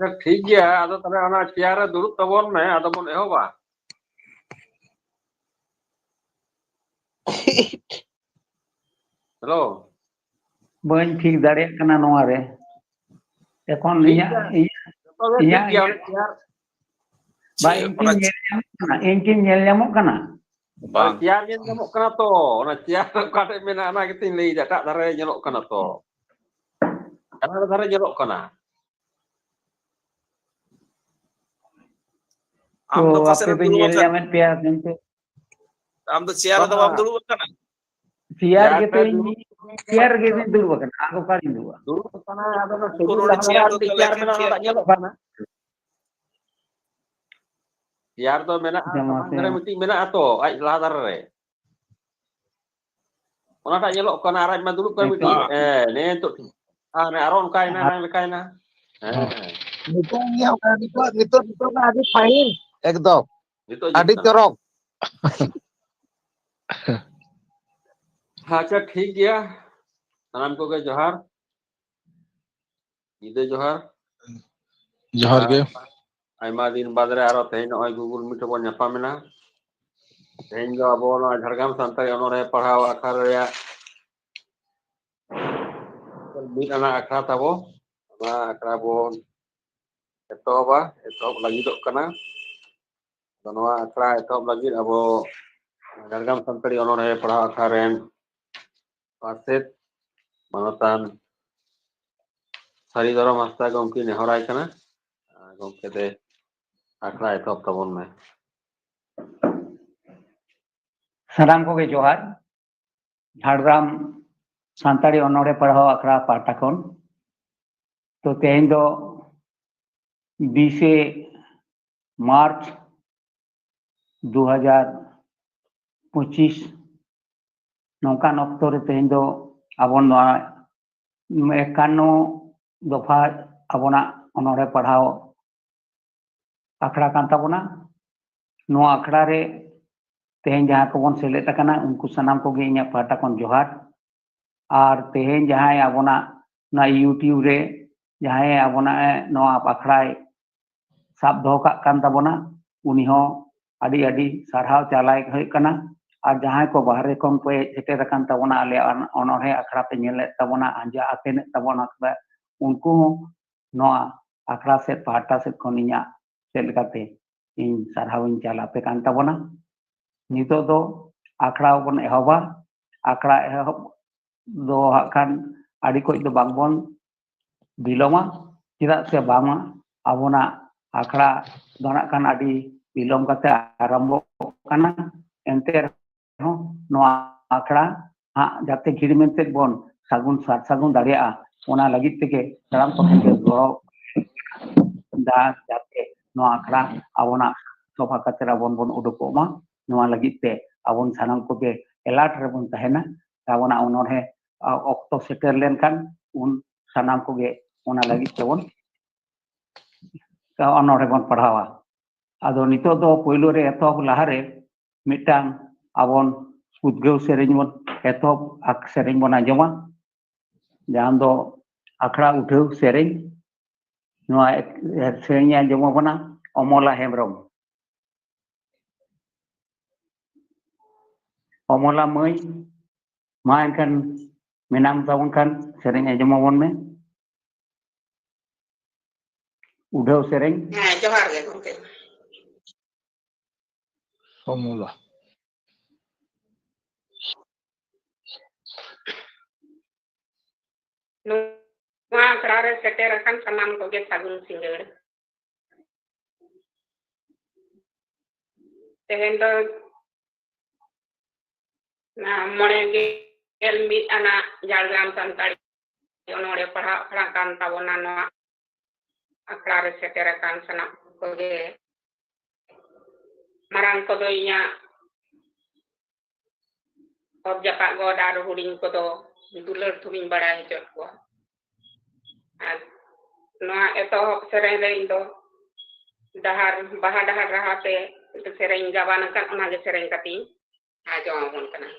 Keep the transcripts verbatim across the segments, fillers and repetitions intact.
ᱟᱪᱪᱷᱟ, ᱴᱷᱤᱠ ᱜᱮᱭᱟ, ᱟᱫᱚ ᱛᱟᱦᱞᱮ ᱚᱱᱟ ᱪᱮᱭᱟᱨ ᱨᱮ ᱫᱩᱲᱩᱵ ᱛᱟᱵᱚᱱ ᱢᱮ, ᱟᱫᱚ ᱵᱚᱱ ᱮᱦᱚᱵᱟ᱾ ᱦᱮᱞᱳ᱾ ᱵᱟᱹᱧ ᱴᱷᱤᱠ ᱫᱟᱲᱮᱭᱟᱜ ᱠᱟᱱᱟ ᱱᱚᱣᱟ ᱨᱮ᱾ ᱮᱠᱷᱚᱱ ᱴᱷᱤᱠ ᱤᱧᱟᱹᱜ ᱜᱮᱭᱟ᱾ ᱤᱧᱟᱹᱜ ᱡᱚᱛᱚ ᱜᱮ ᱴᱷᱤᱠ ᱤᱧᱟᱹᱜ ᱜᱮᱭᱟ, ᱤᱭᱟᱹ ᱚᱱᱟ ᱪᱮᱭᱟᱨ ᱵᱟ, ᱤᱧ ᱠᱤᱧ ᱧᱮᱞ ᱧᱟᱢᱚᱜ ᱠᱟᱱᱟ, ᱤᱧ ᱠᱤᱧ ᱧᱮᱞ ᱧᱟᱢᱚᱜ ᱠᱟᱱᱟ? ᱵᱟᱝ᱾ ᱪᱮᱭᱟᱨ ᱧᱮᱞ ᱧᱟᱢᱚᱜ ᱠᱟᱱᱟ ᱛᱚ, ᱚᱱᱟ ᱪᱮᱭᱟᱨ ᱚᱠᱟ ᱴᱷᱮᱡ ᱢᱮᱱᱟᱜᱼᱟ ᱚᱱᱟ ᱜᱮᱛᱤᱧ ᱞᱟᱹᱭᱫᱟ, ᱮᱴᱟᱜ ᱫᱷᱟᱨᱮ ᱧᱮᱞᱚᱜ ᱠᱟᱱᱟ ᱛᱚ, ᱦᱟᱱᱟ ᱫᱷᱟᱨᱮ ᱧᱮᱞᱚᱜ ᱠᱟᱱᱟ᱾ ᱟᱢ ᱫᱚ ᱛᱚ ᱯᱟᱥᱮ ᱟᱯᱮ ᱨᱮᱢ ᱯᱮ ᱫᱩᱲᱩᱵ ᱧᱮᱞ ᱟᱠᱟᱱ, ᱧᱟᱢᱮᱫ ᱯᱮᱭᱟ ᱠᱤᱱᱛᱩ ᱟᱢ ᱫᱚ ᱪᱮᱭᱟᱨ ᱨᱮᱫᱚ ᱵᱟᱢ ᱫᱩᱲᱩᱵ ᱟᱠᱟᱱᱟ᱾ ᱪᱮᱭᱟᱨ ᱪᱮᱭᱟᱨ ᱜᱮᱛᱚ ᱨᱮ ᱤᱧ ᱫᱩᱲᱩᱵ ᱪᱮᱭᱟᱨ ᱨᱮᱜᱮ ᱫᱩᱲᱩᱵ ᱟᱠᱟᱱᱟ, ᱟᱨ ᱚᱠᱟᱨᱤᱧ ᱫᱩᱲᱩᱵᱟ? ᱫᱩᱲᱩᱵ ᱟᱠᱟᱱᱟ, ᱟᱫᱚ ᱚᱱᱟ ᱩᱱᱠᱩ ᱥᱤᱵᱤᱞ ᱱᱚᱰᱮ ᱞᱟᱦᱟ ᱪᱮᱭᱟᱨ ᱨᱮ ᱫᱚ ᱢᱤᱫᱴᱤᱡ ᱛᱟᱦᱚᱞᱮ ᱪᱮᱭᱟᱨ ᱮᱠᱷᱮᱱ ᱢᱮᱱᱟᱜᱼᱟ, ᱪᱮᱭᱟᱨ ᱚᱸᱰᱮ ᱧᱮᱞᱚᱜ ᱠᱟᱱᱟ᱾ ᱪᱮᱭᱟᱨ ᱫᱚ ᱢᱮᱱᱟᱜᱼᱟ, ᱡᱮᱢᱚᱱ ᱥᱟᱢᱟᱝ ᱫᱷᱟᱨᱮ ᱢᱤᱫᱴᱤᱡ ᱢᱮᱱᱟᱜᱼᱟ ᱛᱚ, ᱟᱡ ᱞᱟᱦᱟ ᱫᱷᱟᱨᱮ ᱨᱮ᱾ ᱚᱱᱟᱴᱟᱜ ᱧᱮᱞᱚᱜ ᱠᱟᱱᱟ, ᱟᱨ ᱟᱡ ᱢᱟ ᱫᱩᱲᱩᱵ ᱠᱟᱱ ᱢᱤᱫᱴᱤᱡ᱾ ᱦᱮᱸ, ᱱᱮ ᱱᱤᱛᱚᱜ ᱴᱷᱤᱠ᱾ ᱟᱨ ᱱᱮ ᱟᱨᱚ ᱚᱱᱠᱟᱭᱮᱱᱟ, ᱮᱱᱟᱝ ᱞᱮᱠᱟᱭᱮᱱᱟ᱾ ᱦᱮᱸ, ᱦᱮᱸ᱾ ᱱᱤᱛᱚᱜ ᱤᱧ ᱧᱮᱞ ᱠᱟᱱᱟ, ᱱᱤᱛᱚᱜ, ᱱᱤᱛᱚᱜ, ᱱᱤᱛᱚᱜ ᱫᱚ ᱟᱹᱰᱤ ᱯᱷᱟᱭᱤᱱ, ᱮᱠᱫᱚᱢ ᱱᱤᱛᱚᱜ ᱡᱩᱛ ᱟᱹᱰᱤ ᱠᱟᱱᱟ᱾ ᱪᱚᱨᱚᱠ᱾ ᱟᱪᱪᱷᱟ, ᱴᱷᱤᱠ ᱜᱮᱭᱟ᱾ ᱥᱟᱱᱟᱢ ᱠᱚᱜᱮ ᱡᱚᱦᱟᱨ᱾ ᱧᱤᱫᱟᱹ ᱡᱚᱦᱟᱨ᱾ ᱡᱚᱦᱟᱨ ᱜᱮ᱾ ᱟᱨ ᱟᱭᱢᱟ ᱫᱤᱱ ᱵᱟᱫᱽ ᱨᱮ ᱟᱨᱚ ᱛᱮᱦᱮᱧ ᱱᱚᱜᱼᱚᱭ Google Meet ᱨᱮᱵᱚᱱ ᱧᱟᱯᱟᱢ ᱮᱱᱟ᱾ ᱛᱮᱦᱮᱧ ᱫᱚ ᱟᱵᱚ ᱱᱚᱣᱟ ᱡᱷᱟᱲᱜᱨᱟᱢ ᱥᱟᱱᱛᱟᱲᱤ ᱚᱱᱚᱬᱦᱮ ᱯᱟᱲᱦᱟᱣ ᱟᱠᱷᱲᱟ ᱨᱮᱭᱟᱜ ᱢᱤᱫ ᱟᱱᱟᱜ ᱟᱠᱷᱲᱟ ᱛᱟᱵᱚ᱾ ᱚᱱᱟ ᱟᱠᱷᱲᱟ ᱵᱚᱱ ᱮᱛᱚᱦᱚᱵᱟ, ᱮᱛᱚᱦᱚᱵ ᱞᱟᱹᱜᱤᱫᱚᱜ ᱠᱟᱱᱟ᱾ ᱟᱫᱚ ᱱᱚᱣᱟ ᱟᱠᱷᱲᱟ ᱮᱛᱚᱦᱚᱵ ᱞᱟᱹᱜᱤᱫ ᱟᱵᱚ ᱡᱷᱟᱲᱜᱨᱟᱢ ᱥᱟᱱᱛᱟᱲᱤ ᱚᱱᱚᱬᱦᱮ ᱯᱟᱲᱦᱟᱣ ᱟᱠᱷᱲᱟ ᱨᱮᱱ ᱯᱟᱨᱥᱮᱛ ᱢᱟᱱᱚᱛᱟᱱ ᱥᱟᱹᱨᱤ ᱫᱷᱚᱨᱚᱢ ᱦᱟᱸᱥᱫᱟ ᱜᱚᱢᱠᱮ ᱱᱮᱦᱚᱨᱟᱭ ᱠᱟᱱᱟ᱾ ᱟᱨ ᱜᱚᱢᱠᱮ ᱫᱮ, ᱟᱠᱷᱲᱟ ᱮᱛᱚᱦᱚᱵ ᱛᱟᱵᱚᱱ ᱢᱮ᱾ ᱥᱟᱱᱟᱢ ᱠᱚᱜᱮ ᱡᱚᱦᱟᱨ᱾ ᱡᱷᱟᱲᱜᱨᱟᱢ ᱥᱟᱱᱛᱟᱲᱤ ᱚᱱᱚᱬᱦᱮ ᱯᱟᱲᱦᱟᱣ ᱟᱠᱷᱲᱟ ᱯᱟᱦᱴᱟ ᱠᱷᱚᱱ᱾ ᱛᱚ ᱛᱮᱦᱮᱧ ᱫᱚ ᱵᱤᱥᱮ ᱢᱟᱨᱪ ᱫᱩ ᱦᱟᱡᱟᱨ ᱯᱚᱸᱪᱤᱥ, ᱱᱚᱝᱠᱟᱱ ᱚᱠᱛᱚ ᱨᱮ ᱛᱮᱦᱮᱧ ᱫᱚ ᱟᱵᱚ ᱱᱚᱣᱟ ᱮᱠᱟᱱᱱᱚ ᱫᱚᱯᱷᱟ ᱟᱵᱚᱱᱟᱜ ᱚᱱᱚᱬᱦᱮ ᱯᱟᱲᱦᱟᱣ ᱟᱠᱷᱲᱟ ᱠᱟᱱ ᱛᱟᱵᱚᱱᱟ᱾ ᱱᱚᱣᱟ ᱟᱠᱷᱲᱟ ᱨᱮ ᱛᱮᱦᱮᱧ ᱡᱟᱦᱟᱸ ᱠᱚᱵᱚᱱ ᱥᱮᱞᱮᱫ ᱟᱠᱟᱱᱟ, ᱩᱱᱠᱩ ᱥᱟᱱᱟᱢ ᱠᱚᱜᱮ ᱤᱧᱟᱹᱜ ᱯᱟᱦᱴᱟ ᱠᱷᱚᱱ ᱡᱚᱦᱟᱨ᱾ ᱟᱨ ᱛᱮᱦᱮᱧ ᱡᱟᱦᱟᱸᱭ ᱟᱵᱚᱱᱟᱜ ᱚᱱᱟ YouTube ᱨᱮ ᱡᱟᱦᱟᱸᱭ ᱟᱵᱚᱱᱟᱜ ᱮ ᱱᱚᱣᱟ ᱟᱠᱷᱲᱟᱭ ᱥᱟᱵ ᱫᱚᱦᱚ ᱠᱟᱜ ᱠᱟᱱ ᱛᱟᱵᱚᱱᱟ, ᱩᱱᱤ ᱦᱚᱸ ᱟᱹᱰᱤ ᱟᱹᱰᱤ ᱥᱟᱨᱦᱟᱣ ᱪᱟᱞᱟᱭ ᱦᱩᱭᱩᱜ ᱠᱟᱱᱟ᱾ ᱟᱨ ᱡᱟᱦᱟᱸᱭ ᱠᱚ ᱵᱟᱦᱨᱮ ᱠᱷᱚᱱ ᱯᱮ ᱥᱮᱴᱮᱨ ᱟᱠᱟᱱ ᱛᱟᱵᱚᱱᱟ, ᱟᱞᱮᱭᱟᱜ ᱚᱱ-, ᱚᱱᱚᱬᱦᱮ ᱟᱠᱷᱲᱟ ᱯᱮ ᱧᱮᱞᱮᱫ ᱛᱟᱵᱚᱱᱟ, ᱟᱸᱡᱚᱢ ᱟᱛᱮᱱᱮᱫ ᱛᱟᱵᱚᱱᱟ, ᱩᱱᱠᱩ ᱦᱚᱸ ᱱᱚᱣᱟ ᱟᱠᱷᱲᱟ ᱥᱮᱫ ᱯᱟᱦᱴᱟ ᱥᱮᱫ ᱠᱷᱚᱱ ᱤᱧᱟᱹᱜ ᱥᱮᱫ ᱞᱮᱠᱟᱛᱮ ᱤᱧ ᱥᱟᱨᱦᱟᱣ ᱤᱧ ᱪᱟᱞ ᱟᱯᱮ ᱠᱟᱱ ᱛᱟᱵᱚᱱᱟ᱾ ᱱᱤᱛᱚᱜ ᱫᱚ ᱟᱠᱷᱲᱟ ᱵᱚᱱ ᱮᱦᱚᱵᱟ᱾ ᱟᱠᱷᱲᱟ ᱮᱦᱚᱵ ᱫᱚ ᱦᱟᱸᱜ ᱠᱷᱟᱱ ᱟᱹᱰᱤ ᱠᱚᱡ ᱫᱚ ᱵᱟᱝᱵᱚᱱ ᱵᱤᱞᱚᱢᱟ, ᱪᱮᱫᱟᱜ ᱥᱮ ᱵᱟᱝᱢᱟ ᱟᱵᱚᱱᱟᱜ ᱟᱠᱷᱲᱟ ᱫᱚ ᱱᱟᱜ ᱠᱷᱟᱱ ᱟᱹᱰᱤ ᱵᱤᱞᱚᱢ ᱠᱟᱛᱮ ᱟᱨᱟᱢᱵᱚᱜ ᱠᱟᱱᱟ᱾ ᱮᱱᱛᱮ ᱨᱮᱦᱚᱸ ᱱᱚᱣᱟ ᱟᱠᱷᱲᱟ ᱦᱟᱸᱜ ᱡᱟᱛᱮ ᱜᱷᱤᱲ ᱢᱮᱱᱛᱮ ᱵᱚᱱ ᱥᱟᱹᱜᱩᱱ ᱥᱟᱨ ᱥᱟᱹᱜᱩᱱ ᱫᱟᱲᱮᱭᱟᱜᱼᱟ, ᱚᱱᱟ ᱞᱟᱹᱜᱤᱫ ᱛᱮᱜᱮ ᱥᱟᱱᱟᱢ ᱠᱚᱴᱷᱮᱱ ᱜᱮ ᱜᱚᱲᱚ ᱫᱟ, ᱡᱟᱛᱮ ᱱᱚᱣᱟ ᱟᱠᱷᱲᱟ ᱟᱵᱚᱱᱟᱜ ᱥᱚᱵᱷᱟ ᱠᱟᱛᱮ ᱟᱵᱚᱱ ᱵᱚᱱ ᱩᱰᱩᱠᱚᱜ ᱢᱟ᱾ ᱱᱚᱣᱟ ᱞᱟᱹᱜᱤᱫ ᱛᱮ ᱟᱵᱚᱱ ᱥᱟᱱᱟᱢ ᱠᱚᱜᱮ alert ᱨᱮᱵᱚᱱ ᱛᱟᱦᱮᱱᱟ᱾ ᱟᱵᱚᱱᱟᱜ ᱚᱱᱚᱬᱦᱮ, ᱟ, ᱚᱠᱛᱚ ᱥᱮᱴᱮᱨ ᱞᱮᱱᱠᱷᱟᱱ ᱩᱱ ᱥᱟᱱᱟᱢ ᱠᱚᱜᱮ ᱚᱱᱟ ᱞᱟᱹᱜᱤᱫ ᱛᱮᱵᱚᱱ ᱚᱱᱚᱬᱦᱮ ᱵᱚᱱ ᱯᱟᱲᱦᱟᱣᱟ᱾ ᱟᱫᱚ ᱱᱤᱛᱚᱜ ᱫᱚ ᱯᱳᱭᱞᱳ ᱨᱮ ᱮᱛᱚᱦᱚᱵ ᱞᱟᱦᱟᱨᱮ ᱢᱤᱫᱴᱟᱝ ᱟᱵᱚᱱ ᱩᱫᱽᱜᱟᱹᱣ ᱥᱮᱨᱮᱧ ᱵᱚᱱ ᱮᱛᱚᱦᱚᱵ ᱟᱠ-, ᱥᱮᱨᱮᱧ ᱵᱚᱱ ᱟᱸᱡᱚᱢᱟ, ᱡᱟᱦᱟᱸ ᱫᱚ ᱟᱠᱷᱲᱟ ᱩᱴᱷᱟᱹᱣ ᱥᱮᱨᱮᱧ᱾ ᱱᱚᱣᱟ ᱮ-, ᱥᱮᱨᱮᱧ ᱟᱸᱡᱚᱢ ᱟᱵᱚᱱᱟ ᱚᱢᱚᱞᱟ ᱦᱮᱢᱵᱨᱚᱢ᱾ ᱚᱢᱚᱞᱟ ᱢᱟᱹᱭ, ᱢᱟ ᱮᱱᱠᱷᱟᱱ ᱢᱮᱱᱟᱢ ᱛᱟᱵᱚᱱ ᱠᱷᱟᱱ ᱥᱮᱨᱮᱧ ᱟᱸᱡᱚᱢ ᱟᱵᱚᱱ ᱢᱮ᱾ ᱩᱰᱷᱟᱹᱣ ᱥᱮᱨᱮᱧ᱾ ᱦᱮᱸ, ᱡᱚᱦᱟᱨ ᱜᱮ ᱜᱚᱢᱠᱮ᱾ ᱚᱢᱚᱞᱟ᱾ ᱱᱚᱣᱟ ᱟᱠᱷᱲᱟ ᱨᱮ ᱥᱮᱴᱮᱨ ᱟᱠᱟᱱ ᱥᱟᱱᱟᱢ ᱠᱚᱜᱮ ᱥᱟᱹᱜᱩᱱ ᱥᱤᱸᱜᱟᱹᱲ᱾ ᱛᱮᱦᱮᱧ ᱫᱚ ᱱᱚᱣᱟ ᱢᱚᱬᱮ ᱜᱮᱞ ᱢᱤᱫ ᱟᱱᱟᱜ ᱡᱷᱟᱲᱜᱨᱟᱢ ᱥᱟᱱᱛᱟᱲᱤ ᱚᱱᱚᱬᱦᱮ ᱯᱟᱲᱦᱟᱣ ᱟᱠᱷᱲᱟ ᱠᱟᱱ ᱛᱟᱵᱚᱱᱟ᱾ ᱱᱚᱣᱟ ᱟᱠᱷᱲᱟ ᱨᱮ ᱥᱮᱴᱮᱨ ᱟᱠᱟᱱ ᱥᱟᱱᱟᱢ ᱠᱚᱜᱮ, ᱢᱟᱨᱟᱝ ᱠᱚᱫᱚ ᱤᱧᱟᱹᱜ ᱚᱛ ᱡᱟᱯᱟᱜ ᱜᱚᱰ ᱟᱨ ᱦᱩᱰᱤᱧ ᱠᱚᱫᱚ ᱫᱩᱞᱟᱹᱲ ᱛᱷᱩᱢᱤᱧ ᱵᱟᱲᱟᱭ ᱦᱚᱪᱚᱭᱮᱫ ᱠᱚᱣᱟ᱾ ᱟᱨ ᱱᱚᱣᱟ ᱮᱛᱚᱦᱚᱵ ᱥᱮᱨᱮᱧ ᱨᱮ ᱤᱧ ᱫᱚ ᱰᱟᱦᱟᱨ, ᱵᱟᱦᱟ ᱰᱟᱦᱟᱨ ᱨᱟᱦᱟ ᱛᱮ ᱥᱮᱨᱮᱧ ᱜᱟᱵᱟᱱ ᱟᱠᱟᱱ, ᱚᱱᱟᱜᱮ ᱥᱮᱨᱮᱧ ᱠᱟᱛᱮᱧ ᱟᱸᱡᱚᱢ ᱟᱵᱚᱱ ᱠᱟᱱᱟ᱾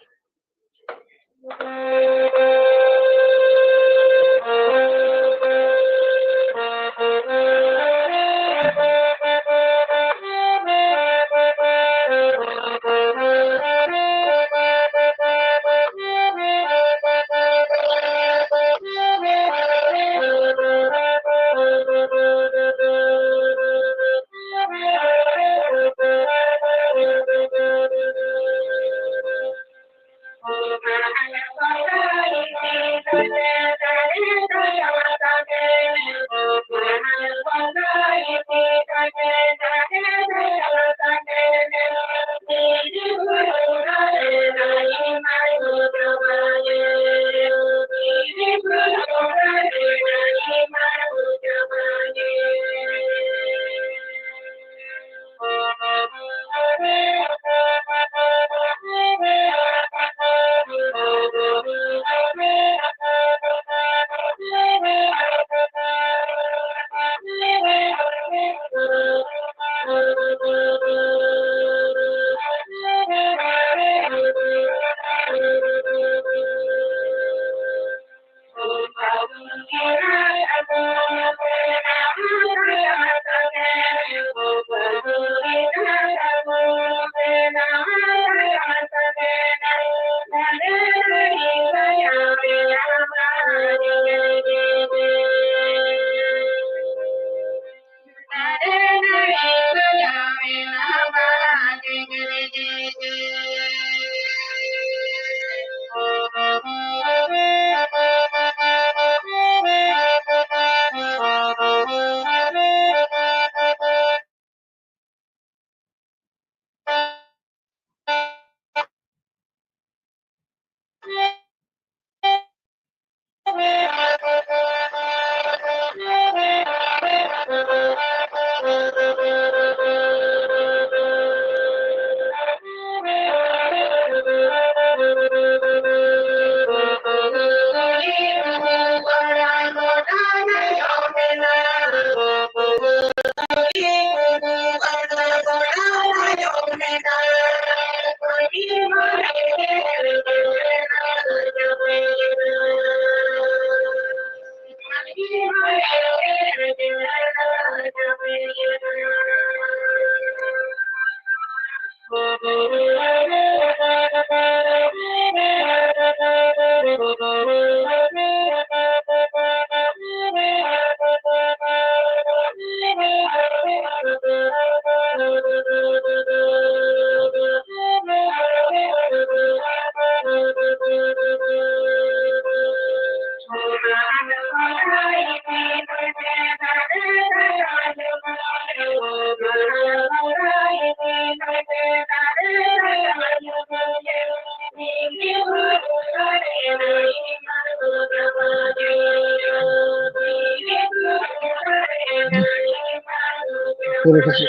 ᱠᱩᱨᱩᱢᱩᱴᱩ᱾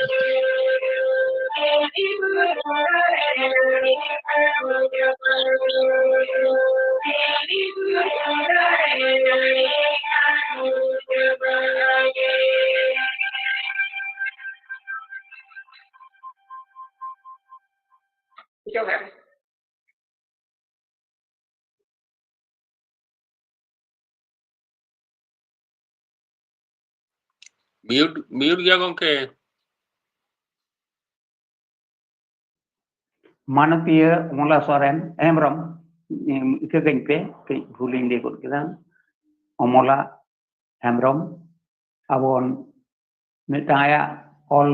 ᱡᱚᱦᱟᱨ᱾ ᱢᱤᱭᱩᱴ, ᱢᱤᱭᱩᱴ ᱜᱮᱭᱟ ᱜᱚᱢᱠᱮ᱾ ᱢᱟᱱᱚᱛᱤᱭᱟᱹ ᱚᱢᱚᱞᱟ ᱥᱚᱨᱮᱱ, ᱦᱮᱢᱵᱨᱚᱢ, ᱤᱠᱟᱹ ᱠᱟᱹᱧ ᱯᱮ, ᱠᱟᱹᱡ ᱵᱷᱩᱞᱤᱧ ᱞᱟᱹᱭ ᱜᱚᱫ ᱠᱮᱫᱟ᱾ ᱚᱢᱚᱞᱟ ᱦᱮᱢᱵᱨᱚᱢ, ᱟᱵᱚ ᱢᱤᱫᱴᱟᱝ ᱟᱭᱟᱜ ᱚᱞ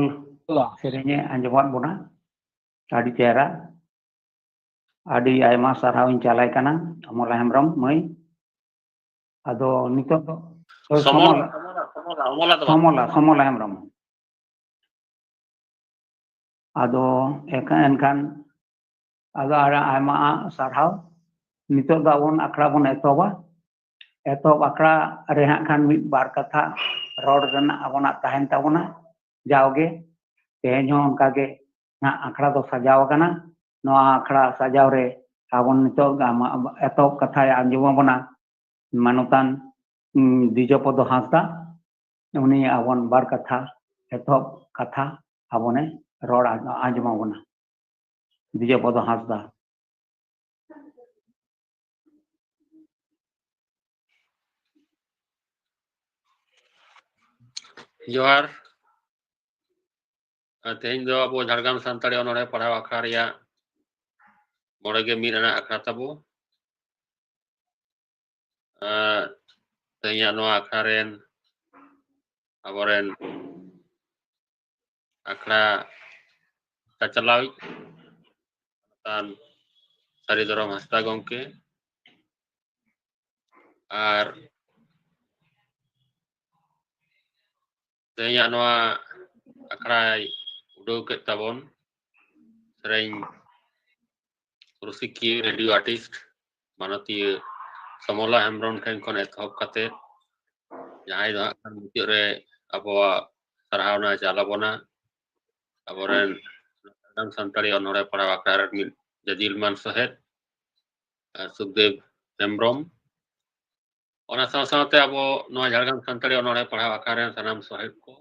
ᱥᱮᱨᱮᱧᱮ ᱟᱸᱡᱚᱢᱟᱫ ᱵᱚᱱᱟ, ᱟᱹᱰᱤ ᱪᱮᱦᱨᱟ᱾ ᱟᱹᱰᱤ ᱟᱭᱢᱟ ᱥᱟᱨᱦᱟᱣ ᱤᱧ ᱪᱟᱞᱟᱭ ᱠᱟᱱᱟ ᱚᱢᱚᱞᱟ ᱦᱮᱢᱵᱨᱚᱢ ᱢᱟᱹᱭ᱾ ᱟᱫᱚ ᱱᱤᱛᱚᱜ ᱫᱚ, ᱦᱳᱭ, ᱥᱚᱢᱚᱞ, ᱥᱚᱢᱚᱞ, ᱥᱚᱢᱚᱞ, ᱚᱢᱚᱞᱟ ᱫᱚ ᱵᱟᱝ᱾ ᱥᱚᱢᱚᱞᱟ, ᱥᱚᱢᱚᱞᱟ ᱦᱮᱢᱵᱨᱚᱢ᱾ ᱟᱫᱚ ᱮᱱᱠᱷᱟᱱ, ᱮᱱᱠᱷᱟᱱ ᱟᱫᱚ ᱟᱨ ᱟᱭᱢᱟ ᱥᱟᱨᱦᱟᱣ᱾ ᱱᱤᱛᱚᱜ ᱫᱚ ᱟᱵᱚᱱ ᱟᱠᱷᱲᱟ ᱵᱚᱱ ᱮᱛᱚᱦᱚᱵᱟ᱾ ᱮᱛᱚᱦᱚᱵ ᱟᱠᱷᱲᱟ ᱨᱮ ᱦᱟᱸᱜ ᱠᱷᱟᱱ ᱢᱤᱫ ᱵᱟᱨ ᱠᱟᱛᱷᱟ ᱨᱚᱲ ᱨᱮᱱᱟᱜ ᱟᱵᱚᱱᱟᱜ ᱛᱟᱦᱮᱱ ᱛᱟᱵᱚᱱᱟ᱾ ᱡᱟᱣᱜᱮ ᱛᱮᱦᱮᱧ ᱦᱚᱸ ᱚᱱᱠᱟ ᱜᱮ ᱦᱟᱸᱜ ᱟᱠᱷᱲᱟ ᱫᱚ ᱥᱟᱡᱟᱣ ᱟᱠᱟᱱᱟ᱾ ᱱᱚᱣᱟ ᱟᱠᱷᱲᱟ ᱥᱟᱡᱟᱣ ᱨᱮ ᱟᱵᱚᱱ ᱱᱤᱛᱚᱜ ᱟᱢᱟᱜ ᱮᱛᱚᱦᱚᱵ ᱠᱟᱛᱷᱟᱭ ᱟᱸᱡᱚᱢ ᱟᱵᱚᱱᱟ ᱢᱟᱱᱚᱛᱟᱱ, ᱩᱸ, ᱫᱤᱡᱚᱯᱚᱫᱚ ᱦᱟᱸᱥᱫᱟ᱾ ᱩᱱᱤ ᱟᱵᱚᱱ ᱵᱟᱨ ᱠᱟᱛᱷᱟ, ᱮᱛᱚᱦᱚᱵ ᱠᱟᱛᱷᱟ ᱟᱵᱚᱱᱮ ᱨᱚᱲ ᱟᱸᱡᱚᱢ ᱟᱵᱚᱱᱟ᱾ ᱫᱤᱡᱚᱯᱚᱫᱚ ᱦᱟᱸᱥᱫᱟ᱾ ᱡᱚᱦᱟᱨ᱾ ᱟᱨ ᱛᱮᱦᱮᱧ ᱫᱚ ᱟᱵᱚ ᱡᱷᱟᱲᱜᱨᱟᱢ ᱥᱟᱱᱛᱟᱲᱤ ᱚᱱᱚᱬᱦᱮ ᱯᱟᱲᱦᱟᱣ ᱟᱠᱷᱲᱟ ᱨᱮᱭᱟᱜ ᱢᱚᱬᱮ ᱜᱮ ᱢᱤᱫ ᱟᱱᱟᱜ ᱟᱠᱷᱲᱟ ᱛᱟᱵᱚ᱾ ᱟᱨ ᱛᱮᱦᱮᱧᱟᱜ ᱱᱚᱣᱟ ᱟᱠᱷᱲᱟ ᱨᱮᱱ ᱟᱵᱚᱨᱮᱱ ᱟᱠᱷᱲᱟ ᱪᱟᱪᱞᱟᱣᱤᱡ ᱢᱟᱱᱚᱛᱟᱱ ᱥᱟᱹᱨᱤ ᱫᱷᱚᱨᱚᱢ ᱦᱟᱸᱥᱫᱟ ᱜᱚᱢᱠᱮ, ᱟᱨ ᱛᱮᱦᱮᱧᱟᱜ ᱱᱚᱣᱟ ᱟᱠᱷᱲᱟᱭ ᱩᱰᱟᱹᱣ ᱠᱮᱫ ᱛᱟᱵᱚᱱ ᱥᱮᱨᱮᱧ ᱨᱩᱥᱤᱠᱤᱭᱟᱹ, ᱨᱮᱰᱤᱭᱳ ᱟᱨᱴᱤᱥᱴ, ᱢᱟᱱᱚᱛᱤᱭᱟᱹ ᱥᱚᱢᱚᱞᱟ ᱦᱮᱢᱵᱨᱚᱢ ᱴᱷᱮᱱ ᱠᱷᱚᱱ ᱮᱛᱚᱦᱚᱵ ᱠᱟᱛᱮ ᱡᱟᱦᱟᱸᱭ ᱫᱚ ᱦᱟᱸᱜ ᱠᱷᱟᱱ ᱢᱩᱪᱟᱹᱫ ᱨᱮ ᱟᱵᱚᱣᱟᱜ ᱥᱟᱨᱦᱟᱣᱱᱟ ᱪᱟᱞ ᱟᱵᱚᱱᱟ ᱟᱵᱚᱨᱮᱱ ᱡᱷᱟᱲᱜᱨᱟᱢ ᱥᱟᱱᱛᱟᱲᱤ ᱚᱱᱚᱬᱦᱮ ᱯᱟᱲᱦᱟᱣ ᱟᱠᱷᱲᱟ ᱨᱮᱱ ᱢᱤᱫ ᱡᱟᱹᱡᱤᱞ ᱢᱟᱱ ᱥᱚᱦᱮᱫ, ᱟᱨ ᱥᱩᱠᱫᱮᱵ ᱦᱮᱢᱵᱨᱚᱢ᱾ ᱚᱱᱟ ᱥᱟᱶ ᱥᱟᱶᱛᱮ ᱟᱵᱚ ᱱᱚᱣᱟ ᱡᱷᱟᱲᱜᱨᱟᱢ ᱥᱟᱱᱛᱟᱲᱤ ᱚᱱᱚᱬᱦᱮ ᱯᱟᱲᱦᱟᱣ ᱟᱠᱷᱲᱟ ᱨᱮᱱ ᱥᱟᱱᱟᱢ ᱥᱚᱦᱮᱫ ᱠᱚ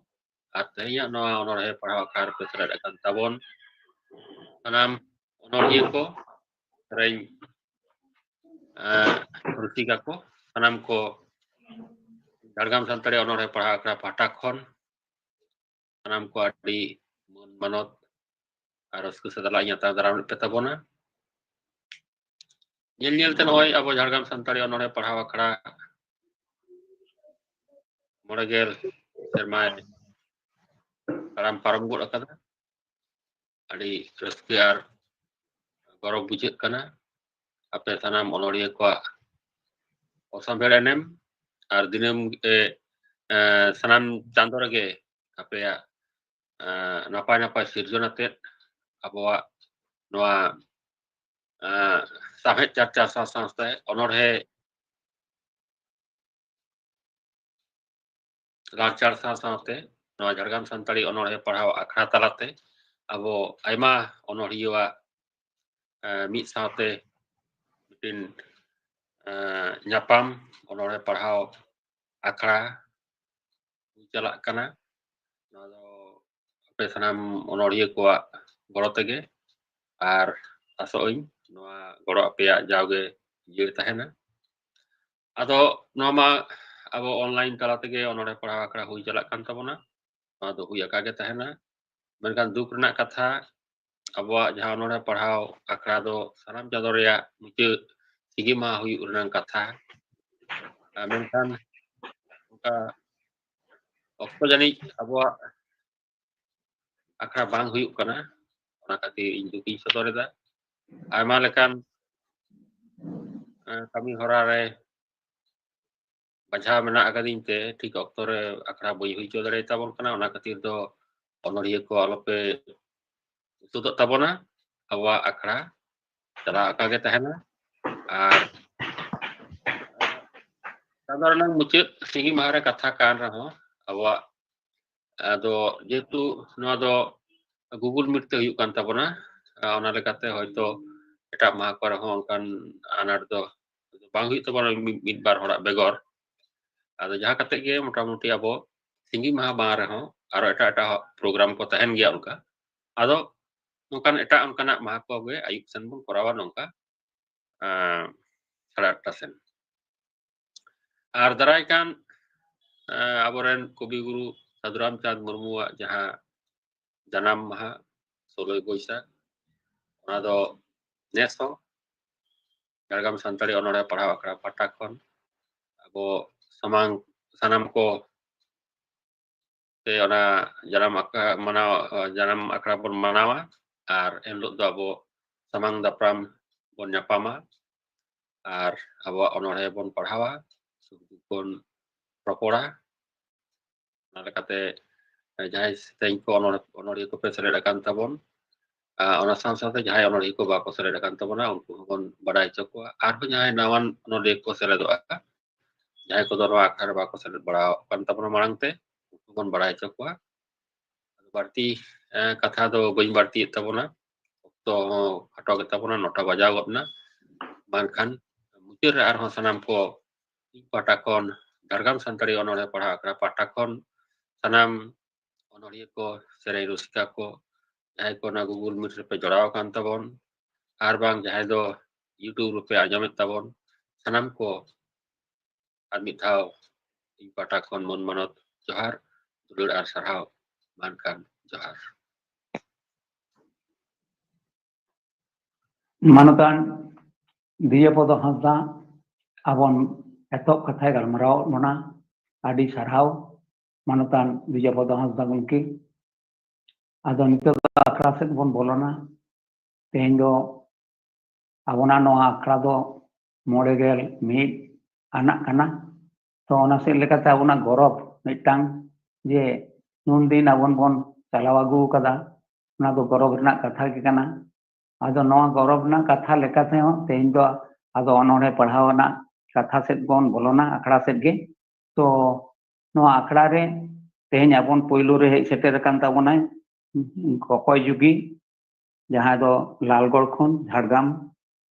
ᱟᱨ ᱛᱮᱦᱮᱧᱟᱜ ᱱᱚᱣᱟ ᱚᱱᱚᱬᱦᱮ ᱯᱟᱲᱦᱟᱣ ᱟᱠᱷᱲᱟ ᱨᱮᱯᱮ ᱥᱮᱞᱮᱫ ᱟᱠᱟᱱ ᱛᱟᱵᱚᱱ ᱥᱟᱱᱟᱢ ᱚᱱᱚᱬᱦᱤᱭᱟᱹ ᱠᱚ, ᱥᱮᱨᱮᱧ, ᱮᱸ, ᱨᱩᱥᱤᱠᱟ ᱠᱚ, ᱥᱟᱱᱟᱢ ᱠᱚ ᱡᱷᱟᱲᱜᱨᱟᱢ ᱥᱟᱱᱛᱟᱲᱤ ᱚᱱᱚᱬᱦᱮ ᱯᱟᱲᱦᱟᱣ ᱟᱠᱷᱲᱟ ᱯᱟᱦᱴᱟ ᱠᱷᱚᱱ ᱥᱟᱱᱟᱢ ᱠᱚ ᱟᱹᱰᱤ ᱢᱟᱹᱱ ᱢᱟᱱᱚᱛ ᱟᱨ ᱨᱟᱹᱥᱠᱟᱹ ᱥᱟᱞᱟᱜ ᱤᱧ ᱟᱛᱟᱝ ᱫᱟᱨᱟᱢ ᱞᱮᱫ ᱯᱮ ᱛᱟᱵᱚᱱᱟ᱾ ᱧᱮᱞ ᱧᱮᱞ ᱛᱮ ᱱᱚᱜᱼᱚᱭ ᱟᱵᱚ ᱡᱷᱟᱲᱜᱨᱟᱢ ᱥᱟᱱᱛᱟᱲᱤ ᱚᱱᱚᱬᱦᱮ ᱯᱟᱲᱦᱟᱣ ᱟᱠᱷᱲᱟ ᱢᱚᱬᱮ ᱜᱮᱞ ᱥᱮᱨᱢᱟᱭ ᱛᱟᱲᱟᱢ ᱯᱟᱨᱚᱢ ᱜᱚᱫ ᱟᱠᱟᱫᱟ᱾ ᱟᱹᱰᱤ ᱨᱟᱹᱥᱠᱟᱹ ᱟᱨ ᱜᱚᱨᱚᱵᱽ ᱵᱩᱡᱷᱟᱹᱜ ᱠᱟᱱᱟ ᱟᱯᱮ ᱥᱟᱱᱟᱢ ᱚᱱᱚᱬᱦᱤᱭᱟᱹ ᱠᱚᱣᱟᱜ ᱚᱥᱟᱢᱵᱷᱮᱲ ᱮᱱᱮᱢ ᱟᱨ ᱫᱤᱱᱟᱹᱢ ᱜᱮ, ᱮ, ᱥᱟᱱᱟᱢ ᱪᱟᱸᱫᱳ ᱨᱮᱜᱮ ᱟᱯᱮᱭᱟᱜ, ᱮ, ᱱᱟᱯᱟᱭ ᱱᱟᱯᱟᱭ ᱥᱤᱨᱡᱚᱱ ᱟᱛᱮᱫ ᱟᱵᱚᱣᱟᱜ ᱱᱚᱣᱟ, ᱮ, ᱥᱟᱶᱦᱮᱫ ᱪᱟᱨᱪᱟ ᱥᱟᱶ ᱥᱟᱶᱛᱮ ᱚᱱᱚᱬᱦᱮ ᱞᱟᱲᱪᱟᱲ ᱥᱟᱶ ᱥᱟᱶᱛᱮ ᱱᱚᱣᱟ ᱡᱷᱟᱲᱜᱨᱟᱢ ᱥᱟᱱᱛᱟᱲᱤ ᱚᱱᱚᱬᱦᱮ ᱯᱟᱲᱦᱟᱣ ᱟᱠᱷᱲᱟ ᱛᱟᱞᱟᱛᱮ ᱟᱵᱚ ᱟᱭᱢᱟ ᱚᱱᱚᱬᱦᱤᱭᱟᱹᱣᱟᱜ, ᱮ, ᱢᱤᱫ ᱥᱟᱶᱛᱮ ᱢᱤᱫᱴᱤᱱ, ᱮ, ᱧᱟᱯᱟᱢ ᱚᱱᱚᱬᱦᱮ ᱯᱟᱲᱦᱟᱣ ᱟᱠᱷᱲᱟ ᱦᱩᱭ ᱪᱟᱞᱟᱜ ᱠᱟᱱᱟ᱾ ᱱᱚᱣᱟ ᱫᱚ ᱟᱯᱮ ᱥᱟᱱᱟᱢ ᱚᱱᱚᱬᱦᱤᱭᱟᱹ ᱠᱚᱣᱟᱜ ᱜᱚᱲᱚ ᱛᱮᱜᱮ, ᱟᱨ ᱟᱥᱚᱜ ᱟᱹᱧ ᱱᱚᱣᱟ ᱜᱚᱲᱚ ᱟᱯᱮᱭᱟᱜ ᱡᱟᱣᱜᱮ ᱡᱤᱭᱟᱹᱲ ᱛᱟᱦᱮᱱᱟ᱾ ᱟᱫᱚ ᱱᱚᱣᱟ ᱢᱟ ᱟᱵᱚ online ᱛᱟᱞᱟ ᱛᱮᱜᱮ ᱚᱱᱚᱬᱦᱮ ᱯᱟᱲᱦᱟᱣ ᱟᱠᱷᱲᱟ ᱦᱩᱭ ᱪᱟᱞᱟᱜ ᱠᱟᱱ ᱛᱟᱵᱚᱱᱟ, ᱱᱚᱣᱟ ᱫᱚ ᱦᱩᱭ ᱟᱠᱟ ᱜᱮ ᱛᱟᱦᱮᱱᱟ᱾ ᱢᱮᱱᱠᱷᱟᱱ ᱫᱩᱠ ᱨᱮᱱᱟᱜ ᱠᱟᱛᱷᱟ, ᱟᱵᱚᱣᱟᱜ ᱡᱟᱦᱟᱸ ᱚᱱᱚᱬᱦᱮ ᱯᱟᱲᱦᱟᱣ ᱟᱠᱷᱲᱟ ᱫᱚ ᱥᱟᱱᱟᱢ ᱪᱟᱸᱫᱳ ᱨᱮᱭᱟᱜ ᱢᱩᱪᱟᱹᱫ ᱥᱤᱸᱜᱤ ᱢᱟᱦᱟ ᱦᱩᱭᱩᱜ ᱨᱮᱱᱟᱜ ᱠᱟᱛᱷᱟ᱾ ᱟᱨ ᱢᱮᱱᱠᱷᱟᱱ ᱚᱱᱠᱟ ᱚᱠᱛᱚ ᱡᱟᱹᱱᱤᱡ ᱟᱵᱚᱣᱟᱜ ᱟᱠᱷᱲᱟ ᱵᱟᱝ ᱦᱩᱭᱩᱜ ᱠᱟᱱᱟ, ᱚᱱᱟ ᱠᱷᱟᱹᱛᱤᱨ ᱤᱧ ᱫᱩᱠᱤᱧ ᱥᱚᱫᱚᱨ ᱮᱫᱟ᱾ ᱟᱭᱢᱟ ᱞᱮᱠᱟᱱ, ᱮ, ᱠᱟᱹᱢᱤ ᱦᱚᱨᱟ ᱨᱮ ᱵᱟᱡᱷᱟᱣ ᱢᱮᱱᱟᱜ ᱟᱠᱟᱫᱤᱧ ᱛᱮ ᱴᱷᱤᱠ ᱚᱠᱛᱚ ᱨᱮ ᱟᱠᱷᱲᱟ ᱵᱟᱹᱧ ᱦᱩᱭ ᱦᱚᱪᱚ ᱫᱟᱲᱮᱭᱟᱛᱟᱵᱚᱱ ᱠᱟᱱᱟ᱾ ᱚᱱᱟ ᱠᱷᱟᱹᱛᱤᱨ ᱫᱚ ᱚᱱᱚᱬᱦᱤᱭᱟᱹ ᱠᱚ ᱟᱞᱚᱯᱮ ᱩᱥᱟᱹᱫᱚᱜ ᱛᱟᱵᱚᱱᱟ᱾ ᱟᱵᱚᱣᱟᱜ ᱟᱠᱷᱲᱟ ᱪᱟᱞᱟᱣ ᱟᱠᱟ ᱜᱮ ᱛᱟᱦᱮᱱᱟ᱾ ᱟᱨ ᱪᱟᱸᱫᱳ ᱨᱮᱱᱟᱜ ᱢᱩᱪᱟᱹᱫ ᱥᱤᱸᱜᱤ ᱢᱟᱦᱟ ᱨᱮ ᱠᱟᱛᱷᱟ ᱠᱟᱱ ᱨᱮᱦᱚᱸ, ᱟᱵᱚᱣᱟᱜ, ᱟᱫᱚ ᱡᱮᱦᱮᱛᱩ ᱱᱚᱣᱟ ᱫᱚ Google Meet ᱛᱮ ᱦᱩᱭᱩᱜ ᱠᱟᱱ ᱛᱟᱵᱚᱱᱟ, ᱚᱱᱟ ᱞᱮᱠᱟᱛᱮ ᱦᱚᱭᱛᱚ ᱮᱴᱟᱜ ᱢᱟᱦᱟ ᱠᱚᱨᱮ ᱦᱚᱸ ᱚᱱᱠᱟᱱ ᱟᱱᱟᱴ ᱫᱚ ᱵᱟᱝ ᱦᱩᱭᱩᱜ ᱛᱟᱵᱚᱱᱟ ᱢᱤᱫ ᱵᱟᱨ ᱦᱚᱲᱟᱜ ᱵᱮᱜᱚᱨ᱾ ᱟᱫᱚ ᱡᱟᱦᱟᱸ ᱠᱟᱛᱮ ᱜᱮ ᱢᱚᱴᱟᱢᱩᱴᱤ ᱟᱵᱚ ᱥᱤᱸᱜᱤ ᱢᱟᱦᱟ ᱵᱟᱝ ᱨᱮᱦᱚᱸ ᱟᱨᱚ ᱮᱴᱟᱜ ᱮᱴᱟᱜ ᱯᱨᱳᱜᱨᱟᱢ ᱠᱚ ᱛᱟᱦᱮᱱ ᱜᱮᱭᱟ ᱚᱱᱠᱟ᱾ ᱟᱫᱚ ᱱᱚᱝᱠᱟᱱ ᱮᱴᱟᱜ ᱚᱱᱠᱟᱱᱟᱜ ᱢᱟᱦᱟ ᱠᱚᱜᱮ ᱟᱹᱭᱩᱵ ᱥᱮᱱ ᱵᱚᱱ ᱠᱚᱨᱟᱣᱟ ᱱᱚᱝᱠᱟ ᱥᱟᱲᱮ ᱟᱴᱴᱟ ᱥᱮᱱ᱾ ᱟᱨ ᱫᱟᱨᱟᱭ ᱠᱟᱱ ᱟᱵᱚᱨᱮᱱ ᱠᱚᱵᱤ ᱜᱩᱨᱩ ᱥᱟᱹᱫᱷᱩ ᱨᱟᱢᱪᱟᱸᱫᱽ ᱢᱩᱨᱢᱩᱣᱟᱜ ᱡᱟᱦᱟᱸ ᱡᱟᱱᱟᱢ ᱢᱟᱦᱟ ᱥᱳᱞᱳᱭ ᱵᱳᱭᱥᱟᱠᱷ, ᱚᱱᱟ ᱫᱚ ᱱᱮᱥ ᱦᱚᱸ ᱡᱷᱟᱲᱜᱨᱟᱢ ᱥᱟᱱᱛᱟᱲᱤ ᱚᱱᱚᱬᱦᱮ ᱯᱟᱲᱦᱟᱣ ᱟᱠᱷᱲᱟ ᱯᱟᱦᱴᱟ ᱠᱷᱚᱱ ᱟᱵᱚ ᱥᱟᱢᱟᱝ ᱥᱟᱱᱟᱢ ᱠᱚ ᱛᱮ ᱚᱱᱟ ᱡᱟᱱᱟᱢ ᱟᱠᱷᱲᱟ ᱢᱟᱱᱟᱣ ᱡᱟᱱᱟᱢ ᱟᱠᱷᱲᱟ ᱵᱚᱱ ᱢᱟᱱᱟᱣᱟ᱾ ᱟᱨ ᱮᱱᱦᱤᱞᱳᱜ ᱫᱚ ᱟᱵᱚ ᱥᱟᱢᱟᱝ ᱫᱟᱯᱨᱟᱢ ᱵᱚᱱ ᱧᱟᱯᱟᱢᱟ ᱟᱨ ᱟᱵᱚᱣᱟᱜ ᱚᱱᱚᱬᱦᱮ ᱵᱚᱱ ᱯᱟᱲᱦᱟᱣᱟ, ᱥᱩᱠ ᱫᱩᱠ ᱵᱚᱱ ᱨᱚᱯᱚᱲᱟ᱾ ᱚᱱᱟ ᱞᱮᱠᱟᱛᱮ ᱡᱟᱦᱟᱸᱭ ᱥᱮᱨᱮᱧ ᱠᱚ ᱚᱱᱚᱬᱦᱮ ᱠᱚᱯᱮ ᱥᱮᱞᱮᱫ ᱟᱠᱟᱱ ᱛᱟᱵᱚᱱ, ᱚᱱᱟ ᱥᱟᱶ ᱥᱟᱶᱛᱮ ᱡᱟᱦᱟᱸᱭ ᱚᱱᱚᱬᱦᱤᱭᱟᱹ ᱠᱚ ᱵᱟᱠᱚ ᱥᱮᱞᱮᱫ ᱟᱠᱟᱱ ᱛᱟᱵᱚᱱᱟ ᱩᱱᱠᱩ ᱦᱚᱸᱵᱚᱱ ᱵᱟᱰᱟᱭ ᱦᱚᱪᱚ ᱠᱚᱣᱟ᱾ ᱟᱨᱦᱚᱸ ᱡᱟᱦᱟᱸᱭ ᱱᱟᱣᱟᱱ ᱚᱱᱚᱬᱦᱤᱭᱟᱹ ᱠᱚ ᱥᱮᱞᱮᱫᱚᱜᱼᱟ, ᱡᱟᱦᱟᱸᱭ ᱠᱚᱫᱚ ᱱᱚᱣᱟ ᱟᱠᱷᱲᱟ ᱨᱮ ᱵᱟᱠᱚ ᱥᱮᱞᱮᱫ ᱵᱟᱲᱟ ᱟᱠᱟᱱ ᱛᱟᱵᱚᱱᱟ ᱢᱟᱲᱟᱝ ᱛᱮ, ᱩᱱᱠᱩ ᱵᱚᱱ ᱵᱟᱲᱟᱭ ᱦᱚᱪᱚ ᱠᱚᱣᱟ᱾ ᱵᱟᱹᱲᱛᱤ ᱠᱟᱛᱷᱟ ᱫᱚ ᱵᱟᱹᱧ ᱵᱟᱹᱲᱛᱤᱭᱮᱫ ᱛᱟᱵᱚᱱᱟ, ᱚᱠᱛᱚ ᱦᱚᱸ ᱠᱷᱟᱴᱚ ᱜᱮᱛᱟ ᱵᱚᱱᱟ, ᱱᱚᱴᱟ ᱵᱟᱡᱟᱣ ᱜᱚᱫ ᱮᱱᱟ᱾ ᱢᱮᱱᱠᱷᱟᱱ ᱢᱩᱪᱟᱹᱫ ᱨᱮ ᱟᱨᱦᱚᱸ ᱥᱟᱱᱟᱢ ᱠᱚ ᱤᱧ ᱯᱟᱦᱴᱟ ᱠᱷᱚᱱ, ᱡᱷᱟᱲᱜᱨᱟᱢ ᱥᱟᱱᱛᱟᱲᱤ ᱚᱱᱚᱬᱦᱮ ᱯᱟᱲᱦᱟᱣ ᱟᱠᱷᱲᱟ ᱯᱟᱦᱴᱟ ᱠᱷᱚᱱ ᱥᱟᱱᱟᱢ ᱚᱱᱚᱬᱦᱤᱭᱟᱹ ᱠᱚ, ᱥᱮᱨᱮᱧ ᱨᱩᱥᱤᱠᱟ ᱠᱚ, ᱡᱟᱦᱟᱸᱭ ᱠᱚ ᱚᱱᱟ Google Meet ᱨᱮᱯᱮ ᱡᱚᱲᱟᱣ ᱟᱠᱟᱱ ᱛᱟᱵᱚᱱ, ᱟᱨ ᱵᱟᱝ ᱡᱟᱦᱟᱸᱭ ᱫᱚ YouTube ᱨᱮᱯᱮ ᱟᱸᱡᱚᱢᱮᱫ ᱛᱟᱵᱚᱱ, ᱥᱟᱱᱟᱢ ᱠᱚ ᱟᱨ ᱢᱤᱫ ᱫᱷᱟᱣ ᱤᱧ ᱯᱟᱦᱴᱟ ᱠᱷᱚᱱ ᱢᱟᱹᱱ ᱢᱟᱱᱚᱛ ᱡᱚᱦᱟᱨ, ᱫᱩᱞᱟᱹᱲ ᱟᱨ ᱥᱟᱨᱦᱟᱣ᱾ ᱢᱟ ᱮᱱᱠᱷᱟᱱ ᱡᱚᱦᱟᱨ᱾ ᱢᱟᱱᱚᱛᱟᱱ ᱫᱤᱭᱟᱹᱯᱚᱫᱚ ᱦᱟᱸᱥᱫᱟ, ᱟᱵᱚᱱ ᱮᱛᱚᱦᱚᱵ ᱠᱟᱛᱷᱟᱭ ᱜᱟᱞᱢᱟᱨᱟᱣ ᱵᱚᱱᱟ᱾ ᱟᱹᱰᱤ ᱥᱟᱨᱦᱟᱣ ᱢᱟᱱᱚᱛᱟᱱ ᱫᱤᱭᱟᱹᱯᱚᱫᱚ ᱦᱟᱸᱥᱫᱟ ᱜᱚᱢᱠᱮ᱾ ᱟᱫᱚ ᱱᱤᱛᱚᱜ ᱫᱚ ᱟᱠᱷᱲᱟ ᱥᱮᱫ ᱵᱚᱱ ᱵᱚᱞᱚᱱᱟ᱾ ᱛᱮᱦᱮᱧ ᱫᱚ ᱟᱵᱚᱱᱟᱜ ᱱᱚᱣᱟ ᱟᱠᱷᱲᱟ ᱫᱚ ᱢᱚᱬᱮ ᱜᱮᱞ ᱢᱤᱫ ᱟᱱᱟᱜ ᱠᱟᱱᱟ᱾ ᱛᱚ ᱚᱱᱟ ᱥᱮᱫ ᱞᱮᱠᱟᱛᱮ ᱟᱵᱚᱱᱟᱜ ᱜᱚᱨᱚᱵᱽ ᱢᱤᱫᱴᱟᱝ ᱡᱮ ᱱᱩᱱ ᱫᱤᱱ ᱟᱵᱚᱱ ᱵᱚᱱ ᱪᱟᱞᱟᱣ ᱟᱹᱜᱩ ᱟᱠᱟᱫᱟ, ᱚᱱᱟ ᱫᱚ ᱜᱚᱨᱚᱵᱽ ᱨᱮᱱᱟᱜ ᱠᱟᱛᱷᱟ ᱜᱮ ᱠᱟᱱᱟ᱾ ᱟᱫᱚ ᱱᱚᱣᱟ ᱜᱚᱨᱚᱵᱽ ᱨᱮᱱᱟᱜ ᱠᱟᱛᱷᱟ ᱞᱮᱠᱟ ᱛᱮᱦᱚᱸ ᱛᱮᱦᱮᱧ ᱫᱚ ᱟᱫᱚ ᱚᱱᱚᱬᱦᱮ ᱯᱟᱲᱦᱟᱣ ᱨᱮᱱᱟᱜ ᱠᱟᱛᱷᱟ ᱥᱮᱫ ᱵᱚᱱ ᱵᱚᱞᱚᱱᱟ, ᱟᱠᱷᱲᱟ ᱥᱮᱫ ᱜᱮ᱾ ᱛᱚ ᱱᱚᱣᱟ ᱟᱠᱷᱲᱟ ᱨᱮ ᱛᱮᱦᱮᱧ ᱟᱵᱚᱱ ᱯᱳᱭᱞᱳ ᱨᱮ ᱦᱮᱡ ᱥᱮᱴᱮᱨ ᱟᱠᱟᱱ ᱛᱟᱵᱚᱱᱟᱭ ᱠᱚᱠᱚᱭ ᱡᱩᱜᱤ, ᱡᱟᱦᱟᱸᱭ ᱫᱚ ᱞᱟᱞᱜᱚᱲ ᱠᱷᱚᱱ ᱡᱷᱟᱲᱜᱨᱟᱢ,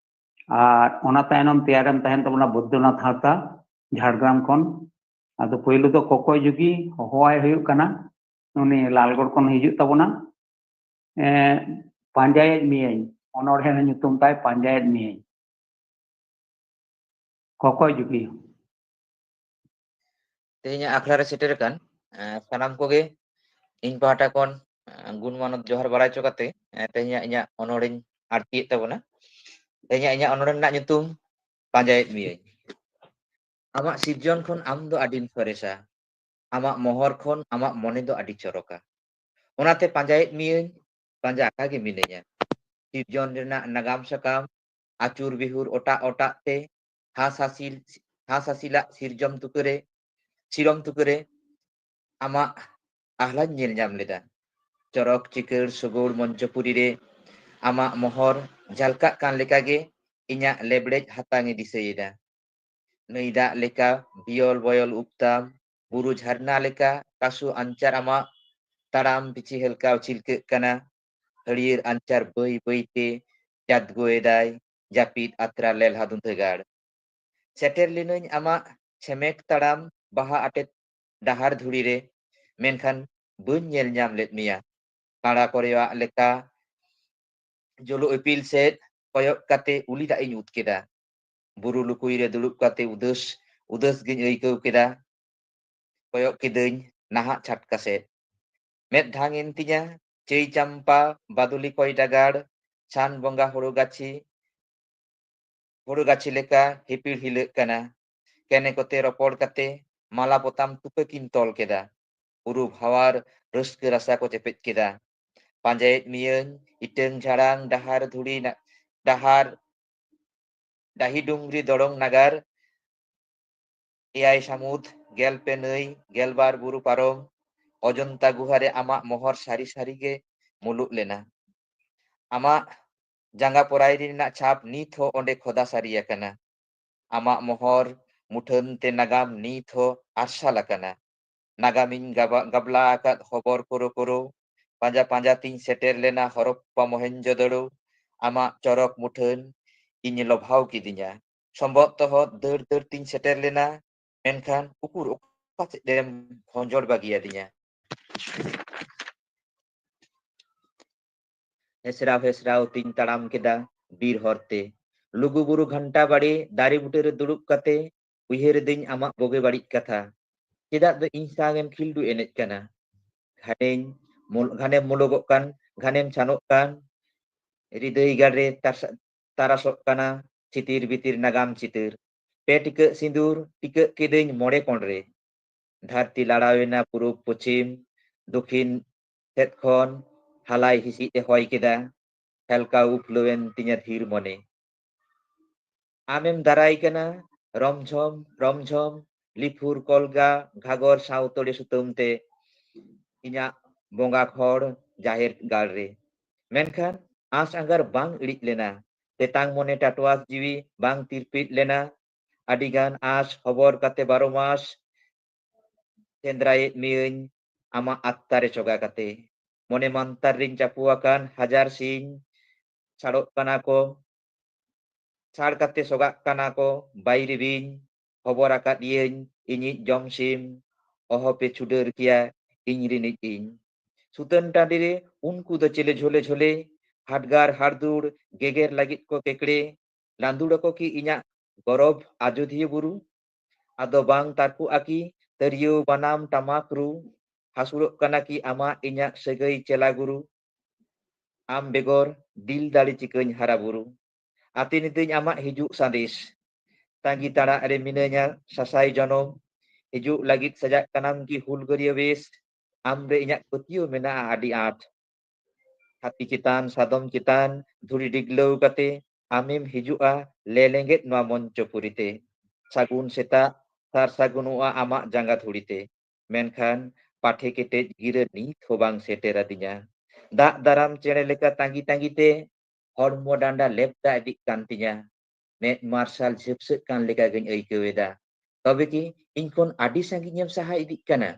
ᱟᱨ ᱚᱱᱟ ᱛᱟᱭᱱᱚᱢ ᱛᱮᱭᱟᱨᱮᱢ ᱛᱟᱦᱮᱱ ᱛᱟᱵᱚᱱᱟ ᱵᱳᱫᱽᱫᱚᱱᱟᱛᱷ ᱦᱟᱸᱥᱫᱟ ᱡᱷᱟᱲᱜᱨᱟᱢ ᱠᱷᱚᱱ᱾ ᱟᱫᱚ ᱯᱳᱭᱞᱳ ᱫᱚ ᱠᱚᱠᱚᱭ ᱡᱩᱜᱤ ᱦᱚᱦᱚᱣᱟᱭ ᱦᱩᱭᱩᱜ ᱠᱟᱱᱟ, ᱩᱱᱤ ᱞᱟᱞᱜᱚᱲ ᱠᱷᱚᱱ ᱦᱤᱡᱩᱜ ᱛᱟᱵᱚᱱᱟ᱾ ᱮᱸ, ᱯᱟᱸᱡᱟᱭᱮᱫ ᱢᱤᱭᱟᱹᱧ, ᱚᱱᱚᱬᱦᱮ ᱨᱮᱱᱟᱜ ᱧᱩᱛᱩᱢ ᱛᱟᱭ ᱯᱟᱸᱡᱟᱭᱮᱫ ᱢᱤᱭᱟᱹᱧ᱾ ᱠᱚᱠᱚᱭ ᱡᱩᱜᱤ᱾ ᱛᱮᱦᱮᱧᱟᱜ ᱟᱠᱷᱲᱟ ᱨᱮ ᱥᱮᱴᱮᱨ ᱟᱠᱟᱱ ᱮᱸ, ᱥᱟᱱᱟᱢ ᱠᱚᱜᱮ ᱤᱧ ᱯᱟᱦᱴᱟ ᱠᱷᱚᱱ ᱮᱸ, ᱜᱩᱱ ᱢᱟᱱᱚᱛ ᱡᱚᱦᱟᱨ ᱵᱟᱲᱟᱭ ᱦᱚᱪᱚ ᱠᱟᱛᱮ ᱮᱸ, ᱛᱮᱦᱮᱧᱟᱜ ᱤᱧᱟᱹᱜ ᱚᱱᱚᱬᱦᱮᱧ ᱟᱬᱛᱤᱭᱮᱫ ᱛᱟᱵᱚᱱᱟ᱾ ᱛᱮᱦᱮᱧᱟᱜ ᱤᱧᱟᱹᱜ ᱚᱱᱚᱬᱦᱮ ᱨᱮᱱᱟᱜ ᱧᱩᱛᱩᱢ ᱯᱟᱸᱡᱟᱭᱮᱫ ᱢᱤᱭᱟᱹᱧ᱾ ᱟᱢᱟᱜ ᱥᱤᱨᱡᱚᱱ ᱠᱷᱚᱱ ᱟᱢ ᱫᱚ ᱟᱹᱰᱤᱢ ᱥᱚᱨᱮᱥᱟ, ᱟᱢᱟᱜ ᱢᱚᱦᱚᱨ ᱠᱷᱚᱱ ᱟᱢᱟᱜ ᱢᱚᱱᱮ ᱫᱚ ᱟᱹᱰᱤ ᱪᱚᱨᱚᱠᱟ᱾ ᱚᱱᱟᱛᱮ ᱯᱟᱸᱡᱟᱭᱮᱫ ᱢᱤᱭᱟᱹᱧ, ᱯᱟᱸᱡᱟ ᱟᱠᱟ ᱜᱮ ᱢᱤᱱᱟᱹᱧᱟ᱾ ᱥᱤᱨᱡᱚᱱ ᱨᱮᱱᱟᱜ ᱱᱟᱜᱟᱢ ᱥᱟᱠᱟᱢ ᱟᱹᱪᱩᱨ ᱵᱤᱦᱩᱨ ᱚᱴᱟᱜ ᱚᱴᱟᱜ ᱛᱮ ᱦᱟᱸᱥ ᱦᱟᱹᱥᱤᱞ, ᱦᱟᱸᱥ ᱦᱟᱹᱥᱤᱞᱟᱜ ᱥᱤᱨᱡᱚᱢ ᱛᱩᱠᱟᱹᱨᱮ, ᱥᱤᱨᱚᱢ ᱛᱩᱠᱟᱹᱨᱮ ᱟᱢᱟᱜ ᱟᱦᱞᱟᱧ ᱧᱮᱞ ᱧᱟᱢ ᱞᱮᱫᱟ᱾ ᱪᱚᱨᱚᱠ ᱪᱤᱠᱟᱹᱲ ᱥᱳᱜᱳᱲ ᱢᱚᱧᱪᱚᱯᱩᱨᱤ ᱨᱮ ᱟᱢᱟᱜ ᱢᱚᱦᱚᱨ ᱡᱷᱟᱞᱠᱟᱜ ᱠᱟᱱ ᱞᱮᱠᱟᱜᱮ ᱤᱧᱟᱹᱜ ᱞᱮᱵᱲᱮᱡ ᱦᱟᱛᱟᱝ ᱮ ᱫᱤᱥᱟᱹᱭᱮᱫᱟ᱾ ᱱᱟᱹᱭ ᱫᱟᱜ ᱞᱮᱠᱟ ᱵᱤᱭᱚᱞ ᱵᱚᱭᱚᱞ ᱩᱵ ᱛᱟᱢ, ᱵᱩᱨᱩ ᱡᱷᱟᱨᱱᱟ ᱞᱮᱠᱟ ᱠᱟᱥᱩ ᱟᱧᱪᱟᱨ ᱟᱢᱟᱜ ᱛᱟᱲᱟᱢ ᱯᱤᱪᱷᱤ ᱦᱮᱞᱠᱟᱣ ᱪᱤᱞᱠᱟᱹᱜ ᱠᱟᱱᱟ᱾ ᱦᱟᱹᱨᱭᱟᱹᱲ ᱟᱧᱪᱟᱨ ᱵᱟᱹᱭ ᱵᱟᱹᱭᱛᱮ ᱡᱟᱫᱽᱜᱚᱭᱮᱫᱟᱭ ᱡᱟᱹᱯᱤᱫ ᱟᱛᱨᱟ ᱞᱮᱞᱦᱟ ᱫᱩᱸᱫᱷᱟᱹ ᱜᱟᱲ᱾ ᱥᱮᱴᱮᱨ ᱞᱤᱱᱟᱹᱧ ᱟᱢᱟᱜ ᱪᱷᱮᱢᱮᱠ ᱛᱟᱲᱟᱢ ᱵᱟᱦᱟ ᱟᱴᱮᱫ ᱰᱟᱦᱟᱨ ᱫᱷᱩᱲᱤ ᱨᱮ, ᱢᱮᱱᱠᱷᱟᱱ ᱵᱟᱹᱧ ᱧᱮᱞ ᱧᱟᱢ ᱞᱮᱫ ᱢᱮᱭᱟ᱾ ᱠᱟᱲᱟ ᱠᱚᱨᱮᱭᱟᱜ ᱞᱮᱠᱟ ᱡᱚᱞᱚ ᱤᱯᱤᱞ ᱥᱮᱫ ᱠᱚᱭᱚᱜ ᱠᱟᱛᱮ ᱩᱞᱤ ᱫᱟᱜ ᱤᱧ ᱩᱫ ᱠᱮᱫᱟ᱾ ᱵᱩᱨᱩ ᱞᱩᱠᱩᱭ ᱨᱮ ᱫᱩᱲᱩᱵ ᱠᱟᱛᱮ ᱩᱫᱟᱹᱥ, ᱩᱫᱟᱹᱥ ᱜᱤᱧ ᱟᱹᱭᱠᱟᱹᱣ ᱠᱮᱫᱟ᱾ ᱠᱚᱭᱚᱜ ᱠᱤᱫᱟᱹᱧ ᱱᱟᱦᱟᱜ ᱪᱷᱟᱴᱠᱟ ᱥᱮᱫ᱾ ᱢᱮᱫ ᱰᱷᱟᱝ ᱮᱱ ᱛᱤᱧᱟ ᱪᱟᱹᱭ ᱪᱟᱢᱯᱟ, ᱵᱟᱫᱩᱞᱤ ᱠᱚᱭᱰᱟ ᱜᱟᱲ, ᱥᱟᱱ ᱵᱚᱸᱜᱟ ᱦᱳᱲᱳ ᱜᱟᱹᱪᱷᱤ, ᱦᱳᱲᱳ ᱜᱟᱹᱪᱷᱤ ᱞᱮᱠᱟ ᱦᱤᱯᱤᱲ ᱦᱤᱞᱟᱹᱜ ᱠᱟᱱᱟ᱾ ᱠᱮᱱᱮ ᱠᱚᱛᱮ ᱨᱚᱯᱚᱲ ᱠᱟᱛᱮ ᱢᱟᱞᱟ ᱯᱚᱛᱟᱢ ᱛᱩᱠᱟᱹ ᱠᱤᱱ ᱛᱚᱞ ᱠᱮᱫᱟ᱾ ᱩᱨᱩ ᱵᱷᱟᱣᱟᱨ ᱨᱟᱹᱥᱠᱟᱹ ᱨᱟᱥᱟ ᱠᱚ ᱪᱮᱯᱮᱡ ᱠᱮᱫᱟ᱾ ᱯᱟᱸᱡᱟᱭᱮᱫ ᱢᱤᱭᱟᱹᱧ ᱤᱴᱟᱹᱝ ᱡᱷᱟᱲᱟᱝ ᱰᱟᱦᱟᱨ ᱫᱷᱩᱲᱤ ᱱᱟ-, ᱰᱟᱦᱟᱨ ᱰᱟᱹᱦᱤ ᱰᱩᱝᱨᱤ ᱫᱚᱲᱚᱝ ᱱᱟᱜᱟᱨ, ᱮᱭᱟᱭ ᱥᱟᱹᱢᱩᱫ, ᱜᱮᱞ ᱯᱮ ᱱᱟᱹᱭ, ᱜᱮᱞᱵᱟᱨ ᱵᱩᱨᱩ ᱯᱟᱨᱚᱢ, ᱚᱡᱚᱱᱛᱟ ᱜᱩᱦᱟ ᱨᱮ ᱟᱢᱟᱜ ᱢᱚᱦᱚᱨ ᱥᱟᱹᱨᱤ ᱥᱟᱹᱨᱤ ᱜᱮ ᱢᱩᱞᱩᱜ ᱞᱮᱱᱟ᱾ ᱟᱢᱟᱜ ᱡᱟᱸᱜᱟ ᱯᱚᱨᱟᱭᱨᱤ ᱨᱮᱱᱟᱜ ᱪᱷᱟᱯ ᱱᱤᱛ ᱦᱚᱸ ᱚᱸᱰᱮ ᱠᱷᱚᱫᱟ ᱥᱟᱹᱨᱤ ᱟᱠᱟᱱᱟ᱾ ᱟᱢᱟᱜ ᱢᱚᱦᱚᱨ ᱢᱩᱴᱷᱟᱹᱱ ᱛᱮ ᱱᱟᱜᱟᱢ ᱱᱤᱛ ᱦᱚᱸ ᱟᱨᱥᱟᱞ ᱟᱠᱟᱱᱟ᱾ ᱱᱟᱜᱟᱢᱤᱧ ᱜᱟᱵᱟ-, ᱜᱟᱵᱞᱟ ᱟᱠᱟᱫ ᱦᱚᱵᱚᱨ ᱠᱩᱨᱩ ᱠᱩᱨᱩ, ᱯᱟᱸᱡᱟ ᱯᱟᱸᱡᱟ ᱛᱤᱧ ᱥᱮᱴᱮᱨ ᱞᱮᱱᱟ ᱦᱚᱨᱚᱯᱯᱟ ᱢᱚᱦᱮᱱᱡᱳᱫᱚᱲᱳ, ᱟᱢᱟᱜ ᱪᱚᱨᱚᱠ ᱢᱩᱴᱷᱟᱹᱱ ᱤᱧ ᱞᱚᱵᱷᱟᱣ ᱠᱤᱫᱤᱧᱟ᱾ ᱥᱚᱢᱵᱚᱛ ᱛᱚᱦᱚᱫ ᱫᱟᱹᱲ ᱫᱟᱹᱲ ᱛᱤᱧ ᱥᱮᱴᱮᱨ ᱞᱮᱱᱟ, ᱢᱮᱱᱠᱷᱟᱱ ᱩᱠᱩᱨ ᱚᱠᱟ ᱥᱮᱫ ᱮᱢ ᱵᱷᱚᱸᱡᱚᱲ ᱵᱟᱹᱜᱤᱭᱟᱫᱤᱧᱟ? ᱦᱮᱥᱨᱟᱣ ᱦᱮᱥᱨᱟᱣ ᱛᱤᱧ ᱛᱟᱲᱟᱢ ᱠᱮᱫᱟ ᱵᱤᱨ ᱦᱚᱨᱛᱮ᱾ ᱞᱩᱜᱩ ᱵᱩᱨᱩ ᱜᱷᱟᱱᱴᱟ ᱵᱟᱲᱮ ᱫᱟᱨᱮ ᱵᱩᱴᱟᱹ ᱨᱮ ᱫᱩᱲᱩᱵ ᱠᱟᱛᱮ ᱩᱭᱦᱟᱹᱨ ᱮᱫᱟᱹᱧ ᱟᱢᱟᱜ ᱵᱩᱜᱤ ᱵᱟᱹᱲᱤᱡ ᱠᱟᱛᱷᱟ᱾ ᱪᱮᱫᱟᱜ ᱫᱚ ᱤᱧ ᱥᱟᱶ ᱮᱢ ᱠᱷᱤᱞᱰᱩ ᱮᱱᱮᱡ ᱠᱟᱱᱟ? ᱜᱷᱟᱱᱮᱧ ᱢᱩᱞ-, ᱜᱷᱟᱱᱮᱢ ᱢᱩᱞᱩᱜᱚᱜ ᱠᱟᱱ, ᱜᱷᱟᱱᱮᱢ ᱪᱷᱟᱱᱚᱜ ᱠᱟᱱ, ᱦᱨᱤᱫᱟᱹᱭ ᱜᱟᱲ ᱨᱮ ᱛᱟᱨᱥᱟ-, ᱛᱟᱨᱟᱥᱚᱜ ᱠᱟᱱᱟ ᱪᱤᱛᱤᱨ ᱵᱤᱛᱤᱨ ᱱᱟᱜᱟᱢ ᱪᱤᱛᱟᱹᱨ᱾ ᱯᱮ ᱴᱤᱠᱟᱹᱜ ᱥᱤᱸᱫᱩᱨ ᱴᱤᱠᱟᱹᱜ ᱠᱤᱫᱟᱹᱧ ᱢᱚᱬᱮ ᱠᱚᱬ ᱨᱮ᱾ ᱫᱷᱟᱹᱨᱛᱤ ᱞᱟᱲᱟᱣᱮᱱᱟ ᱯᱩᱨᱩᱵ ᱯᱚᱪᱷᱤᱢ, ᱫᱚᱠᱷᱤᱱ ᱥᱮᱫ ᱠᱷᱚᱱ ᱦᱟᱞᱟᱭ ᱦᱤᱸᱥᱤᱫ ᱮ ᱦᱚᱭ ᱠᱮᱫᱟ᱾ ᱦᱮᱞᱠᱟᱣ ᱩᱯᱷᱞᱟᱹᱣᱮᱱ ᱛᱤᱧᱟᱹ ᱫᱷᱤᱨ ᱢᱚᱱᱮ᱾ ᱟᱢᱮᱢ ᱫᱟᱨᱟᱭ ᱠᱟᱱᱟ ᱨᱚᱢᱡᱷᱚᱢ ᱨᱚᱢᱡᱷᱚᱢ, ᱞᱤᱯᱷᱩᱨ ᱠᱚᱞᱜᱟ ᱜᱷᱟᱜᱚᱨ ᱥᱟᱶᱛᱚᱲᱮ ᱥᱩᱛᱟᱹᱢ ᱛᱮ ᱤᱧᱟᱜ ᱵᱚᱸᱜᱟ ᱠᱷᱚᱲ ᱡᱟᱦᱮᱨ ᱜᱟᱲ ᱨᱮ᱾ ᱢᱮᱱᱠᱷᱟᱱ ᱟᱸᱥ ᱟᱸᱜᱟᱨ ᱵᱟᱝ ᱤᱲᱤᱡ ᱞᱮᱱᱟ, ᱛᱮᱛᱟᱝ ᱢᱚᱱᱮ ᱴᱟᱴᱣᱟᱥ ᱡᱤᱣᱤ ᱵᱟᱝ ᱛᱤᱨᱯᱤᱫ ᱞᱮᱱᱟ᱾ ᱟᱹᱰᱤᱜᱟᱱ ᱟᱸᱥ ᱦᱚᱵᱚᱨ ᱠᱟᱛᱮ ᱵᱟᱨᱚ ᱢᱟᱥ ᱥᱮᱸᱫᱽᱨᱟᱭᱮᱫ ᱢᱤᱭᱟᱹᱧ ᱟᱢᱟᱜ ᱟᱛᱛᱟ ᱨᱮ ᱪᱚᱜᱟ ᱠᱟᱛᱮ᱾ ᱢᱚᱱᱮ ᱢᱟᱱᱛᱟᱨ ᱨᱤᱧ ᱪᱟᱯᱚ ᱟᱠᱟᱱ ᱦᱟᱡᱟᱨ ᱥᱤᱧ ᱥᱟᱲᱚᱜ ᱠᱟᱱᱟ ᱠᱚ, ᱥᱟᱲ ᱠᱟᱛᱮ ᱥᱚᱜᱟᱜ ᱠᱟᱱᱟ ᱠᱚ ᱵᱟᱭᱨᱤ ᱵᱤᱧ᱾ ᱦᱚᱵᱚᱨ ᱟᱠᱟᱫ ᱤᱭᱟᱹᱧ ᱤᱧᱤᱡ ᱡᱚᱢ ᱥᱤᱢ, ᱚᱦᱚᱯᱮ ᱪᱷᱩᱰᱟᱹᱨ ᱠᱮᱭᱟ ᱤᱧ ᱨᱤᱱᱤᱡ ᱤᱧ᱾ ᱥᱩᱛᱟᱹᱱ ᱴᱟᱺᱰᱤ ᱨᱮ ᱩᱱᱠᱩ ᱫᱚ ᱪᱮᱞᱮ ᱡᱷᱚᱞᱮ ᱡᱷᱚᱞᱮ, ᱦᱟᱰᱜᱟᱨ ᱦᱟᱲᱫᱩᱲ ᱜᱮᱜᱮᱨ ᱞᱟᱹᱜᱤᱫ ᱠᱚ ᱠᱮᱠᱲᱮ᱾ ᱞᱟᱸᱫᱩᱲ ᱟᱠᱚ ᱠᱤ ᱤᱧᱟᱜ ᱜᱚᱨᱚᱵᱽ ᱟᱡᱚᱫᱤᱭᱟᱹ ᱵᱩᱨᱩ? ᱟᱫᱚ ᱵᱟᱝ ᱛᱟᱨᱠᱚᱜᱼᱟ ᱠᱤ ᱛᱟᱹᱨᱭᱟᱹᱣ ᱵᱟᱱᱟᱢ ᱴᱟᱢᱟᱠ ᱨᱩ? ᱦᱟᱹᱥᱩᱲᱚᱜ ᱠᱟᱱᱟ ᱠᱤ ᱟᱢᱟᱜ ᱤᱧᱟᱜ ᱥᱟᱹᱜᱟᱹᱭ ᱪᱮᱞᱟ ᱜᱩᱨᱩ? ᱟᱢ ᱵᱮᱜᱚᱨ ᱫᱤᱞ ᱫᱟᱲᱮ ᱪᱤᱠᱟᱹᱧ ᱦᱟᱨᱟ ᱵᱩᱨᱩ? ᱟᱛᱮ ᱱᱤᱛᱟᱹᱧ ᱟᱢᱟᱜ ᱦᱤᱡᱩᱜ ᱥᱟᱸᱫᱮᱥ᱾ ᱛᱟᱸᱜᱤ ᱛᱟᱲᱟᱜ ᱨᱮ ᱢᱤᱱᱟᱹᱧᱟ ᱥᱟᱥᱟᱭ ᱡᱚᱱᱚᱢ᱾ ᱦᱤᱡᱩᱜ ᱞᱟᱹᱜᱤᱫ ᱥᱟᱡᱟᱜ ᱠᱟᱱᱟᱢ ᱠᱤ ᱦᱩᱞᱜᱟᱹᱨᱤᱭᱟᱹ ᱵᱮᱥ? ᱟᱢ ᱨᱮ ᱤᱧᱟᱜ ᱯᱟᱹᱛᱭᱟᱹᱣ ᱢᱮᱱᱟᱜᱼᱟ ᱟᱹᱰᱤ ᱟᱸᱴ᱾ ᱦᱟᱹᱛᱤ ᱪᱮᱛᱟᱱ ᱥᱟᱫᱚᱢ ᱪᱮᱛᱟᱱ ᱫᱷᱩᱲᱤ ᱰᱤᱜᱽᱞᱟᱹᱣ ᱠᱟᱛᱮ ᱟᱢᱮᱢ ᱦᱤᱡᱩᱜᱼᱟ ᱞᱮ ᱞᱮᱸᱜᱮᱫ ᱱᱚᱣᱟ ᱢᱚᱧᱪᱚ ᱯᱩᱨᱤ ᱛᱮ᱾ ᱥᱟᱹᱜᱩᱱ ᱥᱮᱛᱟᱜ ᱥᱟᱨ ᱥᱟᱹᱜᱩᱱᱚᱜᱼᱟ ᱟᱢᱟᱜ ᱡᱟᱸᱜᱟ ᱫᱷᱩᱲᱤ ᱛᱮ᱾ ᱢᱮᱱᱠᱷᱟᱱ ᱯᱟᱴᱷᱮ ᱠᱮᱴᱮᱡ ᱜᱤᱨᱟᱹ ᱱᱤᱛ ᱦᱚᱸ ᱵᱟᱝ ᱥᱮᱴᱮᱨ ᱟᱹᱫᱤᱧᱟ᱾ ᱫᱟᱜ ᱫᱟᱨᱟᱢ ᱪᱮᱬᱮ ᱞᱮᱠᱟ ᱛᱟᱸᱜᱤ ᱛᱟᱸᱜᱤ ᱛᱮ ᱦᱚᱲᱢᱚ ᱰᱟᱸᱰᱟ ᱞᱮᱯᱫᱟ ᱤᱫᱤᱜ ᱠᱟᱱ ᱛᱤᱧᱟ᱾ ᱢᱮᱫ ᱢᱟᱨᱥᱟᱞ ᱡᱷᱟᱹᱯᱥᱟᱹᱜ ᱠᱟᱱ ᱞᱮᱠᱟ ᱜᱤᱧ ᱟᱹᱭᱠᱟᱹᱣ ᱮᱫᱟ᱾ ᱛᱚᱵᱮ ᱠᱤ ᱤᱧ ᱠᱷᱚᱱ ᱟᱹᱰᱤ ᱥᱟᱺᱜᱤᱧ ᱮᱢ ᱥᱟᱦᱟ ᱤᱫᱤᱜ ᱠᱟᱱᱟ?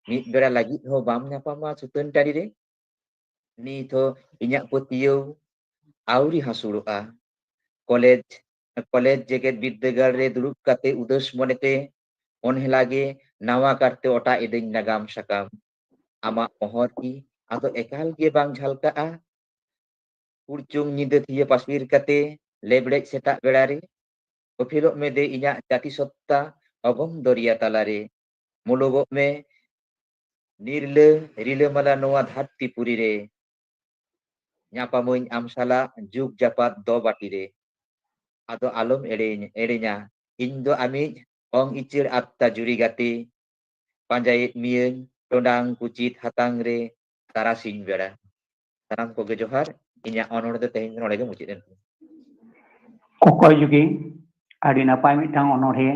ᱢᱤᱫ ᱵᱮᱲᱟ ᱞᱟᱹᱜᱤᱫ ᱦᱚᱸ ᱵᱟᱢ ᱧᱟᱯᱟᱢᱟ ᱥᱩᱛᱟᱹᱱ ᱴᱟᱺᱰᱤ ᱨᱮ᱾ ᱱᱤᱛ ᱦᱚᱸ ᱤᱧᱟᱹᱜ ᱯᱟᱹᱛᱭᱟᱹᱣ ᱟᱹᱣᱨᱤ ᱦᱟᱹᱥᱩᱲᱚᱜᱼᱟ᱾ ᱠᱚᱞᱮᱡᱽ, ᱠᱚᱞᱮᱡᱽ ᱡᱮᱜᱮᱛ ᱵᱤᱨᱫᱟᱹᱜᱟᱲ ᱨᱮ ᱫᱩᱲᱩᱵ ᱠᱟᱛᱮ ᱩᱫᱟᱹᱥ ᱢᱚᱱᱮᱛᱮ ᱚᱱᱦᱮᱞᱟ ᱜᱮ ᱱᱟᱣᱟ ᱠᱟᱨᱛᱮ ᱚᱴᱟ ᱮᱫᱟᱹᱧ ᱱᱟᱜᱟᱢ ᱥᱟᱠᱟᱢ᱾ ᱟᱢᱟᱜ ᱢᱚᱦᱚᱨ ᱠᱤ ᱟᱫᱚ ᱮᱠᱟᱞ ᱜᱮ ᱵᱟᱝ ᱡᱷᱟᱞᱠᱟᱜᱼᱟ? ᱠᱩᱲᱪᱩᱝ ᱧᱤᱫᱟᱹ ᱛᱷᱤᱭᱟᱹ ᱯᱟᱹᱥᱤᱨ ᱠᱟᱛᱮ ᱞᱮᱵᱲᱮᱡ ᱥᱮᱛᱟᱜ ᱵᱮᱲᱟ ᱨᱮ ᱚᱯᱷᱮᱞᱚᱜ ᱢᱮ ᱫᱮ ᱤᱧᱟᱹᱜ ᱡᱟᱹᱛᱤ ᱥᱚᱛᱛᱟ ᱚᱜᱚᱢ ᱫᱚᱨᱭᱟ ᱛᱟᱞᱟᱨᱮ᱾ ᱢᱩᱞᱩᱜᱚᱜ ᱢᱮ ᱱᱤᱨᱞᱟᱹ ᱨᱤᱞᱟᱹᱢᱟᱞᱟ ᱱᱚᱣᱟ ᱫᱷᱟᱹᱨᱛᱤ ᱯᱩᱨᱤ ᱨᱮ᱾ ᱧᱟᱯᱟᱢᱟᱹᱧ ᱟᱢ ᱥᱟᱞᱟᱜ ᱡᱩᱜᱽ ᱡᱟᱯᱟᱛ ᱫᱚ ᱵᱟᱹᱴᱤ ᱨᱮ᱾ ᱟᱫᱚ ᱟᱞᱚᱢ ᱮᱲᱮᱧ-, ᱮᱲᱮᱧᱟ, ᱤᱧ ᱫᱚ ᱟᱢᱤᱡ ᱚᱝ ᱤᱪᱟᱹᱲ ᱟᱛᱛᱟ ᱡᱩᱨᱤ ᱜᱟᱛᱮ᱾ ᱯᱟᱸᱡᱟᱭᱮᱫ ᱢᱤᱭᱟᱹᱧ ᱴᱚᱸᱰᱟᱝ ᱠᱩᱪᱤᱛ ᱦᱟᱛᱟᱝ ᱨᱮ ᱛᱟᱨᱟᱥᱤᱧ ᱵᱮᱲᱟ᱾ ᱥᱟᱱᱟᱢ ᱠᱚᱜᱮ ᱡᱚᱦᱟᱨ᱾ ᱤᱧᱟᱹᱜ ᱚᱱᱚᱬᱦᱮ ᱫᱚ ᱛᱮᱦᱮᱧ ᱱᱚᱰᱮ ᱜᱮ ᱢᱩᱪᱟᱹᱫ ᱮᱱ ᱛᱤᱧᱟ᱾ ᱚᱠᱚᱭ ᱡᱩᱜᱤ, ᱟᱹᱰᱤ ᱱᱟᱯᱟᱭ ᱢᱤᱫᱴᱟᱝ ᱚᱱᱚᱬᱦᱮ,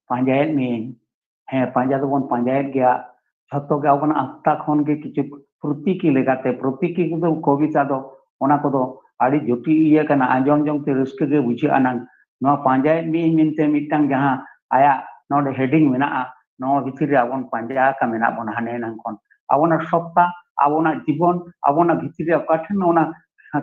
ᱯᱟᱸᱡᱟᱭᱮᱫ ᱢᱤᱭᱟᱹᱧ᱾ ᱦᱮᱸ, ᱯᱟᱸᱡᱟ ᱫᱚᱵᱚᱱ ᱯᱟᱸᱡᱟᱭᱮᱫ ᱜᱮᱭᱟ᱾ ᱡᱷᱚᱛᱚ ᱜᱮ ᱟᱵᱚᱱᱟᱜ ᱟᱛᱛᱟ ᱠᱷᱚᱱ ᱜᱮ ᱠᱤᱪᱷᱩ ᱯᱨᱚᱛᱤᱠᱤ ᱞᱮᱠᱟᱛᱮ, ᱯᱨᱚᱛᱤᱠᱤ ᱠᱚᱫᱚ ᱠᱚᱵᱤᱛᱟ ᱫᱚ, ᱚᱱᱟ ᱠᱚᱫᱚ ᱟᱹᱰᱤ ᱡᱚᱴᱤᱞ ᱤᱭᱟᱹ ᱠᱟᱱᱟ, ᱟᱸᱡᱚᱢ ᱡᱚᱝ ᱛᱮ ᱨᱟᱹᱥᱠᱟᱹ ᱜᱮ ᱵᱩᱡᱷᱟᱹᱜᱼᱟ ᱱᱟᱝ᱾ ᱱᱚᱣᱟ ᱯᱟᱸᱡᱟᱭᱮᱫ ᱢᱤᱭᱟᱹᱧ ᱢᱮᱱᱛᱮ ᱢᱤᱫᱴᱟᱝ ᱡᱟᱦᱟᱸ ᱟᱭᱟᱜ ᱱᱚᱰᱮ heading ᱢᱮᱱᱟᱜᱼᱟ, ᱱᱚᱣᱟ ᱵᱷᱤᱛᱤᱨ ᱨᱮ ᱟᱵᱚᱱ ᱯᱟᱸᱡᱟ ᱟᱠᱟ ᱢᱮᱱᱟᱜ ᱵᱚᱱᱟ ᱦᱟᱱᱮ ᱮᱱᱟᱝ ᱠᱷᱚᱱ᱾ ᱟᱵᱚᱱᱟᱜ ᱥᱚᱛᱛᱟ, ᱟᱵᱚᱱᱟᱜ ᱡᱤᱵᱚᱱ, ᱟᱵᱚᱱᱟᱜ ᱵᱷᱤᱛᱤᱨ ᱨᱮ ᱚᱠᱟ ᱴᱷᱮᱱ ᱚᱱᱟ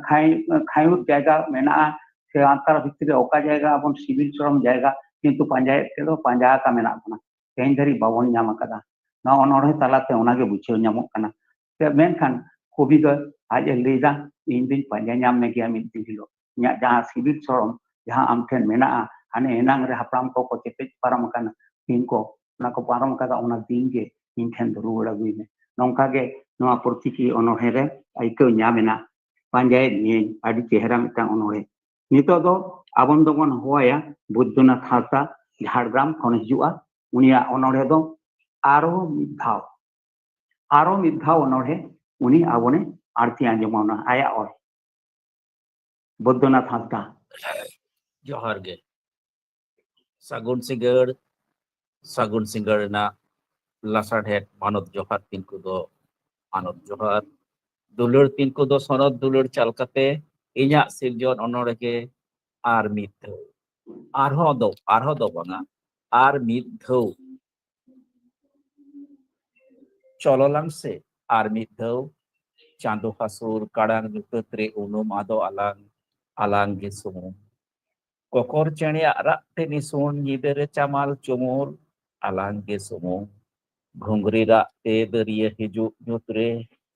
ᱠᱷᱟᱸᱭ-, ᱠᱷᱟᱸᱭᱩᱨ ᱡᱟᱭᱜᱟ ᱢᱮᱱᱟᱜᱼᱟ, ᱥᱮ ᱟᱱᱛᱟᱨ ᱵᱷᱤᱛᱤᱨ ᱨᱮ ᱚᱠᱟ ᱡᱟᱭᱜᱟ ᱟᱵᱚᱱ ᱥᱤᱵᱤᱞ ᱥᱚᱲᱚᱢ ᱡᱟᱭᱜᱟ, ᱠᱤᱱᱛᱩ ᱯᱟᱸᱡᱟᱭᱮᱫ ᱛᱮᱫᱚ ᱯᱟᱸᱡᱟ ᱟᱠᱟ ᱢᱮᱱᱟᱜ ᱵᱚᱱᱟ᱾ ᱛᱮᱦᱮᱧ ᱫᱷᱟᱹᱨᱤᱡ ᱵᱟᱵᱚᱱ ᱧᱟᱢ ᱟᱠᱟᱫᱟ᱾ ᱱᱚᱣᱟ ᱚᱱᱚᱬᱦᱮ ᱛᱟᱞᱟᱛᱮ ᱚᱱᱟᱜᱮ ᱵᱩᱡᱷᱟᱹᱣ ᱧᱟᱢᱚᱜ ᱠᱟᱱᱟ᱾ ᱛᱮ ᱢᱮᱱᱠᱷᱟᱱ ᱠᱚᱵᱤ ᱫᱚ ᱟᱡ ᱮ ᱞᱟᱹᱭᱫᱟ, "ᱤᱧ ᱫᱩᱧ ᱯᱟᱸᱡᱟ ᱧᱟᱢ ᱢᱮᱜᱮᱭᱟ ᱢᱤᱫ ᱫᱤᱱ ᱦᱤᱞᱳᱜ᱾ ᱤᱧᱟᱹᱜ ᱡᱟᱦᱟᱸ ᱥᱤᱵᱤᱞ ᱥᱚᱲᱚᱢ ᱡᱟᱦᱟᱸ ᱟᱢ ᱴᱷᱮᱱ ᱢᱮᱱᱟᱜᱼᱟ, ᱦᱟᱱᱮ ᱮᱱᱟᱝ ᱨᱮ ᱦᱟᱯᱲᱟᱢ ᱠᱚᱠᱚ ᱪᱮᱯᱮᱡ ᱯᱟᱨᱚᱢ ᱟᱠᱟᱱᱟ, ᱫᱤᱱ ᱠᱚ, ᱚᱱᱟ ᱠᱚ ᱯᱟᱨᱚᱢ ᱟᱠᱟᱫᱟ, ᱚᱱᱟ ᱫᱤᱱ ᱜᱮ ᱤᱧ ᱴᱷᱮᱱ ᱫᱚ ᱨᱩᱣᱟᱹᱲ ᱟᱹᱜᱩᱭ ᱢᱮ᱾" ᱱᱚᱝᱠᱟ ᱜᱮ ᱱᱚᱣᱟ ᱯᱨᱚᱛᱤᱠᱤ ᱚᱱᱚᱬᱦᱮ ᱨᱮ ᱟᱹᱭᱠᱟᱹᱣ ᱧᱟᱢ ᱮᱱᱟ᱾ ᱯᱟᱸᱡᱟᱭᱮᱫ ᱢᱤᱭᱟᱹᱧ, ᱟᱹᱰᱤ ᱪᱮᱦᱨᱟ ᱢᱤᱫᱴᱟᱝ ᱚᱱᱚᱬᱦᱮ᱾ ᱱᱤᱛᱚᱜ ᱫᱚ ᱟᱵᱚᱱ ᱫᱚᱵᱚᱱ ᱦᱚᱦᱚᱣᱟᱭᱟ ᱵᱳᱭᱫᱚᱱᱟᱛᱷ ᱦᱟᱸᱥᱫᱟ, ᱡᱷᱟᱲᱜᱨᱟᱢ ᱠᱷᱚᱱ ᱦᱤᱡᱩᱜᱼᱟ᱾ ᱩᱱᱤᱭᱟᱜ ᱚᱱᱚᱬᱦᱮ ᱫᱚ ᱟᱨᱦᱚᱸ ᱢᱤᱫ ᱫᱷᱟᱣ, ᱟᱨᱦᱚᱸ ᱢᱤᱫ ᱫᱷᱟᱣ ᱚᱱᱚᱬᱦᱮ ᱩᱱᱤ ᱟᱵᱚᱱᱮ ᱟᱬᱛᱤ ᱟᱸᱡᱚᱢ ᱟᱵᱚᱱᱟ, ᱟᱭᱟᱜ ᱚᱞ᱾ ᱵᱳᱭᱫᱚᱱᱟᱛᱷ ᱦᱟᱸᱥᱫᱟ᱾ ᱡᱚᱦᱟᱨ ᱜᱮ᱾ ᱥᱟᱹᱜᱩᱱ ᱥᱤᱸᱜᱟᱹᱲ, ᱥᱟᱹᱜᱩᱱ ᱥᱤᱸᱜᱟᱹᱲ ᱨᱮᱱᱟᱜ ᱞᱟᱥᱟᱲᱦᱮᱫ ᱢᱟᱱᱚᱛ ᱡᱚᱦᱟᱨ ᱛᱤᱱᱠᱩ ᱫᱚ ᱢᱟᱱᱚᱛ ᱡᱚᱦᱟᱨ, ᱫᱩᱞᱟᱹᱲ ᱛᱤᱱᱠᱩ ᱫᱚ ᱥᱚᱱᱚᱛ ᱫᱩᱞᱟᱹᱲ ᱪᱟᱞ ᱠᱟᱛᱮ ᱤᱧᱟᱹᱜ ᱥᱤᱨᱡᱚᱱ ᱚᱱᱚᱬᱦᱮ ᱜᱮ ᱟᱨ ᱢᱤᱫ ᱫᱷᱟᱣ, ᱟᱨᱦᱚᱸ ᱫᱚ, ᱟᱨᱦᱚᱸ ᱫᱚ ᱵᱟᱝᱟ, ᱟᱨ ᱢᱤᱫ ᱫᱷᱟᱣ ᱪᱚᱞᱚ ᱞᱟᱝ ᱥᱮ ᱟᱨ ᱢᱤᱫ ᱫᱷᱟᱣ ᱪᱟᱸᱫᱚ ᱦᱟᱹᱥᱩᱨ ᱠᱟᱲᱟᱝ ᱧᱩᱛᱟᱹᱛ ᱨᱮ ᱩᱱᱩᱢ ᱟᱫᱚ ᱟᱞᱟᱝ, ᱟᱞᱟᱝ ᱜᱮ ᱥᱩᱢᱩᱝ᱾ ᱠᱚᱠᱚᱨ ᱪᱮᱬᱮᱭᱟᱜ ᱨᱟᱜ ᱛᱮ ᱱᱤᱥᱩᱱ ᱧᱤᱫᱟᱹ ᱨᱮ ᱪᱟᱢᱟᱞ ᱪᱩᱢᱩᱞ, ᱟᱞᱟᱝ ᱜᱮ ᱥᱩᱢᱩᱝ᱾ ᱜᱷᱩᱸᱜᱽᱨᱤ ᱨᱟᱜ ᱛᱮ ᱫᱟᱹᱨᱭᱟᱹ ᱦᱤᱡᱩᱜ ᱧᱩᱛ ᱨᱮ,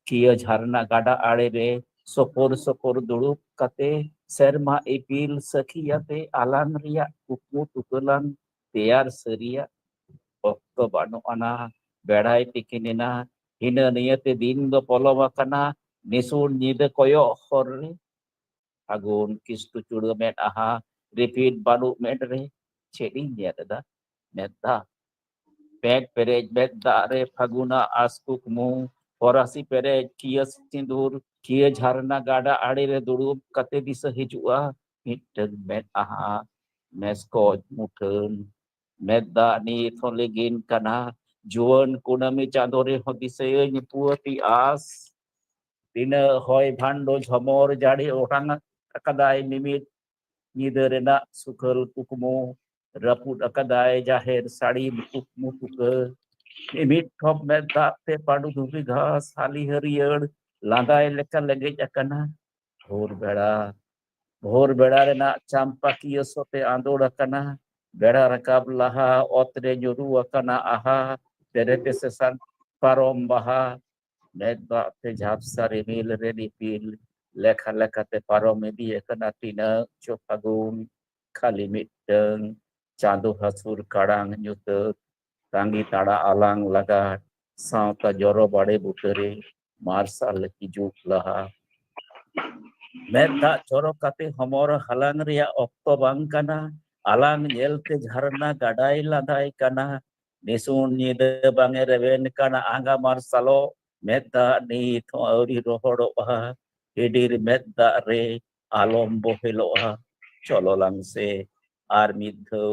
ᱠᱤᱭᱟᱹ ᱡᱷᱟᱨᱱᱟ ᱜᱟᱰᱟ ᱟᱲᱮ ᱨᱮ ᱥᱚᱠᱚᱨ ᱥᱚᱠᱚᱨ ᱫᱩᱲᱩᱵ ᱠᱟᱛᱮ, ᱥᱮᱨᱢᱟ ᱤᱯᱤᱞ ᱥᱟᱹᱠᱷᱤᱭᱟᱛᱮ ᱟᱞᱟᱝ ᱨᱮᱭᱟᱜ ᱠᱩᱠᱢᱩ ᱛᱩᱠᱟᱹᱞᱟᱝ ᱛᱮᱭᱟᱨ ᱥᱟᱹᱨᱤᱭᱟ᱾ ᱚᱠᱛᱚ ᱵᱟᱹᱱᱩᱜ ᱟᱱᱟ, ᱵᱮᱲᱟᱭ ᱛᱤᱠᱤᱱ ᱮᱱᱟ, ᱦᱤᱱᱟᱹ ᱱᱤᱭᱟᱹᱛᱮ ᱫᱤᱱ ᱫᱚ ᱯᱚᱞᱚᱢ ᱟᱠᱟᱱᱟ᱾ ᱱᱤᱥᱩᱱ ᱧᱤᱫᱟᱹ ᱠᱚᱭᱚᱜ ᱦᱚᱨ ᱨᱮ ᱯᱷᱟᱹᱜᱩᱱ ᱠᱤᱥᱠᱩ ᱪᱩᱲᱟᱹ ᱢᱮᱫ ᱟᱦᱟ, ᱨᱤᱯᱤᱴ ᱵᱟᱹᱱᱩᱜ ᱢᱮᱫ ᱨᱮ, ᱪᱮᱫ ᱤᱧ ᱧᱮᱞ ᱮᱫᱟ? ᱢᱮᱫ ᱫᱟᱜ᱾ ᱢᱮᱫ ᱯᱮᱨᱮᱡ ᱢᱮᱫ ᱫᱟᱜ ᱨᱮ ᱯᱷᱟᱹᱜᱩᱱᱟᱜ ᱟᱥ ᱠᱩᱠᱢᱩ, ᱦᱚᱨᱟᱥᱤ ᱯᱮᱨᱮᱡ ᱠᱤᱭᱟᱹ ᱥᱤᱸᱫᱩᱨ, ᱠᱤᱭᱟᱹ ᱡᱷᱟᱨᱱᱟ ᱜᱟᱰᱟ ᱟᱲᱮ ᱨᱮ ᱫᱩᱲᱩᱵ ᱠᱟᱛᱮ ᱫᱤᱥᱟᱹ ᱦᱤᱡᱩᱜᱼᱟ ᱢᱤᱫᱴᱟᱹᱝ ᱢᱮᱫ ᱟᱦᱟ, ᱢᱮᱥᱠᱚᱡ ᱢᱩᱴᱷᱟᱹᱱ᱾ ᱢᱮᱫ ᱫᱟᱜ ᱱᱤᱛ ᱦᱚᱸ ᱞᱤᱸᱜᱤᱱ ᱠᱟᱱᱟ, ᱡᱩᱣᱟᱹᱱ ᱠᱩᱱᱟᱹᱢᱤ ᱪᱟᱸᱫᱚ ᱨᱮᱦᱚᱸ ᱫᱤᱥᱟᱹᱭᱟᱹᱧ ᱯᱩᱣᱟᱹᱛᱤ ᱟᱥ᱾ ᱛᱤᱱᱟᱹᱜ ᱦᱚᱭ ᱵᱷᱟᱱᱰᱚ ᱡᱷᱚᱢᱚᱨ ᱡᱟᱹᱲᱤ ᱚᱴᱟᱝ ᱟᱠᱟᱫᱟᱭ ᱢᱤᱢᱤᱫ ᱧᱤᱫᱟᱹ ᱨᱮᱱᱟᱜ ᱥᱩᱠᱷᱟᱹᱞ ᱠᱩᱠᱢᱩ, ᱨᱟᱹᱯᱩᱫ ᱟᱠᱟᱫᱟᱭ ᱡᱟᱦᱮᱨ ᱥᱟᱹᱲᱤᱢ ᱠᱩᱠᱢᱩ ᱛᱩᱠᱟᱹ᱾ ᱢᱤᱢᱤᱫ ᱴᱷᱚᱯ ᱢᱮᱫ ᱫᱟᱜ ᱛᱮ ᱯᱟᱹᱰᱩ ᱫᱷᱩᱵᱤ ᱜᱷᱟᱥ ᱦᱟᱹᱞᱤ ᱦᱟᱹᱨᱭᱟᱹᱲ ᱞᱟᱸᱫᱟᱭ ᱞᱮᱠᱟ ᱞᱮᱸᱜᱮᱡ ᱟᱠᱟᱱᱟ᱾ ᱵᱷᱳᱨ ᱵᱮᱲᱟ, ᱵᱷᱳᱨ ᱵᱮᱲᱟ ᱨᱮᱱᱟᱜ ᱪᱟᱢᱯᱟᱠᱤᱭᱟᱹ ᱥᱚ ᱛᱮ ᱟᱸᱫᱳᱲ ᱟᱠᱟᱱᱟ᱾ ᱵᱮᱲᱟ ᱨᱟᱠᱟᱵ ᱞᱟᱦᱟ ᱚᱛ ᱨᱮ ᱧᱩᱨᱩ ᱟᱠᱟᱱᱟ ᱟᱦᱟ, ᱛᱮᱨᱮ ᱛᱮ ᱥᱮᱥᱟᱱ ᱯᱟᱨᱚᱢ ᱵᱟᱦᱟ᱾ ᱢᱮᱫ ᱫᱟᱜ ᱛᱮ ᱡᱷᱟᱯᱥᱟ ᱨᱤᱢᱤᱞ ᱨᱮ ᱤᱯᱤᱞ ᱞᱮᱠᱷᱟ ᱞᱮᱠᱟᱛᱮ ᱯᱟᱨᱚᱢ ᱤᱫᱤ ᱟᱠᱟᱱᱟ ᱛᱤᱱᱟᱹᱜ ᱪᱚ ᱯᱷᱟᱹᱜᱩᱱ᱾ ᱠᱷᱟᱹᱞᱤ ᱢᱤᱫᱴᱟᱹᱝ ᱪᱟᱸᱫᱚ ᱦᱟᱹᱥᱩᱨ ᱠᱟᱲᱟᱝ ᱧᱩᱛᱟᱹᱛ ᱛᱟᱺᱜᱤ ᱛᱟᱲᱟ ᱟᱞᱟᱝ ᱞᱟᱜᱟ, ᱥᱟᱶᱛᱟ ᱡᱚᱨᱚ ᱵᱟᱲᱮ ᱵᱩᱴᱟᱹᱨᱮ ᱢᱟᱨᱥᱟᱞ ᱦᱤᱡᱩᱜ ᱞᱟᱦᱟ᱾ ᱢᱮᱫ ᱫᱟᱜ ᱪᱚᱨᱚ ᱠᱟᱛᱮ ᱦᱚᱢᱚᱨ ᱦᱟᱞᱟᱝ ᱨᱮᱭᱟᱜ ᱚᱠᱛᱚ ᱵᱟᱝ ᱠᱟᱱᱟ᱾ ᱟᱞᱟᱝ ᱧᱮᱞᱛᱮ ᱡᱷᱟᱨᱱᱟ ᱜᱟᱰᱟᱭ ᱞᱟᱸᱫᱟᱭ ᱠᱟᱱᱟ᱾ ᱱᱤᱥᱩᱱ ᱧᱤᱫᱟᱹ ᱵᱟᱝ ᱮ ᱨᱮᱵᱮᱱ ᱠᱟᱱᱟ ᱟᱸᱜᱟ ᱢᱟᱨᱥᱟᱞᱚᱜ᱾ ᱢᱮᱫ ᱫᱟᱜ ᱱᱤᱛ ᱦᱚᱸ ᱟᱹᱣᱨᱤ ᱨᱚᱦᱚᱲᱚᱜᱼᱟ᱾ ᱦᱤᱰᱤᱨ ᱢᱮᱫ ᱫᱟᱜ ᱨᱮ ᱟᱞᱚᱢ ᱵᱚᱦᱮᱞᱚᱜᱼᱟ᱾ ᱪᱚᱞᱚ ᱞᱟᱝ ᱥᱮ ᱟᱨ ᱢᱤᱫ ᱫᱷᱟᱣ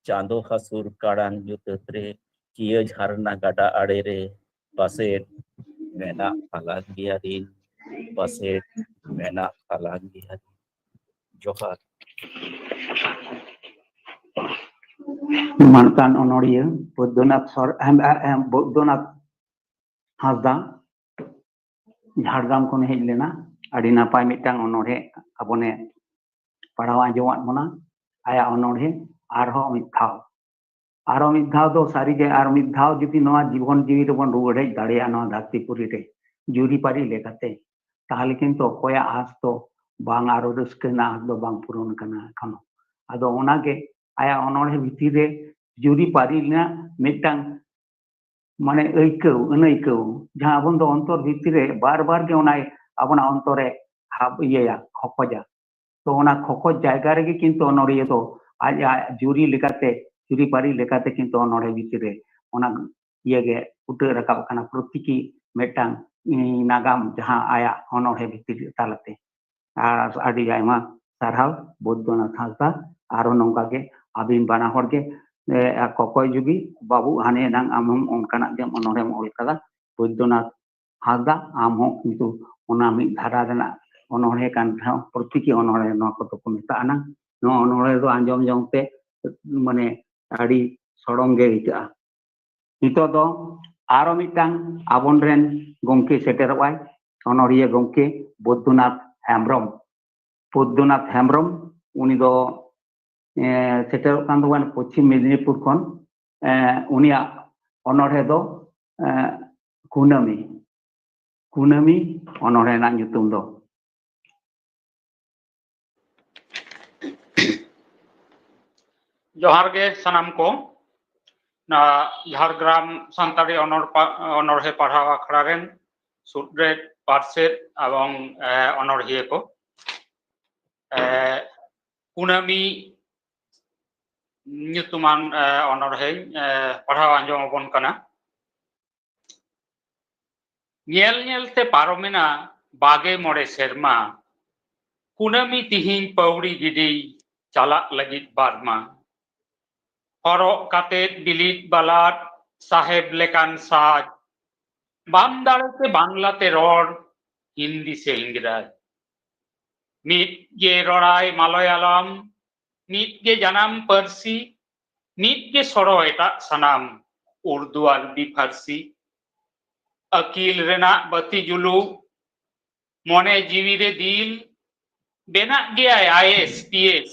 ᱪᱟᱸᱫᱚ ᱦᱟᱹᱥᱩᱨ ᱠᱟᱲᱟᱝ ᱧᱩᱛᱟᱹᱛ ᱨᱮ ᱠᱤᱭᱟᱹ ᱡᱷᱟᱨᱱᱟ ᱜᱟᱰᱟ ᱟᱲᱮ ᱨᱮ ᱯᱟᱥᱮᱡ ᱢᱮᱱᱟᱜ ᱛᱟᱞᱟᱝ ᱜᱮᱭᱟ ᱨᱤᱱ, ᱯᱟᱥᱮᱡ ᱢᱮᱱᱟᱜ ᱛᱟᱞᱟᱝ ᱜᱮᱭᱟ ᱨᱤᱱ᱾ ᱡᱚᱦᱟᱨ᱾ ᱢᱟᱱᱚᱛᱟᱱ ᱚᱱᱚᱲᱤᱭᱟᱹ ᱵᱳᱫᱽᱫᱚᱱᱟᱛᱷ ᱥᱚᱨ-, ᱮᱢ, ᱮᱢ, ᱵᱳᱫᱽᱫᱚᱱᱟᱛᱷ ᱦᱟᱸᱥᱫᱟ, ᱡᱷᱟᱲᱜᱨᱟᱢ ᱠᱷᱚᱱᱮ ᱦᱮᱡ ᱞᱮᱱᱟ᱾ ᱟᱹᱰᱤ ᱱᱟᱯᱟᱭ ᱢᱤᱫᱴᱟᱝ ᱚᱱᱚᱬᱦᱮ ᱟᱵᱚᱱᱮ ᱯᱟᱲᱦᱟᱣ ᱟᱸᱡᱚᱢᱟᱫ ᱵᱚᱱᱟ᱾ ᱟᱭᱟᱜ ᱚᱱᱚᱬᱦᱮ ᱟᱨᱦᱚᱸ ᱢᱤᱫ ᱫᱷᱟᱣ, ᱟᱨᱦᱚᱸ ᱢᱤᱫ ᱫᱷᱟᱣ ᱫᱚ ᱥᱟᱹᱨᱤᱜᱮ ᱟᱨ ᱢᱤᱫ ᱫᱷᱟᱣ ᱡᱩᱫᱤ ᱱᱚᱣᱟ ᱡᱤᱵᱚᱱ ᱡᱤᱣᱤ ᱨᱮᱵᱚᱱ ᱨᱩᱣᱟᱹᱲ ᱦᱮᱡ ᱫᱟᱲᱮᱭᱟᱜᱼᱟ ᱱᱚᱣᱟ ᱫᱷᱟᱹᱨᱛᱤ ᱯᱩᱨᱤ ᱨᱮ ᱡᱩᱨᱤᱯᱟᱹᱨᱤ ᱞᱮᱠᱟᱛᱮ, ᱛᱟᱦᱚᱞᱮ ᱠᱤᱱᱛᱩ ᱚᱠᱚᱭᱟᱜ ᱟᱸᱥ ᱫᱚ ᱵᱟᱝ, ᱟᱨᱚ ᱨᱟᱹᱥᱠᱟᱹ ᱨᱮᱱᱟᱜ ᱟᱸᱥ ᱫᱚ ᱵᱟᱝ ᱯᱩᱨᱚᱱ ᱠᱟᱱᱟ ᱮᱠᱷᱚᱱᱳ᱾ ᱟᱫᱚ ᱚᱱᱟᱜᱮ ᱟᱭᱟᱜ ᱚᱱᱚᱬᱦᱮ ᱵᱷᱤᱛᱤᱨ ᱨᱮ ᱡᱩᱨᱤᱯᱟᱹᱨᱤ ᱨᱮᱱᱟᱜ ᱢᱤᱫᱴᱟᱝ ᱢᱟᱱᱮ ᱟᱹᱭᱠᱟᱹᱣ, ᱟᱹᱱᱟᱹᱭᱠᱟᱹᱣ, ᱡᱟᱦᱟᱸ ᱟᱵᱚᱱ ᱫᱚ ᱚᱱᱛᱚᱨ ᱵᱷᱤᱛᱤᱨ ᱨᱮ ᱵᱟᱨ ᱵᱟᱨ ᱜᱮ ᱚᱱᱟᱭ ᱟᱵᱚᱱᱟᱜ ᱚᱱᱛᱚᱨᱮ ᱦᱟᱵ ᱤᱭᱟᱹᱭᱟ, ᱠᱷᱚᱠᱚᱡᱟ᱾ ᱛᱚ ᱚᱱᱟ ᱠᱷᱚᱠᱚᱡ ᱡᱟᱭᱜᱟ ᱨᱮᱜᱮ ᱠᱤᱱᱛᱩ ᱚᱱᱚᱲᱦᱤᱭᱟᱹ ᱫᱚ ᱟᱡ, ᱟᱡ ᱡᱩᱨᱤ ᱞᱮᱠᱟᱛᱮ, ᱡᱩᱨᱤᱯᱟᱹᱨᱤ ᱞᱮᱠᱟᱛᱮ ᱠᱤᱱᱛᱩ ᱚᱱᱚᱲᱦᱮ ᱵᱷᱤᱛᱤᱨ ᱨᱮ ᱚᱱᱟ ᱤᱭᱟᱹ ᱜᱮ ᱯᱷᱩᱴᱟᱹᱣ ᱨᱟᱠᱟᱵ ᱠᱟᱱᱟ, ᱯᱨᱚᱛᱤᱴᱤ ᱢᱤᱫᱴᱟᱝ, ᱩᱸ, ᱱᱟᱜᱟᱢ ᱡᱟᱦᱟᱸ ᱟᱭᱟᱜ ᱚᱱᱚᱲᱦᱮ ᱵᱷᱤᱛᱤᱨ ᱛᱟᱞᱟᱛᱮ᱾ ᱟᱨ ᱟᱹᱰᱤ ᱟᱭᱢᱟ ᱥᱟᱨᱦᱟᱣ ᱵᱳᱫᱽᱫᱚᱱᱟᱛᱷ ᱦᱟᱸᱥᱫᱟ, ᱟᱨᱚ ᱱᱚᱝᱠᱟ ᱜᱮ ᱟᱹᱵᱤᱱ ᱵᱟᱱᱟ ᱦᱚᱲ ᱜᱮ, ᱮ, ᱠᱚᱠᱚᱭ ᱡᱩᱜᱤ ᱵᱟᱹᱵᱩ, ᱦᱟᱱᱮ ᱮᱱᱟᱝ ᱟᱢ ᱦᱚᱸ ᱚᱱᱠᱟᱱᱟᱜ ᱜᱮᱢ ᱚᱱᱚᱲᱦᱮᱢ ᱚᱞ ᱠᱟᱫᱟ, ᱵᱳᱫᱽᱫᱚᱱᱟᱛᱷ ᱦᱟᱸᱥᱫᱟ, ᱟᱢ ᱦᱚᱸ ᱠᱤᱱᱛᱩ ᱚᱱᱟ ᱢᱤᱫ ᱫᱷᱟᱨᱟ ᱨᱮᱱᱟᱜ ᱚᱱᱚᱲᱦᱮ ᱠᱟᱱ ᱨᱮᱦᱚᱸ, ᱯᱨᱚᱛᱤᱴᱤ ᱚᱱᱚᱲᱦᱮ ᱱᱚᱣᱟ ᱠᱚᱫᱚ ᱠᱚ ᱢᱮᱛᱟᱜᱼᱟ ᱱᱟᱝ᱾ ᱱᱚᱣᱟ ᱚᱱᱚᱲᱦᱮ ᱫᱚ ᱟᱸᱡᱚᱢ ᱡᱚᱝ ᱛᱮ ᱢᱟᱱᱮ ᱟᱹᱰᱤ ᱥᱚᱲᱚᱢ ᱜᱮ ᱟᱹᱭᱠᱟᱹᱜᱼᱟ᱾ ᱱᱤᱛᱚᱜ ᱫᱚ ᱟᱨᱚ ᱢᱤᱫᱴᱟᱝ ᱟᱵᱚᱱ ᱨᱮᱱ ᱜᱚᱢᱠᱮ ᱥᱮᱴᱮᱨᱚᱜ ᱟᱭ, ᱚᱱᱚᱲᱦᱤᱭᱟᱹ ᱜᱚᱢᱠᱮ ᱵᱳᱫᱽᱫᱚᱱᱟᱛᱷ ᱦᱮᱢᱵᱨᱚᱢ᱾ ᱵᱳᱫᱽᱫᱚᱱᱟᱛᱷ ᱦᱮᱢᱵᱨᱚᱢ, ᱩᱱᱤ ᱫᱚ, ᱮ, ᱥᱮᱴᱮᱨᱚᱜ ᱠᱟᱱ ᱛᱟᱵᱚᱱᱟ ᱯᱚᱪᱷᱤᱢ ᱢᱮᱫᱽᱱᱤᱯᱩᱨ ᱠᱷᱚᱱ᱾ ᱮ, ᱩᱱᱤᱭᱟᱜ ᱚᱱᱚᱲᱦᱮ ᱫᱚ, ᱮ, ᱠᱩᱱᱟᱹᱢᱤ, ᱠᱩᱱᱟᱹᱢᱤ ᱚᱱᱚᱲᱦᱮ ᱨᱮᱱᱟᱜ ᱧᱩᱛᱩᱢ ᱫᱚ᱾ ᱡᱚᱦᱟᱨ ᱜᱮ ᱥᱟᱱᱟᱢ ᱠᱚ᱾ ᱱᱚᱣᱟ ᱡᱷᱟᱲᱜᱨᱟᱢ ᱥᱟᱱᱛᱟᱲᱤ ᱚᱱᱚᱲ ᱯᱟ-, ᱚᱱᱚᱲᱦᱮ ᱯᱟᱲᱦᱟᱣ ᱟᱠᱷᱲᱟ ᱨᱮᱱ ᱥᱩᱛᱨᱮᱛ, ᱯᱟᱨᱥᱮᱛ ᱮᱵᱚᱝ, ᱮ, ᱚᱱᱚᱲᱦᱤᱭᱟᱹ ᱠᱚ᱾ ᱮ, ᱠᱩᱱᱟᱹᱢᱤ ᱧᱩᱛᱩᱢᱟᱱ, ᱮ, ᱚᱱᱚᱲᱦᱮᱧ, ᱮ, ᱯᱟᱲᱦᱟᱣ ᱟᱸᱡᱚᱢ ᱟᱵᱚᱱ ᱠᱟᱱᱟ᱾ ᱧᱮᱞ ᱧᱮᱞ ᱛᱮ ᱯᱟᱨᱚᱢᱮᱱᱟ ᱵᱟᱜᱮ ᱢᱚᱬᱮ ᱥᱮᱨᱢᱟ, ᱠᱩᱱᱟᱹᱢᱤ ᱛᱤᱦᱤᱧ ᱯᱟᱹᱣᱲᱤ ᱜᱤᱰᱤᱭ ᱪᱟᱞᱟᱜ ᱞᱟᱹᱜᱤᱫ ᱵᱟᱨᱢᱟ᱾ ᱦᱚᱨᱚᱜ ᱠᱟᱛᱮᱫ ᱵᱤᱞᱤᱫ ᱵᱟᱞᱟᱫ ᱥᱟᱦᱮᱵ ᱞᱮᱠᱟᱱ ᱥᱟᱡᱽ, ᱵᱟᱢ ᱫᱟᱲᱮ ᱛᱮ ᱵᱟᱝᱞᱟ ᱛᱮ ᱨᱚᱲ, ᱦᱤᱱᱫᱤ ᱥᱮ ᱤᱝᱨᱟᱡᱽ᱾ ᱢᱤᱫ ᱜᱮ ᱨᱚᱲᱟᱭ ᱢᱟᱞᱚᱭᱟᱞᱟᱢ, ᱢᱤᱫ ᱜᱮ ᱡᱟᱱᱟᱢ ᱯᱟᱹᱨᱥᱤ, ᱢᱤᱫ ᱜᱮ ᱥᱚᱲᱚ ᱮᱴᱟᱜ ᱥᱟᱱᱟᱢ, ᱩᱨᱫᱩ ᱟᱨᱵᱤ ᱯᱷᱟᱨᱥᱤ᱾ ᱟᱹᱠᱤᱞ ᱨᱮᱱᱟᱜ ᱵᱟᱹᱛᱤ ᱡᱩᱞᱩᱜ, ᱢᱚᱱᱮ ᱡᱤᱣᱤ ᱨᱮ ᱫᱤᱞ, ᱵᱮᱱᱟᱜ ᱜᱮᱭᱟᱭ ᱟᱭ ᱮᱥ ᱯᱤ ᱮᱥ,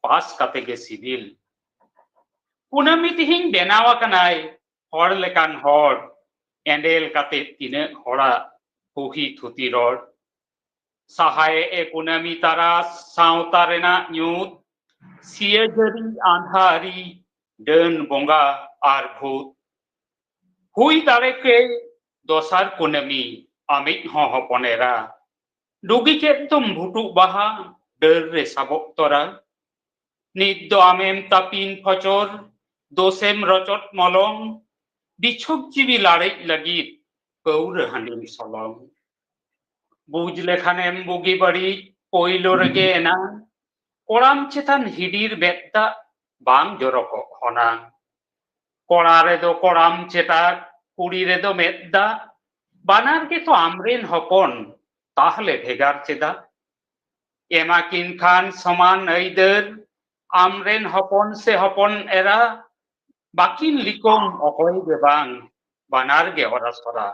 ᱯᱟᱥ ᱠᱟᱛᱮ ᱜᱮ ᱥᱤᱵᱤᱞ᱾ ᱠᱩᱱᱟᱹᱢᱤ ᱛᱤᱦᱤᱧ ᱵᱮᱱᱟᱣ ᱟᱠᱟᱱᱟᱭ ᱦᱚᱲ ᱞᱮᱠᱟᱱ ᱦᱚᱲ, ᱮᱸᱰᱮᱞ ᱠᱟᱛᱮ ᱛᱤᱱᱟᱹᱜ ᱦᱚᱲᱟᱜ ᱦᱩᱦᱤ ᱛᱷᱩᱛᱤ ᱨᱚᱲ᱾ ᱥᱟᱦᱟᱭᱮ ᱮ ᱠᱩᱱᱟᱹᱢᱤ ᱛᱟᱨᱟᱥ, ᱥᱟᱶᱛᱟ ᱨᱮᱱᱟᱜ ᱧᱩᱛ, ᱥᱤᱭᱟᱹᱡᱟᱹᱨᱤ ᱟᱸᱫᱷᱟᱨᱤ, ᱰᱟᱹᱱ ᱵᱚᱸᱜᱟ ᱟᱨ ᱵᱷᱩᱛ᱾ ᱦᱩᱭ ᱫᱟᱲᱮ ᱠᱮ ᱫᱚᱥᱟᱨ ᱠᱩᱱᱟᱹᱢᱤ, ᱟᱢᱤᱡ ᱦᱚᱸ ᱦᱚᱯᱚᱱ ᱮᱨᱟ᱾ ᱰᱩᱜᱤ ᱠᱮᱫ ᱫᱚᱢ ᱵᱷᱩᱴᱩᱜ ᱵᱟᱦᱟ, ᱰᱟᱹᱨ ᱨᱮ ᱥᱟᱵᱚᱜ ᱛᱚᱨᱟ᱾ ᱱᱤᱛ ᱫᱚ ᱟᱢᱮᱢ ᱛᱟᱹᱯᱤᱱ ᱯᱷᱚᱪᱚᱨ, ᱫᱳᱥᱮᱢ ᱨᱚᱪᱚᱫ ᱢᱚᱞᱚᱝ, ᱵᱤᱪᱷᱚᱠ ᱡᱤᱣᱤ ᱞᱟᱲᱮᱡ ᱞᱟᱹᱜᱤᱫ ᱯᱟᱹᱣᱨᱟᱹ ᱦᱟᱺᱰᱤᱢ ᱥᱚᱞᱚᱝ᱾ ᱵᱩᱡᱽ ᱞᱮᱠᱷᱟᱱᱮᱢ ᱵᱩᱜᱤ ᱵᱟᱹᱲᱤᱡ, ᱯᱳᱭᱞᱳ ᱨᱮᱜᱮ ᱮᱱᱟᱝ᱾ ᱠᱚᱲᱟᱢ ᱪᱮᱛᱟᱱ ᱦᱤᱰᱤᱨ ᱢᱮᱫ ᱫᱟᱜ, ᱵᱟᱝ ᱡᱚᱨᱚᱠᱚᱜ ᱦᱚᱱᱟᱝ᱾ ᱠᱚᱲᱟ ᱨᱮᱫᱚ ᱠᱚᱲᱟᱢ ᱪᱮᱴᱟᱜ, ᱠᱩᱲᱤ ᱨᱮᱫᱚ ᱢᱮᱫ ᱫᱟᱜ᱾ ᱵᱟᱱᱟᱨ ᱜᱮᱛᱚ ᱟᱢᱨᱮᱱ ᱦᱚᱯᱚᱱ, ᱛᱟᱦᱞᱮ ᱵᱷᱮᱜᱟᱨ ᱪᱮᱫᱟᱜ? ᱮᱢᱟ ᱠᱤᱱ ᱠᱷᱟᱱ ᱥᱚᱢᱟᱱ ᱟᱹᱭᱫᱟᱹᱨ, ᱟᱢᱨᱮᱱ ᱦᱚᱯᱚᱱ ᱥᱮ ᱦᱚᱯᱚᱱ ᱮᱨᱟ, ᱵᱟᱹᱠᱤᱱ ᱞᱤᱠᱚᱢ ᱚᱠᱚᱭ ᱜᱮ ᱵᱟᱝ, ᱵᱟᱱᱟᱨ ᱜᱮ ᱚᱨᱟᱥᱚᱨᱟ᱾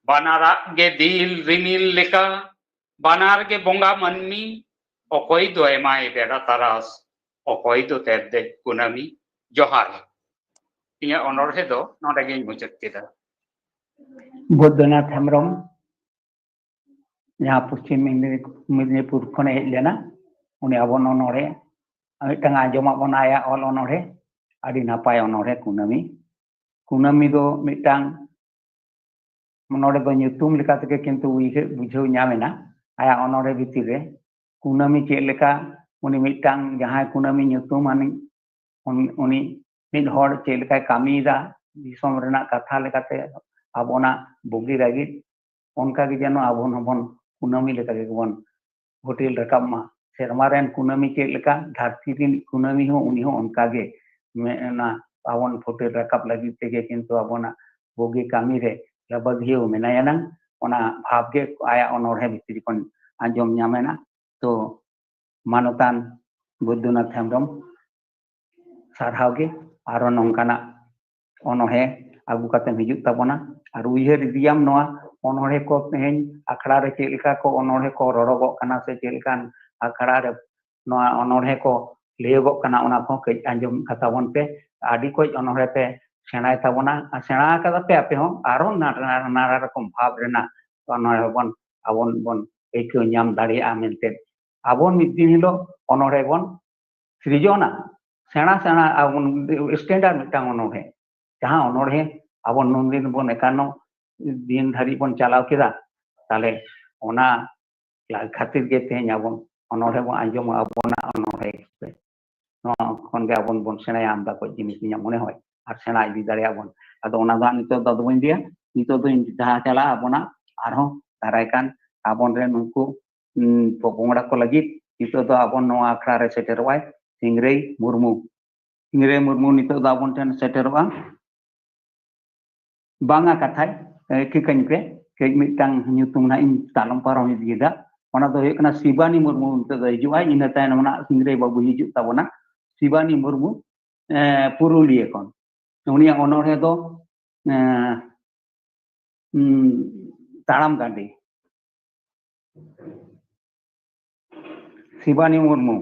ᱵᱟᱱᱟᱨᱟᱜ ᱜᱮ ᱫᱤᱞ ᱨᱤᱢᱤᱞ ᱞᱮᱠᱟ, ᱵᱟᱱᱟᱨ ᱜᱮ ᱵᱚᱸᱜᱟ ᱢᱟᱹᱱᱢᱤ, ᱚᱠᱚᱭ ᱫᱚ ᱮᱢᱟᱭ ᱵᱮᱲᱟ ᱛᱟᱨᱟᱥ, ᱚᱠᱚᱭ ᱫᱚ ᱛᱮᱨᱫᱮᱡ ᱠᱩᱱᱟᱹᱢᱤ᱾ ᱡᱚᱦᱟᱨ᱾ ᱤᱧᱟᱹᱜ ᱚᱱᱚᱬᱦᱮ ᱫᱚ ᱱᱚᱰᱮ ᱜᱤᱧ ᱢᱩᱪᱟᱹᱫ ᱠᱮᱫᱟ᱾ ᱵᱳᱫᱽᱫᱚᱱᱟᱛᱷ ᱦᱮᱢᱵᱨᱚᱢ, ᱡᱟᱦᱟᱸ ᱯᱚᱥᱪᱤᱢ ᱢᱮᱫᱤᱱᱤᱯᱩᱨ ᱠᱷᱚᱱᱮ ᱦᱮᱡ ᱞᱮᱱᱟ, ᱩᱱᱤ ᱟᱵᱚ ᱚᱱᱚᱬᱦᱮ ᱢᱤᱫᱴᱟᱝ ᱟᱸᱡᱚᱢᱟᱜ ᱵᱚᱱᱟ, ᱟᱭᱟᱜ ᱚᱞ ᱚᱱᱚᱬᱦᱮ, ᱟᱹᱰᱤ ᱱᱟᱯᱟᱭ ᱚᱱᱚᱬᱦᱮ ᱠᱩᱱᱟᱹᱢᱤ᱾ ᱠᱩᱱᱟᱹᱢᱤ ᱫᱚ ᱢᱤᱫᱴᱟᱝ, ᱱᱚᱰᱮ ᱫᱚ ᱧᱩᱛᱩᱢ ᱞᱮᱠᱟ ᱛᱮᱜᱮ ᱠᱤᱱᱛᱩ ᱩᱭᱦᱟᱹᱨ ᱵᱩᱡᱷᱟᱹᱣ ᱧᱟᱢ ᱮᱱᱟ ᱟᱭᱟᱜ ᱚᱱᱚᱬᱦᱮ ᱵᱷᱤᱛᱤᱨ ᱨᱮ᱾ ᱠᱩᱱᱟᱹᱢᱤ ᱪᱮᱫ ᱞᱮᱠᱟ, ᱩᱱᱤ ᱢᱤᱫᱴᱟᱝ ᱡᱟᱦᱟᱸᱭ ᱠᱩᱱᱟᱹᱢᱤ ᱧᱩᱛᱩᱢ ᱟᱱᱤᱡ, ᱩᱱ-, ᱩᱱᱤ ᱢᱤᱫ ᱦᱚᱲ ᱪᱮᱫ ᱞᱮᱠᱟᱭ ᱠᱟᱹᱢᱤᱭᱮᱫᱟ ᱫᱤᱥᱚᱢ ᱨᱮᱱᱟᱜ ᱠᱟᱛᱷᱟ ᱞᱮᱠᱟᱛᱮ, ᱟᱵᱚᱱᱟᱜ ᱵᱩᱜᱤ ᱞᱟᱹᱜᱤᱫ, ᱚᱱᱠᱟ ᱜᱮ ᱡᱮᱱᱚ ᱟᱵᱚ ᱦᱚᱸᱵᱚᱱ ᱠᱩᱱᱟᱹᱢᱤ ᱞᱮᱠᱟ ᱜᱮᱵᱚᱱ ᱯᱷᱩᱴᱮᱞ ᱨᱟᱠᱟᱵ ᱢᱟ᱾ ᱥᱮᱨᱢᱟ ᱨᱮᱱ ᱠᱩᱱᱟᱹᱢᱤ ᱪᱮᱫ ᱞᱮᱠᱟ, ᱫᱷᱟᱹᱨᱛᱤ ᱨᱤᱱ ᱠᱩᱱᱟᱹᱢᱤ ᱦᱚᱸ, ᱩᱱᱤ ᱦᱚᱸ ᱚᱱᱠᱟ ᱜᱮ, ᱢᱮ-, ᱚᱱᱟ ᱟᱵᱚᱱ ᱯᱷᱩᱴᱮᱞ ᱨᱟᱠᱟᱵ ᱞᱟᱹᱜᱤᱫ ᱛᱮᱜᱮ ᱠᱤᱱᱛᱩ ᱟᱵᱚᱱᱟᱜ ᱵᱩᱜᱤ ᱠᱟᱹᱢᱤ ᱨᱮ ᱞᱟᱹᱵᱟᱹᱫᱷᱤᱭᱟᱹᱣ ᱢᱮᱱᱟᱭᱟ ᱱᱟᱝ, ᱚᱱᱟ ᱵᱷᱟᱵᱽ ᱜᱮ ᱟᱭᱟᱜ ᱚᱱᱚᱬᱦᱮ ᱵᱷᱤᱛᱨᱤ ᱠᱷᱚᱱ ᱟᱸᱡᱚᱢ ᱧᱟᱢ ᱮᱱᱟ᱾ ᱛᱚ, ᱢᱟᱱᱚᱛᱟᱱ ᱵᱳᱫᱽᱫᱚᱱᱟᱛᱷ ᱦᱮᱢᱵᱨᱚᱢ, ᱥᱟᱨᱦᱟᱣ ᱜᱮ, ᱟᱨᱚ ᱱᱚᱝᱠᱟᱱᱟᱜ ᱚᱱᱚᱬᱦᱮ ᱟᱹᱜᱩ ᱠᱟᱛᱮᱢ ᱦᱤᱡᱩᱜ ᱛᱟᱵᱚᱱᱟ᱾ ᱟᱨ ᱩᱭᱦᱟᱹᱨ ᱤᱫᱤᱭᱟᱢ ᱱᱚᱣᱟ ᱚᱱᱚᱬᱦᱮ ᱠᱚ ᱛᱮᱦᱮᱧ ᱟᱠᱷᱲᱟ ᱨᱮ ᱪᱮᱫ ᱞᱮᱠᱟ ᱠᱚ ᱚᱱᱚᱬᱦᱮ ᱠᱚ ᱨᱚᱲᱚᱜᱚᱜ ᱠᱟᱱᱟ ᱥᱮ ᱪᱮᱫ ᱞᱮᱠᱟᱱ ᱟᱠᱷᱲᱟ ᱨᱮ ᱱᱚᱣᱟ ᱚᱱᱚᱬᱦᱮ ᱠᱚ ᱞᱟᱹᱭᱚᱜᱚᱜ ᱠᱟᱱᱟ, ᱚᱱᱟ ᱠᱚᱦᱚᱸ ᱠᱟᱹᱡ ᱟᱸᱡᱚᱢ ᱠᱟᱛᱟ ᱵᱚᱱ ᱯᱮ᱾ ᱟᱹᱰᱤ ᱠᱚᱡ ᱚᱱᱚᱬᱦᱮ ᱯᱮ ᱥᱮᱬᱟᱭ ᱛᱟᱵᱚᱱᱟ, ᱟᱨ ᱥᱮᱬᱟ ᱠᱟᱫᱟ ᱯᱮ ᱟᱯᱮ ᱦᱚᱸ, ᱟᱨᱦᱚᱸ ᱱᱟᱱᱟ, ᱱᱟᱱᱟ ᱨᱚᱠᱚᱢ ᱵᱷᱟᱵᱽ ᱨᱮᱱᱟᱜ ᱚᱱᱚᱬᱦᱮ ᱵᱚᱱ, ᱟᱵᱚᱱ ᱵᱚᱱ ᱟᱹᱭᱠᱟᱹᱣ ᱧᱟᱢ ᱫᱟᱲᱮᱭᱟᱜᱼᱟ ᱢᱮᱱᱛᱮ᱾ ᱟᱵᱚ ᱢᱤᱫ ᱫᱤᱱ ᱦᱤᱞᱳᱜ ᱚᱱᱚᱬᱦᱮ ᱵᱚᱱ ᱥᱤᱨᱡᱚᱱᱟ, ᱥᱮᱬᱟ ᱥᱮᱬᱟ ᱟᱵᱚ standard ᱢᱤᱫᱴᱟᱝ ᱚᱱᱚᱬᱦᱮ, ᱡᱟᱦᱟᱸ ᱚᱱᱚᱬᱦᱮ ᱟᱵᱚ ᱱᱩᱱᱫᱤᱱ ᱵᱚᱱ ᱮᱠᱟᱱᱱᱚ ᱫᱤᱱ ᱫᱷᱟᱹᱨᱤᱡ ᱵᱚᱱ ᱪᱟᱞᱟᱣ ᱠᱮᱫᱟ, ᱛᱟᱦᱞᱮ ᱚᱱᱟ ᱠᱷᱟᱹᱛᱤᱨ ᱜᱮ ᱛᱮᱦᱮᱧ ᱟᱵᱚ ᱚᱱᱚᱬᱦᱮ ᱵᱚᱱ ᱟᱸᱡᱚᱢᱟ, ᱟᱵᱚᱱᱟᱜ ᱚᱱᱚᱬᱦᱮ ᱮᱠᱥᱯᱨᱮᱥ᱾ ᱱᱚᱣᱟ ᱠᱷᱚᱱ ᱜᱮ ᱟᱵᱚᱱ ᱵᱚᱱ ᱥᱮᱬᱟᱭᱟ ᱟᱢᱫᱟ ᱠᱚᱡ ᱡᱤᱱᱤᱥ ᱤᱧᱟᱹᱜ ᱢᱚᱱᱮ ᱦᱚᱭ, ᱟᱨ ᱥᱮᱬᱟ ᱤᱫᱤ ᱫᱟᱲᱮᱭᱟᱜ ᱵᱚᱱ᱾ ᱟᱫᱚ ᱚᱱᱟ ᱫᱚ ᱦᱟᱸᱜ ᱱᱤᱛᱚᱜ ᱫᱚ ᱟᱫᱚ ᱵᱟᱹᱧ ᱞᱟᱹᱭᱟ, ᱱᱤᱛᱚᱜ ᱫᱚ ᱤᱧ ᱡᱟᱦᱟᱸ ᱪᱟᱞᱟᱜᱼᱟ ᱟᱵᱚᱱᱟᱜ ᱟᱨᱦᱚᱸ ᱫᱟᱨᱟᱭ ᱠᱟᱱ ᱟᱵᱚᱱ ᱨᱮᱱ ᱩᱱᱠᱩ, ᱩᱸ, ᱯᱚᱯᱚᱝᱲᱟ ᱠᱚ ᱞᱟᱹᱜᱤᱫ ᱱᱤᱛᱚᱜ ᱫᱚ ᱟᱵᱚᱱ ᱱᱚᱣᱟ ᱟᱠᱷᱲᱟ ᱨᱮ ᱥᱮᱴᱮᱨᱚᱜᱼᱟᱭ ᱥᱤᱝᱨᱟᱹᱭ ᱢᱩᱨᱢᱩ᱾ ᱥᱤᱝᱨᱟᱹᱭ ᱢᱩᱨᱢᱩ ᱱᱤᱛᱚᱜ ᱫᱚ ᱟᱵᱚᱱ ᱴᱷᱮᱱ ᱥᱮᱴᱮᱨᱚᱜᱼᱟ᱾ ᱵᱟᱝᱟ ᱠᱟᱛᱷᱟᱭ, ᱮ, ᱴᱷᱤᱠᱟᱹᱧ ᱯᱮ, ᱠᱟᱹᱡ ᱢᱤᱫᱴᱟᱝ ᱧᱩᱛᱩᱢ ᱱᱟᱜ ᱤᱧ ᱛᱟᱞᱚᱢ ᱯᱟᱨᱚᱢ ᱤᱫᱤᱭᱮᱫᱟ᱾ ᱚᱱᱟ ᱫᱚ ᱦᱩᱭᱩᱜ ᱠᱟᱱᱟ ᱥᱤᱵᱟᱱᱤ ᱢᱩᱨᱢᱩ ᱱᱤᱛᱚᱜ ᱫᱚ ᱦᱤᱡᱩᱜᱼᱟᱭ, ᱤᱱᱟᱹ ᱛᱟᱭᱱᱚᱢ ᱱᱟᱜ ᱥᱤᱝᱨᱟᱹᱭ ᱵᱟᱹᱵᱩ ᱦᱤᱡᱩᱜ ᱛᱟᱵᱚᱱᱟ᱾ ᱥᱤᱵᱟᱱᱤ ᱢᱩᱨᱢᱩ, ᱮ, ᱯᱩᱨᱩᱞᱤᱭᱟᱹ ᱠᱷᱚᱱ᱾ ᱩᱱᱤᱭᱟᱜ ᱚᱱᱚᱬᱦᱮ ᱫᱚ, ᱮ, ᱩᱸ, ᱛᱟᱲᱟᱢ ᱜᱟᱹᱰᱤ᱾ ᱥᱤᱵᱟᱱᱤ ᱢᱩᱨᱢᱩ,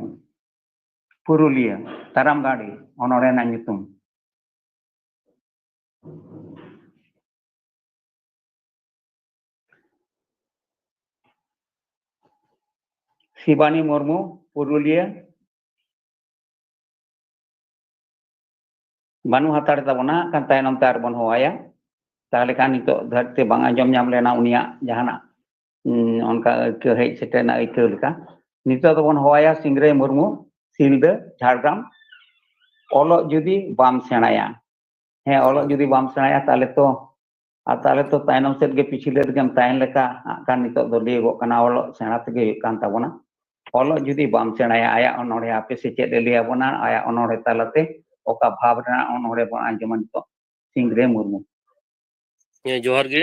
ᱯᱩᱨᱩᱞᱤᱭᱟᱹ, ᱛᱟᱲᱟᱢ ᱜᱟᱹᱰᱤ, ᱚᱱᱚᱬᱦᱮ ᱨᱮᱱᱟᱜ ᱧᱩᱛᱩᱢ᱾ ᱥᱤᱵᱟᱱᱤ ᱢᱩᱨᱢᱩ, ᱯᱩᱨᱩᱞᱤᱭᱟᱹ, ᱵᱟᱹᱱᱩᱜ ᱦᱟᱛᱟᱲ ᱛᱟᱵᱚᱱᱟ, ᱦᱟᱸᱜ ᱠᱷᱟᱱ ᱛᱟᱭᱱᱚᱢ ᱛᱮ ᱟᱨᱵᱚᱱ ᱦᱚᱦᱚᱣᱟᱭᱟ᱾ ᱛᱟᱦᱚᱞᱮ ᱠᱷᱟᱱ ᱱᱤᱛᱚᱜ ᱫᱷᱟᱹᱨᱤᱡ ᱛᱮ ᱵᱟᱝ ᱟᱸᱡᱚᱢ ᱧᱟᱢ ᱞᱮᱱᱟ ᱩᱱᱤᱭᱟᱜ ᱡᱟᱦᱟᱱᱟᱜ, ᱩᱸ, ᱚᱱᱠᱟ ᱟᱹᱭᱠᱟᱹᱣ ᱦᱮᱡ ᱥᱮᱴᱮᱨ ᱨᱮᱱᱟᱜ ᱟᱹᱭᱠᱟᱹᱣ ᱞᱮᱠᱟ᱾ ᱱᱤᱛᱚᱜ ᱫᱚᱵᱚᱱ ᱦᱚᱦᱚᱣᱟᱭᱟ ᱥᱤᱝᱨᱟᱹᱭ ᱢᱩᱨᱢᱩ, ᱥᱤᱞᱫᱟᱹ, ᱡᱷᱟᱲᱜᱨᱟᱢ᱾ ᱚᱞᱚᱜ ᱡᱩᱫᱤ ᱵᱟᱢ ᱥᱮᱬᱟᱭᱟ, ᱦᱮᱸ, ᱚᱞᱚᱜ ᱡᱩᱫᱤ ᱵᱟᱢ ᱥᱮᱬᱟᱭᱟ, ᱛᱟᱦᱚᱞᱮ ᱛᱚ, ᱟᱨ ᱛᱟᱦᱚᱞᱮ ᱛᱚ ᱛᱟᱭᱱᱚᱢ ᱥᱮᱫ ᱜᱮ ᱯᱤᱪᱷᱞᱟᱹ ᱨᱮᱜᱮᱢ ᱛᱟᱦᱮᱱ ᱞᱮᱠᱟ᱾ ᱦᱟᱸᱜ ᱠᱷᱟᱱ ᱱᱤᱛᱚᱜ ᱫᱚ ᱞᱟᱹᱭᱚᱜᱚᱜ ᱠᱟᱱᱟ, ᱚᱞᱚᱜ ᱥᱮᱬᱟ ᱛᱮᱜᱮ ᱦᱩᱭᱩᱜ ᱠᱟᱱ ᱛᱟᱵᱚᱱᱟ᱾ ᱚᱞᱚᱜ ᱡᱩᱫᱤ ᱵᱟᱢ ᱥᱮᱬᱟᱭᱟ, ᱟᱭᱟᱜ ᱚᱱᱚᱬᱦᱮ ᱟᱯᱮ ᱥᱮᱪᱮᱫ ᱮ ᱞᱟᱹᱭ ᱟᱵᱚᱱᱟ, ᱟᱭᱟᱜ ᱚᱱᱚᱬᱦᱮ ᱛᱟᱞᱟᱛᱮ ᱚᱠᱟ ᱵᱷᱟᱵᱽ ᱨᱮᱱᱟᱜ ᱚᱱᱚᱬᱦᱮ ᱵᱚᱱ ᱟᱸᱡᱚᱢᱟ ᱱᱤᱛᱚᱜ ᱥᱤᱝᱨᱟᱹᱭ ᱢᱩᱨᱢᱩ᱾ ᱦᱮᱸ, ᱡᱚᱦᱟᱨ ᱜᱮ᱾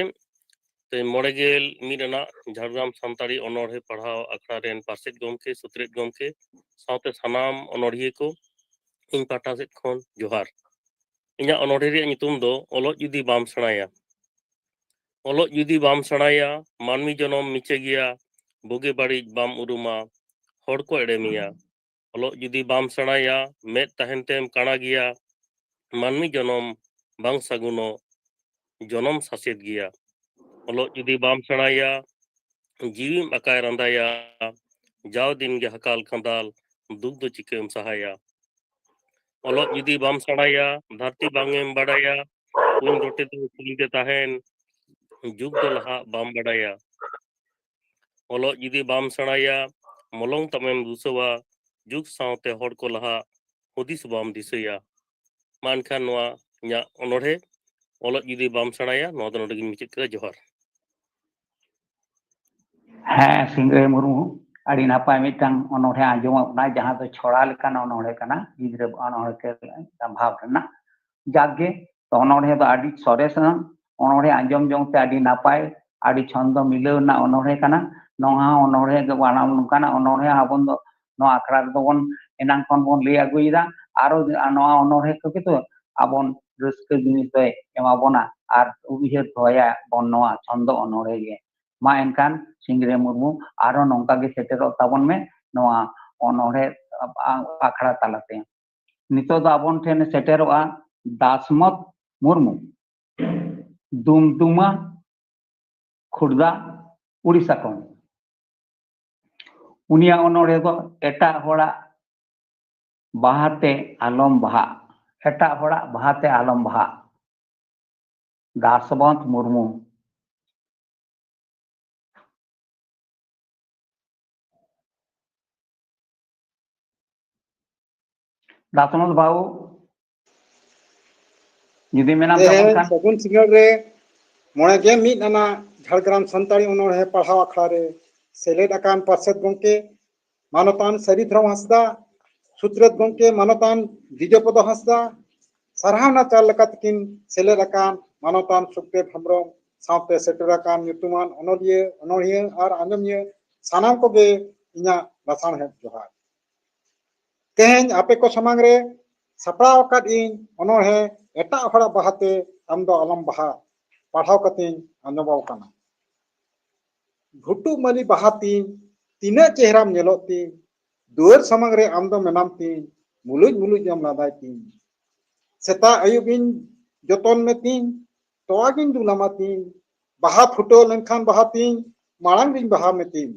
ᱛᱮᱦᱮᱧ ᱢᱚᱬᱮ ᱜᱮᱞ ᱢᱤᱫ ᱟᱱᱟᱜ ᱡᱷᱟᱲᱜᱨᱟᱢ ᱥᱟᱱᱛᱟᱲᱤ ᱚᱱᱚᱬᱦᱮ ᱯᱟᱲᱦᱟᱣ ᱟᱠᱷᱲᱟ ᱨᱮᱱ ᱯᱟᱨᱥᱮᱛ ᱜᱚᱢᱠᱮ, ᱥᱩᱛᱨᱮᱛ ᱜᱚᱢᱠᱮ ᱥᱟᱶᱛᱮ ᱥᱟᱱᱟᱢ ᱚᱱᱚᱬᱦᱤᱭᱟᱹ ᱠᱚ, ᱤᱧ ᱯᱟᱦᱴᱟ ᱥᱮᱫ ᱠᱷᱚᱱ ᱡᱚᱦᱟᱨ᱾ ᱤᱧᱟᱹᱜ ᱚᱱᱚᱬᱦᱮ ᱨᱮᱭᱟᱜ ᱧᱩᱛᱩᱢ ᱫᱚ ᱚᱞᱚᱜ ᱡᱩᱫᱤ ᱵᱟᱢ ᱥᱮᱬᱟᱭᱟ᱾ ᱚᱞᱚᱜ ᱡᱩᱫᱤ ᱵᱟᱢ ᱥᱮᱬᱟᱭᱟ, ᱢᱟᱹᱱᱢᱤ ᱡᱚᱱᱚᱢ ᱢᱤᱪᱟᱹ ᱜᱮᱭᱟ, ᱵᱩᱜᱤ ᱵᱟᱹᱲᱤᱡ ᱵᱟᱢ ᱩᱨᱩᱢᱟ, ᱦᱚᱲ ᱠᱚ ᱮᱲᱮ ᱢᱮᱭᱟ᱾ ᱚᱞᱚᱜ ᱡᱩᱫᱤ ᱵᱟᱢ ᱥᱮᱬᱟᱭᱟ, ᱢᱮᱫ ᱛᱟᱦᱮᱱ ᱛᱮᱢ ᱠᱟᱬᱟ ᱜᱮᱭᱟ, ᱢᱟᱹᱱᱢᱤ ᱡᱚᱱᱚᱢ ᱵᱟᱝ ᱥᱟᱹᱜᱩᱱᱚᱜ, ᱡᱚᱱᱚᱢ ᱥᱟᱥᱮᱛ ᱜᱮᱭᱟ᱾ ᱚᱞᱚᱜ ᱡᱩᱫᱤ ᱵᱟᱢ ᱥᱮᱬᱟᱭᱟ, ᱡᱤᱣᱤᱢ ᱟᱠᱟᱭ ᱨᱟᱸᱫᱟᱭᱟ, ᱡᱟᱣ ᱫᱤᱱ ᱜᱮ ᱦᱟᱠᱟᱞ ᱠᱷᱟᱸᱫᱟᱞ, ᱫᱩᱠ ᱫᱚ ᱪᱤᱠᱟᱹᱢ ᱥᱟᱦᱟᱭᱟ? ᱚᱞᱚᱜ ᱡᱩᱫᱤ ᱵᱟᱢ ᱥᱮᱬᱟᱭᱟ, ᱫᱷᱟᱹᱨᱛᱤ ᱵᱟᱝ ᱮᱢ ᱵᱟᱰᱟᱭᱟ, ᱠᱩᱧ ᱨᱚᱴᱮ ᱫᱚ ᱠᱩᱧ ᱛᱮ ᱛᱟᱦᱮᱱ, ᱡᱩᱜᱽ ᱫᱚ ᱞᱟᱦᱟᱜ ᱵᱟᱢ ᱵᱟᱰᱟᱭᱟ᱾ ᱚᱞᱚᱜ ᱡᱩᱫᱤ ᱵᱟᱢ ᱥᱮᱬᱟᱭᱟ, ᱢᱚᱞᱚᱝ ᱛᱟᱢᱮᱢ ᱫᱩᱥᱟᱹᱣᱟ, ᱡᱩᱜᱽ ᱥᱟᱶᱛᱮ ᱦᱚᱲ ᱠᱚ ᱞᱟᱦᱟᱜ ᱦᱩᱫᱤᱥ ᱵᱟᱢ ᱫᱤᱥᱟᱹᱭᱟ᱾ ᱢᱟ ᱮᱱᱠᱷᱟᱱ ᱱᱚᱣᱟ ᱤᱧᱟᱹᱜ ᱚᱱᱚᱬᱦᱮ ᱚᱞᱚᱜ ᱡᱩᱫᱤ ᱵᱟᱢ ᱥᱮᱬᱟᱭᱟ, ᱱᱚᱣᱟ ᱫᱚ ᱱᱚᱰᱮ ᱜᱤᱧ ᱢᱩᱪᱟᱹᱫ ᱠᱮᱫᱟ᱾ ᱡᱚᱦᱟᱨ᱾ ᱦᱮᱸ, ᱥᱤᱝᱨᱟᱹᱭ ᱢᱩᱨᱢᱩ, ᱟᱹᱰᱤ ᱱᱟᱯᱟᱭ ᱢᱤᱫᱴᱟᱝ ᱚᱱᱚᱬᱦᱮ ᱟᱸᱡᱚᱢᱚᱜ ᱠᱟᱱᱟ, ᱡᱟᱦᱟᱸ ᱫᱚ ᱪᱷᱚᱲᱟ ᱞᱮᱠᱟᱱ ᱚᱱᱚᱬᱦᱮ ᱠᱟᱱᱟ, ᱜᱤᱫᱽᱨᱟᱹ ᱚᱱᱚᱬᱦᱮ ᱵᱷᱟᱵᱽ ᱨᱮᱱᱟᱜ᱾ ᱡᱟᱠᱜᱮ, ᱛᱚ, ᱚᱱᱚᱬᱦᱮ ᱫᱚ ᱟᱹᱰᱤ ᱥᱚᱨᱮᱥ ᱟᱱᱟᱝ, ᱚᱱᱚᱬᱦᱮ ᱟᱸᱡᱚᱢ ᱡᱚᱝ ᱛᱮ ᱟᱹᱰᱤ ᱱᱟᱯᱟᱭ, ᱟᱹᱰᱤ ᱪᱷᱚᱱᱫᱚ ᱢᱤᱞᱟᱹᱣ ᱨᱮᱱᱟᱜ ᱚᱱᱚᱬᱦᱮ ᱠᱟᱱᱟ᱾ ᱱᱚᱣᱟ ᱦᱚᱸ ᱚᱱᱚᱬᱦᱮ ᱜᱮ ᱵᱟᱱᱟᱢ ᱱᱚᱝᱠᱟᱱᱟᱜ ᱚᱱᱚᱬᱦᱮ ᱟᱵᱚᱱ ᱫᱚ ᱱᱚᱣᱟ ᱟᱠᱷᱲᱟ ᱨᱮᱫᱚ ᱵᱚᱱ ᱮᱱᱟᱝ ᱠᱷᱚᱱ ᱵᱚᱱ ᱞᱟᱹᱭ ᱟᱹᱜᱩᱭᱮᱫᱟ᱾ ᱟᱨᱚ ᱱᱚᱣᱟ ᱚᱱᱚᱬᱦᱮ ᱠᱚᱜᱮ ᱫᱚ ᱟᱵᱚᱱ ᱨᱟᱹᱥᱠᱟᱹ ᱡᱤᱱᱤᱥ ᱫᱚᱭ ᱮᱢᱟ ᱵᱚᱱᱟ ᱟᱨ ᱩᱭᱦᱟᱹᱨ ᱫᱚᱦᱚᱭᱟ ᱵᱚᱱ ᱱᱚᱣᱟ ᱪᱷᱚᱱᱫᱚ ᱚᱱᱚᱬᱦᱮ ᱜᱮ᱾ ᱢᱟ ᱮᱱᱠᱷᱟᱱ ᱥᱤᱝᱨᱟᱹᱭ ᱢᱩᱨᱢᱩ ᱟᱨᱚ ᱱᱚᱝᱠᱟ ᱜᱮ ᱥᱮᱴᱮᱨᱚᱜ ᱛᱟᱵᱚᱱ ᱢᱮ ᱱᱚᱣᱟ ᱚᱱᱚᱬᱦᱮ ᱟᱠᱷᱲᱟ ᱛᱟᱞᱟᱛᱮ᱾ ᱱᱤᱛᱚᱜ ᱫᱚ ᱟᱵᱚᱱ ᱴᱷᱮᱱ ᱥᱮᱴᱮᱨᱚᱜᱼᱟ ᱫᱟᱥᱢᱚᱛ ᱢᱩᱨᱢᱩ, ᱫᱩᱢᱫᱩᱢᱟ, ᱠᱷᱩᱨᱫᱟ, ᱩᱲᱤᱥᱥᱟ ᱠᱷᱚᱱ᱾ ᱩᱱᱤᱭᱟᱜ ᱚᱱᱚᱬᱦᱮ ᱫᱚ ᱮᱴᱟᱜ ᱦᱚᱲᱟᱜ ᱵᱟᱦᱟᱛᱮ ᱟᱞᱚᱢ ᱵᱟᱦᱟᱜ, ᱮᱴᱟᱜ ᱦᱚᱲᱟᱜ ᱵᱟᱦᱟᱛᱮ ᱟᱞᱚᱢ ᱵᱟᱦᱟᱜ᱾ ᱫᱟᱥᱵᱚᱱᱛ ᱢᱩᱨᱢᱩ᱾ ᱫᱟᱥᱵᱚᱱᱛ ᱵᱟᱹᱵᱩ, ᱡᱩᱫᱤ ᱢᱮᱱᱟᱢ ᱛᱟᱵᱚᱱ ᱛᱮᱦᱮᱧ ᱠᱷᱟᱱ᱾ ᱥᱟᱹᱜᱩᱱ ᱥᱤᱸᱜᱟᱹᱲ ᱨᱮ ᱢᱚᱬᱮ ᱜᱮᱞ ᱢᱤᱫ ᱟᱱᱟᱜ ᱡᱷᱟᱲᱜᱨᱟᱢ ᱥᱟᱱᱛᱟᱲᱤ ᱚᱱᱚᱬᱦᱮ ᱯᱟᱲᱦᱟᱣ ᱟᱠᱷᱲᱟ ᱨᱮ ᱥᱮᱞᱮᱫ ᱟᱠᱟᱱ ᱯᱟᱨᱥᱮᱛ ᱜᱚᱢᱠᱮ ᱢᱟᱱᱚᱛᱟᱱ ᱥᱟᱹᱨᱤ ᱫᱷᱚᱨᱚᱢ ᱦᱟᱸᱥᱫᱟ, ᱥᱩᱛᱨᱮᱛ ᱜᱚᱢᱠᱮ ᱢᱟᱱᱚᱛᱟᱱ ᱫᱤᱡᱚᱯᱚᱫᱚ ᱦᱟᱸᱥᱫᱟ, ᱥᱟᱨᱦᱟᱣᱱᱟ ᱪᱟᱞ ᱞᱮᱠᱟᱛᱮᱠᱤᱱ ᱥᱮᱞᱮᱫ ᱟᱠᱟᱱ ᱢᱟᱱᱚᱛᱟᱱ ᱥᱩᱠᱫᱮᱵ ᱦᱮᱢᱵᱨᱚᱢ ᱥᱟᱶᱛᱮ ᱥᱮᱴᱮᱨ ᱟᱠᱟᱱ ᱧᱩᱛᱩᱢᱟᱱ ᱚᱱᱚᱞᱤᱭᱟᱹ, ᱚᱱᱚᱬᱦᱤᱭᱟᱹ ᱟᱨ ᱟᱸᱡᱚᱢᱤᱭᱟᱹ ᱥᱟᱱᱟᱢ ᱠᱚᱜᱮ ᱤᱧᱟᱹᱜ ᱞᱟᱥᱟᱬᱦᱮᱫ ᱡᱚᱦᱟᱨ᱾ ᱛᱮᱦᱮᱧ ᱟᱯᱮ ᱠᱚ ᱥᱟᱢᱟᱝ ᱨᱮ ᱥᱟᱯᱲᱟᱣ ᱟᱠᱟᱫ ᱤᱧ ᱚᱱᱚᱬᱦᱮ ᱮᱴᱟᱜ ᱦᱚᱲᱟᱜ ᱵᱟᱦᱟᱛᱮ ᱟᱢ ᱫᱚ ᱟᱞᱚᱢ ᱵᱟᱦᱟ᱾ ᱯᱟᱲᱦᱟᱣ ᱠᱟᱛᱮᱧ ᱟᱸᱡᱚᱢᱟᱣ ᱠᱟᱱᱟ᱾ ᱵᱷᱩᱴᱩ ᱢᱟᱹᱞᱤ ᱵᱟᱦᱟ ᱛᱤᱧ, ᱛᱤᱱᱟᱹᱜ ᱪᱮᱦᱨᱟᱢ ᱧᱮᱞᱚᱜ ᱛᱤᱧ, ᱫᱩᱣᱟᱹᱨ ᱥᱟᱢᱟᱝ ᱨᱮ ᱟᱢ ᱫᱚ ᱢᱮᱱᱟᱢ ᱛᱤᱧ, ᱢᱩᱞᱩᱡ ᱢᱩᱞᱩᱡ ᱮᱢ ᱞᱟᱸᱫᱟᱭ ᱛᱤᱧ᱾ ᱥᱮᱛᱟᱜ ᱟᱹᱭᱩᱵ ᱤᱧ ᱡᱚᱛᱚᱱ ᱢᱮ ᱛᱤᱧ, ᱛᱚᱣᱟ ᱜᱤᱧ ᱫᱩᱞᱟᱢᱟ ᱛᱤᱧ, ᱵᱟᱦᱟ ᱯᱷᱩᱴᱟᱹᱣ ᱞᱮᱱᱠᱷᱟᱱ ᱵᱟᱦᱟ ᱛᱤᱧ, ᱢᱟᱲᱟᱝ ᱨᱤᱧ ᱵᱟᱦᱟ ᱢᱮ ᱛᱤᱧ᱾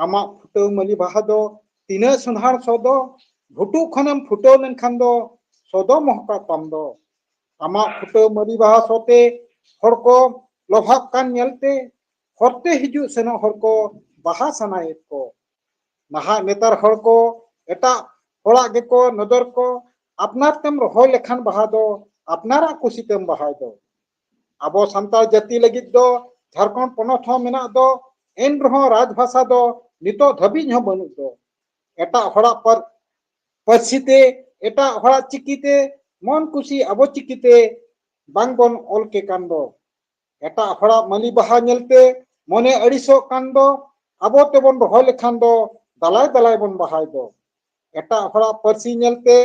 ᱟᱢᱟᱜ ᱯᱷᱩᱴᱟᱹᱣ ᱢᱟᱹᱞᱤ ᱵᱟᱦᱟ ᱫᱚ ᱛᱤᱱᱟᱹᱜ ᱥᱚᱸᱫᱷᱟᱲ ᱥᱚ ᱫᱚ, ᱵᱷᱩᱴᱩ ᱠᱷᱚᱱᱮᱢ ᱯᱷᱩᱴᱟᱹᱣ ᱞᱮᱱᱠᱷᱟᱱ ᱫᱚ ᱥᱚ ᱫᱚ ᱢᱚᱦᱠᱟᱜ ᱛᱟᱢ ᱫᱚ᱾ ᱟᱢᱟᱜ ᱯᱷᱩᱴᱟᱹᱣ ᱢᱟᱹᱞᱤ ᱵᱟᱦᱟ ᱥᱚ ᱛᱮ ᱦᱚᱲ ᱠᱚ ᱞᱚᱵᱷᱟᱜ ᱠᱟᱱ ᱧᱮᱞᱛᱮ, ᱦᱚᱨᱛᱮ ᱦᱤᱡᱩᱜ ᱥᱮᱱᱚᱜ ᱦᱚᱲ ᱠᱚ ᱵᱟᱦᱟ ᱥᱟᱱᱟᱭᱮᱫ ᱠᱚ᱾ ᱱᱟᱦᱟᱜ ᱱᱮᱛᱟᱨ ᱦᱚᱲ ᱠᱚ ᱮᱴᱟᱜ ᱦᱚᱲᱟᱜ ᱜᱮᱠᱚ ᱱᱚᱡᱚᱨ ᱠᱚ, ᱟᱯᱱᱟᱨ ᱛᱮᱢ ᱨᱚᱦᱚᱭ ᱞᱮᱠᱷᱟᱱ ᱵᱟᱦᱟ ᱫᱚ ᱟᱯᱱᱟᱨᱟᱜ ᱠᱩᱥᱤ ᱛᱮᱢ ᱵᱟᱦᱟᱭ ᱫᱚ᱾ ᱟᱵᱚ ᱥᱟᱱᱛᱟᱲ ᱡᱟᱹᱛᱤ ᱞᱟᱹᱜᱤᱫ ᱫᱚ ᱡᱷᱟᱲᱠᱷᱚᱸᱰ ᱯᱚᱱᱚᱛ ᱦᱚᱸ ᱢᱮᱱᱟᱜ ᱫᱚ, ᱮᱱ ᱨᱮᱦᱚᱸ ᱨᱟᱡᱽ ᱵᱷᱟᱥᱟ ᱫᱚ ᱱᱤᱛᱚᱜ ᱫᱷᱟᱹᱵᱤᱡ ᱦᱚᱸ ᱵᱟᱹᱱᱩᱜ ᱫᱚ᱾ ᱮᱴᱟᱜ ᱦᱚᱲᱟᱜ ᱯᱟᱹᱨ-, ᱯᱟᱹᱨᱥᱤ ᱛᱮ, ᱮᱴᱟᱜ ᱦᱚᱲᱟᱜ ᱪᱤᱠᱤ ᱛᱮ, ᱢᱚᱱ ᱠᱩᱥᱤ ᱟᱵᱚ ᱪᱤᱠᱤ ᱛᱮ ᱵᱟᱝ ᱵᱚᱱ ᱚᱞ ᱠᱮ ᱠᱟᱱ ᱫᱚ᱾ ᱮᱴᱟᱜ ᱦᱚᱲᱟᱜ ᱢᱟᱹᱞᱤ ᱵᱟᱦᱟ ᱧᱮᱞᱛᱮ ᱢᱚᱱᱮ ᱟᱹᱲᱤᱥᱚᱜ ᱠᱟᱱ ᱫᱚ, ᱟᱵᱚ ᱛᱮᱵᱚᱱ ᱨᱚᱦᱚᱭ ᱞᱮᱠᱷᱟᱱ ᱫᱚ ᱫᱟᱞᱟᱭ ᱫᱟᱞᱟᱭ ᱵᱚᱱ ᱵᱟᱦᱟᱭ ᱫᱚ᱾ ᱮᱴᱟᱜ ᱦᱚᱲᱟᱜ ᱯᱟᱹᱨᱥᱤ ᱧᱮᱞᱛᱮ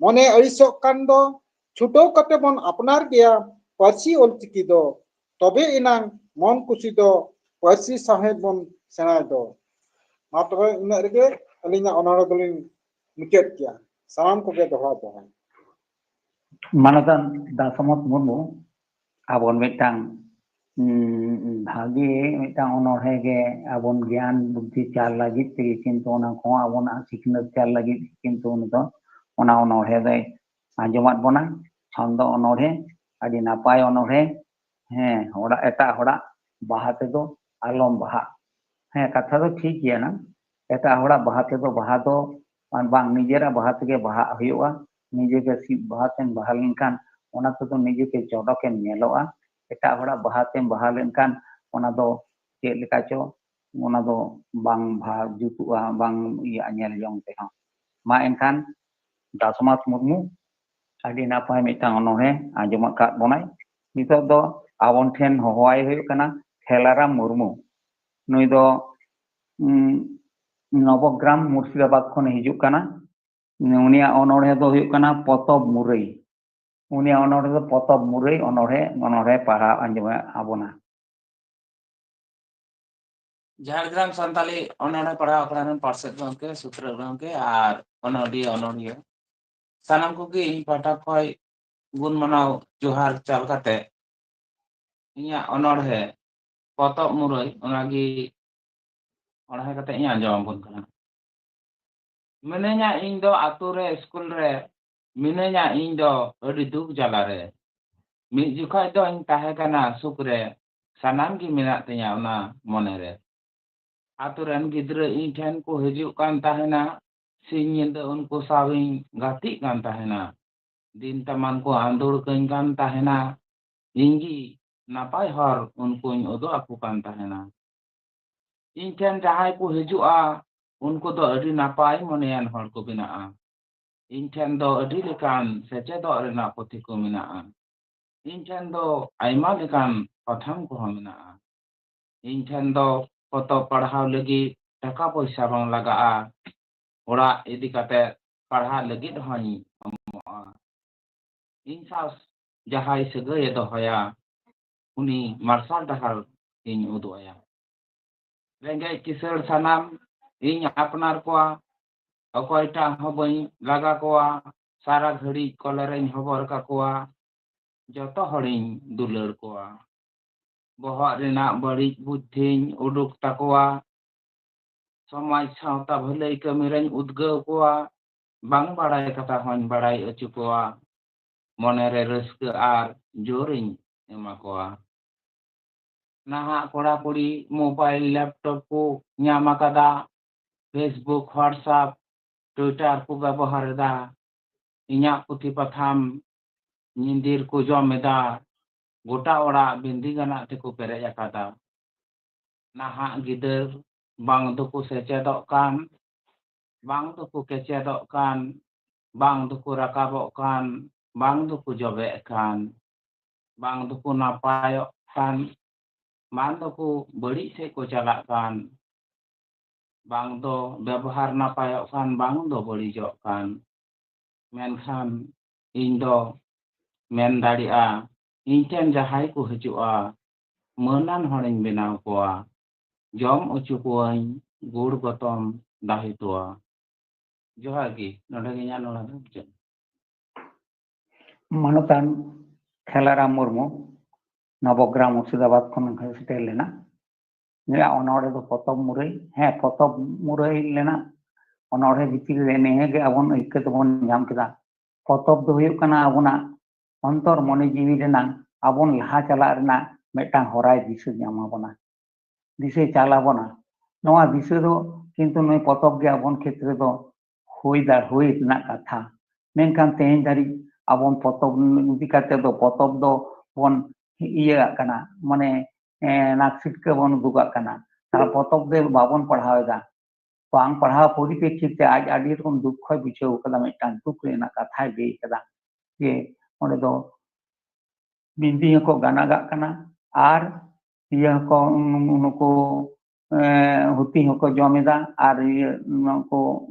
ᱢᱚᱱᱮ ᱟᱹᱲᱤᱥᱚᱜ ᱠᱟᱱ ᱫᱚ, ᱪᱷᱩᱴᱟᱹᱣ ᱠᱟᱛᱮ ᱵᱚᱱ ᱟᱯᱱᱟᱨ ᱜᱮᱭᱟ ᱯᱟᱹᱨᱥᱤ ᱚᱞᱪᱤᱠᱤ ᱫᱚ, ᱛᱚᱵᱮ ᱮᱱᱟᱝ ᱢᱚᱱ ᱠᱩᱥᱤ ᱫᱚ ᱯᱟᱹᱨᱥᱤ ᱥᱟᱶᱦᱮᱫ ᱵᱚᱱ ᱥᱮᱬᱟᱭ ᱫᱚ᱾ ᱢᱟ ᱛᱚᱵᱮ ᱤᱱᱟᱹᱜ ᱨᱮᱜᱮ ᱟᱹᱞᱤᱧᱟᱜ ᱚᱱᱚᱬᱦᱮ ᱫᱚᱞᱤᱧ ᱢᱩᱪᱟᱹᱫ ᱠᱮᱭᱟ᱾ ᱥᱟᱱᱟᱢ ᱠᱚᱜᱮ ᱫᱚᱦᱲᱟ ᱡᱚᱦᱟᱨ᱾ ᱢᱟᱱᱚᱛᱟᱱ ᱫᱟᱥᱚᱢᱚᱛ ᱢᱩᱨᱢᱩ, ᱟᱵᱚᱱ ᱢᱤᱫᱴᱟᱝ, ᱩᱸ, ᱵᱷᱟᱜᱮ ᱢᱤᱫᱴᱟᱝ ᱚᱱᱚᱬᱦᱮ ᱜᱮ ᱟᱵᱚᱱ ᱜᱮᱭᱟᱱ ᱵᱩᱫᱽᱫᱷᱤ ᱪᱟᱞ ᱞᱟᱹᱜᱤᱫ ᱛᱮᱜᱮ, ᱠᱤᱱᱛᱩ ᱚᱱᱟ ᱠᱚᱦᱚᱸ ᱟᱵᱚᱱᱟᱜ ᱥᱤᱠᱷᱱᱟᱹᱛ ᱪᱟᱞ ᱞᱟᱹᱜᱤᱫ, ᱠᱤᱱᱛᱩ ᱩᱱᱤ ᱫᱚ ᱚᱱᱟ ᱚᱱᱚᱬᱦᱮ ᱫᱚᱭ ᱟᱸᱡᱚᱢᱟᱫ ᱵᱚᱱᱟ᱾ ᱪᱷᱚᱱᱫᱚ ᱚᱱᱚᱬᱦᱮ, ᱟᱹᱰᱤ ᱱᱟᱯᱟᱭ ᱚᱱᱚᱬᱦᱮ᱾ ᱦᱮᱸ, ᱦᱚᱲᱟᱜ, ᱮᱴᱟᱜ ᱦᱚᱲᱟᱜ ᱵᱟᱦᱟ ᱛᱮᱫᱚ ᱟᱞᱚᱢ ᱵᱟᱦᱟᱜ᱾ ᱦᱮᱸ, ᱠᱟᱛᱷᱟ ᱫᱚ ᱴᱷᱤᱠ ᱜᱮᱭᱟ ᱱᱟ, ᱮᱴᱟᱜ ᱦᱚᱲᱟᱜ ᱵᱟᱦᱟ ᱛᱮᱫᱚ ᱵᱟᱦᱟ ᱫᱚ ᱵᱟᱝ, ᱱᱤᱡᱮᱨᱟᱜ ᱵᱟᱦᱟ ᱛᱮᱜᱮ ᱵᱟᱦᱟᱜ ᱦᱩᱭᱩᱜᱼᱟ᱾ ᱱᱤᱡᱮ ᱜᱮ ᱥᱤᱫ ᱵᱟᱦᱟ ᱛᱮᱢ ᱵᱟᱦᱟ ᱞᱮᱱᱠᱷᱟᱱ ᱚᱱᱟ ᱛᱮᱫᱚ ᱱᱤᱡᱮ ᱜᱮ ᱪᱚᱨᱚᱠᱮᱢ ᱧᱮᱞᱚᱜᱼᱟ᱾ ᱮᱴᱟᱜ ᱦᱚᱲᱟᱜ ᱵᱟᱦᱟ ᱛᱮᱢ ᱵᱟᱦᱟ ᱞᱮᱱᱠᱷᱟᱱ ᱚᱱᱟ ᱫᱚ ᱪᱮᱫ ᱞᱮᱠᱟ ᱪᱚ, ᱚᱱᱟ ᱫᱚ ᱵᱟᱝ ᱵᱷᱟ-, ᱡᱩᱛᱩᱜᱼᱟ, ᱵᱟᱝ ᱤᱭᱟᱹᱜᱼᱟ ᱧᱮᱞ ᱡᱚᱝ ᱛᱮᱦᱚᱸ᱾ ᱢᱟ ᱮᱱᱠᱷᱟᱱ ᱫᱟᱥᱚᱢᱟᱛ ᱢᱩᱨᱢᱩ ᱟᱹᱰᱤ ᱱᱟᱯᱟᱭ ᱢᱤᱫᱴᱟᱝ ᱚᱱᱚᱬᱦᱮ ᱟᱸᱡᱚᱢ ᱟᱠᱟᱫ ᱵᱚᱱᱟᱭ᱾ ᱱᱤᱛᱚᱜ ᱫᱚ ᱟᱵᱚᱱ ᱴᱷᱮᱱ ᱦᱚᱦᱚᱣᱟᱭ ᱦᱩᱭᱩᱜ ᱠᱟᱱᱟ ᱠᱷᱮᱞᱟᱨᱟᱢ ᱢᱩᱨᱢᱩ᱾ ᱱᱩᱭ ᱫᱚ, ᱩᱸ, ᱱᱚᱵᱚᱜᱨᱟᱢ ᱢᱩᱨᱥᱤᱫᱟᱵᱟᱫᱽ ᱠᱷᱚᱱᱮ ᱦᱤᱡᱩᱜ ᱠᱟᱱᱟ᱾ ᱩᱱᱤᱭᱟᱜ ᱚᱱᱚᱬᱦᱮ ᱫᱚ ᱦᱩᱭᱩᱜ ᱠᱟᱱᱟ ᱯᱚᱛᱚᱵ ᱢᱩᱨᱟᱹᱭ᱾ ᱩᱱᱤᱭᱟᱜ ᱚᱱᱚᱬᱦᱮ ᱫᱚ ᱯᱚᱛᱚᱵ ᱢᱩᱨᱟᱹᱭ ᱚᱱᱚᱬᱦᱮ, ᱚᱱᱚᱬᱦᱮ ᱯᱟᱲᱦᱟᱣ ᱟᱸᱡᱚᱢ ᱟᱵᱚᱱᱟ᱾ ᱡᱷᱟᱲᱜᱨᱟᱢ ᱥᱟᱱᱛᱟᱞᱤ ᱚᱱᱚᱬᱦᱮ ᱯᱟᱲᱦᱟᱣ ᱟᱠᱷᱲᱟ ᱨᱮᱱ ᱯᱟᱨᱥᱮᱛ ᱜᱚᱢᱠᱮ, ᱥᱩᱛᱨᱮᱛ ᱜᱚᱢᱠᱮ ᱟᱨ ᱚᱱᱚᱞᱤᱭᱟᱹ ᱚᱱᱚᱬᱦᱤᱭᱟᱹ, ᱥᱟᱱᱟᱢ ᱠᱚᱜᱮ ᱤᱧ ᱯᱟᱦᱴᱟ ᱠᱷᱚᱱ ᱜᱩᱱ ᱢᱟᱱᱟᱣ ᱡᱚᱦᱟᱨ ᱪᱟᱞ ᱠᱟᱛᱮ ᱤᱧᱟᱹᱜ ᱚᱱᱚᱬᱦᱮ ᱯᱚᱛᱚᱵ ᱢᱩᱨᱟᱹᱭ ᱚᱱᱟᱜᱮ ᱚᱱᱚᱬᱦᱮ ᱠᱟᱛᱮ ᱤᱧ ᱟᱸᱡᱚᱢ ᱟᱵᱚᱱ ᱠᱟᱱᱟ᱾ ᱢᱤᱱᱟᱹᱧᱟ ᱤᱧ ᱫᱚ ᱟᱛᱳ ᱨᱮ ᱥᱠᱩᱞ ᱨᱮ, ᱢᱤᱱᱟᱹᱧᱟ ᱤᱧ ᱫᱚ ᱟᱹᱰᱤ ᱫᱩᱠ ᱡᱟᱞᱟ ᱨᱮ᱾ ᱢᱤᱫ ᱡᱚᱠᱷᱟᱡ ᱫᱚᱧ ᱛᱟᱦᱮᱸ ᱠᱟᱱᱟ ᱥᱩᱠ ᱨᱮ, ᱥᱟᱱᱟᱢ ᱜᱮ ᱢᱮᱱᱟᱜ ᱛᱤᱧᱟ ᱚᱱᱟ ᱢᱚᱱᱮ ᱨᱮ᱾ ᱟᱛᱳ ᱨᱮᱱ ᱜᱤᱫᱽᱨᱟᱹ ᱤᱧ ᱴᱷᱮᱱ ᱠᱚ ᱦᱤᱡᱩᱜ ᱠᱟᱱ ᱛᱟᱦᱮᱱᱟ, ᱥᱤᱧ ᱧᱤᱫᱟᱹ ᱩᱱᱠᱩ ᱥᱟᱶ ᱤᱧ ᱜᱟᱛᱮᱜ ᱠᱟᱱ ᱛᱟᱦᱮᱱᱟ᱾ ᱫᱤᱱ ᱛᱟᱢᱟᱱ ᱠᱚ ᱟᱸᱫᱳᱲ ᱠᱟᱹᱧ ᱠᱟᱱ ᱛᱟᱦᱮᱱᱟ, ᱤᱧ ᱜᱮ ᱱᱟᱯᱟᱭ ᱦᱚᱨ ᱩᱱᱠᱩᱧ ᱩᱫᱩᱜ ᱟᱠᱚ ᱠᱟᱱ ᱛᱟᱦᱮᱱᱟ᱾ ᱤᱧ ᱴᱷᱮᱱ ᱡᱟᱦᱟᱸᱭ ᱠᱚ ᱦᱤᱡᱩᱜᱼᱟ, ᱩᱱᱠᱩ ᱫᱚ ᱟᱹᱰᱤ ᱱᱟᱯᱟᱭ ᱢᱚᱱᱮᱭᱟᱱ ᱦᱚᱲ ᱠᱚ ᱵᱮᱱᱟᱜᱼᱟ᱾ ᱤᱧ ᱴᱷᱮᱱ ᱫᱚ ᱟᱹᱰᱤ ᱞᱮᱠᱟᱱ ᱥᱮᱪᱮᱫᱚᱜ ᱨᱮᱱᱟᱜ ᱯᱩᱛᱷᱤ ᱠᱚ ᱢᱮᱱᱟᱜᱼᱟ᱾ ᱤᱧ ᱴᱷᱮᱱ ᱫᱚ ᱟᱭᱢᱟ ᱞᱮᱠᱟᱱ ᱯᱟᱛᱷᱟᱢ ᱠᱚᱦᱚᱸ ᱢᱮᱱᱟᱜᱼᱟ᱾ ᱤᱧ ᱴᱷᱮᱱ ᱫᱚ ᱯᱚᱛᱚᱵ ᱯᱟᱲᱦᱟᱣ ᱞᱟᱹᱜᱤᱫ ᱴᱟᱠᱟ ᱯᱚᱭᱥᱟ ᱵᱟᱝ ᱞᱟᱜᱟᱜᱼᱟ᱾ ᱚᱲᱟᱜ ᱤᱫᱤ ᱠᱟᱛᱮ ᱯᱟᱲᱦᱟᱜ ᱞᱟᱹᱜᱤᱫ ᱦᱚᱸᱧ ᱮᱢᱚᱜᱼᱟ᱾ ᱤᱧ ᱥᱟᱶ ᱡᱟᱦᱟᱸᱭ ᱥᱟᱹᱜᱟᱹᱭᱮ ᱫᱚᱦᱚᱭᱟ, ᱩᱱᱤ ᱢᱟᱨᱥᱟᱞ ᱰᱟᱦᱟᱨ ᱤᱧ ᱩᱫᱩᱜ ᱟᱭᱟ᱾ ᱨᱮᱸᱜᱮᱡ ᱠᱤᱥᱟᱹᱬ ᱥᱟᱱᱟᱢ ᱤᱧ ᱟᱯᱱᱟᱨ ᱠᱚᱣᱟ, ᱚᱠᱚᱭᱴᱟᱜ ᱦᱚᱸ ᱵᱟᱹᱧ ᱞᱟᱜᱟ ᱠᱚᱣᱟ᱾ ᱥᱟᱨᱟ ᱜᱷᱟᱹᱲᱤᱡ ᱠᱚᱞᱮᱨᱮᱧ ᱦᱚᱵᱚᱨ ᱠᱟᱠᱚᱣᱟ, ᱡᱚᱛᱚ ᱦᱚᱲᱤᱧ ᱫᱩᱞᱟᱹᱲ ᱠᱚᱣᱟ᱾ ᱵᱚᱦᱚᱜ ᱨᱮᱱᱟᱜ ᱵᱟᱹᱲᱤᱡ ᱵᱩᱫᱽᱫᱷᱤᱧ ᱩᱰᱩᱠ ᱛᱟᱠᱚᱣᱟ᱾ ᱥᱚᱢᱟᱡᱽ ᱥᱟᱶᱛᱟ ᱵᱷᱟᱹᱞᱟᱹᱭ ᱠᱟᱹᱢᱤ ᱨᱮᱧ ᱩᱫᱽᱜᱟᱹᱣ ᱠᱚᱣᱟ᱾ ᱵᱟᱝ ᱵᱟᱲᱟᱭ ᱠᱟᱛᱷᱟ ᱦᱚᱸᱧ ᱵᱟᱲᱟᱭ ᱦᱚᱪᱚ ᱠᱚᱣᱟ᱾ ᱢᱚᱱᱮᱨᱮ ᱨᱟᱹᱥᱠᱟᱹ ᱟᱨ ᱡᱳᱨᱤᱧ ᱮᱢᱟ ᱠᱚᱣᱟ᱾ ᱱᱟᱦᱟᱜ ᱠᱚᱲᱟ ᱠᱩᱲᱤ mobile, laptop ᱠᱚ ᱧᱟᱢ ᱟᱠᱟᱫᱟ, Facebook, WhatsApp, Twitter ᱠᱚ ᱵᱮᱵᱚᱦᱟᱨ ᱮᱫᱟ᱾ ᱤᱧᱟᱹᱜ ᱯᱩᱛᱷᱤ ᱯᱟᱛᱷᱟᱢ ᱧᱤᱫᱤᱨ ᱠᱚ ᱡᱚᱢ ᱮᱫᱟ, ᱜᱚᱴᱟ ᱚᱲᱟᱜ ᱵᱤᱱᱫᱤ ᱜᱟᱱᱟᱜ ᱛᱮᱠᱚ ᱯᱮᱨᱮᱡ ᱟᱠᱟᱫᱟ᱾ ᱱᱟᱦᱟᱜ ᱜᱤᱫᱟᱹᱨ ᱵᱟᱝ ᱫᱚᱠᱚ ᱥᱮᱪᱮᱫᱚᱜ ᱠᱟᱱ, ᱵᱟᱝ ᱫᱚᱠᱚ ᱠᱮᱪᱮᱫᱚᱜ ᱠᱟᱱ, ᱵᱟᱝ ᱫᱚᱠᱚ ᱨᱟᱠᱟᱵᱚᱜ ᱠᱟᱱ, ᱵᱟᱝ ᱫᱚᱠᱚ ᱡᱚᱵᱮᱜ ᱠᱟᱱ, ᱵᱟᱝ ᱫᱚᱠᱚ ᱱᱟᱯᱟᱭᱚᱜ ᱠᱟᱱ, ᱵᱟᱝ ᱫᱚᱠᱚ ᱵᱟᱹᱲᱤᱡ ᱥᱮᱫ ᱠᱚ ᱪᱟᱞᱟᱜ ᱠᱟᱱ, ᱵᱟᱝ ᱫᱚ ᱵᱮᱵᱚᱦᱟᱨ ᱱᱟᱯᱟᱭᱚᱜ ᱠᱟᱱ, ᱵᱟᱝ ᱫᱚ ᱵᱟᱹᱲᱤᱡᱚᱜ ᱠᱟᱱ᱾ ᱢᱮᱱᱠᱷᱟᱱ ᱤᱧ ᱫᱚ ᱢᱮᱱ ᱫᱟᱲᱮᱭᱟᱜᱼᱟ, ᱤᱧ ᱴᱷᱮᱱ ᱡᱟᱦᱟᱸᱭ ᱠᱚ ᱦᱤᱡᱩᱜᱼᱟ, ᱢᱟᱹᱱᱟᱱ ᱦᱚᱲᱤᱧ ᱵᱮᱱᱟᱣ ᱠᱚᱣᱟ, ᱡᱚᱢ ᱦᱚᱪᱚ ᱠᱚᱣᱟᱹᱧ ᱜᱩᱲ ᱜᱚᱛᱚᱢ ᱫᱟᱦᱤ ᱛᱚᱣᱟ᱾ ᱡᱚᱦᱟᱨ ᱜᱮ, ᱱᱚᱰᱮ ᱜᱮ ᱤᱧᱟᱹᱜ ᱱᱚᱰᱮ ᱫᱚ ᱢᱩᱪᱟᱹᱫ᱾ ᱢᱟᱱᱚᱛᱟᱱ ᱠᱷᱮᱞᱟᱨᱟᱢ ᱢᱩᱨᱢᱩ ᱱᱚᱵᱚᱜᱨᱟᱢ ᱢᱩᱨᱥᱤᱫᱟᱵᱟᱫᱽ ᱠᱷᱚᱱ ᱥᱮᱴᱮᱨ ᱞᱮᱱᱟ᱾ ᱱᱩᱭᱟᱜ ᱚᱱᱚᱬᱦᱮ ᱫᱚ ᱯᱚᱛᱚᱵ ᱢᱩᱨᱟᱹᱭ, ᱦᱮᱸ, ᱯᱚᱛᱚᱵ ᱢᱩᱨᱟᱹᱭ ᱞᱮᱱᱟ᱾ ᱚᱱᱚᱬᱦᱮ ᱵᱷᱤᱛᱤᱨ ᱨᱮ ᱱᱤᱭᱟᱹ ᱜᱮ ᱟᱵᱚᱱ ᱟᱹᱭᱠᱟᱹ ᱫᱚᱵᱚᱱ ᱧᱟᱢ ᱠᱮᱫᱟ᱾ ᱯᱚᱛᱚᱵ ᱫᱚ ᱦᱩᱭᱩᱜ ᱠᱟᱱᱟ ᱟᱵᱚᱱᱟᱜ ᱚᱱᱛᱚᱨ ᱢᱚᱱᱮ ᱡᱤᱣᱤ ᱨᱮᱱᱟᱜ ᱟᱵᱚᱱ ᱞᱟᱦᱟ ᱪᱟᱞᱟᱜ ᱨᱮᱱᱟᱜ ᱢᱤᱫᱴᱟᱝ ᱦᱚᱨᱟᱭ ᱫᱤᱥᱟᱹ ᱧᱟᱢ ᱟᱵᱚᱱᱟ, ᱫᱤᱥᱟᱹ ᱪᱟᱞ ᱟᱵᱚᱱᱟ᱾ ᱱᱚᱣᱟ ᱫᱤᱥᱟᱹ ᱫᱚ ᱠᱤᱱᱛᱩ ᱱᱩᱭ ᱯᱚᱛᱚᱵ ᱜᱮ ᱟᱵᱚᱱ ᱠᱷᱮᱛᱨᱮ ᱫᱚ ᱦᱩᱭ ᱫᱟ-, ᱦᱩᱭ ᱨᱮᱱᱟᱜ ᱠᱟᱛᱷᱟ᱾ ᱢᱮᱱᱠᱷᱟᱱ ᱛᱮᱦᱮᱧ ᱫᱷᱟᱹᱨᱤᱡ ᱟᱵᱚᱱ ᱯᱚᱛᱚᱵ ᱤᱫᱤ ᱠᱟᱛᱮ ᱫᱚ ᱯᱚᱛᱚᱵ ᱫᱚ ᱵᱚᱱ ᱤᱭᱟᱹ ᱟᱜ ᱠᱟᱱᱟ, ᱢᱟᱱᱮ, ᱮᱸ, ᱱᱟᱠ ᱥᱤᱴᱠᱟᱹ ᱵᱚᱱ ᱩᱫᱩᱜᱟᱜ ᱠᱟᱱᱟ᱾ ᱛᱟᱦᱞᱮ ᱯᱚᱛᱚᱵ ᱫᱚ ᱵᱟᱵᱚᱱ ᱯᱟᱲᱦᱟᱣ ᱮᱫᱟ᱾ ᱵᱟᱝ ᱯᱟᱲᱦᱟᱣ ᱯᱚᱨᱤᱯᱮᱠᱠᱷᱤ ᱛᱮ ᱟᱡ ᱟᱹᱰᱤ ᱨᱚᱠᱚᱢ ᱫᱩᱠᱠᱷᱚᱭ ᱵᱩᱡᱷᱟᱹᱣ ᱠᱟᱫᱟ, ᱢᱤᱫᱴᱟᱝ ᱫᱩᱠ ᱨᱮᱱᱟᱜ ᱠᱟᱛᱷᱟᱭ ᱞᱟᱹᱭ ᱠᱟᱫᱟ᱾ ᱡᱮ ᱚᱸᱰᱮ ᱫᱚ ᱵᱤᱱᱫᱤ ᱦᱚᱸᱠᱚ ᱜᱟᱱᱟᱜᱟᱜ ᱠᱟᱱᱟ, ᱟᱨ ᱤᱭᱟᱹ ᱦᱚᱸᱠᱚ, ᱱᱩ-, ᱱᱩᱠᱩ, ᱮᱸ, ᱦᱩᱛᱤ ᱦᱚᱸᱠᱚ ᱡᱚᱢ ᱮᱫᱟ, ᱟᱨ ᱤᱭᱟᱹ, ᱱᱩᱠᱩ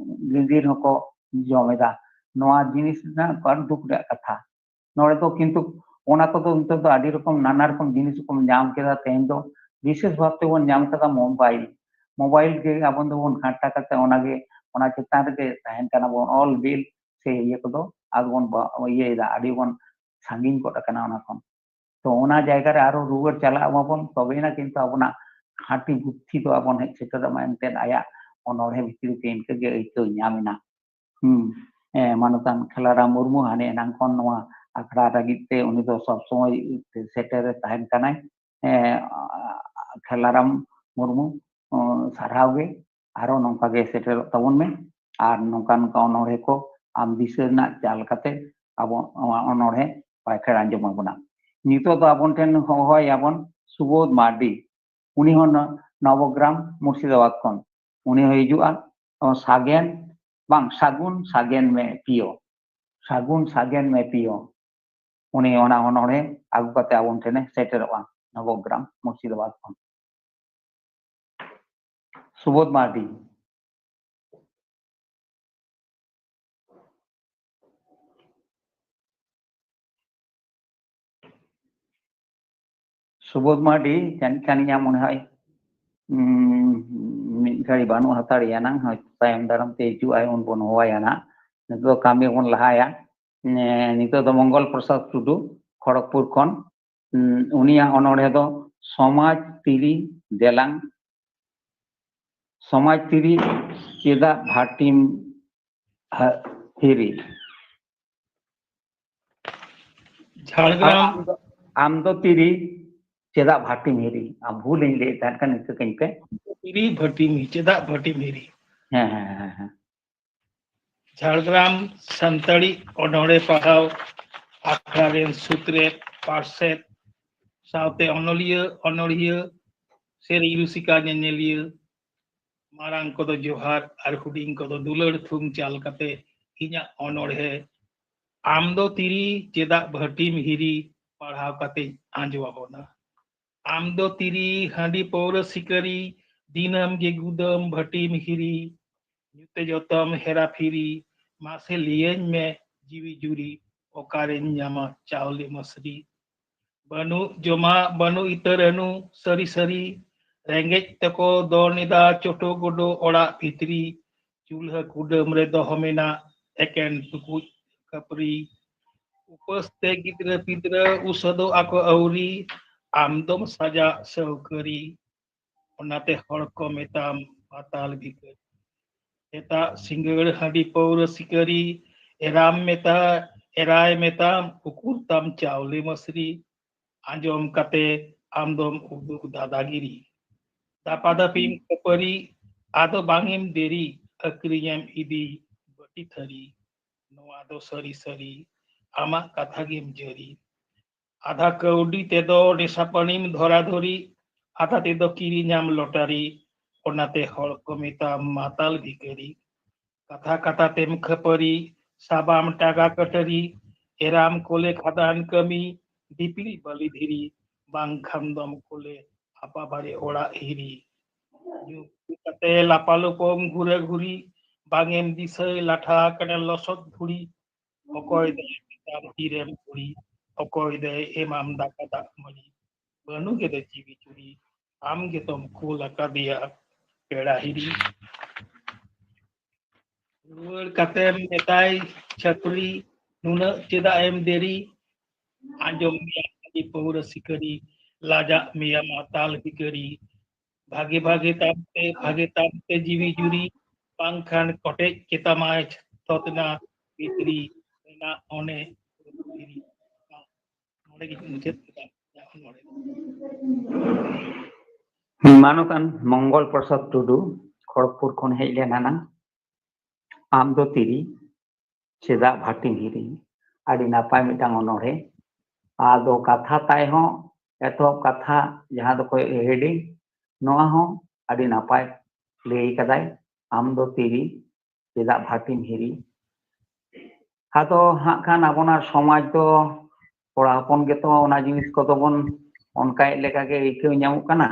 ᱜᱤᱸᱫᱤᱨ ᱦᱚᱸᱠᱚ ᱡᱚᱢ ᱮᱫᱟ᱾ ᱱᱚᱣᱟ ᱡᱤᱱᱤᱥ ᱨᱮᱱᱟᱜ ᱟᱹᱰᱤ ᱫᱩᱠ ᱨᱮᱭᱟᱜ ᱠᱟᱛᱷᱟ᱾ ᱱᱚᱰᱮ ᱫᱚ ᱠᱤᱱᱛᱩ ᱚᱱᱟ ᱠᱚᱫᱚ ᱱᱤᱛᱚᱜ ᱫᱚ ᱟᱹᱰᱤ ᱨᱚᱠᱚᱢ, ᱱᱟᱱᱟ ᱨᱚᱠᱚᱢ ᱡᱤᱱᱤᱥ ᱠᱚᱢ ᱧᱟᱢ ᱠᱮᱫᱟ᱾ ᱛᱮᱦᱮᱧ ᱫᱚ ᱵᱤᱥᱮᱥ ᱵᱷᱟᱵ ᱛᱮᱵᱚᱱ ᱧᱟᱢ ᱠᱮᱫᱟ ᱢᱳᱵᱟᱭᱤᱞ᱾ ᱢᱳᱵᱟᱭᱤᱞ ᱜᱮ ᱟᱵᱚ ᱫᱚᱵᱚᱱ ᱜᱷᱟᱱᱴᱟ ᱠᱟᱛᱮ ᱚᱱᱟᱜᱮ, ᱚᱱᱟ ᱪᱮᱛᱟᱱ ᱨᱮᱜᱮ ᱛᱟᱦᱮᱱ ᱠᱟᱱᱟ ᱵᱚᱱ, ᱚᱞ ᱵᱤᱞ ᱥᱮ ᱤᱭᱟᱹ ᱠᱚᱫᱚ ᱟᱫᱚ ᱵᱚᱱ ᱵᱟ-, ᱤᱭᱟᱹᱭᱮᱫᱟ, ᱟᱹᱰᱤ ᱵᱚᱱ ᱥᱟᱺᱜᱤᱧ ᱜᱚᱫ ᱟᱠᱟᱱᱟ ᱚᱱᱟ ᱠᱷᱚᱱ᱾ ᱛᱚ ᱚᱱᱟ ᱡᱟᱭᱜᱟ ᱨᱮ ᱟᱨᱚ ᱨᱩᱣᱟᱹᱲ ᱪᱟᱞᱟᱜ ᱢᱟᱵᱚᱱ, ᱛᱚᱵᱮᱭᱮᱱᱟ ᱠᱤᱱᱛᱩ ᱟᱵᱚᱱᱟᱜ ᱠᱷᱟᱸᱴᱤ ᱵᱩᱫᱽᱫᱷᱤ ᱫᱚ ᱟᱵᱚᱱ ᱦᱮᱡ ᱥᱮᱴᱮᱨᱚᱜ ᱢᱟ᱾ ᱮᱱᱛᱮᱫ ᱟᱭᱟᱜ ᱚᱱᱚᱬᱦᱮ ᱵᱷᱤᱛᱨᱤ ᱨᱮ ᱤᱱᱠᱟᱹ ᱜᱮ ᱟᱹᱭᱠᱟᱹᱣ ᱧᱟᱢ ᱮᱱᱟ᱾ ᱦᱩᱸ, ᱮ, ᱢᱟᱱᱚᱛᱟᱱ ᱠᱷᱮᱞᱟᱨᱟᱢ ᱢᱩᱨᱢᱩ ᱦᱟᱱᱮ ᱮᱱᱟᱝ ᱠᱷᱚᱱ ᱱᱚᱣᱟ ᱟᱠᱷᱲᱟ ᱞᱟᱹᱜᱤᱫ ᱛᱮ ᱩᱱᱤ ᱫᱚ ᱥᱚᱵ ᱥᱚᱢᱚᱭ ᱥᱮᱴᱮᱨ ᱨᱮ ᱛᱟᱦᱮᱱ ᱠᱟᱱᱟᱭ᱾ ᱮ, ᱠᱷᱮᱞᱟᱨᱟᱢ ᱢᱩᱨᱢᱩ, ᱚ, ᱥᱟᱨᱦᱟᱣ ᱜᱮ, ᱟᱨᱚ ᱱᱚᱝᱠᱟ ᱜᱮ ᱥᱮᱴᱮᱨᱚᱜ ᱛᱟᱵᱚᱱ ᱢᱮ᱾ ᱟᱨ ᱱᱚᱝᱠᱟ ᱱᱚᱝᱠᱟ ᱚᱱᱚᱬᱦᱮ ᱠᱚ ᱟᱢ ᱫᱤᱥᱟᱹ ᱨᱮᱱᱟᱜ ᱪᱟᱞ ᱠᱟᱛᱮ ᱟᱵᱚ ᱱᱚᱣᱟ ᱚᱱᱚᱬᱦᱮ ᱯᱟᱭᱠᱷᱟᱲ ᱟᱸᱡᱚᱢ ᱟᱵᱚᱱᱟ᱾ ᱱᱤᱛᱚᱜ ᱫᱚ ᱟᱵᱚᱱ ᱴᱷᱮᱱ ᱦᱚᱦᱚᱭᱟᱵᱚᱱ ᱥᱩᱵᱳᱫᱷ ᱢᱟᱨᱰᱤ, ᱩᱱᱤ ᱦᱚᱸ ᱱᱚ-, ᱱᱚᱵᱚᱜᱨᱟᱢ ᱢᱩᱨᱥᱤᱫᱟᱵᱟᱫᱽ ᱠᱷᱚᱱ᱾ ᱩᱱᱤ ᱦᱚᱸ ᱦᱤᱡᱩᱜᱼᱟ᱾ ᱚ, ᱥᱟᱜᱮᱱ, ᱵᱟᱝ, ᱥᱟᱹᱜᱩᱱ ᱥᱟᱜᱮᱱ ᱢᱮ ᱯᱤᱭᱳ, ᱥᱟᱹᱜᱩᱱ ᱥᱟᱜᱮᱱ ᱢᱮ ᱯᱤᱭᱳ᱾ ᱩᱱᱤ ᱚᱱᱟ ᱚᱱᱚᱬᱦᱮ ᱟᱹᱜᱩ ᱠᱟᱛᱮ ᱟᱵᱚᱱ ᱴᱷᱮᱱᱮ ᱥᱮᱴᱮᱨᱚᱜᱼᱟ ᱱᱚᱵᱚᱜᱨᱟᱢ ᱢᱩᱨᱥᱤᱫᱟᱵᱟᱫᱽ ᱠᱷᱚᱱ᱾ ᱥᱩᱵᱳᱫᱷ ᱢᱟᱨᱰᱤ᱾ ᱥᱩᱵᱳᱫᱷ ᱢᱟᱨᱰᱤ ᱡᱟᱹᱱᱤᱡ ᱠᱷᱟᱱ ᱤᱧᱟᱹᱜ ᱢᱚᱱᱮ ᱦᱚᱭ, ᱩᱸ, ᱢᱤᱫ ᱜᱷᱟᱹᱲᱤ ᱵᱟᱹᱱᱩᱜ ᱦᱟᱛᱟᱲ ᱮᱭᱟ ᱱᱟᱝ, ᱦᱚᱭᱛᱚ ᱛᱟᱭᱚᱢ ᱫᱟᱨᱟᱢ ᱛᱮ ᱦᱤᱡᱩᱜ ᱟᱭ, ᱩᱱ ᱵᱚᱱ ᱦᱚᱦᱚᱣᱟᱭᱟ ᱱᱟᱜ᱾ ᱱᱤᱛᱚᱜ ᱫᱚ ᱠᱟᱹᱢᱤ ᱵᱚᱱ ᱞᱟᱦᱟᱭᱟ᱾ ᱮᱸ, ᱱᱤᱛᱚᱜ ᱫᱚ ᱢᱚᱝᱜᱚᱞ ᱯᱨᱚᱥᱟᱫᱽ ᱴᱩᱰᱩ, ᱠᱷᱚᱲᱚᱜᱽᱯᱩᱨ ᱠᱷᱚᱱ᱾ ᱩᱸ, ᱩᱱᱤᱭᱟᱜ ᱚᱱᱚᱬᱦᱮ ᱫᱚ ᱥᱚᱢᱟᱡᱽ ᱛᱤᱨᱤ ᱫᱮᱞᱟᱝ, ᱥᱚᱢᱟᱡᱽ ᱛᱤᱨᱤ ᱪᱮᱫᱟᱜ ᱵᱷᱟᱴᱤᱢ ᱦᱟ-, ᱦᱤᱨᱤ? ᱡᱷᱟᱲᱜᱨᱟᱢ ᱟᱢ ᱫᱚ, ᱟᱢ ᱫᱚ ᱛᱤᱨᱤ ᱪᱮᱫᱟᱜ ᱵᱷᱟᱴᱤᱢ ᱦᱤᱨᱤ? ᱟᱢ ᱵᱷᱩᱞ ᱤᱧ ᱞᱟᱹᱭᱮᱫ ᱛᱟᱦᱮᱸᱫ ᱠᱷᱟᱱ ᱱᱤᱠᱟᱹ ᱠᱟᱹᱧ ᱯᱮ᱾ ᱛᱤᱨᱤ ᱵᱷᱟᱴᱤᱢ ᱦᱤ-, ᱪᱮᱫᱟᱜ ᱵᱷᱟᱴᱤᱢ ᱦᱤᱨᱤ? ᱦᱮᱸ, ᱦᱮᱸ, ᱦᱮᱸ, ᱦᱮᱸ᱾ ᱡᱷᱟᱲᱜᱨᱟᱢ ᱥᱟᱱᱛᱟᱲᱤ ᱚᱱᱚᱬᱦᱮ ᱯᱟᱲᱦᱟᱣ ᱟᱠᱷᱲᱟ ᱨᱮᱱ ᱥᱩᱛᱨᱮᱛ, ᱯᱟᱨᱥᱮᱛ, ᱥᱟᱶᱛᱮ ᱚᱱᱚᱞᱤᱭᱟᱹ, ᱚᱱᱚᱲᱦᱤᱭᱟᱹ, ᱥᱮᱨᱮᱧ ᱨᱩᱥᱤᱠᱟ, ᱧᱮᱧᱮᱞᱤᱭᱟᱹ, ᱢᱟᱨᱟᱝ ᱠᱚᱫᱚ ᱡᱚᱦᱟᱨ ᱟᱨ ᱦᱩᱰᱤᱧ ᱠᱚᱫᱚ ᱫᱩᱞᱟᱹᱲ ᱛᱷᱩᱢ ᱪᱟᱞ ᱠᱟᱛᱮ ᱤᱧᱟᱹᱜ ᱚᱱᱚᱬᱦᱮ ᱟᱢ ᱫᱚ ᱛᱤᱨᱤ ᱪᱮᱫᱟᱜ ᱵᱷᱟᱹᱴᱤᱢ ᱦᱤᱨᱤ ᱯᱟᱲᱦᱟᱣ ᱠᱟᱛᱮᱧ ᱟᱸᱡᱚ ᱟᱵᱚᱱᱟ᱾ ᱟᱢ ᱫᱚ ᱛᱤᱨᱤ ᱦᱟᱺᱰᱤ ᱯᱟᱹᱣᱨᱟᱹ ᱥᱤᱠᱟᱹᱨᱤ, ᱫᱤᱱᱟᱹᱢ ᱜᱮ ᱜᱩᱫᱟᱹᱢ ᱵᱷᱟᱹᱴᱤᱢ ᱦᱤᱨᱤ, ᱧᱩᱛᱮ ᱡᱚᱛᱚᱢ ᱦᱮᱨᱟ ᱯᱷᱤᱨᱤ, ᱢᱟᱥᱮ ᱞᱟᱹᱭᱟᱹᱧ ᱢᱮ ᱡᱤᱣᱤ ᱡᱩᱨᱤ, ᱚᱠᱟᱨᱮᱧ ᱧᱟᱢᱟ ᱪᱟᱣᱞᱮ ᱢᱟᱹᱥᱨᱤ? ᱵᱟᱹᱱᱩᱜ ᱡᱚᱢᱟᱜ, ᱵᱟᱹᱱᱩᱜ ᱤᱛᱟᱹ ᱨᱟᱹᱱᱩ, ᱥᱟᱹᱨᱤ ᱥᱟᱹᱨᱤ, ᱨᱮᱸᱜᱮᱡ ᱛᱮᱠᱚ ᱫᱚᱱ ᱮᱫᱟ ᱪᱚᱴᱚ ᱜᱚᱰᱚ ᱚᱲᱟᱜ ᱵᱷᱤᱛᱨᱤ, ᱪᱩᱞᱦᱟᱹ ᱠᱩᱰᱟᱹᱢ ᱨᱮ ᱫᱚᱦᱚ ᱢᱮᱱᱟᱜ ᱮᱠᱮᱱ ᱴᱩᱠᱩᱡ ᱠᱷᱟᱹᱯᱨᱤ᱾ ᱩᱯᱟᱹᱥ ᱛᱮ ᱜᱤᱫᱽᱨᱟᱹ ᱯᱤᱫᱽᱨᱟᱹ ᱩᱥᱟᱹᱫᱚᱜ ᱟᱠᱚ ᱟᱹᱣᱨᱤ, ᱟᱢ ᱫᱚᱢ ᱥᱟᱡᱟᱜ ᱥᱟᱹᱣᱠᱟᱹᱨᱤ᱾ ᱚᱱᱟᱛᱮ ᱦᱚᱲ ᱠᱚ ᱢᱮᱛᱟᱢ ᱯᱟᱛᱟᱞ ᱵᱷᱤᱠᱟᱹᱨᱤ᱾ ᱥᱮᱛᱟᱜ ᱥᱤᱸᱜᱟᱹᱲ ᱦᱟᱺᱰᱤ ᱯᱟᱹᱣᱨᱟᱹ ᱥᱤᱠᱟᱹᱨᱤ, ᱮᱨᱟᱢ ᱢᱮᱛᱟ, ᱮᱨᱟᱭ ᱢᱮᱛᱟᱢ, ᱩᱠᱩᱨ ᱛᱟᱢ ᱪᱟᱣᱞᱮ ᱢᱟᱹᱥᱨᱤ? ᱟᱸᱡᱚᱢ ᱠᱟᱛᱮ ᱟᱢ ᱫᱚᱢ ᱩᱫᱩᱜ ᱫᱟᱫᱟᱜᱤᱨᱤ᱾ ᱫᱟᱯᱟ ᱫᱟᱯᱤᱢ ᱠᱷᱟᱹᱯᱟᱹᱨᱤ, ᱟᱫᱚ ᱵᱟᱝ ᱮᱢ ᱫᱮᱨᱤ, ᱟᱹᱠᱷᱨᱤᱧᱮᱢ ᱤᱫᱤ ᱵᱟᱹᱴᱤ ᱛᱷᱟᱹᱨᱤ᱾ ᱱᱚᱣᱟ ᱫᱚ ᱥᱟᱹᱨᱤ ᱥᱟᱹᱨᱤ, ᱟᱢᱟᱜ ᱠᱟᱛᱷᱟ ᱜᱮᱢ ᱡᱟᱹᱨᱤ᱾ ᱟᱫᱷᱟ ᱠᱟᱹᱣᱰᱤ ᱛᱮᱫᱚ ᱱᱮᱥᱟ ᱯᱟᱹᱱᱤᱢ ᱫᱷᱚᱨᱟ ᱫᱷᱚᱨᱤ, ᱟᱫᱷᱟ ᱛᱮᱫᱚ ᱠᱤᱨᱤᱧᱟᱢ ᱞᱚᱴᱟᱨᱤ, ᱚᱱᱟᱛᱮ ᱦᱚᱲ ᱠᱚ ᱢᱮᱛᱟᱢ ᱢᱟᱛᱟᱞ ᱵᱷᱤᱠᱟᱹᱨᱤ᱾ ᱠᱟᱛᱷᱟ ᱠᱟᱛᱷᱟ ᱛᱮᱢ ᱠᱷᱟᱹᱯᱟᱹᱨᱤ, ᱥᱟᱵᱟᱢ ᱴᱟᱠᱟ ᱠᱟᱹᱴᱟᱹᱨᱤ, ᱮᱨᱟᱢ ᱠᱚᱞᱮ ᱠᱷᱟᱫᱟᱱ ᱠᱟᱹᱢᱤ, ᱫᱤᱯᱤᱞ ᱵᱟᱹᱞᱤ ᱫᱷᱤᱨᱤ, ᱵᱟᱝᱠᱷᱟᱱ ᱫᱚᱢ ᱠᱚᱞᱮ ᱟᱯᱟ ᱵᱟᱨᱮ ᱚᱲᱟᱜ ᱦᱤᱨᱤ᱾ ᱧᱩ ᱠᱟᱛᱮ ᱞᱟᱯᱟ ᱞᱳᱯᱳᱢ ᱜᱷᱩᱨᱟᱹ ᱜᱷᱩᱨᱤ, ᱵᱟᱝ ᱮᱢ ᱫᱤᱥᱟᱹᱭ ᱞᱟᱴᱷᱟ ᱟᱠᱟᱱᱟ ᱞᱚᱥᱚᱫ ᱫᱷᱩᱲᱤ᱾ ᱚᱠᱚᱭ ᱫᱚᱭ ᱢᱮᱛᱟᱢ ᱛᱤᱨᱮᱢ ᱠᱩᱲᱤ, ᱚᱠᱚᱭ ᱫᱚᱭ ᱮᱢᱟᱢ ᱫᱟᱠᱟ ᱫᱟᱜ ᱢᱟᱹᱲᱤ᱾ ᱵᱟᱹᱱᱩ ᱜᱮᱫᱚ ᱡᱤᱣᱤ ᱪᱩᱨᱤ, ᱟᱢ ᱜᱮᱛᱚᱢ ᱠᱩᱞ ᱟᱠᱟᱫᱮᱭᱟ ᱯᱮᱲᱟ ᱦᱤᱨᱤ᱾ ᱨᱩᱣᱟᱹᱲ ᱠᱟᱛᱮᱢ ᱢᱮᱛᱟᱭ ᱪᱷᱟᱹᱯᱨᱤ, ᱱᱩᱱᱟᱹᱜ ᱪᱮᱫᱟᱜ ᱮᱢ ᱫᱮᱨᱤ? ᱟᱸᱡᱚᱢ ᱢᱮᱭᱟ ᱦᱟᱺᱰᱤ ᱯᱟᱹᱣᱨᱟᱹ ᱥᱤᱠᱟᱹᱨᱤ, ᱞᱟᱡᱟᱜ ᱢᱮᱭᱟ ᱢᱟᱛᱟᱞ ᱵᱷᱤᱠᱟᱹᱨᱤ᱾ ᱵᱷᱟᱜᱮ ᱵᱷᱟᱜᱮ ᱛᱟᱢ ᱛᱮ, ᱵᱷᱟᱜᱮ ᱛᱟᱢ ᱛᱮ ᱡᱤᱣᱤ ᱡᱩᱨᱤ, ᱵᱟᱝᱠᱷᱟᱱ ᱠᱚᱴᱮᱡ ᱠᱮᱛᱟᱢᱟᱭ ᱛᱷᱚᱛᱱᱟ ᱵᱷᱤᱛᱨᱤ ᱨᱮᱱᱟᱜ ᱚᱱᱮ ᱫᱷᱤᱨᱤ᱾ ᱱᱚᱰᱮ ᱜᱤᱧ ᱢᱩᱪᱟᱹᱫ ᱠᱮᱫᱟ᱾ ᱢᱟᱱᱚᱛᱟᱱ ᱢᱚᱝᱜᱚᱞ ᱯᱨᱚᱥᱟᱫᱽ ᱴᱩᱰᱩ, ᱠᱷᱚᱲᱚᱜᱽᱯᱩᱨ ᱠᱷᱚᱱ ᱦᱮᱡ ᱞᱮᱱᱟ ᱱᱟᱝ᱾ ᱟᱢ ᱫᱚ ᱛᱤᱨᱤ, ᱪᱮᱫᱟᱜ ᱵᱷᱟᱴᱤᱢ ᱦᱤᱨᱤᱧ? ᱟᱹᱰᱤ ᱱᱟᱯᱟᱭ ᱢᱤᱫᱴᱟᱝ ᱚᱱᱚᱬᱦᱮ᱾ ᱟᱫᱚ ᱠᱟᱛᱷᱟ ᱛᱟᱭ ᱦᱚᱸ, ᱮᱛᱚᱦᱚᱵ ᱠᱟᱛᱷᱟ ᱡᱟᱦᱟᱸ ᱫᱚᱠᱚ ᱦᱮᱰᱤᱝ, ᱱᱚᱣᱟ ᱦᱚᱸ ᱟᱹᱰᱤ ᱱᱟᱯᱟᱭ ᱞᱟᱹᱭ ᱠᱟᱫᱟᱭ, ᱟᱢ ᱫᱚ ᱛᱤᱨᱤ, ᱪᱮᱫᱟᱜ ᱵᱷᱟᱴᱤᱢ ᱦᱤᱨᱤ? ᱟᱫᱚ ᱦᱟᱸᱜ ᱠᱷᱟᱱ ᱟᱵᱚᱱᱟᱜ ᱥᱚᱢᱟᱡᱽ ᱫᱚ ᱠᱚᱲᱟ ᱦᱚᱯᱚᱱ ᱜᱮᱛᱚ ᱚᱱᱟ ᱡᱤᱱᱤᱥ ᱠᱚᱫᱚ ᱵᱚᱱ ᱚᱱᱠᱟᱭᱮᱫ ᱞᱮᱠᱟ ᱜᱮ ᱟᱹᱭᱠᱟᱹᱣ ᱧᱟᱢᱚᱜ ᱠᱟᱱᱟ᱾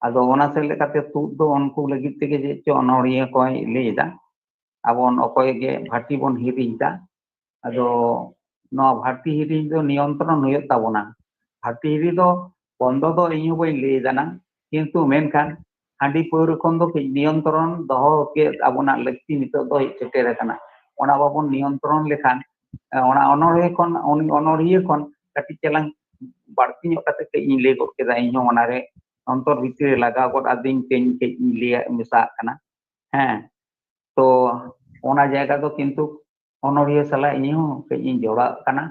ᱟᱫᱚ ᱚᱱᱟ ᱥᱮᱫ ᱞᱮᱠᱟᱛᱮ ᱛᱩᱫ ᱫᱚ ᱩᱱᱠᱩ ᱞᱟᱹᱜᱤᱫ ᱛᱮᱜᱮ ᱪᱮᱫ ᱪᱚ ᱚᱱᱚᱬᱦᱤᱭᱟᱹ ᱠᱚᱭ ᱞᱟᱹᱭ ᱮᱫᱟ᱾ ᱟᱵᱚᱱ ᱚᱠᱚᱭ ᱜᱮ ᱵᱷᱟᱴᱤ ᱵᱚᱱ ᱦᱤᱨᱤᱧ ᱮᱫᱟ᱾ ᱟᱫᱚ ᱱᱚᱣᱟ ᱵᱷᱟᱴᱤ ᱦᱤᱨᱤᱧ ᱫᱚ ᱱᱤᱭᱚᱱᱛᱨᱚᱱ ᱦᱩᱭᱩᱜ ᱛᱟᱵᱚᱱᱟ᱾ ᱵᱷᱟᱴᱤ ᱦᱤᱨᱤ ᱫᱚ ᱵᱚᱱᱫᱚ ᱫᱚ ᱤᱧ ᱦᱚᱸ ᱵᱟᱹᱧ ᱞᱟᱹᱭ ᱮᱫᱟ ᱱᱟᱝ, ᱠᱤᱱᱛᱩ ᱢᱮᱱᱠᱷᱟᱱ ᱦᱟᱺᱰᱤ ᱯᱟᱹᱣᱨᱟᱹ ᱠᱷᱚᱱ ᱫᱚ ᱠᱟᱹᱡ ᱱᱤᱭᱚᱱᱛᱨᱚᱱ ᱫᱚᱦᱚ ᱜᱮ ᱟᱵᱚᱱᱟᱜ ᱞᱟᱹᱠᱛᱤ ᱱᱤᱛᱚᱜ ᱫᱚ ᱦᱮᱡ ᱥᱮᱴᱮᱨ ᱟᱠᱟᱱᱟ᱾ ᱚᱱᱟ ᱵᱟᱵᱚᱱ ᱱᱤᱭᱚᱱᱛᱨᱚᱱ ᱞᱮᱠᱷᱟᱱ, ᱮ, ᱚᱱᱟ ᱚᱱᱚᱬᱦᱮ ᱠᱷᱚᱱ, ᱩᱱᱤ ᱚᱱᱚᱬᱦᱤᱭᱟᱹ ᱠᱷᱚᱱ ᱠᱟᱹᱴᱤᱡ ᱪᱟᱞᱟᱝ ᱵᱟᱹᱲᱛᱤ ᱧᱚᱜ ᱠᱟᱛᱮ ᱠᱟᱹᱡ ᱤᱧ ᱞᱟᱹᱭ ᱜᱚᱫ ᱠᱮᱫᱟ, ᱤᱧ ᱦᱚᱸ ᱚᱱᱟᱨᱮ ᱚᱱᱛᱚᱨ ᱵᱷᱤᱛᱤᱨ ᱨᱮ ᱞᱟᱜᱟᱣ ᱜᱚᱫ ᱟᱹᱫᱤᱧ ᱛᱮᱧ ᱠᱟᱹᱡ ᱤᱧ ᱞᱟᱹᱭ ᱢᱮᱥᱟᱜ ᱠᱟᱱᱟ᱾ ᱦᱮᱸ, ᱛᱚ ᱚᱱᱟ ᱡᱟᱭᱜᱟ ᱫᱚ ᱠᱤᱱᱛᱩ ᱚᱱᱚᱬᱦᱤᱭᱟᱹ ᱥᱟᱞᱟᱜ ᱤᱧ ᱦᱚᱸ ᱠᱟᱹᱡ ᱤᱧ ᱡᱚᱲᱟᱜ ᱠᱟᱱᱟ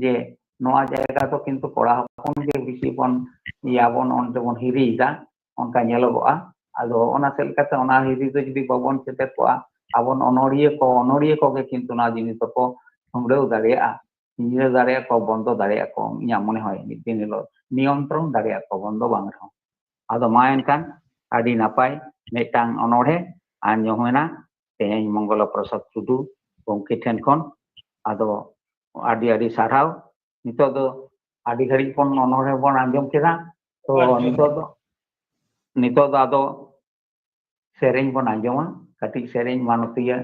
ᱡᱮ ᱱᱚᱣᱟ ᱡᱟᱭᱜᱟ ᱫᱚ ᱠᱤᱱᱛᱩ ᱠᱚᱲᱟ ᱦᱚᱯᱚᱱ ᱜᱮ ᱵᱮᱥᱤ ᱵᱚᱱ ᱤᱭᱟᱹ ᱵᱚᱱ ᱚᱱᱛᱮ ᱵᱚᱱ ᱦᱤᱨᱤᱭᱮᱫᱟ, ᱚᱱᱠᱟ ᱧᱮᱞᱚᱜᱚᱜᱼᱟ᱾ ᱟᱫᱚ ᱚᱱᱟ ᱥᱮᱫ ᱞᱮᱠᱟᱛᱮ ᱚᱱᱟ ᱦᱤᱨᱤ ᱫᱚ ᱡᱩᱫᱤ ᱵᱟᱵᱚᱱ ᱥᱮᱴᱮᱨ ᱠᱚᱜᱼᱟ, ᱟᱵᱚ ᱚᱱᱚᱬᱦᱤᱭᱟᱹ ᱠᱚ, ᱚᱱᱚᱬᱦᱤᱭᱟᱹ ᱠᱚᱜᱮ ᱠᱤᱱᱛᱩ ᱱᱚᱣᱟ ᱡᱤᱱᱤᱥ ᱫᱚᱠᱚ ᱥᱩᱢᱲᱟᱹᱣ ᱫᱟᱲᱮᱭᱟᱜᱼᱟ, ᱥᱤᱧᱡᱟᱹ ᱫᱟᱲᱮᱭᱟᱜᱼᱟ ᱠᱚ, ᱵᱚᱱᱫᱚ ᱫᱟᱲᱮᱭᱟᱜᱼᱟ ᱠᱚ, ᱤᱧᱟᱹᱜ ᱢᱚᱱᱮ ᱦᱚᱭ ᱢᱤᱫ ᱫᱤᱱ ᱦᱤᱞᱳᱜ ᱱᱤᱭᱚᱱᱛᱨᱚᱱ ᱫᱟᱲᱮᱭᱟᱜᱼᱟ ᱠᱚ, ᱵᱚᱱᱫᱚ ᱵᱟᱝ ᱨᱮᱦᱚᱸ᱾ ᱟᱫᱚ ᱢᱟ ᱮᱱᱠᱷᱟᱱ ᱟᱹᱰᱤ ᱱᱟᱯᱟᱭ ᱢᱤᱫᱴᱟᱝ ᱚᱱᱚᱬᱦᱮ ᱟᱸᱡᱚᱢ ᱮᱱᱟ ᱛᱮᱦᱮᱧ ᱢᱚᱝᱜᱚᱞᱟ ᱯᱨᱚᱥᱟᱫᱽ ᱴᱩᱰᱩ ᱜᱚᱢᱠᱮ ᱴᱷᱮᱱ ᱠᱷᱚᱱ᱾ ᱟᱫᱚ ᱟᱹᱰᱤ ᱟᱹᱰᱤ ᱥᱟᱨᱦᱟᱣ᱾ ᱱᱤᱛᱚᱜ ᱫᱚ ᱟᱹᱰᱤ ᱜᱷᱟᱹᱲᱤᱡ ᱵᱚᱱ ᱚᱱᱚᱬᱦᱮ ᱵᱚᱱ ᱟᱸᱡᱚᱢ ᱠᱮᱫᱟ, ᱛᱚ ᱟᱪᱪᱷᱟ᱾ ᱱᱤᱛᱚᱜ ᱫᱚ, ᱱᱤᱛᱚᱜ ᱫᱚ ᱟᱫᱚ ᱥᱮᱨᱮᱧ ᱵᱚᱱ ᱟᱸᱡᱚᱢᱟ, ᱠᱟᱹᱴᱤᱡ ᱥᱮᱨᱮᱧ ᱢᱟᱱᱚᱛᱤᱭᱟᱹ,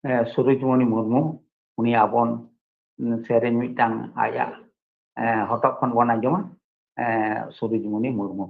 ᱮ, ᱥᱩᱨᱩᱡᱽᱢᱚᱱᱤ ᱢᱩᱨᱢᱩ, ᱩᱱᱤ ᱟᱵᱚᱱ, ᱩᱸ, ᱥᱮᱨᱮᱧ ᱢᱤᱫᱴᱟᱝ ᱟᱭᱟᱜ, ᱮ, ᱦᱚᱴᱚᱜ ᱠᱷᱚᱱ ᱵᱚᱱ ᱟᱸᱡᱚᱢᱟ᱾ ᱮᱸ, ᱥᱩᱨᱩᱡᱽᱢᱩᱱᱤ ᱢᱩᱨᱢᱩ᱾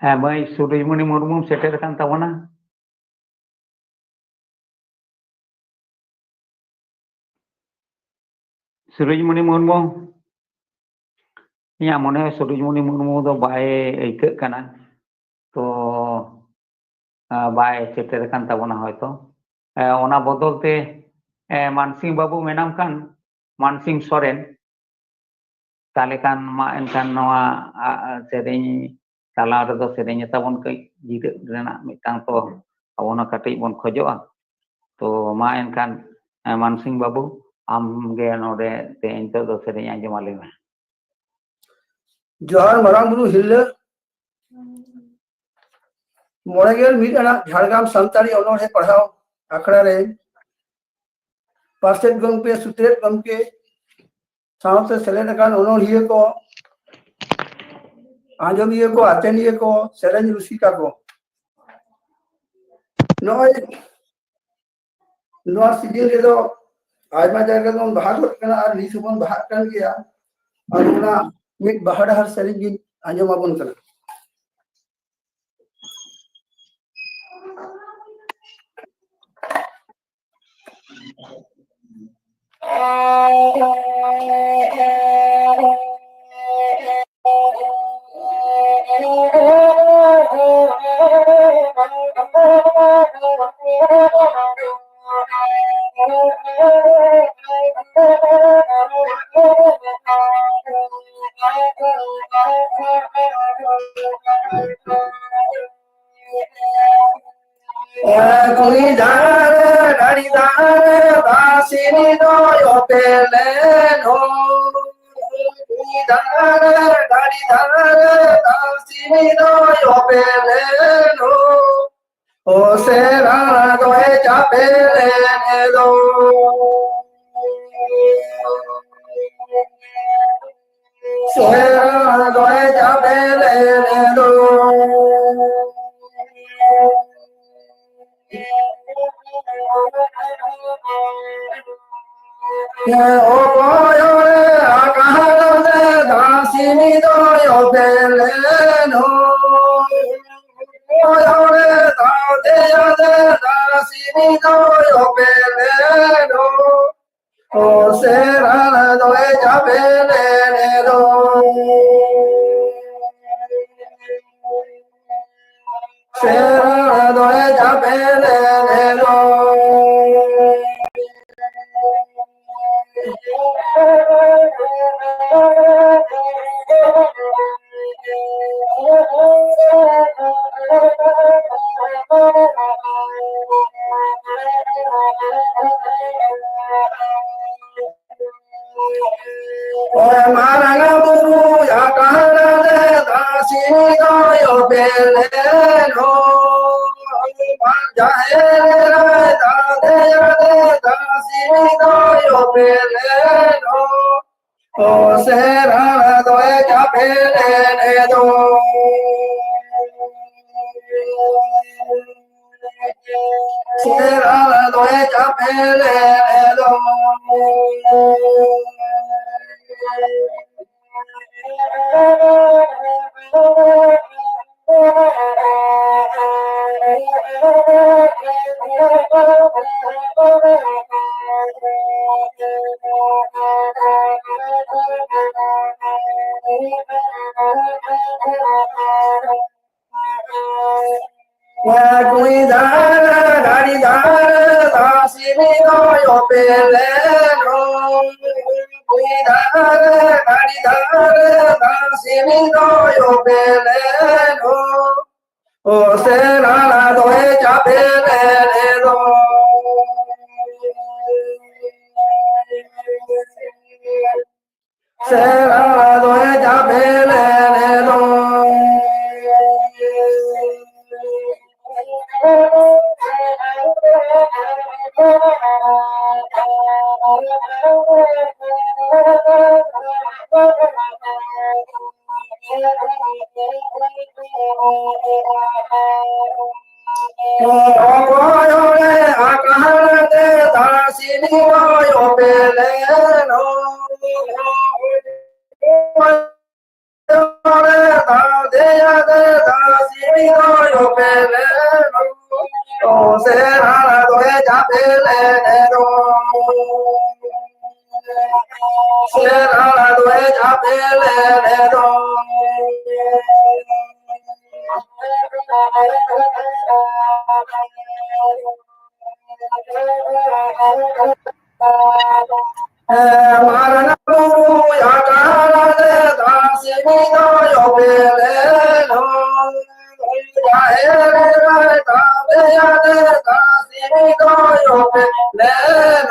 ᱦᱮᱸ, ᱢᱟᱹᱭ ᱥᱩᱨᱩᱡᱽᱢᱩᱱᱤ ᱢᱩᱨᱢᱩᱢ ᱥᱮᱴᱮᱨ ᱟᱠᱟᱱ ᱛᱟᱵᱚᱱᱟ᱾ ᱥᱩᱨᱩᱡᱽᱢᱩᱱᱤ ᱢᱩᱨᱢᱩ, ᱤᱧᱟᱹᱜ ᱢᱚᱱᱮ ᱦᱚᱭ ᱥᱩᱨᱩᱡᱽᱢᱩᱱᱤ ᱢᱩᱨᱢᱩ ᱫᱚ ᱵᱟᱭ ᱟᱹᱭᱠᱟᱹᱜ ᱠᱟᱱᱟ, ᱛᱚ, ᱟ, ᱵᱟᱭ ᱥᱮᱴᱮᱨ ᱟᱠᱟᱱ ᱛᱟᱵᱚᱱᱟ ᱦᱚᱭᱛᱚ᱾ ᱮ, ᱚᱱᱟ ᱵᱚᱫᱚᱞ ᱛᱮ, ᱮ, ᱢᱟᱱᱥᱤᱝ ᱵᱟᱹᱵᱩ ᱢᱮᱱᱟᱢ ᱠᱷᱟᱱ, ᱢᱟᱱᱥᱤᱝ ᱥᱚᱨᱮᱱ, ᱛᱟᱦᱞᱮ ᱠᱷᱟᱱ ᱢᱟ ᱮᱱᱠᱷᱟᱱ ᱱᱚᱣᱟ, ᱟ, ᱟ, ᱥᱮᱨᱮᱧ ᱛᱟᱞᱟ ᱨᱮᱫᱚ ᱥᱮᱨᱮᱧ ᱛᱟᱵᱚᱱ ᱠᱟᱹᱡ ᱡᱤᱨᱟᱹᱜ ᱨᱮᱱᱟᱜ ᱢᱤᱫᱴᱟᱝ ᱛᱚ ᱟᱵᱚ ᱦᱚᱸ ᱠᱟᱹᱴᱤᱡ ᱵᱚᱱ ᱠᱷᱚᱡᱚᱜᱼᱟ᱾ ᱛᱚ ᱢᱟ ᱮᱱᱠᱷᱟᱱ, ᱮ, ᱢᱟᱱᱥᱤᱝ ᱵᱟᱹᱵᱩ, ᱟᱢ ᱜᱮ ᱱᱚᱰᱮ ᱛᱮᱦᱮᱧ ᱱᱤᱛᱚᱜ ᱫᱚ ᱥᱮᱨᱮᱧ ᱟᱸᱡᱚᱢ ᱟᱞᱮ ᱢᱮ᱾ ᱡᱚᱦᱟᱨ ᱢᱟᱨᱟᱝ ᱵᱩᱨᱩ ᱦᱤᱨᱞᱟᱹ᱾ ᱢᱚᱬᱮ ᱜᱮᱞ ᱢᱤᱫ ᱟᱱᱟᱜ ᱡᱷᱟᱲᱜᱨᱟᱢ ᱥᱟᱱᱛᱟᱲᱤ ᱚᱱᱚᱬᱦᱮ ᱯᱟᱲᱦᱟᱣ ᱟᱠᱷᱲᱟ ᱨᱮ ᱯᱟᱨᱥᱮᱛ ᱜᱚᱢᱠᱮ, ᱥᱩᱛᱨᱮᱛ ᱜᱚᱢᱠᱮ, ᱥᱟᱶᱛᱮ ᱥᱮᱞᱮᱫ ᱟᱠᱟᱱ ᱚᱱᱚᱬᱦᱤᱭᱟᱹ ᱠᱚ, ᱟᱸᱡᱚᱢᱤᱭᱟᱹ ᱠᱚ, ᱟᱛᱮᱱᱤᱭᱟᱹ ᱠᱚ, ᱥᱮᱨᱮᱧ ᱨᱩᱥᱤᱠᱟ ᱠᱚ, ᱱᱚᱜᱼᱚᱭ ᱱᱚᱣᱟ ᱥᱤᱡᱤᱱ ᱨᱮᱫᱚ ᱟᱭᱢᱟ ᱡᱟᱭᱜᱟ ᱵᱚᱱ ᱵᱟᱦᱟ ᱜᱚᱫ ᱠᱟᱱᱟ ᱟᱨ ᱱᱤᱛ ᱦᱚᱸᱵᱚᱱ ᱵᱟᱦᱟᱜ ᱠᱟᱱ ᱜᱮᱭᱟ᱾ ᱟᱨ ᱚᱱᱟ ᱢᱤᱫ ᱵᱟᱦᱟ ᱰᱟᱦᱟᱨ ᱥᱮᱨᱮᱧ ᱜᱤᱧ ᱟᱸᱡᱚᱢ ᱟᱵᱚᱱ ᱠᱟᱱᱟ᱾ ᱠᱩᱲᱤ ᱫᱟᱨᱮ ᱱᱟᱹᱲᱤ ᱫᱟᱨᱮ ᱫᱟᱥᱤᱱᱤ ᱫᱚᱭ ᱚᱯᱮᱞᱮᱱ ᱦᱚᱸ᱾ ᱠᱩᱲᱤ ᱫᱟᱨᱮ ᱱᱟᱹᱲᱤ ᱫᱟᱨᱮ ᱫᱟᱥᱤᱱᱤ ᱫᱚᱭ ᱚᱯᱮᱞᱮᱱ ᱦᱚᱸ᱾ ᱚᱥᱮᱨᱟ ᱫᱚᱭ ᱪᱟᱯᱮ ᱞᱮᱱ ᱫᱚ᱾ ᱥᱮᱨᱟ ᱫᱚᱭ ᱪᱟᱯᱮ ᱞᱮᱱ ᱫᱚ᱾ ᱚᱠᱚᱭ ᱚᱲᱮ ᱟᱠᱟᱫ ᱫᱟᱥᱤᱱᱤ ᱫᱚᱭ ᱚᱯᱮ ᱞᱮᱱ ᱫᱚ᱾ ᱚᱠᱚᱭ ᱚᱲᱮ ᱫᱟᱫᱮᱭᱟ ᱫᱟᱥᱤᱱᱤ ᱫᱚᱭ ᱚᱯᱮ ᱞᱮᱱ ᱫᱚ᱾ ᱚ ᱥᱮᱨᱟ ᱫᱚᱭ ᱪᱟᱯᱮ ᱞᱮᱱ ᱫᱚ᱾ ᱥᱮᱨᱟ ᱫᱚᱭ ᱪᱟᱯᱮ ᱞᱮᱱ ᱫᱚ᱾ ᱢᱟᱨᱟᱝ ᱵᱩᱨᱩ ᱟᱠᱟᱱ ᱨᱮ ᱫᱟᱥᱤ ᱫᱚᱭ ᱚᱯᱮ ᱞᱮᱱ ᱫᱚ᱾ ᱡᱟᱦᱮᱨ ᱨᱮ ᱫᱟᱫᱮᱭᱟ ᱨᱮ ᱫᱟᱥᱤ ᱫᱚᱭ ᱚᱯᱮ ᱞᱮᱱ ᱫᱚ᱾ ᱚ ᱥᱮᱨᱟ ᱫᱚᱭ ᱪᱟᱯᱮ ᱞᱮᱱ ᱫᱚ᱾ ᱥᱮᱨᱟ ᱫᱚᱭ ᱪᱟᱯᱮ ᱞᱮᱱ ᱫᱚ᱾ ᱠᱩᱲᱤ ᱫᱷᱟᱨ ᱜᱟᱹᱰᱤ ᱫᱷᱟᱨ ᱫᱟᱥᱤ ᱢᱤᱫ ᱫᱚᱭ ᱚᱯᱮ ᱞᱮᱱ ᱫᱚ᱾ ᱠᱩᱲᱤ ᱫᱷᱟᱨ ᱜᱟᱹᱰᱤ ᱫᱷᱟᱨ ᱫᱟᱥᱤ ᱢᱤᱫ ᱫᱚᱭ ᱚᱯᱮ ᱞᱮᱱ ᱫᱚ᱾ ᱚ ᱥᱮᱨᱟ ᱫᱚᱭ ᱪᱟᱯᱮ ᱞᱮᱱ ᱫᱚ᱾ ᱥᱮᱨᱟ ᱫᱚᱭ ᱪᱟᱯᱮ ᱞᱮᱱ ᱫᱚ᱾ ᱚᱠᱚᱭ ᱚᱲᱮ ᱟᱠᱟᱲ ᱛᱮ ᱫᱟᱥᱤ ᱫᱚᱭ ᱚᱯᱮᱞᱮᱱ᱾ ᱚᱲᱮ ᱫᱟᱫᱮᱭᱟ ᱫᱮ ᱫᱟᱥᱤ ᱫᱚᱭ ᱚᱯᱮᱞᱮᱱ᱾ ᱚ ᱥᱮᱨᱟᱲ ᱫᱚᱭ ᱪᱟᱯᱮᱞᱮᱱ ᱫᱚ᱾ ᱥᱮᱨᱟᱲ ᱫᱚᱭ ᱪᱟᱯᱮᱞᱮᱱ ᱫᱚ᱾ ᱢᱟᱨᱟᱝ ᱵᱩᱨᱩ ᱟᱠᱟᱲ ᱨᱮ ᱫᱟᱥᱤ ᱫᱚᱭ ᱚᱯᱮᱞᱮᱱ᱾ ᱡᱟᱦᱮᱨ ᱨᱮ ᱫᱟᱫᱮᱭᱟ ᱫᱮ ᱫᱟᱥᱤ ᱫᱚᱭ ᱚᱯᱮᱞᱮᱱ᱾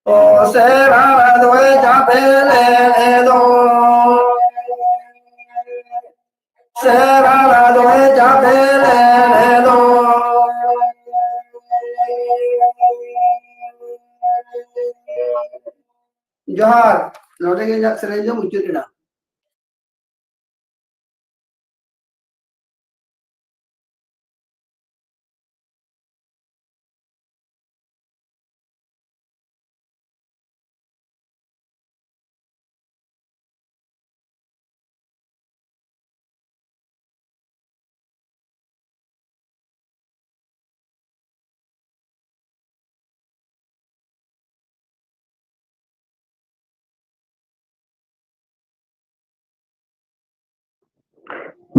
ᱚ ᱥᱮᱨᱟᱲ ᱫᱚᱭ ᱪᱟᱯᱮᱞᱮᱱ ᱫᱚ᱾ ᱥᱮᱨᱟᱲ ᱫᱚᱭ ᱪᱟᱯᱮᱞᱮᱱ ᱫᱚ᱾ ᱡᱚᱦᱟᱨ᱾ ᱱᱚᱰᱮ ᱜᱮ ᱤᱧᱟᱹᱜ ᱥᱮᱨᱮᱧ ᱫᱚ ᱢᱩᱪᱟᱹᱫ ᱮᱱᱟ᱾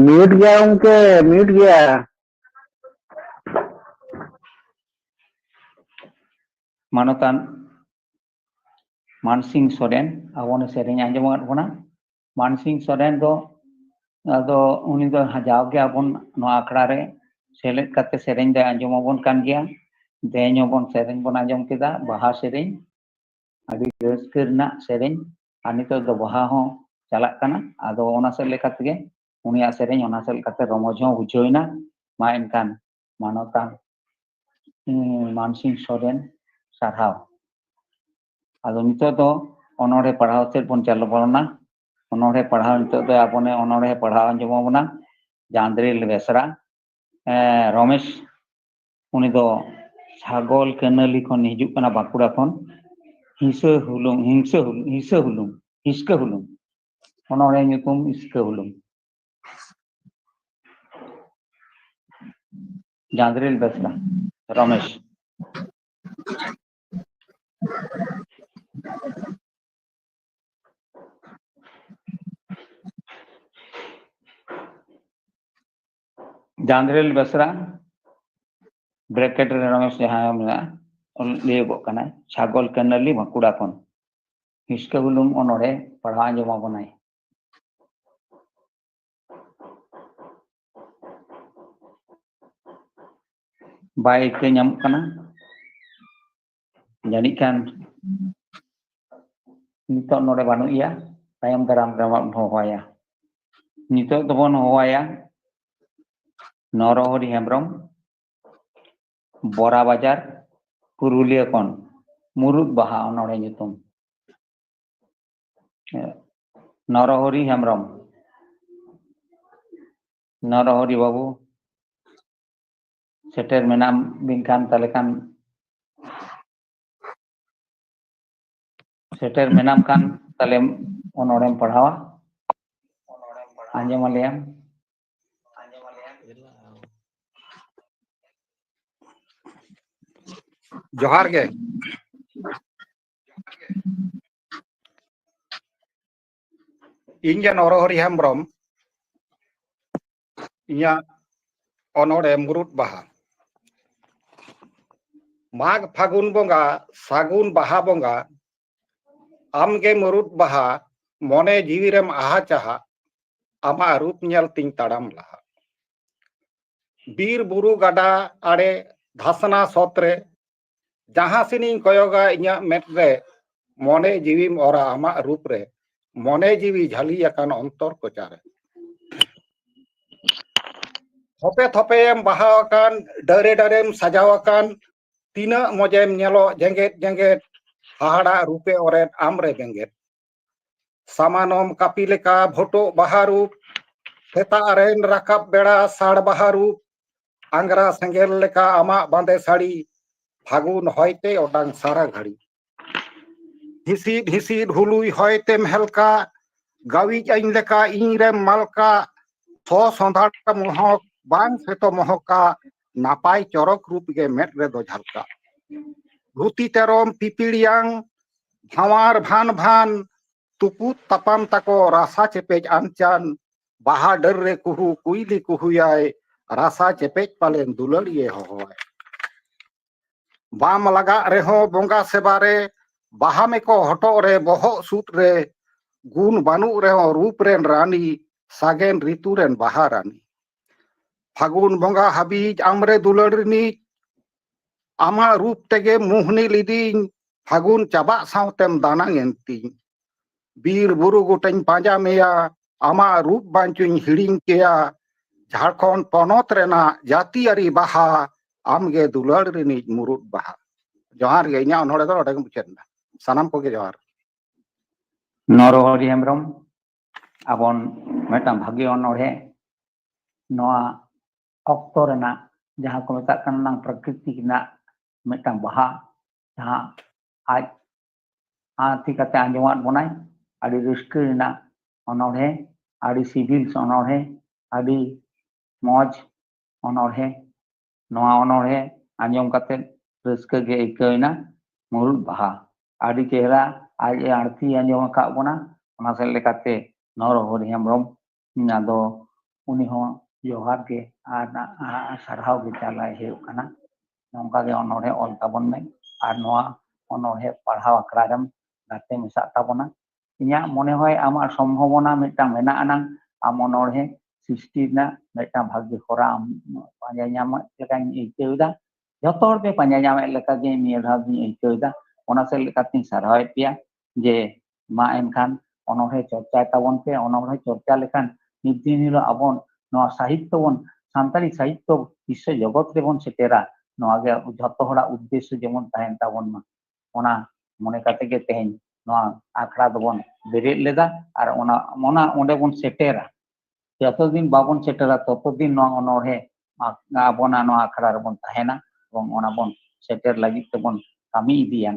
ᱢᱤᱭᱩᱴ ᱜᱮᱭᱟ ᱜᱚᱝᱠᱮ, ᱢᱤᱭᱩᱴ ᱜᱮᱭᱟ᱾ ᱢᱟᱱᱚᱛᱟᱱ ᱢᱟᱱᱥᱤᱝ ᱥᱚᱨᱮᱱ ᱟᱵᱚᱱ ᱥᱮᱨᱮᱧ ᱟᱸᱡᱚᱢᱟᱫ ᱵᱚᱱᱟ᱾ ᱢᱟᱱᱥᱤᱝ ᱥᱚᱨᱮᱱ ᱫᱚ, ᱟᱫᱚ ᱩᱱᱤ ᱫᱚ ᱡᱟᱣᱜᱮ ᱟᱵᱚᱱ ᱱᱚᱣᱟ ᱟᱠᱷᱲᱟ ᱨᱮ ᱥᱮᱞᱮᱫ ᱠᱟᱛᱮ ᱥᱮᱨᱮᱧ ᱫᱚᱭ ᱟᱸᱡᱚᱢ ᱟᱵᱚᱱ ᱠᱟᱱ ᱜᱮᱭᱟ᱾ ᱛᱮᱦᱮᱧ ᱦᱚᱸᱵᱚᱱ ᱥᱮᱨᱮᱧ ᱵᱚᱱ ᱟᱸᱡᱚᱢ ᱠᱮᱫᱟ, ᱵᱟᱦᱟ ᱥᱮᱨᱮᱧ, ᱟᱹᱰᱤ ᱨᱟᱹᱥᱠᱟᱹ ᱨᱮᱱᱟᱜ ᱥᱮᱨᱮᱧ᱾ ᱟᱨ ᱱᱤᱛᱚᱜ ᱫᱚ ᱵᱟᱦᱟ ᱦᱚᱸ ᱪᱟᱞᱟᱜ ᱠᱟᱱᱟ, ᱟᱫᱚ ᱚᱱᱟ ᱥᱮᱫ ᱞᱮᱠᱟ ᱛᱮᱜᱮ ᱩᱱᱤᱭᱟᱜ ᱥᱮᱨᱮᱧ ᱚᱱᱟ ᱥᱮᱫ ᱞᱮᱠᱟᱛᱮ ᱨᱚᱢᱚᱡᱽ ᱦᱚᱸ ᱵᱩᱡᱷᱟᱹᱣ ᱮᱱᱟ᱾ ᱢᱟ ᱮᱱᱠᱷᱟᱱ ᱢᱟᱱᱚᱛᱟᱱ, ᱩᱸ, ᱢᱟᱱᱥᱤᱝ ᱥᱚᱨᱮᱱ ᱥᱟᱨᱦᱟᱣ᱾ ᱟᱫᱚ ᱱᱤᱛᱚᱜ ᱫᱚ ᱚᱱᱚᱬᱦᱮ ᱯᱟᱲᱦᱟᱣ ᱥᱮᱫ ᱵᱚᱱ ᱪᱟᱞᱟᱣ ᱵᱚᱞᱚᱱᱟ᱾ ᱚᱱᱚᱬᱦᱮ ᱯᱟᱲᱦᱟᱣ, ᱱᱤᱛᱚᱜ ᱫᱚ ᱟᱵᱚᱱᱮ ᱚᱱᱚᱬᱦᱮ ᱯᱟᱲᱦᱟᱣ ᱟᱸᱡᱚᱢ ᱟᱵᱚᱱᱟ᱾ ᱡᱟᱸᱫᱽᱨᱤᱞ ᱵᱮᱥᱨᱟ᱾ ᱮ, ᱨᱚᱢᱮᱥ, ᱩᱱᱤ ᱫᱚ ᱥᱟᱜᱚᱞ ᱠᱟᱹᱱᱟᱹᱞᱤ ᱠᱷᱚᱱ ᱦᱤᱡᱩᱜ ᱠᱟᱱᱟ, ᱵᱟᱸᱠᱩᱲᱟ ᱠᱷᱚᱱ᱾ ᱦᱤᱸᱥᱟᱹ ᱦᱩᱞᱩᱝ, ᱦᱤᱸᱥᱟᱹ ᱦᱩᱞ-, ᱦᱤᱸᱥᱟᱹ ᱦᱩᱞᱩᱝ, ᱦᱤᱥᱠᱟᱹ ᱦᱩᱞᱩᱝ᱾ ᱚᱱᱚᱬᱦᱮ ᱧᱩᱛᱩᱢ ᱦᱤᱥᱠᱟᱹ ᱦᱩᱞᱩᱝ᱾ ᱡᱟᱸᱫᱽᱨᱤᱞ ᱵᱮᱥᱨᱟ, ᱨᱚᱢᱮᱥ᱾ ᱡᱟᱸᱫᱽᱨᱤᱞ ᱵᱮᱥᱨᱟ, bracket ᱨᱮ ᱨᱚᱢᱮᱥ ᱡᱟᱦᱟᱸ ᱢᱮᱱᱟᱜᱼᱟ, ᱚᱞ ᱞᱟᱹᱭᱚᱜᱚᱜ ᱠᱟᱱᱟᱭ, ᱥᱟᱜᱚᱞ ᱠᱟᱹᱱᱟᱹᱞᱤ ᱵᱟᱸᱠᱩᱲᱟ ᱠᱷᱚᱱ᱾ ᱦᱤᱥᱠᱟᱹ ᱦᱩᱞᱩᱝ ᱚᱱᱚᱬᱦᱮ ᱯᱟᱲᱦᱟᱣ ᱟᱸᱡᱚᱢ ᱟᱵᱚᱱᱟᱭ᱾ ᱵᱟᱭ ᱟᱹᱭᱠᱟᱹᱣ ᱧᱟᱢᱚᱜ ᱠᱟᱱᱟ᱾ ᱡᱟᱹᱱᱤᱡ ᱠᱷᱟᱱ ᱱᱤᱛᱚᱜ ᱱᱚᱰᱮ ᱵᱟᱹᱱᱩᱜ ᱮᱭᱟ, ᱛᱟᱭᱚᱢ ᱫᱟᱨᱟᱢ ᱨᱮᱵᱚᱱ ᱦᱚᱦᱚᱣᱟᱭᱟ᱾ ᱱᱤᱛᱚᱜ ᱫᱚᱵᱚᱱ ᱦᱚᱦᱚᱣᱟᱭᱟ ᱱᱚᱨᱚᱦᱚᱨᱤ ᱦᱮᱢᱵᱨᱚᱢ, ᱵᱚᱨᱟ ᱵᱟᱡᱟᱨ, ᱯᱩᱨᱩᱞᱤᱭᱟᱹ ᱠᱷᱚᱱ, ᱢᱩᱨᱩᱫ ᱵᱟᱦᱟ ᱚᱱᱚᱬᱦᱮ ᱧᱩᱛᱩᱢ᱾ ᱱᱚᱨᱚᱦᱚᱨᱤ ᱦᱮᱢᱵᱨᱚᱢ, ᱱᱚᱨᱚᱦᱚᱨᱤ ᱵᱟᱹᱵᱩ, ᱥᱮᱴᱮᱨ ᱢᱮᱱᱟᱢ ᱵᱤᱱ ᱠᱷᱟᱱ ᱛᱟᱦᱞᱮ ᱠᱷᱟᱱ, ᱥᱮᱴᱮᱨ ᱢᱮᱱᱟᱢ ᱠᱷᱟᱱ ᱛᱟᱦᱞᱮ ᱚᱱᱚᱬᱦᱮᱢ ᱯᱟᱲᱦᱟᱣᱟ, ᱟᱸᱡᱚᱢ ᱟᱞᱮᱭᱟᱢ᱾ ᱡᱚᱦᱟᱨ ᱜᱮ᱾ ᱤᱧ ᱜᱮ ᱱᱚᱨᱚᱦᱚᱨᱤ ᱦᱮᱢᱵᱨᱚᱢ, ᱤᱧᱟᱹᱜ ᱚᱱᱚᱬᱦᱮ ᱢᱩᱨᱩᱫ ᱵᱟᱦᱟ᱾ ᱢᱟᱜᱽ ᱯᱷᱟᱹᱜᱩᱱ ᱵᱚᱸᱜᱟ, ᱥᱟᱹᱜᱩᱱ ᱵᱟᱦᱟ ᱵᱚᱸᱜᱟ, ᱟᱢᱜᱮ ᱢᱩᱨᱩᱫ ᱵᱟᱦᱟ, ᱢᱚᱱᱮ ᱡᱤᱣᱤ ᱨᱮᱢ ᱟᱦᱟ ᱪᱟᱦᱟ, ᱟᱢᱟᱜ ᱨᱩᱯ ᱧᱮᱞ ᱛᱤᱧ ᱛᱟᱲᱟᱢ ᱞᱟᱦᱟ᱾ ᱵᱤᱨ ᱵᱩᱨᱩ ᱜᱟᱰᱟ ᱟᱲᱮ ᱫᱷᱟᱥᱱᱟ ᱥᱚᱛ ᱨᱮ, ᱡᱟᱦᱟᱸ ᱥᱮᱱᱤᱧ ᱠᱚᱭᱚᱜᱟ ᱤᱧᱟᱹᱜ ᱢᱮᱫ ᱨᱮ, ᱢᱚᱱᱮ ᱡᱤᱣᱤᱢ ᱚᱨᱟ ᱟᱢᱟᱜ ᱨᱩᱯ ᱨᱮ, ᱢᱚᱱᱮ ᱡᱤᱣᱤ ᱡᱷᱟᱹᱞᱤ ᱟᱠᱟᱱ ᱚᱱᱛᱚᱨ ᱠᱚᱪᱟᱨᱮ᱾ ᱛᱷᱚᱯᱮ ᱛᱷᱚᱯᱮᱭᱮᱢ ᱵᱟᱦᱟ ᱟᱠᱟᱱ, ᱰᱟᱹᱨᱮ ᱰᱟᱹᱨᱮᱢ ᱥᱟᱡᱟᱣ ᱟᱠᱟᱱ, ᱛᱤᱱᱟᱹᱜ ᱢᱚᱡᱮᱢ ᱧᱮᱞᱚᱜ ᱡᱮᱜᱮᱫ ᱡᱮᱜᱮᱫ, ᱦᱟᱦᱟᱲᱟᱜ ᱨᱩᱯᱮ ᱚᱨᱮᱫ ᱟᱢ ᱨᱮ ᱵᱮᱸᱜᱮᱫ᱾ ᱥᱟᱢᱟᱱᱚᱢ ᱠᱟᱹᱯᱤ ᱞᱮᱠᱟ ᱵᱷᱚᱴᱚᱜ ᱵᱟᱦᱟ ᱨᱩᱯ, ᱥᱮᱛᱟᱜ ᱨᱮᱱ ᱨᱟᱠᱟᱵ ᱵᱮᱲᱟ ᱥᱟᱲ ᱵᱟᱦᱟ ᱨᱩᱯ, ᱟᱝᱜᱽᱨᱟ ᱥᱮᱸᱜᱮᱞ ᱞᱮᱠᱟ ᱟᱢᱟᱜ ᱵᱟᱸᱫᱮ ᱥᱟᱹᱲᱤ, ᱯᱷᱟᱹᱜᱩᱱ ᱦᱚᱭᱛᱮ ᱚᱴᱟᱝ ᱥᱟᱨᱟ ᱜᱷᱟᱹᱲᱤ᱾ ᱦᱤᱥᱤᱫ ᱦᱤᱥᱤᱫ ᱦᱩᱞᱩᱭ ᱦᱚᱭᱛᱮᱢ ᱦᱮᱞᱠᱟ, ᱜᱟᱹᱣᱤᱡ ᱟᱹᱧ ᱞᱮᱠᱟ ᱤᱧ ᱨᱮᱢ ᱢᱟᱞᱠᱟ, ᱥᱚ ᱥᱚᱸᱫᱷᱟᱲ ᱢᱚᱦᱚᱠ ᱵᱟᱝ ᱥᱮᱛᱚ ᱢᱚᱦᱚᱠᱟ, ᱱᱟᱯᱟᱭ ᱪᱚᱨᱚᱠ ᱨᱩᱯ ᱜᱮ ᱢᱮᱫ ᱨᱮᱫᱚ ᱡᱷᱟᱞᱠᱟ᱾ ᱫᱷᱩᱛᱤ ᱛᱮᱨᱚᱢ ᱯᱤᱯᱤᱲᱤᱭᱟᱝ, ᱵᱷᱟᱶᱟᱨ ᱵᱷᱟᱱ ᱵᱷᱟᱱ, ᱛᱩᱯᱩᱫ ᱛᱟᱯᱟᱢ ᱛᱟᱠᱚ ᱨᱟᱥᱟ ᱪᱮᱯᱮᱡ ᱟᱱᱪᱟᱱ, ᱵᱟᱦᱟ ᱰᱟᱹᱨ ᱨᱮ ᱠᱩᱦᱩ ᱠᱩᱭᱞᱤ ᱠᱩᱦᱩᱭᱟᱭ, ᱨᱟᱥᱟ ᱪᱮᱯᱮᱡ ᱯᱟᱞᱮᱱ ᱫᱩᱞᱟᱹᱲᱤᱭᱟᱹ ᱦᱚᱦᱚᱭ᱾ ᱵᱟᱢ ᱞᱟᱜᱟᱜ ᱨᱮᱦᱚᱸ ᱵᱚᱸᱜᱟ ᱥᱮᱵᱟ ᱨᱮ, ᱵᱟᱦᱟ ᱢᱮᱠᱚ ᱦᱚᱴᱚᱜ ᱨᱮ ᱵᱚᱦᱚᱜ ᱥᱩᱫ ᱨᱮ, ᱜᱩᱱ ᱵᱟᱹᱱᱩᱜ ᱨᱮᱦᱚᱸ ᱨᱩᱯ ᱨᱮᱱ ᱨᱟᱱᱤ, ᱥᱟᱜᱮᱱ ᱨᱤᱛᱩ ᱨᱮᱱ ᱵᱟᱦᱟ ᱨᱟᱱᱤ᱾ ᱯᱷᱟᱹᱜᱩᱱ ᱵᱚᱸᱜᱟ ᱦᱟᱹᱵᱤᱡ ᱟᱢᱨᱮ ᱫᱩᱞᱟᱹᱲ ᱨᱤᱱᱤᱡ, ᱟᱢᱟᱜ ᱨᱩᱯ ᱛᱮᱜᱮ ᱢᱩᱦᱱᱤ ᱞᱤᱫᱤᱧ, ᱯᱷᱟᱹᱜᱩᱱ ᱪᱟᱵᱟᱜ ᱥᱟᱶᱛᱮᱢ ᱫᱟᱱᱟᱝ ᱮᱱ ᱛᱤᱧ᱾ ᱵᱤᱨ ᱵᱩᱨᱩ ᱜᱚᱴᱟᱧ ᱯᱟᱸᱡᱟ ᱢᱮᱭᱟ, ᱟᱢᱟᱜ ᱨᱩᱯ ᱵᱟᱧᱪᱚᱧ ᱦᱤᱲᱤᱧ ᱠᱮᱭᱟ᱾ ᱡᱷᱟᱲᱠᱷᱚᱸᱰ ᱯᱚᱱᱚᱛ ᱨᱮᱱᱟᱜ ᱡᱟᱹᱛᱤᱭᱟᱹᱨᱤ ᱵᱟᱦᱟ, ᱟᱢᱜᱮ ᱫᱩᱞᱟᱹᱲ ᱨᱤᱱᱤᱡ ᱢᱩᱨᱩᱫ ᱵᱟᱦᱟ᱾ ᱡᱚᱦᱟᱨ ᱜᱮ, ᱤᱧᱟᱹᱜ ᱚᱱᱚᱲᱦᱮ ᱫᱚ ᱱᱚᱰᱮ ᱜᱮ ᱢᱩᱪᱟᱹᱫ ᱮᱱᱟ᱾ ᱥᱟᱱᱟᱢ ᱠᱚᱜᱮ ᱡᱚᱦᱟᱨ᱾ ᱱᱚᱨᱦᱚᱨᱤ ᱦᱮᱢᱵᱨᱚᱢ, ᱟᱵᱚᱱ ᱢᱤᱫᱴᱟᱝ ᱵᱷᱟᱹᱜᱤ ᱚᱱᱚᱬᱦᱮ, ᱱᱚᱣᱟ ᱚᱠᱛᱚ ᱨᱮᱱᱟᱜ ᱡᱟᱦᱟᱸ ᱠᱚ ᱢᱮᱛᱟᱜ ᱠᱟᱱᱟ ᱱᱟᱝ ᱯᱨᱟᱠᱨᱤᱛᱤᱠ ᱨᱮᱱᱟᱜ ᱢᱤᱫᱴᱟᱝ ᱵᱟᱦᱟ, ᱡᱟᱦᱟᱸ ᱟᱡ ᱟᱸᱛᱤ ᱠᱟᱛᱮ ᱟᱸᱡᱚᱢᱟᱫ ᱵᱚᱱᱟᱭ᱾ ᱟᱹᱰᱤ ᱨᱟᱹᱥᱠᱟᱹ ᱨᱮᱱᱟᱜ ᱚᱱᱚᱬᱦᱮ, ᱟᱹᱰᱤ ᱥᱤᱵᱤᱞ ᱚᱱᱚᱬᱦᱮ, ᱟᱹᱰᱤ ᱢᱚᱡᱽ ᱚᱱᱚᱬᱦᱮ᱾ ᱱᱚᱣᱟ ᱚᱱᱚᱬᱦᱮ ᱟᱸᱡᱚᱢ ᱠᱟᱛᱮ ᱨᱟᱹᱥᱠᱟᱹ ᱜᱮ ᱟᱹᱭᱠᱟᱹᱣ ᱮᱱᱟ᱾ ᱢᱩᱨᱩᱫ ᱵᱟᱦᱟ ᱟᱹᱰᱤ ᱪᱮᱦᱨᱟ ᱟᱡ ᱮ ᱟᱬᱛᱤ ᱟᱸᱡᱚᱢ ᱟᱠᱟᱫ ᱵᱚᱱᱟ᱾ ᱚᱱᱟ ᱥᱮᱫ ᱞᱮᱠᱟᱛᱮ ᱱᱚᱨᱦᱚᱨᱤ ᱦᱮᱢᱵᱨᱚᱢ, ᱟᱫᱚ ᱩᱱᱤ ᱦᱚᱸ ᱡᱚᱦᱟᱨ ᱜᱮ ᱟᱨ ᱥᱟᱨᱦᱟᱣ ᱜᱮ ᱪᱟᱞᱟᱭ ᱦᱩᱭᱩᱜ ᱠᱟᱱᱟ᱾ ᱱᱚᱝᱠᱟ ᱜᱮ ᱚᱱᱚᱬᱦᱮ ᱚᱞ ᱛᱟᱵᱚᱱ ᱢᱮ ᱟᱨ ᱱᱚᱣᱟ ᱚᱱᱚᱬᱦᱮ ᱯᱟᱲᱦᱟᱣ ᱟᱠᱷᱲᱟ ᱨᱮᱢ ᱜᱟᱛᱮ ᱢᱮᱥᱟᱜ ᱛᱟᱵᱚᱱᱟ᱾ ᱤᱧᱟᱹᱜ ᱢᱚᱱᱮ ᱦᱚᱭ ᱟᱢᱟᱜ ᱥᱚᱢᱵᱷᱚᱵᱚᱱᱟ ᱢᱤᱫᱴᱟᱝ ᱢᱮᱱᱟᱜ ᱟᱱᱟᱝ, ᱟᱢ ᱚᱱᱚᱬᱦᱮ ᱥᱨᱤᱥᱴᱤ ᱨᱮᱱᱟᱜ ᱢᱤᱫᱴᱟᱝ ᱵᱷᱟᱜᱮ ᱦᱚᱨᱟ ᱟᱢ ᱯᱟᱸᱡᱟ ᱧᱟᱢᱮᱫ ᱞᱮᱠᱟᱧ ᱟᱹᱭᱠᱟᱹᱣ ᱮᱫᱟ᱾ ᱡᱚᱛᱚ ᱦᱚᱲ ᱯᱮ ᱯᱟᱸᱡᱟ ᱧᱟᱢᱮᱫ ᱞᱮᱠᱟ ᱜᱮ ᱱᱤᱭᱟᱹ ᱫᱷᱟᱣ ᱫᱚᱧ ᱟᱹᱭᱠᱟᱹᱣ ᱮᱫᱟ᱾ ᱚᱱᱟ ᱥᱮᱫ ᱞᱮᱠᱟᱛᱤᱧ ᱥᱟᱨᱦᱟᱣᱮᱫ ᱯᱮᱭᱟ ᱡᱮ ᱢᱟ ᱮᱱᱠᱷᱟᱱ ᱚᱱᱚᱬᱦᱮ ᱪᱚᱨᱪᱟᱭ ᱛᱟᱵᱚᱱ ᱯᱮ᱾ ᱚᱱᱚᱬᱦᱮ ᱪᱚᱨᱪᱟ ᱞᱮᱠᱷᱟᱱ ᱢᱤᱫ ᱫᱤᱱ ᱦᱤᱞᱳᱜ ᱟᱵᱚᱱ ᱱᱚᱣᱟ ᱥᱟᱦᱤᱛᱛᱚ ᱵᱚᱱ, ᱥᱟᱱᱛᱟᱲᱤ ᱥᱟᱦᱤᱛᱛᱚ ᱵᱤᱥᱥᱚ ᱡᱚᱜᱚᱛ ᱨᱮᱵᱚᱱ ᱥᱮᱴᱮᱨᱟ᱾ ᱱᱚᱣᱟ ᱜᱮ ᱡᱷᱚᱛᱚ ᱦᱚᱲᱟᱜ ᱩᱫᱽᱫᱮᱥᱥᱚ ᱡᱮᱢᱚᱱ ᱛᱟᱦᱮᱱ ᱛᱟᱵᱚᱱ ᱢᱟ, ᱚᱱᱟ ᱢᱚᱱᱮ ᱠᱟᱛᱮ ᱜᱮ ᱛᱮᱦᱮᱧ ᱱᱚᱣᱟ ᱟᱠᱷᱲᱟ ᱫᱚᱵᱚᱱ ᱵᱮᱨᱮᱫ ᱞᱮᱫᱟ ᱟᱨ ᱚᱱᱟ, ᱚᱱᱟ ᱚᱸᱰᱮ ᱵᱚᱱ ᱥᱮᱴᱮᱨᱟ᱾ ᱡᱚᱛᱚ ᱫᱤᱱ ᱵᱟᱵᱚᱱ ᱥᱮᱴᱮᱨᱟ, ᱛᱚᱛᱚ ᱫᱤᱱ ᱱᱚᱣᱟ ᱚᱱᱚᱬᱦᱮ ᱟᱵᱚᱱᱟᱜ ᱱᱚᱣᱟ ᱟᱠᱷᱲᱟ ᱨᱮᱵᱚᱱ ᱛᱟᱦᱮᱱᱟ ᱮᱵᱚᱝ ᱚᱱᱟ ᱵᱚᱱ ᱥᱮᱴᱮᱨ ᱞᱟᱹᱜᱤᱫ ᱛᱮᱵᱚᱱ ᱠᱟᱹᱢᱤ ᱤᱫᱤᱭᱟ᱾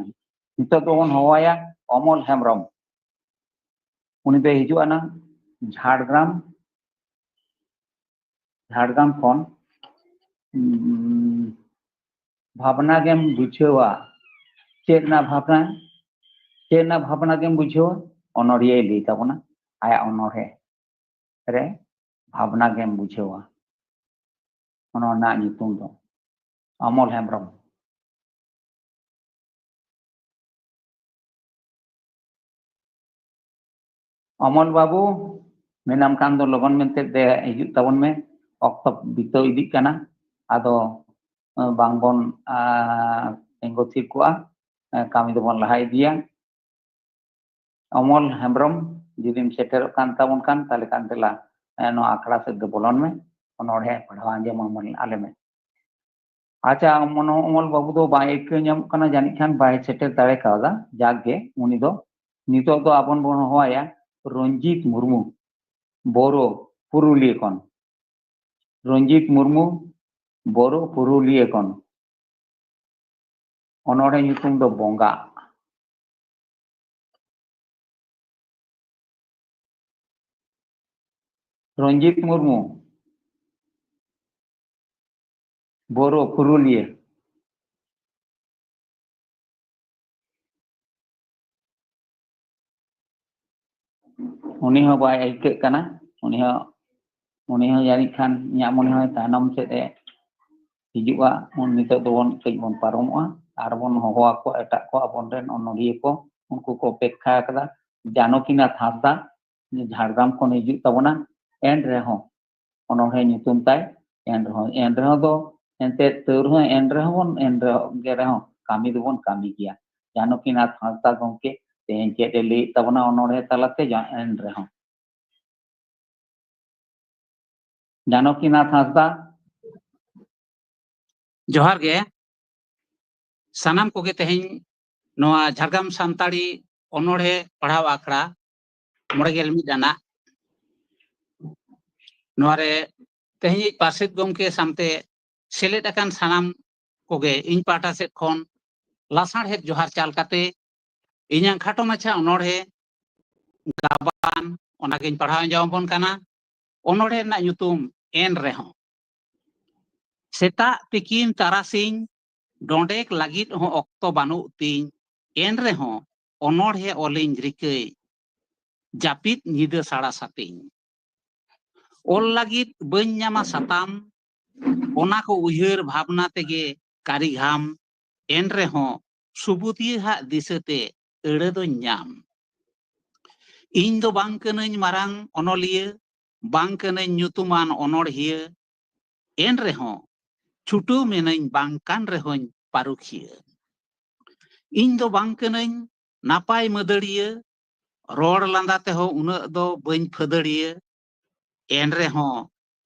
ᱱᱤᱛᱚᱜ ᱫᱚᱵᱚᱱ ᱦᱚᱦᱚᱣᱟᱭᱟ ᱚᱢᱚᱞ ᱦᱮᱢᱵᱨᱚᱢ᱾ ᱩᱱᱤ ᱫᱚᱭ ᱦᱤᱡᱩᱜᱼᱟ ᱱᱟᱝ ᱡᱷᱟᱲᱜᱨᱟᱢ, ᱡᱷᱟᱲᱜᱨᱟᱢ ᱠᱷᱚᱱ᱾ ᱩᱸ, ᱵᱷᱟᱵᱽᱱᱟ ᱜᱮᱢ ᱵᱩᱡᱷᱟᱹᱣᱟ᱾ ᱪᱮᱫ ᱨᱮᱱᱟᱜ ᱵᱷᱟᱵᱽᱱᱟ? ᱪᱮᱫ ᱨᱮᱱᱟᱜ ᱵᱷᱟᱵᱽᱱᱟ ᱜᱮᱢ ᱵᱩᱡᱷᱟᱹᱣᱟ? ᱚᱱᱚᱬᱦᱤᱭᱟᱹᱭ ᱞᱟᱹᱭ ᱛᱟᱵᱚᱱᱟ ᱟᱭᱟᱜ ᱚᱱᱚᱬᱦᱮ ᱨᱮ ᱵᱷᱟᱵᱽᱱᱟ ᱜᱮᱢ ᱵᱩᱡᱷᱟᱹᱣᱟ᱾ ᱚᱱᱟ ᱨᱮᱱᱟᱜ ᱧᱩᱛᱩᱢ ᱫᱚ ᱚᱢᱚᱞ ᱦᱮᱢᱵᱨᱚᱢ᱾ ᱚᱢᱚᱞ ᱵᱟᱹᱵᱩ, ᱢᱮᱱᱟᱢ ᱠᱷᱟᱱ ᱫᱚ ᱞᱚᱜᱚᱱ ᱢᱮᱱᱛᱮ ᱫᱮ ᱦᱤᱡᱩᱜ ᱛᱟᱵᱚᱱ ᱢᱮ, ᱚᱠᱛᱚ ᱵᱤᱛᱟᱹᱣ ᱤᱫᱤᱜ ᱠᱟᱱᱟ᱾ ᱟᱫᱚ, ᱮ, ᱵᱟᱝᱵᱚᱱ, ᱟ, ᱛᱤᱸᱜᱩ ᱛᱷᱤᱨ ᱠᱚᱜᱼᱟ, ᱮ, ᱠᱟᱹᱢᱤ ᱫᱚᱵᱚᱱ ᱞᱟᱦᱟ ᱤᱫᱤᱭᱟ᱾ ᱚᱢᱚᱞ ᱦᱮᱢᱵᱨᱚᱢ, ᱡᱩᱫᱤᱢ ᱥᱮᱴᱮᱨᱚᱜ ᱠᱟᱱ ᱛᱟᱵᱚᱱ ᱠᱷᱟᱱ, ᱛᱟᱦᱞᱮ ᱠᱷᱟᱱ ᱫᱮᱞᱟ, ᱮ, ᱱᱚᱣᱟ ᱟᱠᱷᱲᱟ ᱥᱮᱫ ᱫᱚ ᱵᱚᱞᱚᱱ ᱢᱮ, ᱚᱱᱚᱬᱦᱮ ᱯᱟᱲᱦᱟᱣ ᱟᱸᱡᱚᱢ ᱟᱞᱮ ᱢᱮ᱾ ᱟᱪᱪᱷᱟ, ᱚᱢᱚᱞ ᱵᱟᱹᱵᱩ ᱫᱚ ᱵᱟᱭ ᱟᱹᱭᱠᱟᱹᱣ ᱧᱟᱢᱚᱜ ᱠᱟᱱᱟ, ᱡᱟᱹᱱᱤᱡ ᱠᱷᱟᱱ ᱵᱟᱭ ᱥᱮᱴᱮᱨ ᱫᱟᱲᱮ ᱠᱟᱣᱫᱟ᱾ ᱡᱟᱠ ᱜᱮ, ᱩᱱᱤ ᱫᱚ ᱱᱤᱛᱚᱜ ᱫᱚ ᱟᱵᱚᱱ ᱵᱚᱱ ᱦᱚᱦᱚᱣᱟᱭᱟ ᱨᱚᱧᱡᱤᱛ ᱢᱩᱨᱢᱩ, ᱵᱳᱨᱳ ᱯᱩᱨᱩᱞᱤᱭᱟᱹ ᱠᱷᱚᱱ᱾ ᱨᱚᱧᱡᱤᱛ ᱢᱩᱨᱢᱩ, ᱵᱳᱨᱳ ᱯᱩᱨᱩᱞᱤᱭᱟᱹ ᱠᱷᱚᱱ᱾ ᱚᱱᱚᱬᱦᱮ ᱧᱩᱛᱩᱢ ᱫᱚ ᱵᱚᱸᱜᱟ᱾ ᱨᱚᱧᱡᱤᱛ ᱢᱩᱨᱢᱩ, ᱵᱳᱨᱳ ᱯᱩᱨᱩᱞᱤᱭᱟᱹ᱾ ᱩᱱᱤ ᱦᱚᱸ ᱵᱟᱭ ᱟᱹᱭᱠᱟᱹᱜ ᱠᱟᱱᱟ᱾ ᱩᱱᱤ ᱦᱚᱸ, ᱩᱱᱤ ᱦᱚᱸ ᱡᱟᱹᱱᱤᱡ ᱠᱷᱟᱱ ᱤᱧᱟᱹᱜ ᱢᱚᱱᱮ ᱦᱚᱸ ᱛᱟᱭᱱᱚᱢ ᱥᱮᱫ ᱮ ᱦᱤᱡᱩᱜᱼᱟ᱾ ᱩᱱ ᱱᱤᱛᱚᱜ ᱫᱚᱵᱚᱱ ᱠᱟᱹᱡ ᱵᱚᱱ ᱯᱟᱨᱚᱢᱚᱜᱼᱟ ᱟᱨ ᱵᱚᱱ ᱦᱚᱦᱚ ᱟᱠᱚᱣᱟ ᱮᱴᱟᱜ ᱠᱚ, ᱟᱵᱚᱨᱮᱱ ᱚᱱᱚᱞᱤᱭᱟᱹ ᱠᱚ, ᱩᱱᱠᱩ ᱠᱚ ᱚᱯᱮᱠᱠᱷᱟ ᱟᱠᱟᱫᱟ᱾ ᱡᱟᱱᱚᱠᱤᱱᱟᱛᱷ ᱦᱟᱸᱥᱫᱟ ᱡᱷᱟᱲᱜᱨᱟᱢ ᱠᱷᱚᱱ ᱦᱤᱡᱩᱜ ᱛᱟᱵᱚᱱᱟ᱾ ᱮᱱ ᱨᱮᱦᱚᱸ ᱚᱱᱚᱬᱦᱮ ᱧᱩᱛᱩᱢ ᱛᱟᱭ, ᱮᱱ ᱨᱮᱦᱚᱸ, ᱮᱱ ᱨᱮᱦᱚᱸ ᱫᱚ ᱮᱱᱛᱮᱫ ᱛᱟᱹᱣ ᱨᱮᱦᱚᱸ, ᱮᱱ ᱨᱮᱦᱚᱸ ᱵᱚᱱ, ᱮᱱ ᱨᱮᱦᱚᱸ ᱜᱮ ᱨᱮᱦᱚᱸ ᱠᱟᱹᱢᱤ ᱫᱚᱵᱚᱱ ᱠᱟᱹᱢᱤ ᱜᱮᱭᱟ᱾ ᱡᱟᱱᱚᱠᱤᱱᱟᱛᱷ ᱦᱟᱸᱥᱫᱟ ᱜᱚᱢᱠᱮ ᱛᱮᱦᱮᱧ ᱪᱮᱫ ᱮ ᱞᱟᱹᱭᱮᱫ ᱛᱟᱵᱚᱱᱟ ᱚᱱᱚᱬᱦᱮ ᱛᱟᱞᱟᱛᱮ, ᱡᱟ-, ᱮᱱ ᱨᱮᱦᱚᱸ᱾ ᱡᱟᱱᱚᱠᱤᱱᱟᱛᱷ ᱦᱟᱸᱥᱫᱟ᱾ ᱡᱚᱦᱟᱨ ᱜᱮ᱾ ᱥᱟᱱᱟᱢ ᱠᱚᱜᱮ ᱛᱮᱦᱮᱧ ᱱᱚᱣᱟ ᱡᱷᱟᱲᱜᱨᱟᱢ ᱥᱟᱱᱛᱟᱲᱤ ᱚᱱᱚᱬᱦᱮ ᱯᱟᱲᱦᱟᱣ ᱟᱠᱷᱲᱟ ᱢᱚᱬᱮ ᱜᱮᱞ ᱢᱤᱫ ᱟᱱᱟᱜ ᱱᱚᱣᱟᱨᱮ ᱛᱮᱦᱮᱧᱤᱡ ᱯᱟᱨᱥᱮᱛ ᱜᱚᱢᱠᱮ ᱥᱟᱶᱛᱮ ᱥᱮᱞᱮᱫ ᱟᱠᱟᱱ ᱥᱟᱱᱟᱢ ᱠᱚᱜᱮ ᱤᱧ ᱯᱟᱦᱴᱟ ᱥᱮᱫ ᱠᱷᱚᱱ ᱞᱟᱥᱟᱲᱦᱮᱫ ᱡᱚᱦᱟᱨ ᱪᱟᱞ ᱠᱟᱛᱮ ᱤᱧᱟᱹᱝ ᱠᱷᱟᱴᱚ ᱢᱟᱪᱷᱟ ᱚᱱᱚᱬᱦᱮ ᱜᱟᱵᱟᱱ ᱚᱱᱟᱜᱤᱧ ᱯᱟᱲᱦᱟᱣ ᱟᱸᱡᱚᱢ ᱟᱵᱚᱱ ᱠᱟᱱᱟ᱾ ᱚᱱᱚᱬᱦᱮ ᱨᱮᱱᱟᱜ ᱧᱩᱛᱩᱢ ᱮᱱ ᱨᱮᱦᱚᱸ᱾ ᱥᱮᱛᱟᱜ ᱛᱤᱠᱤᱱ ᱛᱟᱨᱟᱥᱤᱧ ᱰᱚᱸᱰᱮᱠ ᱞᱟᱹᱜᱤᱫ ᱦᱚᱸ ᱚᱠᱛᱚ ᱵᱟᱹᱱᱩᱜ ᱛᱤᱧ, ᱮᱱ ᱨᱮᱦᱚᱸ ᱚᱱᱚᱬᱦᱮ ᱚᱞᱤᱧ ᱨᱤᱠᱟᱹᱭ, ᱡᱟᱹᱯᱤᱫ ᱧᱤᱫᱟᱹ ᱥᱟᱲᱟ ᱥᱟᱛᱤᱧ᱾ ᱚᱞ ᱞᱟᱹᱜᱤᱫ ᱵᱟᱹᱧ ᱧᱟᱢᱟ ᱥᱟᱛᱟᱢ, ᱚᱱᱟ ᱠᱚ ᱩᱭᱦᱟᱹᱨ ᱵᱷᱟᱵᱽᱱᱟ ᱛᱮᱜᱮ ᱠᱟᱹᱨᱤ ᱜᱷᱟᱢ, ᱮᱱ ᱨᱮᱦᱚᱸ ᱥᱩᱵᱩᱫᱤᱭᱟᱹ ᱦᱟᱜ ᱫᱤᱥᱟᱹᱛᱮ ᱟᱹᱲᱟᱹ ᱫᱚᱧ ᱧᱟᱢ᱾ ᱤᱧ ᱫᱚ ᱵᱟᱝ ᱠᱟᱹᱱᱟᱹᱧ ᱢᱟᱨᱟᱝ ᱚᱱᱚᱞᱤᱭᱟᱹ, ᱵᱟᱝ ᱠᱟᱹᱱᱟᱹᱧ ᱧᱩᱛᱩᱢᱟᱱ ᱚᱱᱚᱬᱦᱤᱭᱟᱹ, ᱮᱱ ᱨᱮᱦᱚᱸ ᱪᱷᱩᱴᱟᱹᱣ ᱢᱮᱱᱟᱹᱧ ᱵᱟᱝ ᱠᱟᱱ ᱨᱮᱦᱚᱸᱧ ᱯᱟᱹᱨᱩᱠᱷᱤᱭᱟᱹ᱾ ᱤᱧ ᱫᱚ ᱵᱟᱝ ᱠᱟᱹᱱᱟᱹᱧ ᱱᱟᱯᱟᱭ ᱢᱟᱹᱫᱟᱹᱲᱤᱭᱟᱹ, ᱨᱚᱲ ᱞᱟᱸᱫᱟ ᱛᱮᱦᱚᱸ ᱩᱱᱟᱹᱜ ᱫᱚ ᱵᱟᱹᱧ ᱯᱷᱟᱹᱫᱟᱹᱲᱤᱭᱟᱹ, ᱮᱱ ᱨᱮᱦᱚᱸ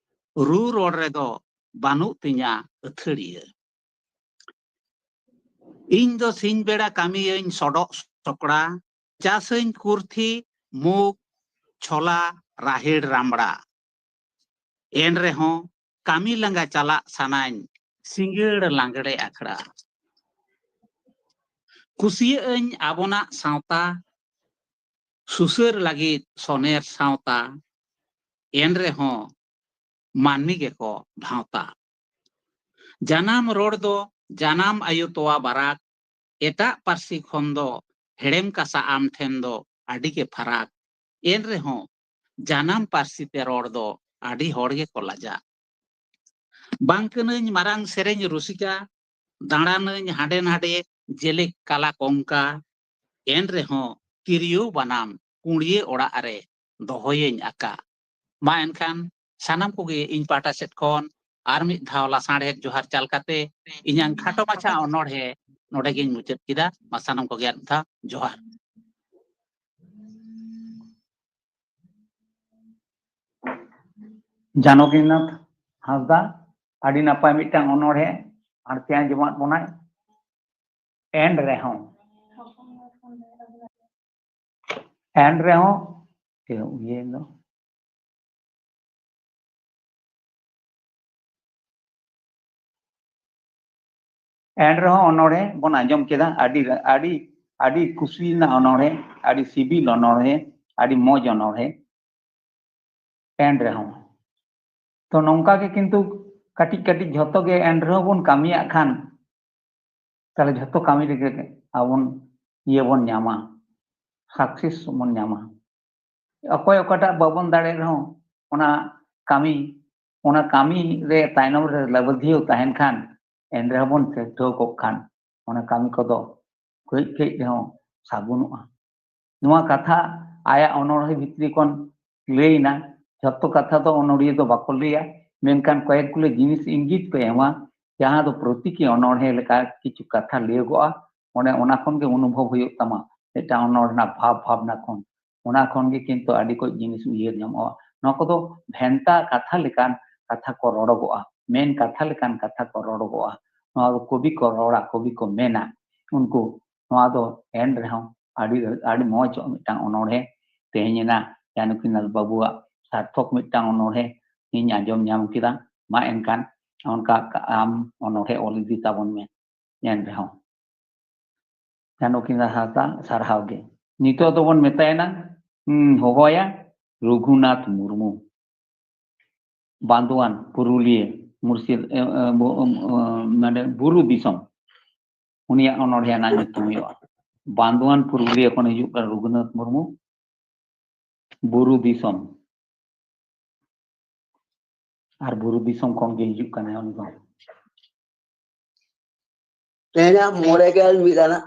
ᱨᱩ ᱨᱚᱲ ᱨᱮᱫᱚ ᱵᱟᱹᱱᱩᱜ ᱛᱤᱧᱟ ᱟᱹᱛᱷᱟᱹᱲᱤᱭᱟᱹ᱾ ᱤᱧ ᱫᱚ ᱥᱤᱧ ᱵᱮᱲᱟ ᱠᱟᱹᱢᱤᱭᱟᱹᱧ ᱥᱚᱰᱚᱜ ᱥᱚᱠᱲᱟ, ᱪᱟᱥᱟᱹᱧ ᱠᱩᱨᱛᱷᱤ, ᱢᱩᱜᱽ, ᱪᱷᱚᱞᱟ, ᱨᱟᱦᱮᱲ, ᱨᱟᱢᱲᱟ᱾ ᱮᱱ ᱨᱮᱦᱚᱸ ᱠᱟᱹᱢᱤ ᱞᱟᱸᱜᱟ ᱪᱟᱞᱟᱜ ᱥᱟᱱᱟᱧ ᱥᱤᱸᱜᱟᱹᱲ ᱞᱟᱜᱽᱲᱮ ᱟᱠᱷᱲᱟ᱾ ᱠᱩᱥᱤᱭᱟᱹᱜ ᱟᱹᱧ ᱟᱵᱚᱱᱟᱜ ᱥᱟᱶᱛᱟ, ᱥᱩᱥᱟᱹᱨ ᱞᱟᱹᱜᱤᱫ ᱥᱚᱱᱮᱨ ᱥᱟᱶᱛᱟ, ᱮᱱ ᱨᱮᱦᱚᱸ ᱢᱟᱹᱱᱢᱤ ᱜᱮᱠᱚ ᱵᱷᱟᱶᱛᱟ᱾ ᱡᱟᱱᱟᱢ ᱨᱚᱲ ᱫᱚ ᱡᱟᱱᱟᱢ ᱟᱭᱳ ᱛᱚᱣᱟ ᱵᱟᱨᱟᱠ, ᱮᱴᱟᱜ ᱯᱟᱹᱨᱥᱤ ᱠᱷᱚᱱ ᱫᱚ ᱦᱮᱲᱮᱢ ᱠᱟᱥᱟ ᱟᱢ ᱴᱷᱮᱱ ᱫᱚ ᱟᱹᱰᱤ ᱜᱮ ᱯᱷᱟᱨᱟᱠ᱾ ᱮᱱ ᱨᱮᱦᱚᱸ ᱡᱟᱱᱟᱢ ᱯᱟᱹᱨᱥᱤ ᱛᱮ ᱨᱚᱲ ᱫᱚ ᱟᱹᱰᱤ ᱦᱚᱲ ᱜᱮᱠᱚ ᱞᱟᱡᱟᱜ᱾ ᱵᱟᱝ ᱠᱟᱹᱱᱟᱹᱧ ᱢᱟᱨᱟᱝ ᱥᱮᱨᱮᱧ ᱨᱩᱥᱤᱠᱟ, ᱫᱟᱬᱟᱱᱟᱹᱧ ᱦᱟᱸᱰᱮ ᱱᱟᱰᱮ ᱡᱮᱞᱮᱠ ᱠᱟᱞᱟ ᱠᱚᱝᱠᱟ, ᱮᱱ ᱨᱮᱦᱚᱸ ᱛᱤᱨᱭᱳ ᱵᱟᱱᱟᱢ ᱠᱩᱲᱤᱭᱟᱹ ᱚᱲᱟᱜ ᱨᱮ ᱫᱚᱦᱚᱭᱟᱹᱧ ᱟᱠᱟ᱾ ᱢᱟ ᱮᱱᱠᱷᱟᱱ ᱥᱟᱱᱟᱢ ᱠᱚᱜᱮ ᱤᱧ ᱯᱟᱦᱴᱟ ᱥᱮᱫ ᱠᱷᱚᱱ ᱟᱨ ᱢᱤᱫ ᱫᱷᱟᱣ ᱞᱟᱥᱟᱲᱦᱮᱫ ᱡᱚᱦᱟᱨ ᱪᱟᱞ ᱠᱟᱛᱮ ᱤᱧᱟᱹᱝ ᱠᱷᱟᱴᱚ ᱢᱟᱪᱷᱟ ᱚᱱᱚᱬᱦᱮ ᱱᱚᱰᱮ ᱜᱤᱧ ᱢᱩᱪᱟᱹᱫ ᱠᱮᱫᱟ᱾ ᱢᱟ ᱥᱟᱱᱟᱢ ᱠᱚᱜᱮ ᱟᱨ ᱢᱤᱫ ᱫᱷᱟᱣ ᱡᱚᱦᱟᱨ᱾ ᱡᱟᱱᱚᱠᱤᱱᱟᱛᱷ ᱦᱟᱸᱥᱫᱟ, ᱟᱹᱰᱤ ᱱᱟᱯᱟᱭ ᱢᱤᱫᱴᱟᱝ ᱚᱱᱚᱬᱦᱮ ᱟᱬᱛᱤ ᱟᱸᱡᱚᱢᱟᱫ ᱵᱚᱱᱟᱭ᱾ ᱮᱱ ᱨᱮᱦᱚᱸ, ᱮᱱ ᱨᱮᱦᱚᱸ, ᱪᱮᱫ ᱤᱭᱟᱹ ᱫᱚ? ᱮᱱ ᱨᱮᱦᱚᱸ ᱚᱱᱚᱬᱦᱮ ᱵᱚᱱ ᱟᱸᱡᱚᱢ ᱠᱮᱫᱟ, ᱟᱹᱰᱤ ᱟᱹᱰᱤ ᱟᱹᱰᱤ ᱠᱩᱥᱤ ᱨᱮᱱᱟᱜ ᱚᱱᱚᱬᱦᱮ, ᱟᱹᱰᱤ ᱥᱤᱵᱤᱞ ᱚᱱᱚᱬᱦᱮ, ᱟᱹᱰᱤ ᱢᱚᱡᱽ ᱚᱱᱚᱬᱦᱮ᱾ ᱮᱱ ᱨᱮᱦᱚᱸ ᱛᱚ ᱱᱚᱝᱠᱟ ᱜᱮ ᱠᱤᱱᱛᱩ ᱠᱟᱹᱴᱤᱡ ᱠᱟᱹᱴᱤᱡ ᱡᱷᱚᱛᱚ ᱜᱮ ᱮᱱ ᱨᱮᱦᱚᱸ ᱵᱚᱱ ᱠᱟᱹᱢᱤᱭᱟᱜ ᱠᱷᱟᱱ, ᱛᱟᱦᱞᱮ ᱡᱷᱚᱛᱚ ᱠᱟᱹᱢᱤ ᱨᱮᱜᱮ ᱟᱵᱚᱱ ᱤᱭᱟᱹ ᱵᱚᱱ ᱧᱟᱢᱟ, ᱥᱟᱠᱥᱮᱥ ᱵᱚᱱ ᱧᱟᱢᱟ᱾ ᱚᱠᱚᱭ ᱚᱠᱟᱴᱟᱜ ᱵᱟᱵᱚᱱ ᱫᱟᱲᱮᱭᱟᱜ ᱨᱮᱦᱚᱸ, ᱚᱱᱟ ᱠᱟᱹᱢᱤ ᱚᱱᱟ ᱠᱟᱹᱢᱤ ᱨᱮ ᱛᱟᱭᱱᱚᱢ ᱨᱮ ᱞᱟᱹᱵᱟᱹᱫᱷᱤᱭᱟᱹᱣ ᱛᱟᱦᱮᱱ ᱠᱷᱟᱱ, ᱮᱱ ᱨᱮᱦᱚᱸ ᱵᱚᱱ ᱥᱟᱹᱠᱷᱟᱹᱣ ᱠᱚᱜ ᱠᱷᱟᱱ, ᱚᱱᱟ ᱠᱟᱹᱢᱤ ᱠᱚᱫᱚ ᱠᱟᱹᱡ ᱠᱟᱹᱡ ᱨᱮᱦᱚᱸ ᱥᱟᱹᱜᱩᱱᱚᱜᱼᱟ᱾ ᱱᱚᱣᱟ ᱠᱟᱛᱷᱟ ᱟᱭᱟᱜ ᱚᱱᱚᱬᱦᱮ ᱵᱷᱤᱛᱨᱤ ᱠᱷᱚᱱ ᱞᱟᱹᱭ ᱮᱱᱟ᱾ ᱡᱷᱚᱛᱚ ᱠᱟᱛᱷᱟ ᱫᱚ ᱚᱱᱚᱬᱦᱤᱭᱟᱹ ᱫᱚ ᱵᱟᱠᱚ ᱞᱟᱹᱭᱟ, ᱢᱮᱱᱠᱷᱟᱱ ᱠᱚᱭᱮᱠ ᱜᱩᱞᱟᱹ ᱡᱤᱱᱤᱥ ᱤᱝᱜᱤᱛ ᱠᱚ ᱮᱢᱟ, ᱡᱟᱦᱟᱸ ᱫᱚ ᱯᱨᱚᱛᱤᱴᱤ ᱚᱱᱚᱬᱦᱮ ᱞᱮᱠᱟ ᱠᱤᱪᱷᱩ ᱠᱟᱛᱷᱟ ᱞᱟᱹᱭᱚᱜᱚᱜᱼᱟ᱾ ᱚᱱᱮ ᱚᱱᱟ ᱠᱷᱚᱱ ᱜᱮ ᱚᱱᱩᱵᱷᱚᱵ ᱦᱩᱭᱩᱜ ᱛᱟᱢᱟ, ᱢᱤᱫᱴᱟᱝ ᱚᱱᱚᱬᱦᱮ ᱨᱮᱱᱟᱜ ᱵᱷᱟᱵᱽ ᱵᱷᱟᱵᱽᱱᱟ ᱠᱷᱚᱱ᱾ ᱚᱱᱟ ᱠᱷᱚᱱ ᱜᱮ ᱠᱤᱱᱛᱩ ᱟᱹᱰᱤ ᱠᱚᱡ ᱡᱤᱱᱤᱥ ᱩᱭᱦᱟᱹᱨ ᱧᱟᱢᱚᱜᱼᱟ᱾ ᱱᱚᱣᱟ ᱠᱚᱫᱚ ᱵᱷᱮᱱᱛᱟ ᱠᱟᱛᱷᱟ ᱞᱮᱠᱟᱱ ᱠᱟᱛᱷᱟ ᱠᱚ ᱨᱚᱲᱚᱜᱚᱜᱼᱟ, ᱢᱮᱱ ᱠᱟᱛᱷᱟ ᱞᱮᱠᱟᱱ ᱠᱟᱛᱷᱟ ᱠᱚ ᱨᱚᱲᱚᱜᱚᱜᱼᱟ᱾ ᱱᱚᱣᱟ ᱫᱚ ᱠᱚᱵᱤ ᱠᱚ ᱨᱚᱲᱟ, ᱠᱚᱵᱤ ᱠᱚ ᱢᱮᱱᱟ᱾ ᱩᱱᱠᱩ ᱱᱚᱣᱟ ᱫᱚ ᱮᱱ ᱨᱮᱦᱚᱸ ᱟᱹᱰᱤ, ᱟᱹᱰᱤ ᱢᱚᱡᱽ ᱢᱤᱫᱴᱟᱝ ᱚᱱᱚᱬᱦᱮ ᱛᱮᱦᱮᱧ ᱮᱱᱟ ᱡᱟᱱᱩᱠᱤᱱᱟᱛᱷ ᱵᱟᱹᱵᱩᱣᱟᱜ ᱥᱟᱨᱛᱷᱚᱠ ᱢᱤᱫᱴᱟᱝ ᱚᱱᱚᱬᱦᱮ᱾ ᱤᱧ ᱟᱸᱡᱚᱢ ᱧᱟᱢ ᱠᱮᱫᱟ᱾ ᱢᱟ ᱮᱱᱠᱷᱟᱱ ᱚᱱᱠᱟ ᱟᱢ ᱚᱱᱚᱬᱦᱮ ᱚᱞ ᱤᱫᱤ ᱛᱟᱵᱚᱱ ᱢᱮ᱾ ᱮᱱ ᱨᱮᱦᱚᱸ ᱡᱟᱱᱩᱠᱤᱱᱟᱛᱷ ᱦᱟᱸᱥᱫᱟ ᱥᱟᱨᱦᱟᱣ ᱜᱮ᱾ ᱱᱤᱛᱚᱜ ᱫᱚᱵᱚᱱ ᱢᱮᱛᱟᱭᱮᱱᱟ, ᱦᱩᱸ, ᱦᱚᱦᱚᱭᱟ ᱨᱚᱜᱷᱩᱱᱟᱛᱷ ᱢᱩᱨᱢᱩ᱾ ᱵᱟᱸᱫᱳᱣᱟᱱ ᱯᱩᱨᱩᱞᱤᱭᱟᱹ ᱢᱩᱨᱥᱤᱫ-, ᱮ, ᱮ, ᱵᱚ-, ᱮ, ᱢᱟᱱᱮ ᱵᱩᱨᱩ ᱫᱤᱥᱚᱢ᱾ ᱩᱱᱤᱭᱟᱜ ᱚᱱᱚᱬᱦᱮ ᱨᱮᱱᱟᱜ ᱧᱩᱛᱩᱢ ᱦᱩᱭᱩᱜᱼᱟ᱾ ᱵᱟᱸᱫᱳᱣᱟᱱ ᱯᱩᱨᱩᱞᱤᱭᱟᱹ ᱠᱷᱚᱱ ᱦᱤᱡᱩᱜ ᱠᱟᱱᱟ ᱨᱚᱜᱷᱩᱱᱟᱛᱷ ᱢᱩᱨᱢᱩ, ᱵᱩᱨᱩ ᱫᱤᱥᱚᱢ᱾ ᱟᱨ ᱵᱩᱨᱩ ᱫᱤᱥᱚᱢ ᱠᱷᱚᱱ ᱜᱮ ᱦᱤᱡᱩᱜ ᱠᱟᱱᱟᱭ ᱩᱱᱤ ᱫᱚ᱾ ᱛᱮᱦᱮᱧᱟᱜ ᱢᱚᱬᱮ ᱜᱮᱞ ᱢᱤᱫ ᱟᱱᱟᱜ,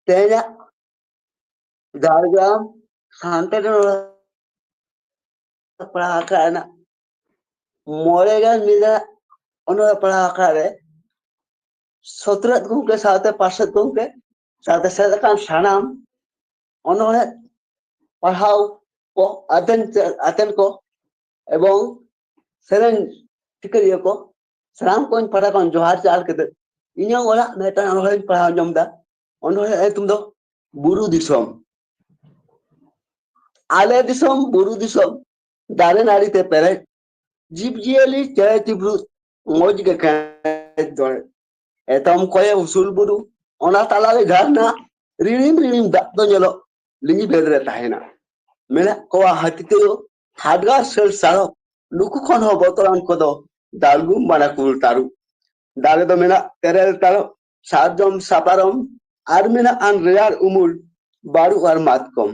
ᱛᱮᱦᱮᱧᱟᱜ ᱡᱷᱟᱲᱜᱨᱟᱢ ᱥᱟᱱᱛᱟᱲᱤ ᱯᱟᱲᱦᱟᱣ ᱟᱠᱷᱲᱟ ᱨᱮᱱᱟᱜ ᱢᱚᱬᱮ ᱜᱮᱞ ᱢᱤᱫ ᱟᱱᱟᱜ ᱚᱱᱚᱬᱦᱮ ᱯᱟᱲᱦᱟᱣ ᱟᱠᱷᱲᱟ ᱨᱮ ᱥᱚᱛᱨᱮᱛ ᱜᱚᱢᱠᱮ ᱥᱟᱶᱛᱮ ᱯᱟᱨᱥᱮᱛ ᱜᱚᱢᱠᱮ ᱥᱟᱶᱛᱮ ᱥᱮᱞᱮᱫ ᱟᱠᱟᱱ ᱥᱟᱱᱟᱢ ᱚᱱᱚᱬᱦᱮ ᱯᱟᱲᱦᱟᱣ ᱠᱚ, ᱟᱛᱮᱱ, ᱟᱛᱮᱱ ᱠᱚ ᱮᱵᱚᱝ ᱥᱮᱨᱮᱧ ᱴᱷᱤᱠᱟᱹᱨᱤᱭᱟᱹ ᱠᱚ, ᱥᱟᱱᱟᱢ ᱠᱚᱧ ᱯᱟᱦᱴᱟ ᱠᱷᱚᱱ ᱡᱚᱦᱟᱨ ᱪᱟᱞ ᱠᱟᱛᱮ ᱤᱧᱟᱹᱜ ᱚᱲᱟᱜ ᱢᱤᱫᱴᱟᱝ ᱚᱱᱚᱬᱦᱮᱧ ᱯᱟᱲᱦᱟᱣ ᱟᱸᱡᱚᱢ ᱮᱫᱟ᱾ ᱚᱱᱚᱬᱦᱮ ᱧᱩᱛᱩᱢ ᱫᱚ ᱵᱩᱨᱩ ᱫᱤᱥᱚᱢ᱾ ᱟᱞᱮ ᱫᱤᱥᱚᱢ ᱵᱩᱨᱩ ᱫᱤᱥᱚᱢ, ᱫᱟᱨᱮ ᱱᱟᱹᱲᱤ ᱛᱮ ᱯᱮᱨᱮᱡ, ᱡᱤᱵᱽ ᱡᱤᱭᱟᱹᱞᱤ ᱪᱮᱬᱮ ᱪᱤᱯᱨᱩᱫ ᱢᱚᱡᱽ ᱜᱮ ᱠᱟᱱᱟ᱾ ᱦᱮᱡ ᱫᱚᱲᱮ᱾ ᱮᱛᱚᱢ ᱠᱚᱭᱮ ᱩᱥᱩᱞ ᱵᱩᱨᱩ, ᱚᱱᱟ ᱛᱟᱞᱟᱨᱮ ᱡᱷᱟᱨᱱᱟ, ᱨᱤᱲᱤᱢ ᱨᱤᱲᱤᱢ ᱫᱟᱜ ᱫᱚ ᱧᱮᱞᱚᱜ, ᱞᱤᱸᱜᱤ ᱵᱷᱮᱫ ᱨᱮ ᱛᱟᱦᱮᱱᱟ᱾ ᱢᱮᱱᱟᱜ ᱠᱚᱣᱟ ᱦᱟᱹᱛᱤ ᱛᱩᱭᱩ, ᱦᱟᱰᱜᱟᱨ ᱥᱟᱹᱲ ᱥᱟᱲᱚᱯ, ᱱᱩᱠᱩ ᱠᱷᱚᱱ ᱦᱚᱸ ᱵᱚᱛᱚᱨᱟᱱ ᱠᱚᱫᱚ ᱫᱟᱞᱜᱩᱢ ᱵᱟᱱᱟ ᱠᱩᱞ ᱛᱟᱹᱨᱩᱵ᱾ ᱫᱟᱨᱮ ᱫᱚ ᱢᱮᱱᱟᱜ ᱛᱮᱨᱮᱞ ᱛᱟᱨᱚᱵ, ᱥᱟᱨᱡᱚᱢ ᱥᱟᱯᱟᱨᱚᱢ, ᱟᱨ ᱢᱮᱱᱟᱜ ᱟᱱ ᱨᱮᱭᱟᱲ ᱩᱢᱩᱞ, ᱵᱟᱹᱨᱩ ᱟᱨ ᱢᱟᱛᱠᱚᱢ᱾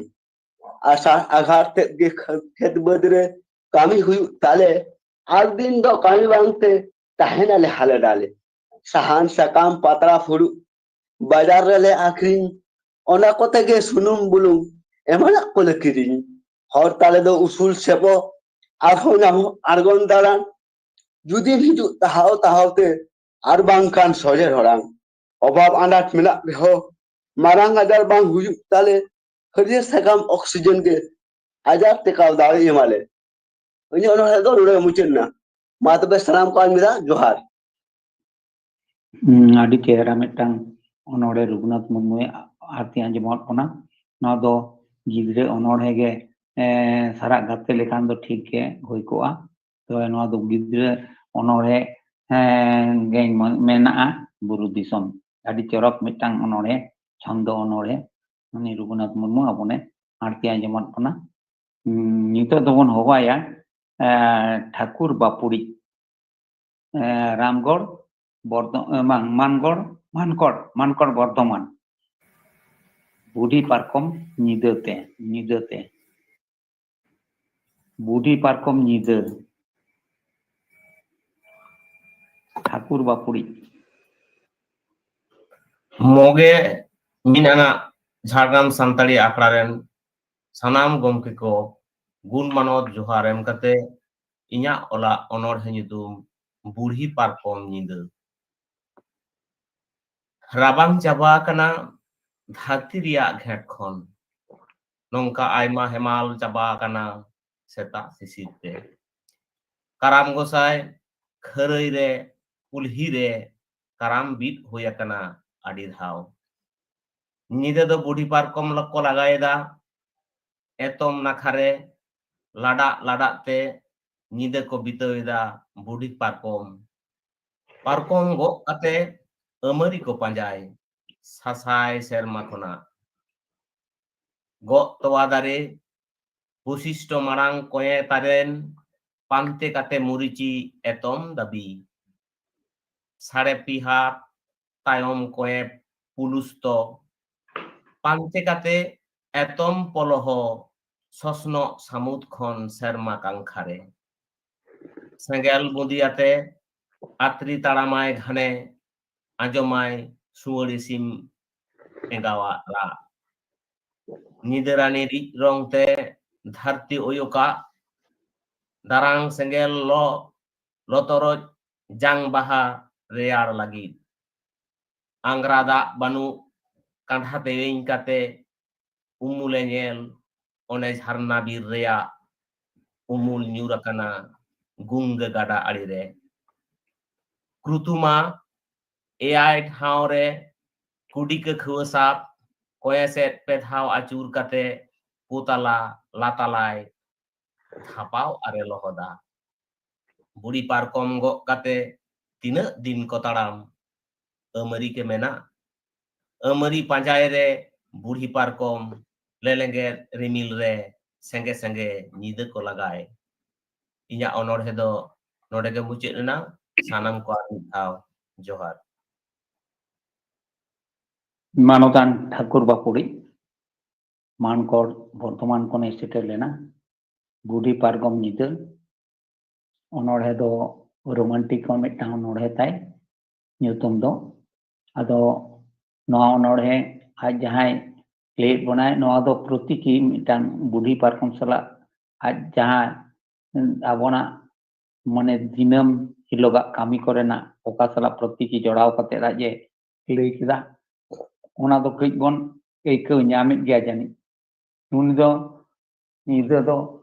ᱟᱥᱟᱲ ᱟᱜᱷᱟᱲ ᱛᱮᱫ ᱜᱮ ᱠᱷᱮᱛ ᱵᱟᱹᱫᱽ ᱨᱮ ᱠᱟᱹᱢᱤ ᱦᱩᱭᱩᱜ ᱛᱟᱞᱮ, ᱟᱨ ᱫᱤᱱ ᱫᱚ ᱠᱟᱹᱢᱤ ᱵᱟᱝᱛᱮ ᱛᱟᱦᱮᱱᱟᱞᱮ ᱦᱟᱞᱮ ᱰᱟᱞᱮ᱾ ᱥᱟᱦᱟᱱ ᱥᱟᱠᱟᱢ ᱯᱟᱛᱲᱟ ᱯᱷᱩᱲᱩᱜ ᱵᱟᱡᱟᱨ ᱨᱮᱞᱮ ᱟᱠᱷᱨᱤᱧ, ᱚᱱᱟ ᱠᱚᱛᱮ ᱜᱮ ᱥᱩᱱᱩᱢ ᱵᱩᱞᱩᱝ ᱮᱢᱟᱱᱟᱜ ᱠᱚᱞᱮ ᱠᱤᱨᱤᱧ᱾ ᱦᱚᱨ ᱛᱟᱞᱮ ᱫᱚ ᱩᱥᱩᱞ ᱥᱮᱯᱚ, ᱟᱨᱦᱚᱸ ᱧᱟᱢᱚᱜ ᱟᱬᱜᱚᱱ ᱫᱟᱬᱟᱱ᱾ ᱡᱩᱫᱤᱢ ᱦᱤᱡᱩᱜ ᱛᱟᱦᱟᱣ ᱛᱟᱦᱟᱣ ᱛᱮ, ᱟᱨ ᱵᱟᱝᱠᱷᱟᱱ ᱥᱚᱡᱷᱮ ᱦᱚᱲᱟᱝ᱾ ᱚᱵᱷᱟᱵ ᱟᱱᱟᱴ ᱢᱮᱱᱟᱜ ᱨᱮᱦᱚᱸ, ᱢᱟᱨᱟᱝ ᱟᱡᱟᱨ ᱵᱟᱝ ᱦᱩᱭᱩᱜ ᱛᱟᱞᱮ, ᱦᱟᱹᱨᱭᱟᱹᱲ ᱥᱟᱠᱟᱢ ᱚᱠᱥᱤᱡᱮᱱ ᱜᱮ ᱟᱡᱟᱨ ᱴᱮᱠᱟᱣ ᱫᱟᱲᱮ ᱮᱢᱟᱞᱮ᱾ ᱤᱧᱟᱹᱜ ᱚᱱᱚᱬᱦᱮ ᱫᱚ ᱱᱚᱰᱮ ᱢᱩᱪᱟᱹᱫ ᱮᱱᱟ᱾ ᱢᱟ ᱛᱚᱵᱮ ᱥᱟᱱᱟᱢ ᱠᱚ ᱟᱨ ᱢᱤᱫ ᱫᱷᱟᱣ ᱡᱚᱦᱟᱨ᱾ ᱦᱩᱸ, ᱟᱹᱰᱤ ᱪᱮᱦᱨᱟ ᱢᱤᱫᱴᱟᱝ ᱚᱱᱚᱬᱦᱮ ᱨᱚᱜᱷᱩᱱᱟᱛᱷ ᱢᱩᱨᱢᱩᱭ ᱟᱨᱛᱤ ᱟᱸᱡᱚᱢᱟᱫ ᱵᱚᱱᱟ᱾ ᱱᱚᱣᱟ ᱫᱚ ᱜᱤᱫᱽᱨᱟᱹ ᱚᱱᱚᱬᱦᱮ ᱜᱮ, ᱮ, ᱥᱟᱨᱟᱜ ᱜᱟᱛᱮ ᱞᱮᱠᱷᱟᱱ ᱫᱚ ᱴᱷᱤᱠ ᱜᱮ ᱦᱩᱭ ᱠᱚᱜᱼᱟ᱾ ᱛᱚᱵᱮ ᱱᱚᱣᱟ ᱫᱚ ᱜᱤᱫᱽᱨᱟᱹ ᱚᱱᱚᱬᱦᱮ, ᱮ, ᱜᱮ ᱢᱮᱱᱟᱜᱼᱟ, ᱵᱩᱨᱩ ᱫᱤᱥᱚᱢ᱾ ᱟᱹᱰᱤ ᱪᱚᱨᱚᱠ ᱢᱤᱫᱴᱟᱝ ᱚᱱᱚᱬᱦᱮ, ᱪᱷᱚᱱᱫᱚ ᱚᱱᱚᱬᱦᱮ᱾ ᱩᱱᱤ ᱨᱚᱜᱷᱩᱱᱟᱛᱷ ᱢᱩᱨᱢᱩ ᱟᱵᱚᱱᱮ ᱟᱬᱛᱤ ᱟᱸᱡᱚᱢᱟᱫ ᱵᱚᱱᱟ᱾ ᱩᱸ, ᱱᱤᱛᱚᱜ ᱫᱚᱵᱚᱱ ᱦᱚᱦᱚᱣᱟᱭᱟ, ᱮ, ᱴᱷᱟᱹᱠᱩᱨ ᱵᱟᱯᱩᱲᱤ, ᱮ, ᱨᱟᱢᱜᱚᱲ, ᱵᱚᱨᱫᱷᱚ-, ᱮ, ᱵᱟᱝ, ᱢᱟᱱᱜᱚᱲ, ᱢᱟᱱᱠᱚᱲ, ᱢᱟᱱᱠᱚᱲ ᱵᱚᱨᱫᱷᱚᱢᱟᱱ᱾ ᱵᱩᱰᱷᱤ ᱯᱟᱨᱠᱚᱢ ᱧᱤᱫᱟᱹᱛᱮ, ᱧᱤᱫᱟᱹᱛᱮ᱾ ᱵᱩᱰᱷᱤ ᱯᱟᱨᱠᱚᱢ ᱧᱤᱫᱟᱹ᱾ ᱴᱷᱟᱹᱠᱩᱨ ᱵᱟᱯᱩᱲᱤ᱾ ᱢᱚᱜᱮ ᱢᱤᱫ ᱟᱱᱟᱜ ᱡᱷᱟᱲᱜᱨᱟᱢ ᱥᱟᱱᱛᱟᱲᱤ ᱟᱠᱷᱲᱟ ᱨᱮᱱ ᱥᱟᱱᱟᱢ ᱜᱚᱢᱠᱮ ᱠᱚ ᱜᱩᱱ ᱢᱟᱱᱚᱛ ᱡᱚᱦᱟᱨ ᱮᱢ ᱠᱟᱛᱮ ᱤᱧᱟᱹᱜ ᱚᱞᱟᱜ ᱚᱱᱚᱬᱦᱮ ᱧᱩᱛᱩᱢ ᱵᱩᱲᱦᱤ ᱯᱟᱨᱠᱚᱢ ᱧᱤᱫᱟᱹ᱾ ᱨᱟᱵᱟᱝ ᱪᱟᱵᱟ ᱟᱠᱟᱱᱟ ᱫᱷᱟᱹᱨᱛᱤ ᱨᱮᱭᱟᱜ ᱜᱷᱮᱸᱴ ᱠᱷᱚᱱ, ᱱᱚᱝᱠᱟ ᱟᱭᱢᱟ ᱦᱮᱢᱟᱞ ᱪᱟᱵᱟ ᱟᱠᱟᱱᱟ ᱥᱮᱛᱟᱜ ᱥᱤᱥᱤᱨ ᱛᱮ᱾ ᱠᱟᱨᱟᱢ ᱜᱚᱸᱥᱟᱭ ᱠᱷᱟᱹᱨᱟᱹᱭ ᱨᱮ, ᱠᱩᱞᱦᱤ ᱨᱮ ᱠᱟᱨᱟᱢ ᱵᱤᱫ ᱦᱩᱭ ᱟᱠᱟᱱᱟ ᱟᱹᱰᱤ ᱫᱷᱟᱣ᱾ ᱧᱤᱫᱟᱹ ᱫᱚ ᱵᱩᱰᱷᱤ ᱯᱟᱨᱠᱚᱢ ᱠᱚ ᱞᱟᱜᱟᱭᱮᱫᱟ ᱮᱛᱚᱢ ᱱᱟᱠᱷᱟ ᱨᱮ, ᱞᱟᱰᱟᱜ ᱞᱟᱰᱟᱜ ᱛᱮ ᱧᱤᱫᱟᱹ ᱠᱚ ᱵᱤᱛᱟᱹᱣ ᱮᱫᱟ ᱵᱩᱰᱷᱤ ᱯᱟᱨᱠᱚᱢ᱾ ᱯᱟᱨᱠᱚᱢ ᱜᱚᱜ ᱠᱟᱛᱮ ᱟᱹᱢᱟᱹᱨᱤ ᱠᱚ ᱯᱟᱸᱡᱟᱭ ᱥᱟᱥᱟᱭ ᱥᱮᱨᱢᱟ ᱠᱷᱚᱱᱟᱜ᱾ ᱜᱚᱜ ᱛᱚᱣᱟ ᱫᱟᱨᱮ ᱵᱳᱥᱤᱥᱴᱚ ᱢᱟᱲᱟᱝ ᱠᱚᱭᱮ ᱛᱟᱨᱮᱱ ᱯᱟᱱᱛᱮ ᱠᱟᱛᱮ ᱢᱩᱨᱤᱪᱤ ᱮᱛᱚᱢ ᱫᱟᱹᱵᱤ᱾ ᱥᱟᱲᱮ ᱯᱤᱦᱟᱛ ᱛᱟᱭᱚᱢ ᱠᱚᱭᱮ ᱯᱩᱞᱩᱥᱛᱚ ᱯᱟᱱᱛᱮ ᱠᱟᱛᱮ ᱮᱛᱚᱢ ᱯᱚᱞᱚᱦᱚ ᱥᱚᱥᱱᱚᱜ ᱥᱟᱹᱢᱩᱫ ᱠᱷᱚᱱ ᱥᱮᱨᱢᱟ ᱠᱟᱝᱠᱷᱟ ᱨᱮ᱾ ᱥᱮᱸᱜᱮᱞ ᱵᱩᱸᱫᱤ ᱟᱛᱮ ᱟᱛᱨᱤ ᱛᱟᱲᱟᱢᱟᱭ ᱜᱷᱟᱱᱮ, ᱟᱸᱡᱚᱢᱟᱭ ᱥᱩᱣᱟᱹᱲᱤ ᱥᱤᱢ ᱮᱸᱜᱟᱣᱟᱜ ᱨᱟᱜ᱾ ᱧᱤᱫᱟᱹ ᱨᱟᱱᱤ ᱨᱤᱡ ᱨᱚᱝ ᱛᱮ ᱫᱷᱟᱹᱨᱛᱤ ᱚᱭᱚᱠᱟᱜ, ᱫᱟᱨᱟᱝ ᱥᱮᱸᱜᱮᱞ ᱞᱚ ᱞᱚᱛᱚᱨᱚᱡ ᱡᱟᱝ ᱵᱟᱦᱟ ᱨᱮᱭᱟᱲ ᱞᱟᱹᱜᱤᱫ᱾ ᱟᱝᱜᱽᱨᱟ ᱫᱟᱜ ᱵᱟᱹᱱᱩᱜ ᱠᱟᱸᱰᱷᱟ ᱛᱮᱣᱮᱧ ᱠᱟᱛᱮ ᱩᱢᱩᱞᱮ ᱧᱮᱞ, ᱚᱱᱮ ᱡᱷᱟᱨᱱᱟ ᱵᱤᱨ ᱨᱮᱭᱟᱜ ᱩᱢᱩᱞ ᱧᱩᱨ ᱟᱠᱟᱱᱟ ᱜᱩᱝᱜᱟᱹ ᱜᱟᱰᱟ ᱟᱲᱮ ᱨᱮ᱾ ᱠᱨᱩᱛᱩᱢᱟ ᱮᱭᱟᱭ ᱴᱷᱟᱶ ᱨᱮ ᱠᱩᱰᱤ ᱠᱟᱹᱠᱷᱩᱣᱟᱹ ᱥᱟᱵ ᱠᱚᱭᱮ ᱥᱮᱫ ᱯᱮ ᱫᱷᱟᱣ ᱟᱹᱪᱩᱨ ᱠᱟᱛᱮ ᱯᱩᱛᱟᱞᱟ ᱞᱟᱛᱟᱞᱟᱭ ᱫᱷᱟᱯᱟᱣ ᱟᱨᱮ ᱞᱚᱦᱚᱫᱟ᱾ ᱵᱩᱲᱦᱤ ᱯᱟᱨᱠᱚᱢ ᱜᱚᱜ ᱠᱟᱛᱮ ᱛᱤᱱᱟᱹᱜ ᱫᱤᱱ ᱠᱚ ᱛᱟᱲᱟᱢ? ᱟᱹᱢᱟᱹᱨᱤ ᱜᱮ ᱢᱮᱱᱟᱜ᱾ ᱟᱹᱢᱟᱹᱨᱤ ᱯᱟᱸᱡᱟᱭ ᱨᱮ ᱵᱩᱲᱦᱤ ᱯᱟᱨᱠᱚᱢ ᱞᱮᱞᱮᱸᱜᱮᱫ ᱨᱤᱢᱤᱞ ᱨᱮ ᱥᱮᱸᱜᱮ ᱥᱮᱸᱜᱮ ᱧᱤᱫᱟᱹ ᱠᱚ ᱞᱟᱜᱟᱭ᱾ ᱤᱧᱟᱹᱜ ᱚᱱᱚᱬᱦᱮ ᱫᱚ ᱱᱚᱰᱮ ᱜᱮ ᱢᱩᱪᱟᱹᱫ ᱮᱱᱟ᱾ ᱥᱟᱱᱟᱢ ᱠᱚ ᱟᱨ ᱢᱤᱫ ᱫᱷᱟᱣ ᱡᱚᱦᱟᱨ᱾ ᱢᱟᱱᱚᱛᱟᱱ ᱴᱷᱟᱹᱠᱩᱨ ᱵᱟᱯᱩᱲᱤ ᱢᱟᱱᱠᱚᱲ ᱵᱚᱨᱫᱷᱚᱢᱟᱱ ᱠᱷᱚᱱᱮ ᱥᱮᱴᱮᱨ ᱞᱮᱱᱟ᱾ ᱵᱩᱰᱷᱤ ᱯᱟᱨᱠᱚᱢ ᱧᱤᱫᱟᱹ ᱚᱱᱚᱬᱦᱮ ᱫᱚ ᱨᱳᱢᱟᱱᱴᱤᱠ ᱦᱚᱸ ᱢᱤᱫᱴᱟᱝ ᱚᱱᱚᱬᱦᱮ ᱛᱟᱭ ᱧᱩᱛᱩᱢ ᱫᱚ᱾ ᱟᱫᱚ ᱱᱚᱣᱟ ᱚᱱᱚᱬᱦᱮ ᱟᱡ ᱡᱟᱦᱟᱸᱭ ᱞᱟᱹᱭᱮᱫ ᱵᱚᱱᱟᱭ, ᱱᱚᱣᱟ ᱫᱚ ᱯᱨᱚᱛᱤᱠᱤ ᱢᱤᱫᱴᱟᱝ ᱵᱩᱰᱷᱤ ᱯᱟᱨᱠᱚᱢ ᱥᱟᱞᱟᱜ ᱟᱡ ᱡᱟᱦᱟᱸ ᱟᱵᱚᱱᱟᱜ ᱢᱟᱱᱮ ᱫᱤᱱᱟᱹᱢ ᱦᱤᱞᱳᱜᱟᱜ ᱠᱟᱹᱢᱤ ᱠᱚᱨᱮᱱᱟᱜ ᱚᱠᱟ ᱥᱟᱞᱟᱜ ᱯᱨᱚᱛᱤᱠᱤ ᱡᱚᱲᱟᱣ ᱠᱟᱛᱮ ᱟᱡ ᱮ ᱞᱟᱹᱭ ᱠᱮᱫᱟ, ᱚᱱᱟ ᱫᱚ ᱠᱟᱹᱡ ᱵᱚᱱ ᱟᱹᱭᱠᱟᱹᱣ ᱧᱟᱢᱮᱫ ᱜᱮᱭᱟ ᱡᱟᱹᱱᱤᱡ᱾ ᱩᱱᱤ ᱫᱚ ᱧᱤᱫᱟᱹ ᱫᱚ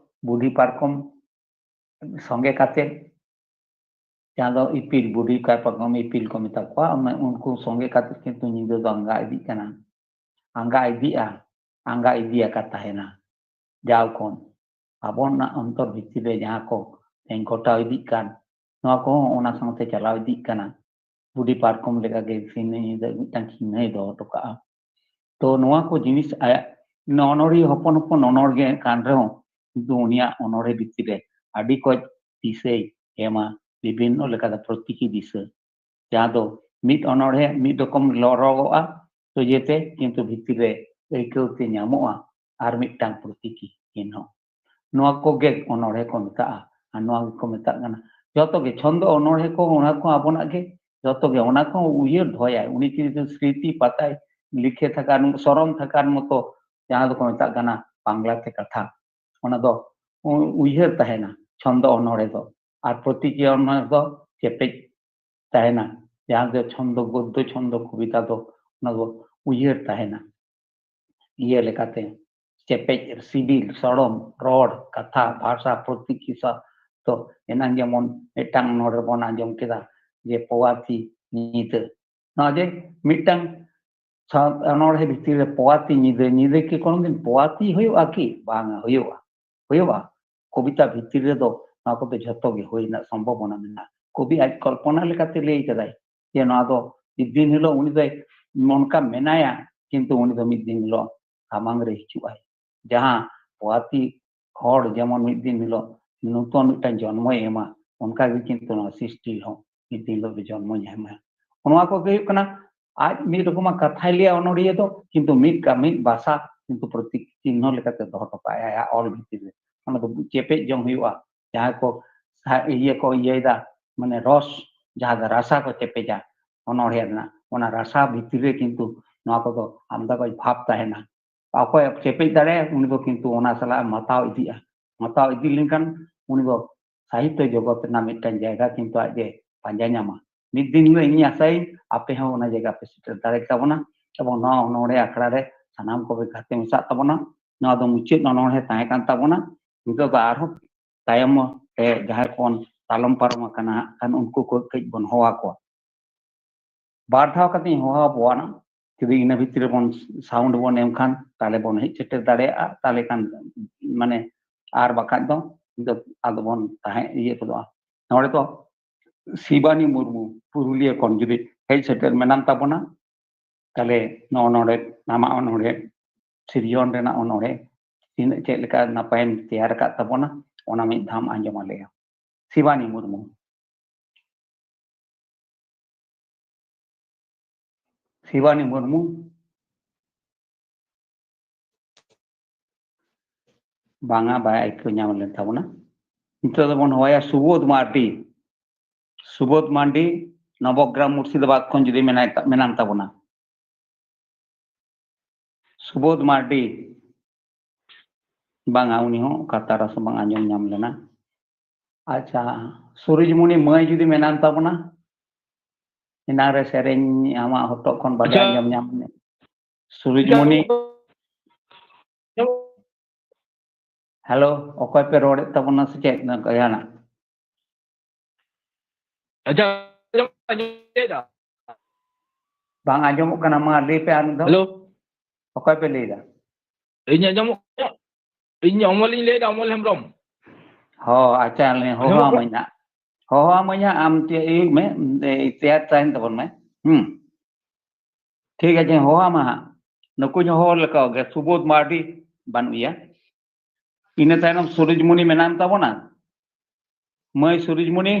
ᱵᱩᱰᱷᱤ ᱯᱟᱨᱠᱚᱢ ᱥᱚᱸᱜᱮ ᱠᱟᱛᱮ, ᱡᱟᱦᱟᱸ ᱫᱚ ᱤᱯᱤᱞ, ᱵᱩᱰᱷᱤ ᱯᱟᱨᱠᱚᱢ ᱤᱯᱤᱞ ᱠᱚ ᱢᱮᱛᱟ ᱠᱚᱣᱟ, ᱚᱱᱮ ᱩᱱᱠᱩ ᱥᱚᱸᱜᱮ ᱠᱟᱛᱮ ᱠᱤᱱᱛᱩ ᱧᱤᱫᱟᱹ ᱫᱚ ᱟᱸᱜᱟ ᱤᱫᱤᱜ ᱠᱟᱱᱟ᱾ ᱟᱸᱜᱟ ᱤᱫᱤᱜᱼᱟ, ᱟᱸᱜᱟ ᱤᱫᱤᱭᱟᱠᱟ ᱛᱟᱦᱮᱱᱟ᱾ ᱡᱟᱣ ᱠᱷᱚᱱ ᱟᱵᱚᱱᱟᱜ ᱚᱱᱛᱚᱨ ᱵᱷᱤᱛᱤᱨ ᱨᱮ ᱡᱟᱦᱟᱸ ᱠᱚ ᱛᱮᱧ ᱠᱚᱴᱟᱣ ᱤᱫᱤᱜ ᱠᱟᱱ, ᱱᱚᱣᱟ ᱠᱚᱦᱚᱸ ᱚᱱᱟ ᱥᱟᱶᱛᱮ ᱪᱟᱞᱟᱣ ᱤᱫᱤᱜ ᱠᱟᱱᱟ᱾ ᱵᱩᱰᱷᱤ ᱯᱟᱨᱠᱚᱢ ᱞᱮᱠᱟᱜᱮ ᱥᱤᱧ ᱧᱤᱫᱟᱹ ᱢᱤᱫᱴᱟᱝ ᱪᱤᱱᱦᱟᱹᱭ ᱫᱚᱦᱚ ᱦᱚᱴᱚ ᱠᱟᱜᱼᱟ᱾ ᱛᱚ ᱱᱚᱣᱟ ᱠᱚ ᱡᱤᱱᱤᱥ ᱟᱭᱟᱜ ᱚᱱᱚᱬᱦᱤᱭᱟᱹ ᱦᱚᱯᱚᱱ ᱦᱚᱯᱚᱱ ᱚᱱᱚᱬᱦᱮ ᱠᱟᱱ ᱨᱮᱦᱚᱸ, ᱠᱤᱱᱛᱩ ᱩᱱᱤᱭᱟᱜ ᱚᱱᱚᱬᱦᱮ ᱵᱷᱤᱛᱤᱨ ᱨᱮ ᱟᱹᱰᱤ ᱠᱚᱡ ᱫᱤᱥᱟᱹᱭ ᱮᱢᱟ, ᱵᱤᱵᱷᱤᱱᱱᱚ ᱞᱮᱠᱟᱛᱮ ᱯᱨᱚᱛᱤᱠᱤ ᱫᱤᱥᱟᱹ, ᱡᱟᱦᱟᱸ ᱫᱚ ᱢᱤᱫ ᱚᱱᱚᱬᱦᱮ ᱢᱤᱫ ᱨᱚᱠᱚᱢ ᱨᱚᱲᱚᱜᱚᱜᱼᱟ ᱥᱚᱡᱷᱮᱛᱮ, ᱠᱤᱱᱛᱩ ᱵᱷᱤᱛᱤᱨ ᱨᱮ ᱟᱹᱭᱠᱟᱹᱣ ᱛᱮ ᱧᱟᱢᱚᱜᱼᱟ ᱟᱨ ᱢᱤᱫᱴᱟᱝ ᱯᱨᱚᱛᱤᱠᱤ ᱪᱤᱱᱦᱚ᱾ ᱱᱚᱣᱟ ᱠᱚᱜᱮ ᱚᱱᱚᱬᱦᱮ ᱠᱚ ᱢᱮᱛᱟᱜᱼᱟ᱾ ᱟᱨ ᱱᱚᱣᱟ ᱜᱮᱠᱚ ᱢᱮᱛᱟᱜ ᱠᱟᱱᱟ, ᱡᱚᱛᱚ ᱜᱮ ᱪᱷᱚᱱᱫᱚ ᱚᱱᱚᱬᱦᱮ ᱠᱚ, ᱚᱱᱟ ᱠᱚ ᱟᱵᱚᱱᱟᱜ ᱜᱮ, ᱡᱚᱛᱚ ᱜᱮ ᱚᱱᱟ ᱠᱚ ᱩᱭᱦᱟᱹᱨ ᱫᱚᱦᱚᱭᱟᱭ᱾ ᱩᱱᱤ ᱡᱩᱫᱤ ᱥᱨᱤᱛᱤ ᱯᱟᱛᱟᱭ ᱞᱤᱠᱷᱮ ᱛᱷᱟᱠᱟᱱ, ᱥᱚᱨᱚᱢ ᱛᱷᱟᱠᱟᱱ ᱢᱚᱛᱚ, ᱡᱟᱦᱟᱸ ᱫᱚᱠᱚ ᱢᱮᱛᱟᱜ ᱠᱟᱱᱟ ᱵᱟᱝᱞᱟ ᱛᱮ ᱠᱟᱛᱷᱟ, ᱚᱱᱟ ᱫᱚ ᱩ-, ᱩᱭᱦᱟᱹᱨ ᱛᱟᱦᱮᱱᱟ ᱪᱷᱚᱱᱫᱚ ᱚᱱᱚᱬᱦᱮ ᱫᱚ᱾ ᱟᱨ ᱯᱨᱚᱛᱤᱠᱤ ᱚᱱᱚᱬᱦᱮ ᱫᱚ ᱪᱮᱯᱮᱡ ᱛᱟᱦᱮᱱᱟ, ᱡᱟᱦᱟᱸ ᱫᱚ ᱪᱷᱚᱱᱫᱚ, ᱜᱚᱫᱽᱫᱚ ᱪᱷᱚᱱᱫᱚ ᱠᱚᱵᱤᱛᱟ ᱫᱚ ᱚᱱᱟ ᱫᱚ ᱩᱭᱦᱟᱹᱨ ᱛᱟᱦᱮᱱᱟ᱾ ᱤᱭᱟᱹ ᱞᱮᱠᱟᱛᱮ ᱪᱮᱯᱮᱡ, ᱥᱤᱵᱤᱞ, ᱥᱚᱲᱚᱢ, ᱨᱚᱲ, ᱠᱟᱛᱷᱟ, ᱵᱷᱟᱥᱟ, ᱯᱨᱚᱛᱤᱠᱤ ᱥᱟ-, ᱛᱚ ᱮᱱᱟᱝ ᱡᱮᱢᱚᱱ ᱢᱤᱫᱴᱟᱝ ᱱᱚᱰᱮ ᱵᱚᱱ ᱟᱸᱡᱚᱢ ᱠᱮᱫᱟ ᱡᱮ ᱯᱚᱣᱟᱛᱤ ᱧᱤᱫᱟᱹ᱾ ᱱᱚᱣᱟ ᱡᱮ ᱢᱤᱫᱴᱟᱝ ᱥᱟ-, ᱚᱱᱚᱬᱦᱮ ᱵᱷᱤᱛᱤᱨ ᱨᱮ ᱯᱚᱣᱟᱛᱤ ᱧᱤᱫᱟᱹ, ᱧᱤᱫᱟᱹ ᱠᱤ ᱠᱳᱱᱳ ᱫᱤᱱ ᱯᱚᱣᱟᱛᱤ ᱦᱩᱭᱩᱜᱼᱟ ᱠᱤ? ᱵᱟᱝᱟ, ᱦᱩᱭᱩᱜᱼᱟ᱾ ᱦᱩᱭᱩᱜᱼᱟ? ᱠᱚᱵᱤᱛᱟ ᱵᱷᱤᱛᱤᱨ ᱨᱮᱫᱚ ᱱᱚᱣᱟ ᱠᱚᱫᱚ ᱡᱷᱚᱛᱚ ᱜᱮ ᱦᱩᱭ ᱨᱮᱱᱟᱜ ᱥᱚᱢᱵᱷᱚᱵᱚᱱᱟ ᱢᱮᱱᱟᱜᱼᱟ᱾ ᱠᱚᱵᱤ ᱟᱡ ᱠᱚᱞᱯᱚᱱᱟ ᱞᱮᱠᱟᱛᱮ ᱞᱟᱹᱭ ᱠᱟᱫᱟᱭ ᱡᱮ ᱱᱚᱣᱟ ᱫᱚ ᱢᱤᱫ ᱫᱤᱱ ᱦᱤᱞᱳᱜ ᱩᱱᱤ ᱫᱚᱭ ᱚᱱᱠᱟ ᱢᱮᱱᱟᱭᱟ, ᱠᱤᱱᱛᱩ ᱩᱱᱤ ᱫᱚ ᱢᱤᱫ ᱫᱤᱱ ᱦᱤᱞᱳᱜ ᱥᱟᱢᱟᱝ ᱨᱮ ᱦᱤᱡᱩᱜᱼᱟᱭ᱾ ᱡᱟᱦᱟᱸ ᱯᱚᱣᱟᱛᱤ ᱦᱚᱲ ᱡᱮᱢᱚᱱ ᱢᱤᱫ ᱫᱤᱱ ᱦᱤᱞᱳᱜ ᱱᱩᱛᱚᱱ ᱢᱤᱫᱴᱟᱝ ᱡᱚᱱᱢᱚᱭ ᱮᱢᱟ, ᱚᱱᱠᱟ ᱜᱮ ᱠᱤᱱᱛᱩ ᱱᱚᱣᱟ ᱥᱨᱤᱥᱴᱤ ᱦᱚᱸ ᱢᱤᱫ ᱫᱤᱱ ᱦᱤᱞᱳᱜ ᱫᱚ ᱡᱚᱱᱢᱚ ᱧᱟᱢᱟ᱾ ᱱᱚᱣᱟ ᱠᱚᱜᱮ ᱦᱩᱭᱩᱜ ᱠᱟᱱᱟ ᱟᱡ ᱢᱤᱫ ᱨᱚᱠᱚᱢᱟᱜ ᱠᱟᱛᱷᱟᱭ ᱞᱟᱹᱭᱟ ᱚᱱᱚᱬᱦᱤᱭᱟᱹ ᱫᱚ, ᱠᱤᱱᱛᱩ ᱢᱤᱫ ᱠᱟ-, ᱢᱤᱫ ᱵᱷᱟᱥᱟ ᱠᱤᱱᱛᱩ ᱯᱨᱚᱛᱤᱠ ᱪᱤᱱᱦᱚ ᱞᱮᱠᱟᱛᱮ ᱫᱚᱦᱚ ᱦᱚᱴᱚ ᱠᱟᱜᱼᱟᱭ ᱟᱭᱟᱜ ᱚᱞ ᱵᱷᱤᱛᱤᱨ ᱨᱮ᱾ ᱚᱱᱟ ᱫᱚ ᱪᱮᱯᱮᱡ ᱡᱚᱝ ᱦᱩᱭᱩᱜᱼᱟ᱾ ᱡᱟᱦᱟᱸᱭ ᱠᱚ ᱥᱟ-, ᱤᱭᱟᱹ ᱠᱚ ᱤᱭᱟᱹᱭᱮᱫᱟ, ᱢᱟᱱᱮ ᱨᱚᱥ, ᱡᱟᱦᱟᱸ ᱫᱚ ᱨᱟᱥᱟ ᱠᱚ ᱪᱮᱯᱮᱡᱟ ᱚᱱᱚᱬᱦᱮ ᱨᱮᱱᱟᱜ, ᱚᱱᱟ ᱨᱟᱥᱟ ᱵᱷᱤᱛᱤᱨ ᱨᱮ ᱠᱤᱱᱛᱩ ᱱᱚᱣᱟ ᱠᱚᱫᱚ ᱟᱢᱫᱟ ᱠᱚᱡ ᱵᱷᱟᱵᱽ ᱛᱟᱦᱮᱱᱟ᱾ ᱚᱠᱚᱭ ᱪᱮᱯᱮᱡ ᱫᱟᱲᱮᱭᱟᱜᱼᱟ, ᱩᱱᱤ ᱫᱚ ᱠᱤᱱᱛᱩ ᱚᱱᱟ ᱥᱟᱞᱟᱜ ᱢᱟᱛᱟᱣ ᱤᱫᱤᱜᱼᱟ᱾ ᱢᱟᱛᱟᱣ ᱤᱫᱤ ᱞᱮᱱᱠᱷᱟᱱ ᱩᱱᱤ ᱫᱚ ᱥᱟᱦᱤᱛᱛᱚ ᱡᱚᱜᱚᱛ ᱨᱮᱱᱟᱜ ᱢᱤᱫᱴᱟᱝ ᱡᱟᱭᱜᱟ ᱠᱤᱱᱛᱩ ᱟᱡ ᱮ ᱯᱟᱸᱡᱟ ᱧᱟᱢᱟ᱾ ᱢᱤᱫ ᱫᱤᱱ ᱦᱤᱞᱳᱜ ᱤᱧ ᱟᱥᱟᱭᱟᱹᱧ ᱟᱯᱮ ᱦᱚᱸ ᱚᱱᱟ ᱡᱟᱭᱜᱟ ᱯᱮ ᱥᱮᱴᱮᱨ ᱫᱟᱲᱮ ᱛᱟᱵᱚᱱᱟ᱾ ᱮᱵᱚᱝ ᱱᱚᱣᱟ ᱚᱱᱚᱬᱦᱮ ᱟᱠᱷᱲᱟ ᱨᱮ ᱥᱟᱱᱟᱢ ᱠᱚᱜᱮ ᱜᱟᱛᱮ ᱢᱮᱥᱟᱜ ᱛᱟᱵᱚᱱᱟ᱾ ᱱᱚᱣᱟ ᱫᱚ ᱢᱩᱪᱟᱹᱫ ᱚᱱᱚᱬᱦᱮ ᱛᱟᱦᱮᱸ ᱠᱟᱱ ᱛᱟᱵᱚᱱᱟ᱾ ᱱᱤᱛᱚᱜ ᱫᱚ ᱟᱨᱦᱚᱸ ᱛᱟᱭᱚᱢ ᱨᱮ ᱡᱟᱦᱟᱸᱭ ᱠᱚᱵᱚᱱ ᱛᱟᱞᱚᱢ ᱯᱟᱨᱚᱢ ᱟᱠᱟᱱᱟ, ᱦᱟᱸᱜ ᱠᱷᱟᱱ ᱩᱱᱠᱩ ᱠᱚ ᱠᱟᱹᱡ ᱵᱚᱱ ᱦᱚᱦᱚ ᱟᱠᱚᱣᱟ᱾ ᱵᱟᱨ ᱫᱷᱟᱣ ᱠᱟᱛᱮᱧ ᱦᱚᱦᱚ ᱟᱵᱚᱣᱟᱱᱟ, ᱡᱩᱫᱤ ᱤᱱᱟᱹ ᱵᱷᱤᱛᱨᱤ ᱨᱮᱵᱚᱱ sound ᱵᱚᱱ ᱮᱢ ᱠᱷᱟᱱ, ᱛᱟᱦᱞᱮ ᱵᱚᱱ ᱦᱮᱡ ᱥᱮᱴᱮᱨ ᱫᱟᱲᱮᱭᱟᱜᱼᱟ, ᱛᱟᱦᱞᱮ ᱠᱷᱟᱱ ᱢᱟᱱᱮ, ᱟᱨ ᱵᱟᱠᱷᱟᱡ ᱫᱚ ᱟᱫᱚ ᱵᱚᱱ ᱛᱟᱦᱮᱸ ᱤᱭᱟᱹ ᱠᱚᱫᱚᱜᱼᱟ᱾ ᱱᱚᱰᱮ ᱫᱚ ᱥᱤᱵᱟᱱᱤ ᱢᱩᱨᱢᱩ, ᱯᱩᱨᱩᱞᱤᱭᱟᱹ ᱠᱷᱚᱱ ᱡᱩᱫᱤ ᱦᱮᱡ ᱥᱮᱴᱮᱨ ᱢᱮᱱᱟᱢ ᱛᱟᱵᱚᱱᱟ, ᱛᱟᱦᱞᱮ ᱱᱚᱜᱼᱚ ᱱᱚᱰᱮ ᱟᱢᱟᱜ ᱚᱱᱚᱬᱦᱮ, ᱥᱤᱨᱡᱚᱱ ᱨᱮᱱᱟᱜ ᱚᱱᱚᱬᱦᱮ, ᱛᱤᱱᱟᱹᱜ ᱪᱮᱫ ᱞᱮᱠᱟ ᱱᱟᱯᱟᱭᱮᱢ ᱛᱮᱭᱟᱨ ᱟᱠᱟᱫ ᱛᱟᱵᱚᱱᱟ, ᱚᱱᱟ ᱢᱤᱫ ᱫᱷᱟᱣ ᱟᱸᱡᱚᱢ ᱟᱞᱮᱭᱟ᱾ ᱥᱤᱵᱟᱱᱤ ᱢᱩᱨᱢᱩ᱾ ᱥᱤᱵᱟᱱᱤ ᱢᱩᱨᱢᱩ᱾ ᱵᱟᱝᱟ, ᱵᱟᱭ ᱟᱹᱭᱠᱟᱹᱣ ᱧᱟᱢ ᱞᱮᱱ ᱛᱟᱵᱚᱱᱟ᱾ ᱱᱤᱛᱚᱜ ᱫᱚᱵᱚᱱ ᱦᱚᱦᱚᱭᱟ ᱥᱩᱵᱳᱫᱷ ᱢᱟᱨᱰᱤ᱾ ᱥᱩᱵᱳᱫᱷ ᱢᱟᱨᱰᱤ, ᱱᱚᱵᱚᱜᱨᱟᱢ, ᱢᱩᱨᱥᱤᱫᱟᱵᱟᱫᱽ ᱠᱷᱚᱱ ᱡᱩᱫᱤ ᱢᱮᱱᱟᱭ ᱛᱟ-, ᱢᱮᱱᱟᱢ ᱛᱟᱵᱚᱱᱟ᱾ ᱥᱩᱵᱳᱫᱷ ᱢᱟᱨᱰᱤ᱾ ᱵᱟᱝᱟ, ᱩᱱᱤ ᱦᱚᱸ ᱚᱠᱟ ᱛᱟᱨᱟ ᱥᱮ ᱵᱟᱝ ᱟᱸᱡᱚᱢ ᱧᱟᱢ ᱞᱮᱱᱟ᱾ ᱟᱪᱪᱷᱟ, ᱥᱩᱨᱩᱡᱽᱢᱩᱱᱤ ᱢᱟᱹᱭ ᱡᱩᱫᱤ ᱢᱮᱱᱟᱢ ᱛᱟᱵᱚᱱᱟ, ᱮᱱᱟᱝ ᱨᱮ ᱥᱮᱨᱮᱧ ᱟᱢᱟᱜ ᱦᱚᱴᱚᱜ ᱠᱷᱚᱱ ᱵᱟᱰᱟᱭ ᱟᱪᱪᱷᱟ᱾ ᱟᱸᱡᱚᱢ ᱧᱟᱢ ᱞᱮᱱᱟ᱾ ᱥᱩᱨᱩᱡᱽᱢᱩᱱᱤ᱾ ᱦᱮᱞᱳ, ᱚᱠᱚᱭ ᱯᱮ ᱨᱚᱲᱮᱫ ᱛᱟᱵᱚᱱᱟ ᱥᱮ ᱪᱮᱫ? ᱡᱟᱦᱟᱱᱟᱜ? ᱟᱪᱪᱷᱟ, ᱟᱸᱡᱚᱢ, ᱟᱸᱡᱚᱢ ᱞᱟᱹᱭᱫᱟ᱾ ᱵᱟᱝ ᱟᱸᱡᱚᱢᱚᱜ ᱠᱟᱱᱟ, ᱢᱟ ᱞᱟᱹᱭ ᱯᱮ ᱟᱨ ᱢᱤᱫ ᱫᱷᱟᱣ᱾ ᱦᱮᱞᱳ᱾ ᱚᱠᱚᱭ ᱯᱮ ᱞᱟᱹᱭᱫᱟ? ᱤᱧ ᱟᱸᱡᱚᱢᱚᱜ ᱠᱟᱱᱟ? ᱤᱧ ᱚᱢᱚᱞᱤᱧ ᱞᱟᱹᱭᱫᱟ, ᱚᱢᱚᱞ ᱦᱮᱢᱵᱨᱚᱢ᱾ ᱦᱚᱸ, ᱟᱪᱪᱷᱟ, ᱞᱟᱹᱭ, ᱦᱚᱦᱚ ᱟᱸᱡᱚᱢᱚᱜ ᱠᱟᱱᱟ? ᱟᱢᱟᱹᱧ ᱦᱟᱸᱜ᱾ ᱦᱚᱦᱚ ᱟᱢᱟᱹᱧ ᱦᱟᱸᱜ, ᱟᱢ ᱪᱮᱫ ᱤᱭᱟᱹ ᱢᱮ, ᱮ, ᱛᱮᱭᱟᱨ ᱛᱟᱦᱮᱱ ᱛᱟᱵᱚᱱ ᱢᱮ᱾ ᱦᱩᱸ᱾ ᱴᱷᱤᱠ ᱟᱪᱷᱮ, ᱦᱚᱦᱚ ᱟᱢᱟ ᱦᱟᱸᱜ᱾ ᱱᱩᱠᱩᱧ ᱦᱚᱦᱚ ᱞᱮᱠᱟ ᱜᱮ, ᱥᱩᱵᱳᱫᱷ ᱢᱟᱨᱰᱤ ᱵᱟᱹᱱᱩᱜ ᱮᱭᱟ᱾ ᱤᱱᱟᱹ ᱛᱟᱭᱱᱚᱢ ᱥᱩᱨᱩᱡᱽᱢᱩᱱᱤ ᱢᱮᱱᱟᱢ ᱛᱟᱵᱚᱱᱟ᱾ ᱢᱟᱹᱭ ᱥᱩᱨᱩᱡᱽᱢᱩᱱᱤ,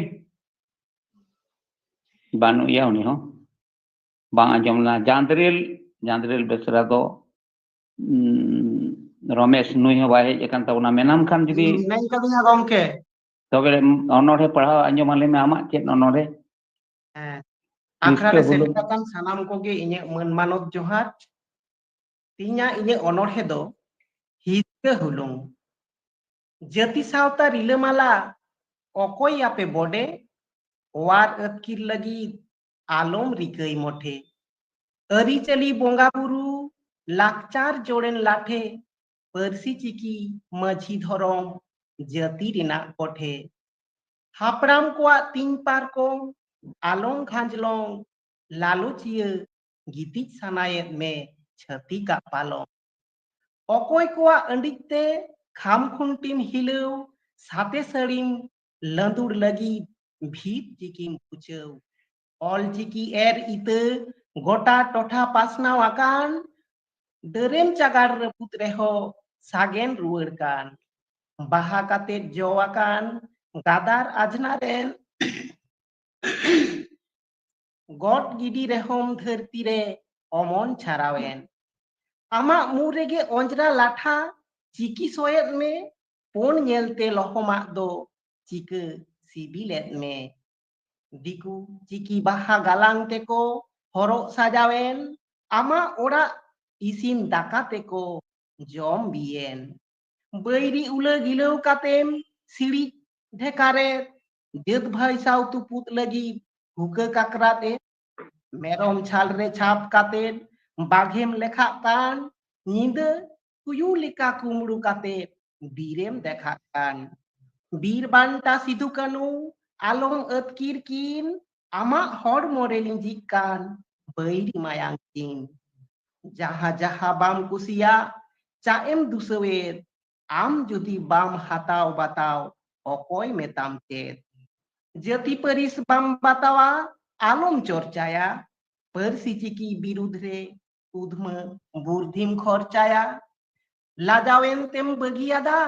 ᱵᱟᱹᱱᱩᱜ ᱮᱭᱟ ᱩᱱᱤ ᱦᱚᱸ᱾ ᱵᱟᱝ ᱟᱸᱡᱚᱢ ᱞᱮᱱᱟ᱾ ᱡᱟᱸᱫᱽᱨᱤᱞ, ᱡᱟᱸᱫᱽᱨᱤᱞ ᱵᱮᱥᱨᱟ ᱫᱚ, ᱩᱸ, ᱨᱚᱢᱮᱥ, ᱱᱩᱭ ᱦᱚᱸ ᱵᱟᱭ ᱦᱮᱡ ᱟᱠᱟᱱ ᱛᱟᱵᱚᱱᱟ᱾ ᱢᱮᱱᱟᱢ ᱠᱷᱟᱱ ᱡᱩᱫᱤ ᱤᱧ ᱢᱮᱱᱟᱜ ᱠᱟᱫᱤᱧᱟ ᱜᱚᱢᱠᱮ᱾ ᱛᱚᱵᱮ ᱚᱱᱚᱬᱦᱮ ᱯᱟᱲᱦᱟᱣ ᱟᱸᱡᱚᱢ ᱟᱞᱮ ᱢᱮ, ᱟᱢᱟᱜ ᱪᱮᱫ ᱚᱱᱚᱬᱦᱮ? ᱦᱮᱸ᱾ ᱟᱠᱷᱲᱟ ᱨᱤᱥᱠᱟᱹ ᱨᱮ ᱦᱩᱞᱩᱝ᱾ ᱥᱮᱴᱮᱨ ᱟᱠᱟᱱ ᱥᱟᱱᱟᱢ ᱠᱚᱜᱮ ᱤᱧᱟᱹᱜ ᱢᱟᱹᱱ ᱢᱟᱱᱚᱛ ᱡᱚᱦᱟᱨ᱾ ᱛᱮᱦᱮᱧᱟᱜ ᱤᱧᱟᱹᱜ ᱚᱱᱚᱬᱦᱮ ᱫᱚ ᱦᱤᱥᱠᱟᱹ ᱦᱩᱞᱩᱝ᱾ ᱡᱟᱹᱛᱤ ᱥᱟᱶᱛᱟ ᱨᱤᱞᱟᱹᱢᱟᱞᱟ ᱚᱠᱚᱭ ᱟᱯᱮ ᱵᱚᱰᱮ, ᱚᱣᱟᱨ ᱟᱹᱛᱠᱤᱨ ᱞᱟᱹᱜᱤᱫ ᱟᱞᱚᱢ ᱨᱤᱠᱟᱹᱭ ᱢᱚᱴᱷᱮ᱾ ᱟᱹᱨᱤᱪᱟᱹᱞᱤ ᱵᱚᱸᱜᱟ ᱵᱩᱨᱩ ᱞᱟᱠᱪᱟᱨ ᱡᱚᱲᱮᱱ ᱞᱟᱴᱷᱮ, ᱯᱟᱹᱨᱥᱤ ᱪᱤᱠᱤ ᱢᱟᱹᱡᱷᱤ ᱫᱷᱚᱨᱚᱢ ᱡᱟᱹᱛᱤ ᱨᱮᱱᱟᱜ ᱠᱚᱴᱷᱮ᱾ ᱦᱟᱯᱲᱟᱢ ᱠᱚᱣᱟᱜ ᱛᱤᱧ ᱯᱟᱨᱠᱚᱢ ᱟᱞᱚᱝ ᱠᱷᱟᱸᱡᱽᱞᱚᱝ, ᱞᱟᱞᱚᱪᱤᱭᱟᱹ ᱜᱤᱛᱤᱡ ᱥᱟᱱᱟᱭᱮᱫ ᱢᱮ ᱪᱷᱟᱹᱛᱤᱠᱟᱜ ᱯᱟᱞᱚᱝ᱾ ᱚᱠᱚᱭ ᱠᱚᱣᱟᱜ ᱟᱹᱰᱤᱡ ᱛᱮ ᱠᱷᱟᱢ ᱠᱷᱩᱱᱴᱤᱢ ᱦᱤᱞᱟᱹᱣ, ᱥᱟᱛᱮ ᱥᱟᱹᱲᱤᱢ ᱞᱟᱹᱸᱫᱩᱲ ᱞᱟᱹᱜᱤᱫ ᱵᱷᱤᱛ ᱪᱤᱠᱤᱢ ᱯᱩᱪᱷᱟᱹᱣ᱾ ᱚᱞ ᱪᱤᱠᱤ ᱮᱨ ᱤᱛᱟᱹ ᱜᱚᱴᱟ ᱴᱚᱴᱷᱟ ᱯᱟᱥᱱᱟᱣ ᱟᱠᱟᱱ, ᱰᱟᱹᱨᱮᱢ ᱪᱟᱜᱟᱲ ᱨᱟᱹᱯᱩᱫ ᱨᱮᱦᱚᱸ ᱥᱟᱜᱮᱱ ᱨᱩᱣᱟᱹᱲ ᱠᱟᱱ᱾ ᱵᱟᱦᱟ ᱠᱟᱛᱮ ᱡᱚ ᱟᱠᱟᱱ ᱜᱟᱫᱟᱨ ᱟᱡᱽᱱᱟ ᱨᱮᱱ, ᱜᱚᱫ ᱜᱤᱰᱤ ᱨᱮᱦᱚᱸᱢ ᱫᱷᱟᱹᱨᱛᱤ ᱨᱮ ᱚᱢᱚᱱ ᱪᱷᱟᱨᱟᱣᱮᱱ᱾ ᱟᱢᱟᱜ ᱢᱩ ᱨᱮᱜᱮ ᱚᱸᱡᱽᱨᱟ ᱞᱟᱴᱷᱟ, ᱪᱤᱠᱤ ᱥᱚᱭᱮᱫ ᱢᱮ, ᱯᱩᱸᱰ ᱧᱮᱞᱛᱮ ᱞᱚᱦᱚᱢᱟᱜ ᱫᱚ ᱪᱤᱠᱟᱹ ᱥᱤᱵᱤᱞᱮᱫ ᱢᱮ᱾ ᱫᱤᱠᱩ ᱪᱤᱠᱤ ᱵᱟᱦᱟ ᱜᱟᱞᱟᱝ ᱛᱮᱠᱚ ᱦᱚᱨᱚᱜ ᱥᱟᱡᱟᱣᱮᱱ, ᱟᱢᱟᱜ ᱚᱲᱟᱜ ᱤᱥᱤᱱ ᱫᱟᱠᱟ ᱛᱮᱠᱚ ᱡᱚᱢ ᱵᱤᱭᱮᱱ᱾ ᱵᱟᱹᱭᱨᱤ ᱩᱞᱟᱹ ᱜᱤᱞᱟᱹᱣ ᱠᱟᱛᱮᱢ ᱥᱤᱲᱤᱡ ᱰᱷᱮᱠᱟᱨᱮᱫ, ᱡᱟᱹᱛ ᱵᱷᱟᱹᱭ ᱥᱟᱶ ᱛᱩᱯᱩᱫ ᱞᱟᱹᱜᱤᱫ ᱦᱩᱠᱟᱹ ᱠᱟᱠᱨᱟᱛ ᱮ᱾ ᱢᱮᱨᱚᱢ ᱪᱷᱟᱞ ᱨᱮ ᱪᱷᱟᱯ ᱠᱟᱛᱮ ᱵᱟᱜᱷᱮᱢ ᱞᱮᱠᱷᱟᱜ ᱠᱟᱱ, ᱧᱤᱫᱟᱹ ᱛᱩᱭᱩ ᱞᱮᱠᱟ ᱠᱩᱢᱲᱩ ᱠᱟᱛᱮ ᱵᱤᱨᱮᱢ ᱫᱮᱠᱷᱟᱜ ᱠᱟᱱ᱾ ᱵᱤᱨ ᱵᱟᱱᱴᱟ ᱥᱤᱫᱩ ᱠᱟᱹᱱᱩ ᱟᱞᱚᱢ ᱟᱹᱛᱠᱤᱨ ᱠᱤᱱ, ᱟᱢᱟᱜ ᱦᱚᱲᱢᱚ ᱨᱮ ᱞᱤᱸᱡᱤᱜ ᱠᱟᱱ ᱵᱟᱹᱭᱨᱤ ᱢᱟᱭᱟᱝ ᱠᱤᱱ᱾ ᱡᱟᱦᱟᱸ ᱡᱟᱦᱟᱸ ᱵᱟᱢ ᱠᱩᱥᱤᱭᱟᱜ, ᱪᱟᱜ ᱮᱢ ᱫᱩᱥᱟᱹᱣᱮᱫ, ᱟᱢ ᱡᱩᱫᱤ ᱵᱟᱢ ᱦᱟᱛᱟᱣ ᱵᱟᱛᱟᱣ, ᱚᱠᱚᱭ ᱢᱮᱛᱟᱢ ᱪᱮᱫ? ᱡᱟᱹᱛᱤ ᱯᱟᱹᱨᱤᱥ ᱵᱟᱢ ᱵᱟᱛᱟᱣᱟ, ᱟᱞᱚᱢ ᱪᱚᱨᱪᱟᱭᱟ᱾ ᱯᱟᱹᱨᱥᱤ ᱪᱤᱠᱤ ᱵᱤᱨᱩᱫᱷ ᱨᱮ ᱩᱫᱷᱢᱟᱹ ᱵᱩᱨᱫᱷᱤᱢ ᱠᱷᱚᱨᱪᱟᱭᱟ᱾ ᱞᱟᱡᱟᱣᱮᱱ ᱛᱮᱢ ᱵᱟᱹᱜᱤᱭᱟᱫᱟ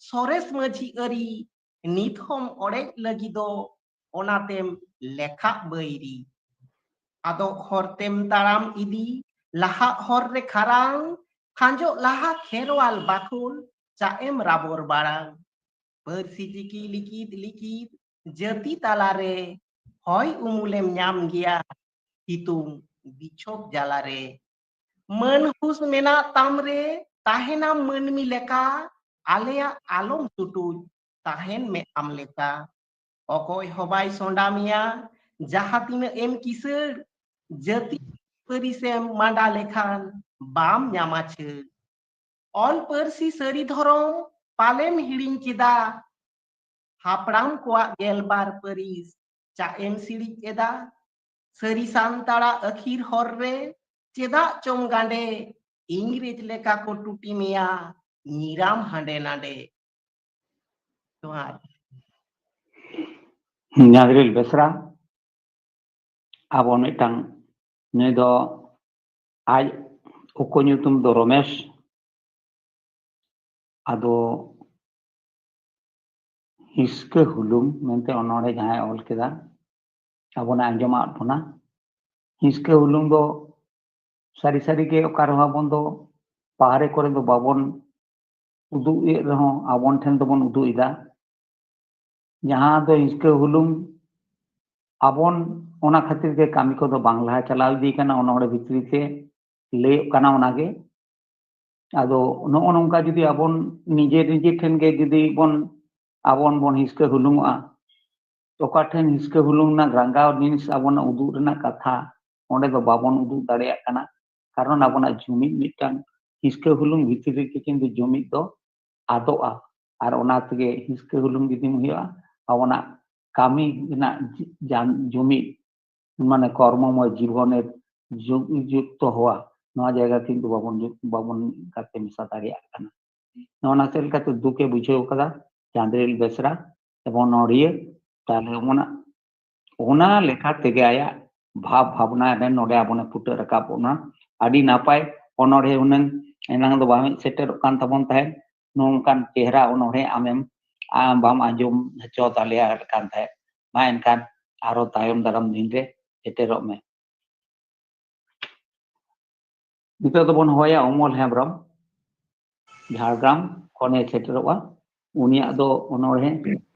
ᱥᱚᱨᱮᱥ ᱢᱟᱹᱡᱷᱤ ᱟᱹᱨᱤ, ᱱᱤᱛ ᱦᱚᱸᱢ ᱚᱲᱮᱡ ᱞᱟᱹᱜᱤᱫᱚᱜ, ᱚᱱᱟᱛᱮᱢ ᱞᱮᱠᱷᱟᱜ ᱵᱟᱹᱭᱨᱤ᱾ ᱟᱫᱚᱜ ᱦᱚᱨ ᱛᱮᱢ ᱛᱟᱲᱟᱢ ᱤᱫᱤ, ᱞᱟᱦᱟᱜ ᱦᱚᱨ ᱨᱮ ᱠᱷᱟᱨᱟᱝ, ᱠᱷᱟᱸᱡᱚᱜ ᱞᱟᱦᱟ ᱠᱷᱮᱨᱣᱟᱞ ᱵᱟᱠᱷᱳᱞ, ᱪᱟᱜ ᱮᱢ ᱨᱟᱵᱚᱨ ᱵᱟᱲᱟᱝ᱾ ᱯᱟᱹᱨᱥᱤ ᱪᱤᱠᱤ ᱞᱤᱠᱤᱫ ᱞᱤᱠᱤᱫ ᱡᱟᱹᱛᱤ ᱛᱟᱞᱟᱨᱮ, ᱦᱚᱭ ᱩᱢᱩᱞᱮᱢ ᱧᱟᱢ ᱜᱮᱭᱟ ᱥᱤᱛᱩᱝ ᱵᱤᱪᱷᱚᱠ ᱡᱟᱞᱟᱨᱮ᱾ ᱢᱟᱹᱱ ᱦᱩᱥ ᱢᱮᱱᱟᱜ ᱛᱟᱢ ᱨᱮ ᱛᱟᱦᱮᱱᱟᱢ ᱢᱟᱹᱱᱢᱤ ᱞᱮᱠᱟ, ᱟᱞᱮᱭᱟᱜ ᱟᱞᱚᱢ ᱥᱩᱴᱩᱡ, ᱛᱟᱦᱮᱱ ᱢᱮ ᱟᱢ ᱞᱮᱠᱟ᱾ ᱚᱠᱚᱭ ᱦᱚᱸ ᱵᱟᱭ ᱥᱚᱸᱰᱟ ᱢᱮᱭᱟ, ᱡᱟᱦᱟᱸ ᱛᱤᱱᱟᱹᱜ ᱮᱢ ᱠᱤᱥᱟᱹᱲ, ᱡᱟᱹᱛᱤ ᱯᱟᱹᱨᱤᱥᱮᱢ ᱢᱟᱸᱰᱟ ᱞᱮᱠᱷᱟᱱ ᱵᱟᱢ ᱧᱟᱢᱟ ᱪᱷᱟᱹᱲ᱾ ᱚᱞ ᱯᱟᱹᱨᱥᱤ ᱥᱟᱹᱨᱤ ᱫᱷᱚᱨᱚᱢ ᱯᱟᱞᱮᱢ ᱦᱤᱲᱤᱧ ᱠᱮᱫᱟ, ᱦᱟᱯᱲᱟᱢ ᱠᱚᱣᱟᱜ ᱜᱮᱞᱵᱟᱨ ᱯᱟᱹᱨᱤᱥ ᱪᱟᱜ ᱮᱢ ᱥᱤᱲᱤᱡ ᱮᱫᱟ᱾ ᱥᱟᱹᱨᱤ ᱥᱟᱱᱛᱟᱲᱟᱜ ᱟᱹᱠᱷᱤᱨ ᱦᱚᱨ ᱨᱮ ᱪᱮᱫᱟᱜ ᱪᱚᱢ ᱜᱟᱸᱰᱮ, ᱤᱝᱨᱮᱡᱽ ᱞᱮᱠᱟ ᱠᱚ ᱴᱩᱴᱤ ᱢᱮᱭᱟ ᱧᱤᱨᱟᱢ ᱦᱟᱸᱰᱮ ᱱᱟᱰᱮ᱾ ᱡᱚᱦᱟᱨ᱾ ᱧᱟᱫᱽᱨᱤᱞ ᱵᱮᱥᱨᱟ, ᱟᱵᱚ ᱢᱤᱫᱴᱟᱝ, ᱱᱩᱭ ᱫᱚ ᱟᱡ ᱩᱠᱩ ᱧᱩᱛᱩᱢ ᱫᱚ ᱨᱚᱢᱮᱥ, ᱟᱫᱚ ᱦᱤᱥᱠᱟᱹ ᱦᱩᱞᱩᱝ ᱢᱮᱱᱛᱮ ᱚᱱᱚᱬᱦᱮ ᱡᱟᱦᱟᱸᱭ ᱚᱞ ᱠᱮᱫᱟ, ᱟᱵᱚᱱᱟᱜ ᱟᱸᱡᱚᱢᱟᱫ ᱵᱚᱱᱟ᱾ ᱦᱤᱥᱠᱟᱹ ᱦᱩᱞᱩᱝ ᱫᱚ ᱥᱟᱹᱨᱤ ᱥᱟᱹᱨᱤ ᱜᱮ ᱚᱠᱟ ᱨᱮᱦᱚᱸ ᱟᱵᱚᱱ ᱫᱚ ᱵᱟᱦᱨᱮ ᱠᱚᱨᱮ ᱫᱚ ᱵᱟᱵᱚᱱ ᱩᱫᱩᱜ ᱮᱫ ᱨᱮᱦᱚᱸ ᱟᱵᱚᱱ ᱴᱷᱮᱱ ᱫᱚᱵᱚᱱ ᱩᱫᱩᱜ ᱮᱫᱟ᱾ ᱡᱟᱦᱟᱸ ᱫᱚ ᱦᱤᱥᱠᱟᱹ ᱦᱩᱞᱩᱝ ᱟᱵᱚᱱ ᱚᱱᱟ ᱠᱷᱟᱹᱛᱤᱨ ᱜᱮ ᱠᱟᱹᱢᱤ ᱠᱚᱫᱚ ᱵᱟᱝ ᱞᱟᱦᱟ ᱪᱟᱞᱟᱣ ᱤᱫᱤ ᱠᱟᱱᱟ, ᱚᱱᱚᱬᱦᱮ ᱵᱷᱤᱛᱨᱤ ᱛᱮ ᱞᱟᱹᱭᱚᱜ ᱠᱟᱱᱟ ᱚᱱᱟᱜᱮ᱾ ᱟᱫᱚ ᱱᱚᱜᱼᱚ ᱱᱚᱝᱠᱟ ᱡᱩᱫᱤ ᱟᱵᱚᱱ ᱱᱤᱡᱮ ᱱᱤᱡᱮ ᱴᱷᱮᱱ ᱜᱮ ᱡᱩᱫᱤ ᱵᱚᱱ, ᱟᱵᱚᱱ ᱵᱚᱱ ᱦᱤᱥᱠᱟᱹ ᱦᱩᱞᱩᱝᱚᱜᱼᱟ, ᱚᱠᱟ ᱴᱷᱮᱱ ᱦᱤᱥᱠᱟᱹ ᱦᱩᱞᱩᱝ ᱨᱮᱱᱟᱜ ᱨᱟᱸᱜᱟᱣ ᱡᱤᱱᱤᱥ ᱟᱵᱚᱱᱟᱜ ᱩᱫᱩᱜ ᱨᱮᱱᱟᱜ ᱠᱟᱛᱷᱟ, ᱚᱸᱰᱮ ᱫᱚ ᱵᱟᱵᱚᱱ ᱩᱫᱩᱜ ᱫᱟᱲᱮᱭᱟᱜ ᱠᱟᱱᱟ᱾ ᱠᱟᱨᱚᱱ ᱟᱵᱚᱱᱟᱜ ᱡᱩᱢᱤᱫ ᱢᱤᱫᱴᱟᱝ ᱦᱤᱥᱠᱟᱹ ᱦᱩᱞᱩᱝ ᱵᱷᱤᱛᱨᱤ ᱨᱮᱜᱮ ᱠᱤᱱᱛᱩ ᱡᱩᱢᱤᱫ ᱫᱚ ᱟᱫᱚᱜᱼᱟ᱾ ᱟᱨ ᱚᱱᱟ ᱛᱮᱜᱮ ᱦᱤᱥᱠᱟᱹ ᱦᱩᱞᱩᱝ ᱡᱩᱫᱤᱢ ᱦᱩᱭᱩᱜᱼᱟ, ᱟᱵᱚᱱᱟᱜ ᱠᱟᱹᱢᱤ ᱨᱮᱱᱟᱜ ᱡᱟᱱ-, ᱡᱩᱢᱤᱫ, ᱢᱟᱱᱮ ᱠᱚᱨᱢᱚᱢᱚᱭ ᱡᱤᱵᱚᱱᱮᱨ ᱡᱩ-, ᱡᱩᱠᱛᱚ ᱦᱚᱣᱟ, ᱱᱚᱣᱟ ᱡᱟᱭᱜᱟ ᱠᱤᱱᱛᱩ ᱵᱟᱵᱚᱱ ᱡᱩ-, ᱵᱟᱵᱚᱱ ᱜᱟᱛᱮ ᱢᱮᱥᱟ ᱫᱟᱲᱮᱭᱟᱜ ᱠᱟᱱᱟ᱾ ᱱᱚᱜᱼᱚ ᱱᱟ ᱪᱮᱫ ᱞᱮᱠᱟᱛᱮ ᱫᱩᱠᱮ ᱵᱩᱡᱷᱟᱹᱣ ᱠᱟᱫᱟ ᱪᱟᱸᱫᱽᱨᱤᱞ ᱵᱮᱥᱨᱟ ᱮᱵᱚᱝ ᱚᱱᱚᱬᱦᱤᱭᱟᱹ, ᱛᱟᱦᱞᱮ ᱚᱱᱟ, ᱚᱱᱟ ᱞᱮᱠᱟ ᱛᱮᱜᱮ ᱟᱭᱟᱜ ᱵᱷᱟᱵᱽ ᱵᱷᱟᱵᱽᱱᱟ ᱨᱮ ᱱᱚᱰᱮ ᱟᱵᱚᱱᱮ ᱯᱷᱩᱴᱟᱹᱜ ᱨᱟᱠᱟᱵ ᱵᱚᱱᱟ᱾ ᱟᱹᱰᱤ ᱱᱟᱯᱟᱭ ᱚᱱᱚᱬᱦᱮ ᱦᱩᱱᱟᱹᱝ ᱮᱱᱟᱝ ᱫᱚ ᱵᱟᱝ ᱦᱮᱡ ᱥᱮᱴᱮᱨᱚᱜ ᱠᱟᱱ ᱛᱟᱵᱚᱱ ᱛᱟᱦᱮᱸᱫ, ᱱᱚᱝᱠᱟᱱ ᱪᱮᱦᱨᱟ ᱚᱱᱚᱬᱦᱮ ᱟᱢᱮᱢ, ᱟᱢ ᱵᱟᱢ ᱟᱸᱡᱚᱢ ᱦᱚᱪᱚ ᱫᱟᱲᱮᱭᱟᱜ ᱠᱟᱱ ᱛᱟᱦᱮᱸᱫ᱾ ᱢᱟ ᱮᱱᱠᱷᱟᱱ ᱟᱨᱚ ᱛᱟᱭᱚᱢ ᱫᱟᱨᱟᱢ ᱫᱤᱱ ᱨᱮ ᱥᱮᱴᱮᱨᱚᱜ ᱢᱮ᱾ ᱱᱤᱛᱚᱜ ᱫᱚᱵᱚᱱ ᱦᱚᱦᱚᱭᱟ ᱚᱢᱚᱞ ᱦᱮᱢᱵᱨᱚᱢ, ᱡᱷᱟᱲᱜᱨᱟᱢ ᱠᱷᱚᱱᱮ ᱥᱮᱴᱮᱨᱚᱜᱼᱟ᱾ ᱩᱱᱤᱭᱟᱜ ᱫᱚ ᱚᱱᱚᱬᱦᱮ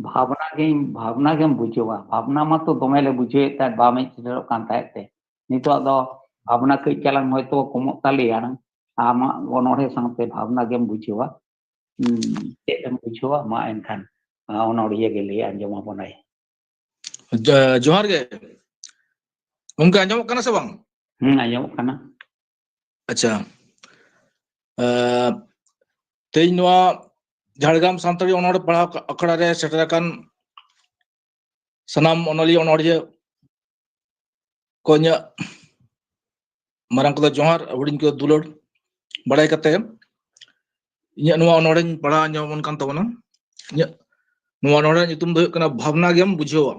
ᱵᱷᱟᱵᱽᱱᱟ ᱜᱮ, ᱵᱷᱟᱵᱽᱱᱟ ᱜᱮᱢ ᱵᱩᱡᱷᱟᱹᱣᱟ᱾ ᱵᱷᱟᱵᱽᱱᱟ ᱢᱟᱛᱚ ᱫᱚᱢᱮ ᱞᱮ ᱵᱩᱡᱷᱟᱹᱣᱮᱫ ᱛᱟᱦᱮᱸᱫ, ᱵᱟᱢ ᱦᱮᱡ ᱥᱮᱴᱮᱨᱚᱜ ᱠᱟᱱ ᱛᱟᱦᱮᱸᱫ ᱛᱮ᱾ ᱱᱤᱛᱚᱜ ᱫᱚ ᱵᱷᱟᱵᱽᱱᱟ ᱠᱟᱹᱡ ᱪᱟᱞᱟᱝ ᱦᱚᱭᱛᱳ ᱠᱚᱢᱚᱜ ᱛᱟᱞᱮᱭᱟ, ᱟᱢᱟᱜ ᱚᱱᱚᱬᱦᱮ ᱥᱟᱶᱛᱮ ᱵᱷᱟᱵᱽᱱᱟ ᱜᱮᱢ ᱵᱩᱡᱷᱟᱹᱣᱟ᱾ ᱦᱩᱸ, ᱪᱮᱫ ᱮᱢ ᱵᱩᱡᱷᱟᱹᱣᱟ? ᱢᱟ ᱮᱱᱠᱷᱟᱱ, ᱟ, ᱚᱱᱚᱬᱦᱤᱭᱟᱹ ᱜᱮ ᱞᱟᱹᱭ ᱟᱸᱡᱚᱢ ᱟᱵᱚᱱᱟᱭ᱾ ᱡᱚ-, ᱡᱚᱦᱟᱨ ᱜᱮ᱾ ᱜᱚᱢᱠᱮ, ᱟᱸᱡᱚᱢᱚᱜ ᱠᱟᱱᱟ ᱥᱮ ᱵᱟᱝ? ᱦᱩᱸ, ᱟᱸᱡᱚᱢᱚᱜ ᱠᱟᱱᱟ᱾ ᱟᱪᱪᱷᱟ᱾ ᱮ, ᱛᱮᱦᱮᱧ ᱱᱚᱣᱟ ᱡᱷᱟᱲᱜᱨᱟᱢ ᱥᱟᱱᱛᱟᱲᱤ ᱚᱱᱚᱬᱦᱮ ᱯᱟᱲᱦᱟᱣ ᱟᱠᱷᱲᱟ ᱨᱮ ᱥᱮᱴᱮᱨ ᱟᱠᱟᱱ ᱥᱟᱱᱟᱢ ᱚᱱᱚᱞᱤᱭᱟᱹ ᱚᱱᱚᱬᱦᱤᱭᱟᱹ ᱠᱚ ᱤᱧᱟᱹᱜ ᱢᱟᱨᱟᱝ ᱠᱚᱫᱚ ᱡᱚᱦᱟᱨ, ᱦᱩᱰᱤᱧ ᱠᱚᱫᱚ ᱫᱩᱞᱟᱹᱲ᱾ ᱵᱟᱲᱟᱭ ᱠᱟᱛᱮ ᱤᱧᱟᱹᱜ ᱱᱚᱣᱟ ᱚᱱᱚᱬᱦᱮᱧ ᱯᱟᱲᱦᱟᱣ ᱟᱸᱡᱚᱢ ᱟᱵᱚᱱ ᱠᱟᱱ ᱛᱟᱵᱚᱱᱟ᱾ ᱤᱧᱟᱹᱜ ᱱᱚᱣᱟ ᱱᱚᱰᱮ ᱧᱩᱛᱩᱢ ᱫᱚ ᱦᱩᱭᱩᱜ ᱠᱟᱱᱟ ᱵᱷᱟᱵᱽᱱᱟ ᱜᱮᱢ ᱵᱩᱡᱷᱟᱹᱣᱟ᱾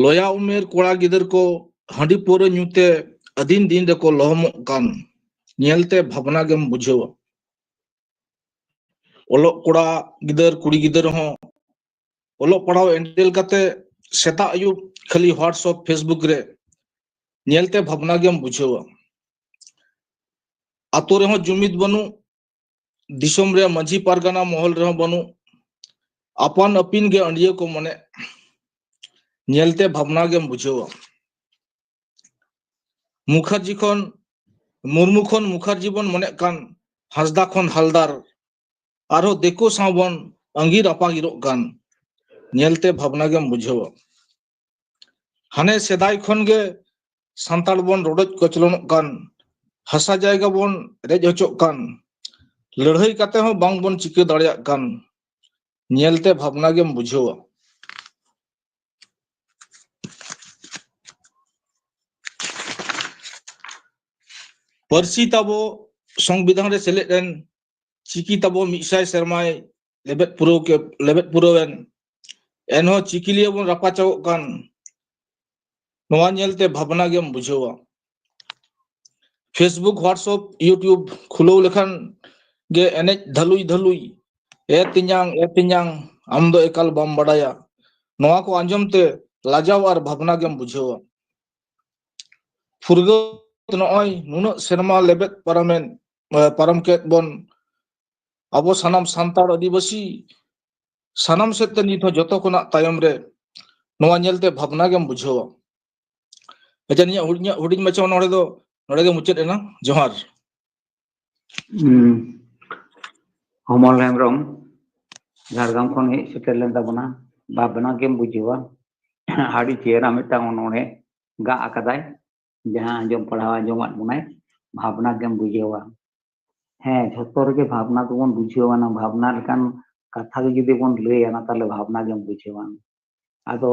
ᱞᱚᱭᱟ ᱩᱢᱮᱨ ᱠᱚᱲᱟ ᱜᱤᱫᱟᱹᱨ ᱠᱚ ᱦᱟᱺᱰᱤ ᱯᱟᱹᱣᱨᱟᱹ ᱧᱩᱛᱮ ᱟᱹᱫᱤᱱ ᱫᱤᱱ ᱨᱮᱠᱚ ᱞᱚᱦᱚᱢᱚᱜ ᱠᱟᱱ, ᱧᱮᱞᱛᱮ ᱵᱷᱟᱵᱽᱱᱟ ᱜᱮᱢ ᱵᱩᱡᱷᱟᱹᱣᱟ᱾ ᱚᱞᱚᱜ ᱠᱚᱲᱟ ᱜᱤᱫᱟᱹᱨ ᱠᱩᱲᱤ ᱜᱤᱫᱟᱹᱨ ᱦᱚᱸ ᱚᱞᱚᱜ ᱯᱟᱲᱦᱟᱣ ᱮᱸᱰᱮᱞ ᱠᱟᱛᱮ ᱥᱮᱛᱟᱜ ᱟᱹᱭᱩᱵ ᱠᱷᱟᱹᱞᱤ WhatsApp, Facebook ᱨᱮ, ᱧᱮᱞᱛᱮ ᱵᱷᱟᱵᱽᱱᱟ ᱜᱮᱢ ᱵᱩᱡᱷᱟᱹᱣᱟ᱾ ᱟᱛᱳ ᱨᱮᱦᱚᱸ ᱡᱩᱢᱤᱫ ᱵᱟᱹᱱᱩᱜ, ᱫᱤᱥᱚᱢ ᱨᱮ ᱢᱟᱹᱡᱷᱤ ᱯᱟᱨᱜᱟᱱᱟ ᱢᱚᱦᱚᱞ ᱨᱮᱦᱚᱸ ᱵᱟᱹᱱᱩᱜ, ᱟᱯᱟᱱ ᱟᱹᱯᱤᱱ ᱜᱮ ᱟᱹᱰᱤᱭᱟᱹ ᱠᱚ ᱢᱚᱱᱮ, ᱧᱮᱞᱛᱮ ᱵᱷᱟᱵᱽᱱᱟ ᱜᱮᱢ ᱵᱩᱡᱷᱟᱹᱣᱟ᱾ ᱢᱩᱠᱷᱟᱨᱡᱤ ᱠᱷᱚᱱ, ᱢᱩᱨᱢᱩ ᱠᱷᱚᱱ ᱢᱩᱠᱷᱟᱨᱡᱤ ᱵᱚᱱ ᱢᱚᱱᱮᱜ ᱠᱟᱱ, ᱦᱟᱸᱥᱫᱟ ᱠᱷᱚᱱ ᱦᱟᱞᱫᱟᱨ, ᱟᱨᱦᱚᱸ ᱫᱤᱠᱩ ᱥᱟᱶ ᱵᱚᱱ ᱟᱸᱜᱤᱨ ᱟᱯᱟᱜᱤᱨᱚᱜ ᱠᱟᱱ, ᱧᱮᱞᱛᱮ ᱵᱷᱟᱵᱽᱱᱟ ᱜᱮᱢ ᱵᱩᱡᱷᱟᱹᱣᱟ᱾ ᱦᱟᱱᱮ ᱥᱮᱫᱟᱭ ᱠᱷᱚᱱ ᱜᱮ ᱥᱟᱱᱛᱟᱲ ᱵᱚᱱ ᱨᱚᱰᱚᱡ ᱠᱚᱪᱞᱚᱱᱚᱜ ᱠᱟᱱ, ᱦᱟᱥᱟ ᱡᱟᱭᱜᱟ ᱵᱚᱱ ᱨᱮᱡ ᱦᱚᱪᱚᱜ ᱠᱟᱱ, ᱞᱟᱹᱲᱦᱟᱹᱭ ᱠᱟᱛᱮ ᱦᱚᱸ ᱵᱟᱝ ᱵᱚᱱ ᱪᱤᱠᱟᱹ ᱫᱟᱲᱮᱭᱟᱜ ᱠᱟᱱ, ᱧᱮᱞᱛᱮ ᱵᱷᱟᱵᱽᱱᱟ ᱜᱮᱢ ᱵᱩᱡᱷᱟᱹᱣᱟ᱾ ᱯᱟᱹᱨᱥᱤ ᱛᱟᱵᱚ ᱥᱚᱝᱵᱤᱫᱷᱟᱱ ᱨᱮ ᱥᱮᱞᱮᱫ ᱮᱱ, ᱪᱤᱠᱤ ᱛᱟᱵᱚ ᱢᱤᱫ ᱥᱟᱭ ᱥᱮᱨᱢᱟᱭ ᱞᱮᱵᱮᱫ ᱯᱩᱨᱟᱹᱣ ᱠᱮ-, ᱞᱮᱵᱮᱫ ᱯᱩᱨᱟᱹᱣ ᱮᱱ, ᱮᱱᱦᱚᱸ ᱪᱤᱠᱤ ᱞᱤᱭᱟᱹ ᱵᱚᱱ ᱨᱟᱯᱟᱪᱟᱜᱚᱜ ᱠᱟᱱ, ᱱᱚᱣᱟ ᱧᱮᱞᱛᱮ ᱵᱷᱟᱵᱽᱱᱟ ᱜᱮᱢ ᱵᱩᱡᱷᱟᱹᱣᱟ᱾ Facebook, WhatsApp, YouTube ᱠᱷᱩᱞᱟᱹᱣ ᱞᱮᱠᱷᱟᱱ ᱜᱮ ᱮᱱᱮᱡ ᱫᱷᱟᱹᱞᱩᱭ ᱫᱷᱟᱹᱞᱩᱭ, "ᱮ ᱛᱮᱧᱟᱝ, ᱮ ᱛᱮᱧᱟᱝ, ᱟᱢ ᱫᱚ ᱮᱠᱟᱞ ᱵᱟᱢ ᱵᱟᱰᱟᱭᱟ", ᱱᱚᱣᱟ ᱠᱚ ᱟᱸᱡᱚᱢ ᱛᱮ ᱞᱟᱡᱟᱣ ᱟᱨ ᱵᱷᱟᱵᱽᱱᱟ ᱜᱮᱢ ᱵᱩᱡᱷᱟᱹᱣᱟ᱾ ᱯᱷᱩᱨᱜᱟᱹᱞ ᱱᱚᱜᱼᱚᱭ ᱱᱩᱱᱟᱹᱜ ᱥᱮᱨᱢᱟ ᱞᱮᱵᱮᱫ ᱯᱟᱨᱚᱢᱮᱱ, ᱮ, ᱯᱟᱨᱚᱢ ᱠᱮᱫ ᱵᱚᱱ, ᱟᱵᱚ ᱥᱟᱱᱟᱢ ᱥᱟᱱᱛᱟᱲ ᱟᱹᱫᱤᱵᱟᱹᱥᱤ ᱥᱟᱱᱟᱢ ᱥᱮᱫ ᱛᱮ ᱱᱤᱛ ᱦᱚᱸ ᱡᱚᱛᱚ ᱠᱷᱚᱱᱟᱜ ᱛᱟᱭᱚᱢ ᱨᱮ, ᱱᱚᱣᱟ ᱧᱮᱞᱛᱮ ᱵᱷᱟᱵᱽᱱᱟ ᱜᱮᱢ ᱵᱩᱡᱷᱟᱹᱣᱟ᱾ ᱟᱪᱪᱷᱟ, ᱱᱤᱭᱟᱹ ᱦᱩᱰᱤᱧᱟᱜ, ᱦᱩᱰᱤᱧ ᱢᱟᱪᱷᱟ ᱱᱚᱰᱮ ᱫᱚ, ᱱᱚᱰᱮ ᱜᱮ ᱢᱩᱪᱟᱹᱫ ᱮᱱᱟ᱾ ᱡᱚᱦᱟᱨ᱾ ᱦᱩᱸ᱾ ᱚᱢᱚᱞ ᱦᱮᱢᱵᱨᱚᱢ ᱡᱷᱟᱲᱜᱨᱟᱢ ᱠᱷᱚᱱ ᱦᱮᱡ ᱥᱮᱴᱮᱨ ᱞᱮᱱ ᱛᱟᱵᱚᱱᱟ, ᱵᱷᱟᱵᱽᱱᱟ ᱜᱮᱢ ᱵᱩᱡᱷᱟᱹᱣᱟ᱾ ᱟᱹᱰᱤ ᱪᱮᱦᱨᱟ ᱢᱤᱫᱴᱟᱝ ᱚᱱᱚᱬᱦᱮ ᱜᱟᱜ ᱟᱠᱟᱫᱟᱭ, ᱡᱟᱦᱟᱸ ᱟᱸᱡᱚᱢ ᱯᱟᱲᱦᱟᱣ ᱟᱸᱡᱚᱢᱟᱫ ᱵᱚᱱᱟᱭ, ᱵᱷᱟᱵᱽᱱᱟ ᱜᱮᱢ ᱵᱩᱡᱷᱟᱹᱣᱟ᱾ ᱦᱮᱸ, ᱡᱷᱚᱛᱚ ᱨᱮᱜᱮ ᱵᱷᱟᱵᱽᱱᱟ ᱫᱚᱵᱚᱱ ᱵᱩᱡᱷᱟᱹᱣᱟ᱾ ᱚᱱᱟ ᱵᱷᱟᱵᱽᱱᱟ ᱞᱮᱠᱟᱱ ᱠᱟᱛᱷᱟ ᱜᱮ ᱡᱩᱫᱤ ᱵᱚᱱ ᱞᱟᱹᱭᱟ, ᱚᱱᱟ ᱛᱟᱦᱞᱮ ᱵᱷᱟᱵᱽᱱᱟ ᱜᱮᱢ ᱵᱩᱡᱷᱟᱹᱣᱟ᱾ ᱟᱫᱚ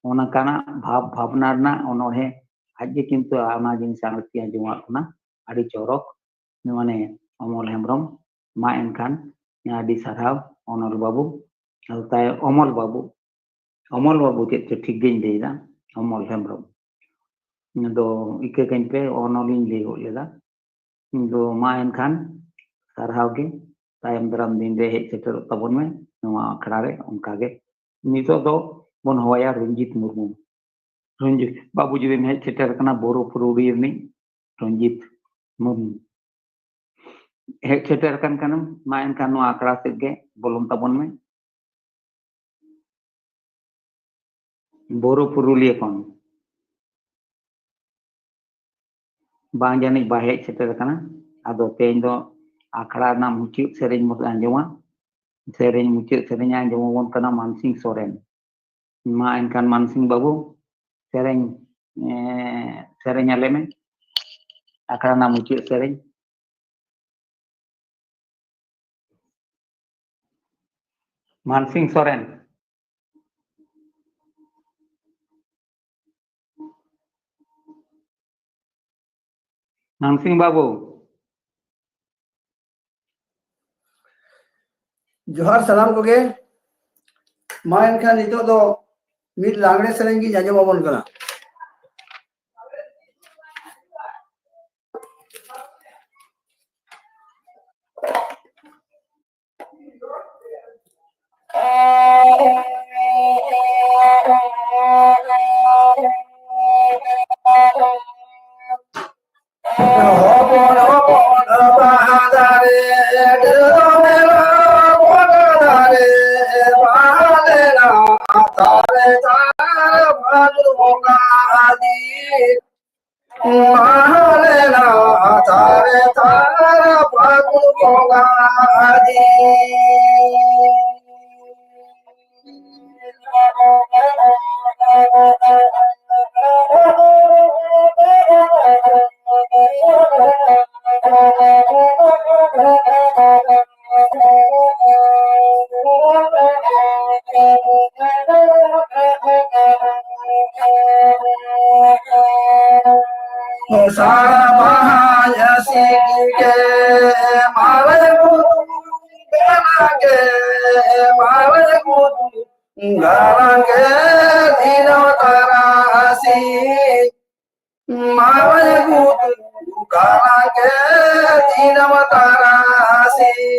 ᱚᱱᱠᱟᱱᱟᱜ ᱵᱷᱟᱵᱽ ᱵᱷᱟᱵᱽᱱᱟ ᱨᱮᱱᱟᱜ ᱚᱱᱚᱬᱦᱮ ᱟᱡ ᱜᱮ ᱠᱤᱱᱛᱩ ᱚᱱᱟ ᱡᱤᱱᱤᱥ ᱟᱬᱛᱤ ᱟᱸᱡᱚᱢᱟᱜ ᱠᱟᱱᱟ, ᱟᱹᱰᱤ ᱪᱚᱨᱚᱠ᱾ ᱢᱟᱱᱮ ᱚᱢᱚᱞ ᱦᱮᱢᱵᱨᱚᱢ, ᱢᱟ ᱮᱱᱠᱷᱟᱱ ᱟᱹᱰᱤ ᱥᱟᱨᱦᱟᱣ ᱚᱱᱚᱞ ᱵᱟᱹᱵᱩ᱾ ᱟᱫᱚ ᱛᱟᱭᱚᱢ ᱚᱢᱚᱞ ᱵᱟᱹᱵᱩ, ᱚᱢᱚᱞ ᱵᱟᱹᱵᱩ ᱪᱮᱫ ᱪᱚ ᱴᱷᱤᱠ ᱜᱤᱧ ᱞᱟᱹᱭᱫᱟ, ᱚᱢᱚᱞ ᱦᱮᱢᱵᱨᱚᱢ᱾ ᱟᱫᱚ ᱤᱠᱟᱹ ᱠᱟᱹᱧ ᱯᱮ, ᱚᱱᱚᱞᱤᱧ ᱞᱟᱹᱭ ᱜᱚᱫ ᱞᱮᱫᱟ᱾ ᱟᱫᱚ ᱢᱟ ᱮᱱᱠᱷᱟᱱ ᱥᱟᱨᱦᱟᱣ ᱜᱮ, ᱛᱟᱭᱚᱢ ᱫᱟᱨᱟᱢ ᱫᱤᱱ ᱨᱮ ᱦᱮᱡ ᱥᱮᱴᱮᱨᱚᱜ ᱛᱟᱵᱚᱱ ᱢᱮ ᱱᱚᱣᱟ ᱟᱠᱷᱲᱟ ᱨᱮ᱾ ᱚᱱᱠᱟ ᱜᱮ ᱱᱤᱛᱚᱜ ᱫᱚ ᱵᱚᱱ ᱦᱚᱦᱚᱭᱟ ᱨᱚᱧᱡᱤᱛ ᱢᱩᱨᱢᱩ᱾ ᱨᱚᱧᱡᱤᱛ ᱵᱟᱹᱵᱩ ᱡᱩᱫᱤᱢ ᱦᱮᱡ ᱥᱮᱴᱮᱨ ᱟᱠᱟᱱᱟ, ᱵᱳᱨᱳ ᱯᱩᱨᱩᱞᱤᱭᱟᱹ ᱨᱤᱱᱤᱡ ᱨᱚᱧᱡᱤᱛ ᱢᱩᱨᱢᱩ᱾ ᱦᱮᱡ ᱥᱮᱴᱮᱨ ᱟᱠᱟᱱ ᱠᱷᱟᱱᱮᱢ, ᱢᱟ ᱮᱱᱠᱷᱟᱱ ᱱᱚᱣᱟ ᱟᱠᱷᱲᱟ ᱥᱮᱫ ᱜᱮ ᱵᱚᱞᱚᱱ ᱛᱟᱵᱚᱱ ᱢᱮ᱾ ᱵᱳᱨᱳ ᱯᱩᱨᱩᱞᱤᱭᱟᱹ ᱠᱷᱚᱱ᱾ ᱵᱟᱝ ᱡᱟᱹᱱᱤᱡ ᱵᱟᱭ ᱦᱮᱡ ᱥᱮᱴᱮᱨ ᱟᱠᱟᱱᱟ᱾ ᱟᱫᱚ ᱛᱮᱦᱮᱧ ᱫᱚ ᱟᱠᱷᱲᱟ ᱨᱮᱱᱟᱜ ᱢᱩᱪᱟᱹᱫ ᱥᱮᱨᱮᱧ ᱵᱚᱱ ᱟᱸᱡᱚᱢᱟ᱾ ᱥᱮᱨᱮᱧ, ᱢᱩᱪᱟᱹᱫ ᱥᱮᱨᱮᱧ ᱟᱸᱡᱚᱢ ᱟᱵᱚᱱ ᱠᱟᱱᱟ ᱢᱟᱱᱥᱤᱝ ᱥᱚᱨᱮᱱ᱾ ᱢᱟ ᱮᱱᱠᱷᱟᱱ ᱢᱟᱱᱥᱤᱝ ᱵᱟᱹᱵᱩ, ᱥᱮᱨᱮᱧ, ᱮ, ᱥᱮᱨᱮᱧ ᱟᱞᱮ ᱢᱮ᱾ ᱟᱠᱷᱲᱟ ᱨᱮᱱᱟᱜ ᱢᱩᱪᱟᱹᱫ ᱥᱮᱨᱮᱧ᱾ ᱢᱟᱱᱥᱤᱝ ᱥᱚᱨᱮᱱ᱾ ᱢᱟᱱᱥᱤᱝ ᱵᱟᱹᱵᱩ᱾ ᱡᱚᱦᱟᱨ ᱥᱟᱱᱟᱢ ᱠᱚᱜᱮ᱾ ᱢᱟ ᱮᱱᱠᱷᱟᱱ ᱱᱤᱛᱚᱜ ᱫᱚ ᱢᱤᱫ ᱞᱟᱜᱽᱬᱮ ᱥᱮᱨᱮᱧ ᱜᱤᱧ ᱟᱸᱡᱚᱢ ᱟᱵᱚᱱ ᱠᱟᱱᱟ᱾ ᱦᱚᱯᱚᱱ ᱦᱚᱯᱚᱱ ᱵᱟᱦᱟ ᱫᱟᱨᱮ, ᱰᱟᱹᱨ ᱢᱮᱞᱟ ᱵᱚᱱ ᱫᱟᱨᱮ, ᱵᱟᱦᱟ ᱞᱮᱱᱟ ᱛᱟᱨᱮ ᱛᱟᱨ ᱵᱷᱟᱫᱚᱨ ᱵᱚᱸᱜᱟ ᱫᱤᱱ᱾ ᱵᱟᱦᱟ ᱞᱮᱱᱟ ᱛᱟᱨᱮ ᱛᱟᱨ ᱵᱷᱟᱫᱚᱨ ᱵᱚᱸᱜᱟ ᱫᱤᱱ᱾ ᱥᱟᱲ ᱵᱟᱦᱟᱭ ᱥᱤᱠ ᱜᱮ ᱢᱟᱨᱮ ᱵᱩᱨᱩ ᱜᱮ ᱮᱢᱟᱞᱮ ᱜᱩᱛᱩ ᱜᱟᱞᱟᱝ ᱜᱮ ᱫᱤᱱᱟᱹᱢ ᱛᱟᱨᱟᱥᱤᱧ᱾ ᱢᱟᱨᱟᱝ ᱜᱩᱛᱩ ᱜᱟᱞᱟᱝ ᱜᱮ ᱫᱤᱱᱟᱹᱢ ᱛᱟᱨᱟᱥᱤᱧ᱾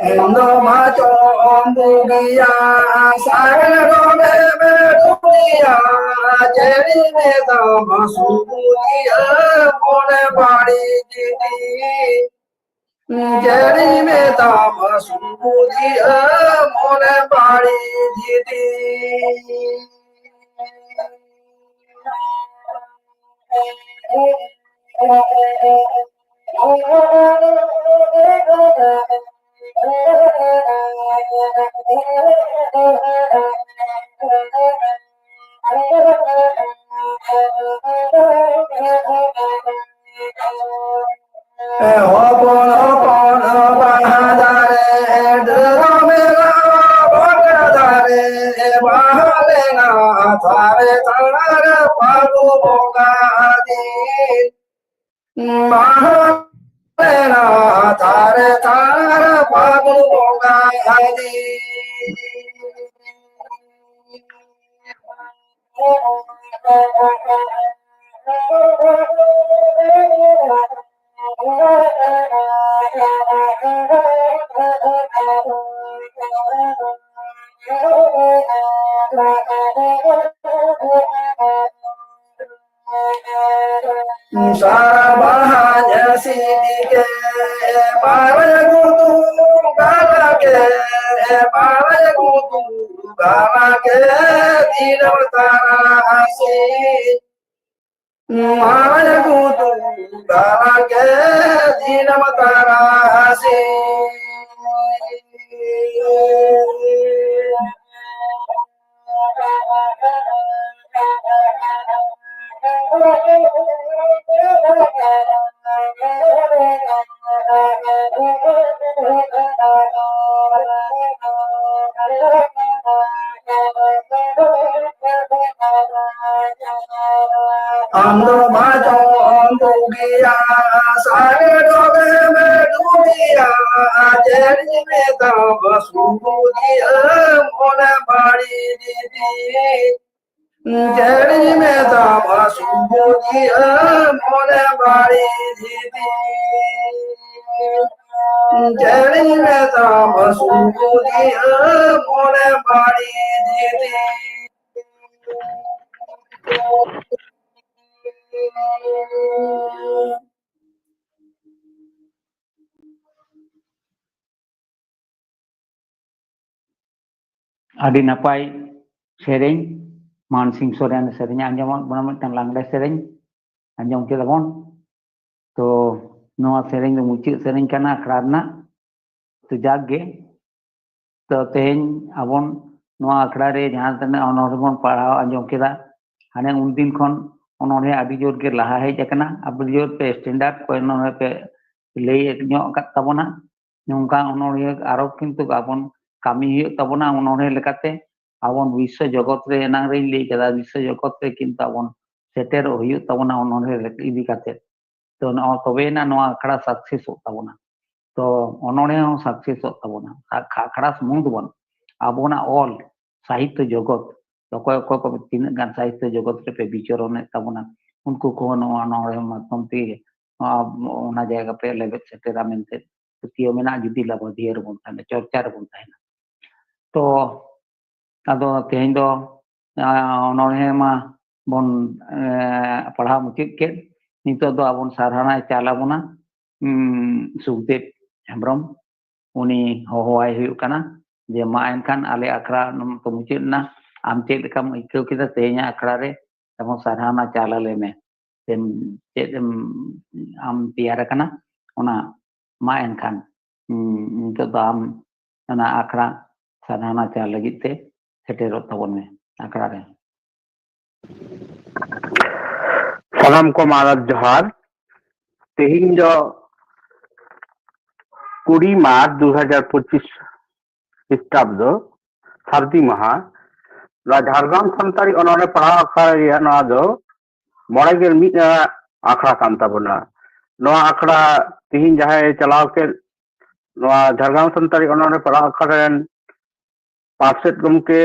ᱮᱱ ᱫᱚ ᱢᱟ ᱪᱚᱢ ᱵᱩᱜᱤᱭᱟ, ᱥᱟᱜᱮᱱ ᱰᱚᱸᱰᱮ ᱢᱮ ᱰᱩᱵᱤᱭᱟ, ᱪᱮᱫ ᱤᱧ ᱢᱮᱛᱟᱢᱟ ᱥᱩᱵᱩᱫᱤᱭᱟ, ᱢᱚᱱᱮ ᱵᱟᱹᱲᱤᱡ ᱜᱤᱰᱤ᱾ ᱪᱮᱫ ᱤᱧ ᱢᱮᱛᱟᱢᱟ ᱥᱩᱵᱩᱫᱤᱭᱟ, ᱢᱚᱱᱮ ᱵᱟᱹᱲᱤᱡ ᱜᱤᱰᱤ᱾ ᱦᱚᱯᱚᱱ ᱦᱚᱯᱚᱱ ᱵᱟᱦᱟ ᱫᱟᱨᱮ, ᱰᱟᱹᱨ ᱢᱮᱞᱟ ᱵᱚᱱ ᱫᱟᱨᱮ, ᱵᱟᱦᱟ ᱞᱮᱱᱟ ᱛᱷᱟᱨᱮ ᱛᱷᱟᱨ ᱯᱷᱟᱹᱜᱩᱱ ᱵᱚᱸᱜᱟ ᱫᱤᱱ᱾ ᱵᱟᱦᱟ ᱞᱮᱱᱟ ᱛᱷᱟᱨᱮ ᱛᱷᱟᱨ ᱯᱷᱟᱹᱜᱩᱱ ᱵᱚᱸᱜᱟ ᱫᱤᱱ᱾ ᱥᱟᱨᱟ ᱵᱟᱦᱟᱧ ᱥᱤᱫᱤ ᱠᱮ, ᱯᱟᱨᱮ ᱜᱩᱫᱩ ᱜᱟᱞᱟ ᱠᱮ, ᱯᱟᱨᱮ ᱜᱩᱫᱩ ᱜᱟᱞᱟ ᱠᱮ, ᱫᱤᱱᱟᱹᱢ ᱛᱟᱨᱟᱥᱤᱧ᱾ ᱯᱟᱨᱮ ᱜᱩᱫᱩ ᱜᱟᱞᱟ ᱠᱮ, ᱫᱤᱱᱟᱹᱢ ᱛᱟᱨᱟᱥᱤᱧ᱾ ᱟᱢ ᱫᱚ ᱵᱟᱪᱚᱢ ᱵᱩᱜᱤᱭᱟ, ᱥᱟᱨᱮ ᱰᱚᱜᱮᱢ ᱰᱩᱜᱤᱭᱟ, ᱪᱮᱫ ᱤᱧ ᱢᱮᱛᱟᱢᱟ ᱥᱩᱵᱩᱫᱤᱭᱟᱹ ᱢᱚᱱᱮ ᱵᱟᱹᱲᱤᱡ ᱫᱤᱫᱤ᱾ ᱪᱮᱫ ᱤᱧ ᱢᱮᱛᱟᱢᱟ ᱥᱩᱵᱩᱫᱤᱭᱟᱹ ᱢᱚᱱᱮ ᱵᱟᱹᱲᱤᱡ ᱫᱤᱫᱤ᱾ ᱪᱮᱫ ᱤᱧ ᱢᱮᱛᱟᱢᱟ ᱥᱩᱵᱩᱫᱤᱭᱟᱹ ᱢᱚᱱᱮ ᱵᱟᱹᱲᱤᱡ ᱫᱤᱫᱤ᱾ ᱟᱹᱰᱤ ᱱᱟᱯᱟᱭ ᱥᱮᱨᱮᱧ, ᱢᱟᱱ ᱥᱤᱝ ᱥᱚᱨᱮᱱ ᱥᱮᱨᱮᱧ ᱟᱸᱡᱚᱢᱟᱫ ᱵᱚᱱᱟ, ᱢᱤᱫᱴᱟᱝ ᱞᱟᱜᱽᱲᱮ ᱥᱮᱨᱮᱧ ᱟᱸᱡᱚᱢ ᱠᱮᱫᱟ ᱵᱚᱱ᱾ ᱛᱚ ᱱᱚᱣᱟ ᱥᱮᱨᱮᱧ ᱫᱚ ᱢᱩᱪᱟᱹᱫ ᱥᱮᱨᱮᱧ ᱠᱟᱱᱟ ᱟᱠᱷᱲᱟ ᱨᱮᱱᱟᱜ᱾ ᱛᱚ ᱡᱟᱠ ᱜᱮ, ᱛᱚ ᱛᱮᱦᱮᱧ ᱟᱵᱚᱱ ᱱᱚᱣᱟ ᱟᱠᱷᱲᱟ ᱨᱮ ᱡᱟᱦᱟᱸ ᱛᱤᱱᱟᱹᱜ ᱚᱱᱚᱬᱦᱮ ᱵᱚᱱ ᱯᱟᱲᱦᱟᱣ ᱟᱸᱡᱚᱢ ᱠᱮᱫᱟ, ᱦᱟᱱᱮ ᱩᱱᱫᱤᱱ ᱠᱷᱚᱱ ᱚᱱᱚᱬᱦᱮ ᱟᱹᱰᱤ ᱡᱳᱨ ᱜᱮ ᱞᱟᱦᱟ ᱦᱮᱡ ᱟᱠᱟᱱᱟ, ᱟᱹᱰᱤ ᱡᱳᱨ ᱯᱮ standard ᱠᱚ ᱚᱱᱚᱬᱦᱮ ᱯᱮ ᱞᱟᱹᱭ ᱧᱚᱜ ᱟᱠᱟᱫ ᱛᱟᱵᱚᱱᱟ᱾ ᱱᱚᱝᱠᱟ ᱚᱱᱚᱬᱦᱤᱭᱟᱹ ᱟᱨᱚ ᱠᱤᱱᱛᱩ ᱟᱵᱚᱱ ᱠᱟᱹᱢᱤ ᱦᱩᱭᱩᱜ ᱛᱟᱵᱚᱱᱟ ᱚᱱᱚᱬᱦᱮ ᱞᱮᱠᱟᱛᱮ᱾ ᱟᱵᱚᱱ ᱵᱤᱥᱥᱚ ᱡᱚᱜᱚᱛ ᱨᱮ, ᱮᱱᱟᱝ ᱨᱮᱧ ᱞᱟᱹᱭ ᱠᱮᱫᱟ, ᱵᱤᱥᱥᱚ ᱡᱚᱜᱚᱛ ᱨᱮ ᱠᱤᱱᱛᱩ ᱟᱵᱚᱱ ᱥᱮᱴᱮᱨᱚᱜ ᱦᱩᱭᱩᱜ ᱛᱟᱵᱚᱱᱟ ᱚᱱᱚᱬᱦᱮ ᱤᱫᱤ ᱠᱟᱛᱮ᱾ ᱛᱚ ᱱᱚᱜᱼᱚᱭ ᱛᱚᱵᱮᱭᱮᱱᱟ ᱱᱚᱣᱟ ᱟᱠᱷᱲᱟ successᱚᱜ ᱛᱟᱵᱚᱱᱟ᱾ ᱛᱚ ᱚᱱᱚᱬᱦᱮ ᱦᱚᱸ successᱚᱜ ᱛᱟᱵᱚᱱᱟ᱾ ᱟᱠᱷ-, ᱟᱠᱷᱲᱟ ᱥᱩᱢᱩᱝ ᱫᱚ ᱵᱟᱝ, ᱟᱵᱚᱱᱟᱜ ᱚᱞ ᱥᱟᱦᱤᱛᱛᱚ ᱡᱚᱜᱚᱛ, ᱚᱠᱚᱭ ᱚᱠᱚᱭ ᱠᱚ ᱛᱤᱱᱟᱹᱜ ᱜᱟᱱ ᱥᱟᱦᱤᱛᱛᱚ ᱡᱚᱜᱚᱛ ᱨᱮᱯᱮ ᱵᱤᱪᱚᱨᱚᱱᱮᱫ ᱛᱟᱵᱚᱱᱟ, ᱩᱱᱠᱩ ᱠᱚᱦᱚᱸ ᱱᱚᱣᱟ ᱚᱱᱚᱬᱦᱮ ᱢᱟᱫᱽᱫᱷᱚᱢ ᱛᱮᱜᱮ ᱱᱚᱣᱟ, ᱚᱱᱟ ᱡᱟᱭᱜᱟ ᱯᱮ ᱞᱮᱵᱮᱫ ᱥᱮᱴᱮᱨᱟ ᱢᱮᱱᱛᱮ ᱯᱟᱹᱛᱭᱟᱹᱣ ᱢᱮᱱᱟᱜᱼᱟ, ᱡᱩᱫᱤ ᱞᱟᱵᱟᱫᱷᱤᱭᱟᱹ ᱨᱮᱵᱚᱱ ᱛᱟᱦᱮᱱᱟ, ᱪᱚᱨᱪᱟ ᱨᱮᱵᱚᱱ ᱛᱟᱦᱮᱱᱟ᱾ ᱛᱚ ᱟᱫᱚ ᱛᱮᱦᱮᱧ ᱫᱚ, ᱟ, ᱚᱱᱚᱬᱦᱮ ᱢᱟ ᱵᱚᱱ, ᱮ, ᱯᱟᱲᱦᱟᱣ ᱢᱩᱪᱟᱹᱫ ᱠᱮᱫ᱾ ᱱᱤᱛᱚᱜ ᱫᱚ ᱟᱵᱚᱱ ᱥᱟᱨᱦᱟᱣ ᱪᱟᱞ ᱟᱵᱚᱱᱟ, ᱩᱢ, ᱥᱩᱠᱫᱮᱵ ᱦᱮᱢᱵᱨᱚᱢ᱾ ᱩᱱᱤ ᱦᱚᱦᱚᱣᱟᱭ ᱦᱩᱭᱩᱜ ᱠᱟᱱᱟ ᱡᱮ, ᱢᱟ ᱮᱱᱠᱷᱟᱱ ᱟᱞᱮ ᱟᱠᱷᱲᱟ ᱱᱚᱣᱟ ᱛᱚ ᱢᱩᱪᱟᱹᱫ ᱮᱱᱟ, ᱟᱢ ᱪᱮᱫ ᱞᱮᱠᱟᱢ ᱟᱹᱭᱠᱟᱹᱣ ᱠᱮᱫᱟ ᱛᱮᱦᱮᱧᱟᱜ ᱟᱠᱷᱲᱟ ᱨᱮ? ᱮᱵᱚᱝ ᱥᱟᱨᱦᱟᱣᱱᱟ ᱪᱟᱞ ᱟᱞᱮ ᱢᱮ᱾ ᱪᱮᱫ ᱮᱢ, ᱪᱮᱫ ᱮᱢ ᱟᱢ ᱛᱮᱭᱟᱨ ᱟᱠᱟᱱᱟ, ᱚᱱᱟ ᱢᱟ ᱮᱱᱠᱷᱟᱱ, ᱩᱸ, ᱱᱤᱛᱚᱜ ᱫᱚ ᱟᱢ ᱚᱱᱟ ᱟᱠᱷᱲᱟ ᱥᱟᱨᱦᱟᱣᱱᱟ ᱪᱟᱞ ᱞᱟᱹᱜᱤᱫ ᱛᱮ ᱥᱮᱴᱮᱨᱚᱜ ᱛᱟᱵᱚᱱ ᱢᱮ ᱟᱠᱷᱲᱟ ᱨᱮ᱾ ᱥᱟᱱᱟᱢ ᱠᱚ ᱢᱟᱱᱚᱛ ᱡᱚᱦᱟᱨ᱾ ᱛᱮᱦᱮᱧ ᱫᱚ ᱠᱩᱲᱤ ᱢᱟᱨᱪ ᱫᱩ ᱦᱟᱡᱟᱨ ᱯᱚᱸᱪᱤᱥ ᱠᱷᱨᱤᱥᱴᱟᱵᱫᱚ, ᱥᱟᱹᱨᱫᱤ ᱢᱟᱦᱟ᱾ ᱱᱚᱣᱟ ᱡᱷᱟᱲᱜᱨᱟᱢ ᱥᱟᱱᱛᱟᱲᱤ ᱚᱱᱚᱬᱦᱮ ᱯᱟᱲᱦᱟᱣ ᱟᱠᱷᱲᱟ ᱨᱮᱭᱟᱜ ᱱᱚᱣᱟ ᱫᱚ ᱢᱚᱬᱮ ᱜᱮᱞ ᱢᱤᱫ ᱟᱱᱟᱜ ᱟᱠᱷᱲᱟ ᱠᱟᱱ ᱛᱟᱵᱚᱱᱟ᱾ ᱱᱚᱣᱟ ᱟᱠᱷᱲᱟ ᱛᱮᱦᱮᱧ ᱡᱟᱦᱟᱸᱭ ᱪᱟᱞᱟᱣ ᱠᱮᱫ, ᱱᱚᱣᱟ ᱡᱷᱟᱲᱜᱨᱟᱢ ᱥᱟᱱᱛᱟᱲᱤ ᱚᱱᱚᱬᱦᱮ ᱯᱟᱲᱦᱟᱣ ᱟᱠᱷᱲᱟ ᱨᱮᱱ ᱯᱟᱨᱥᱮᱛ ᱜᱚᱢᱠᱮ,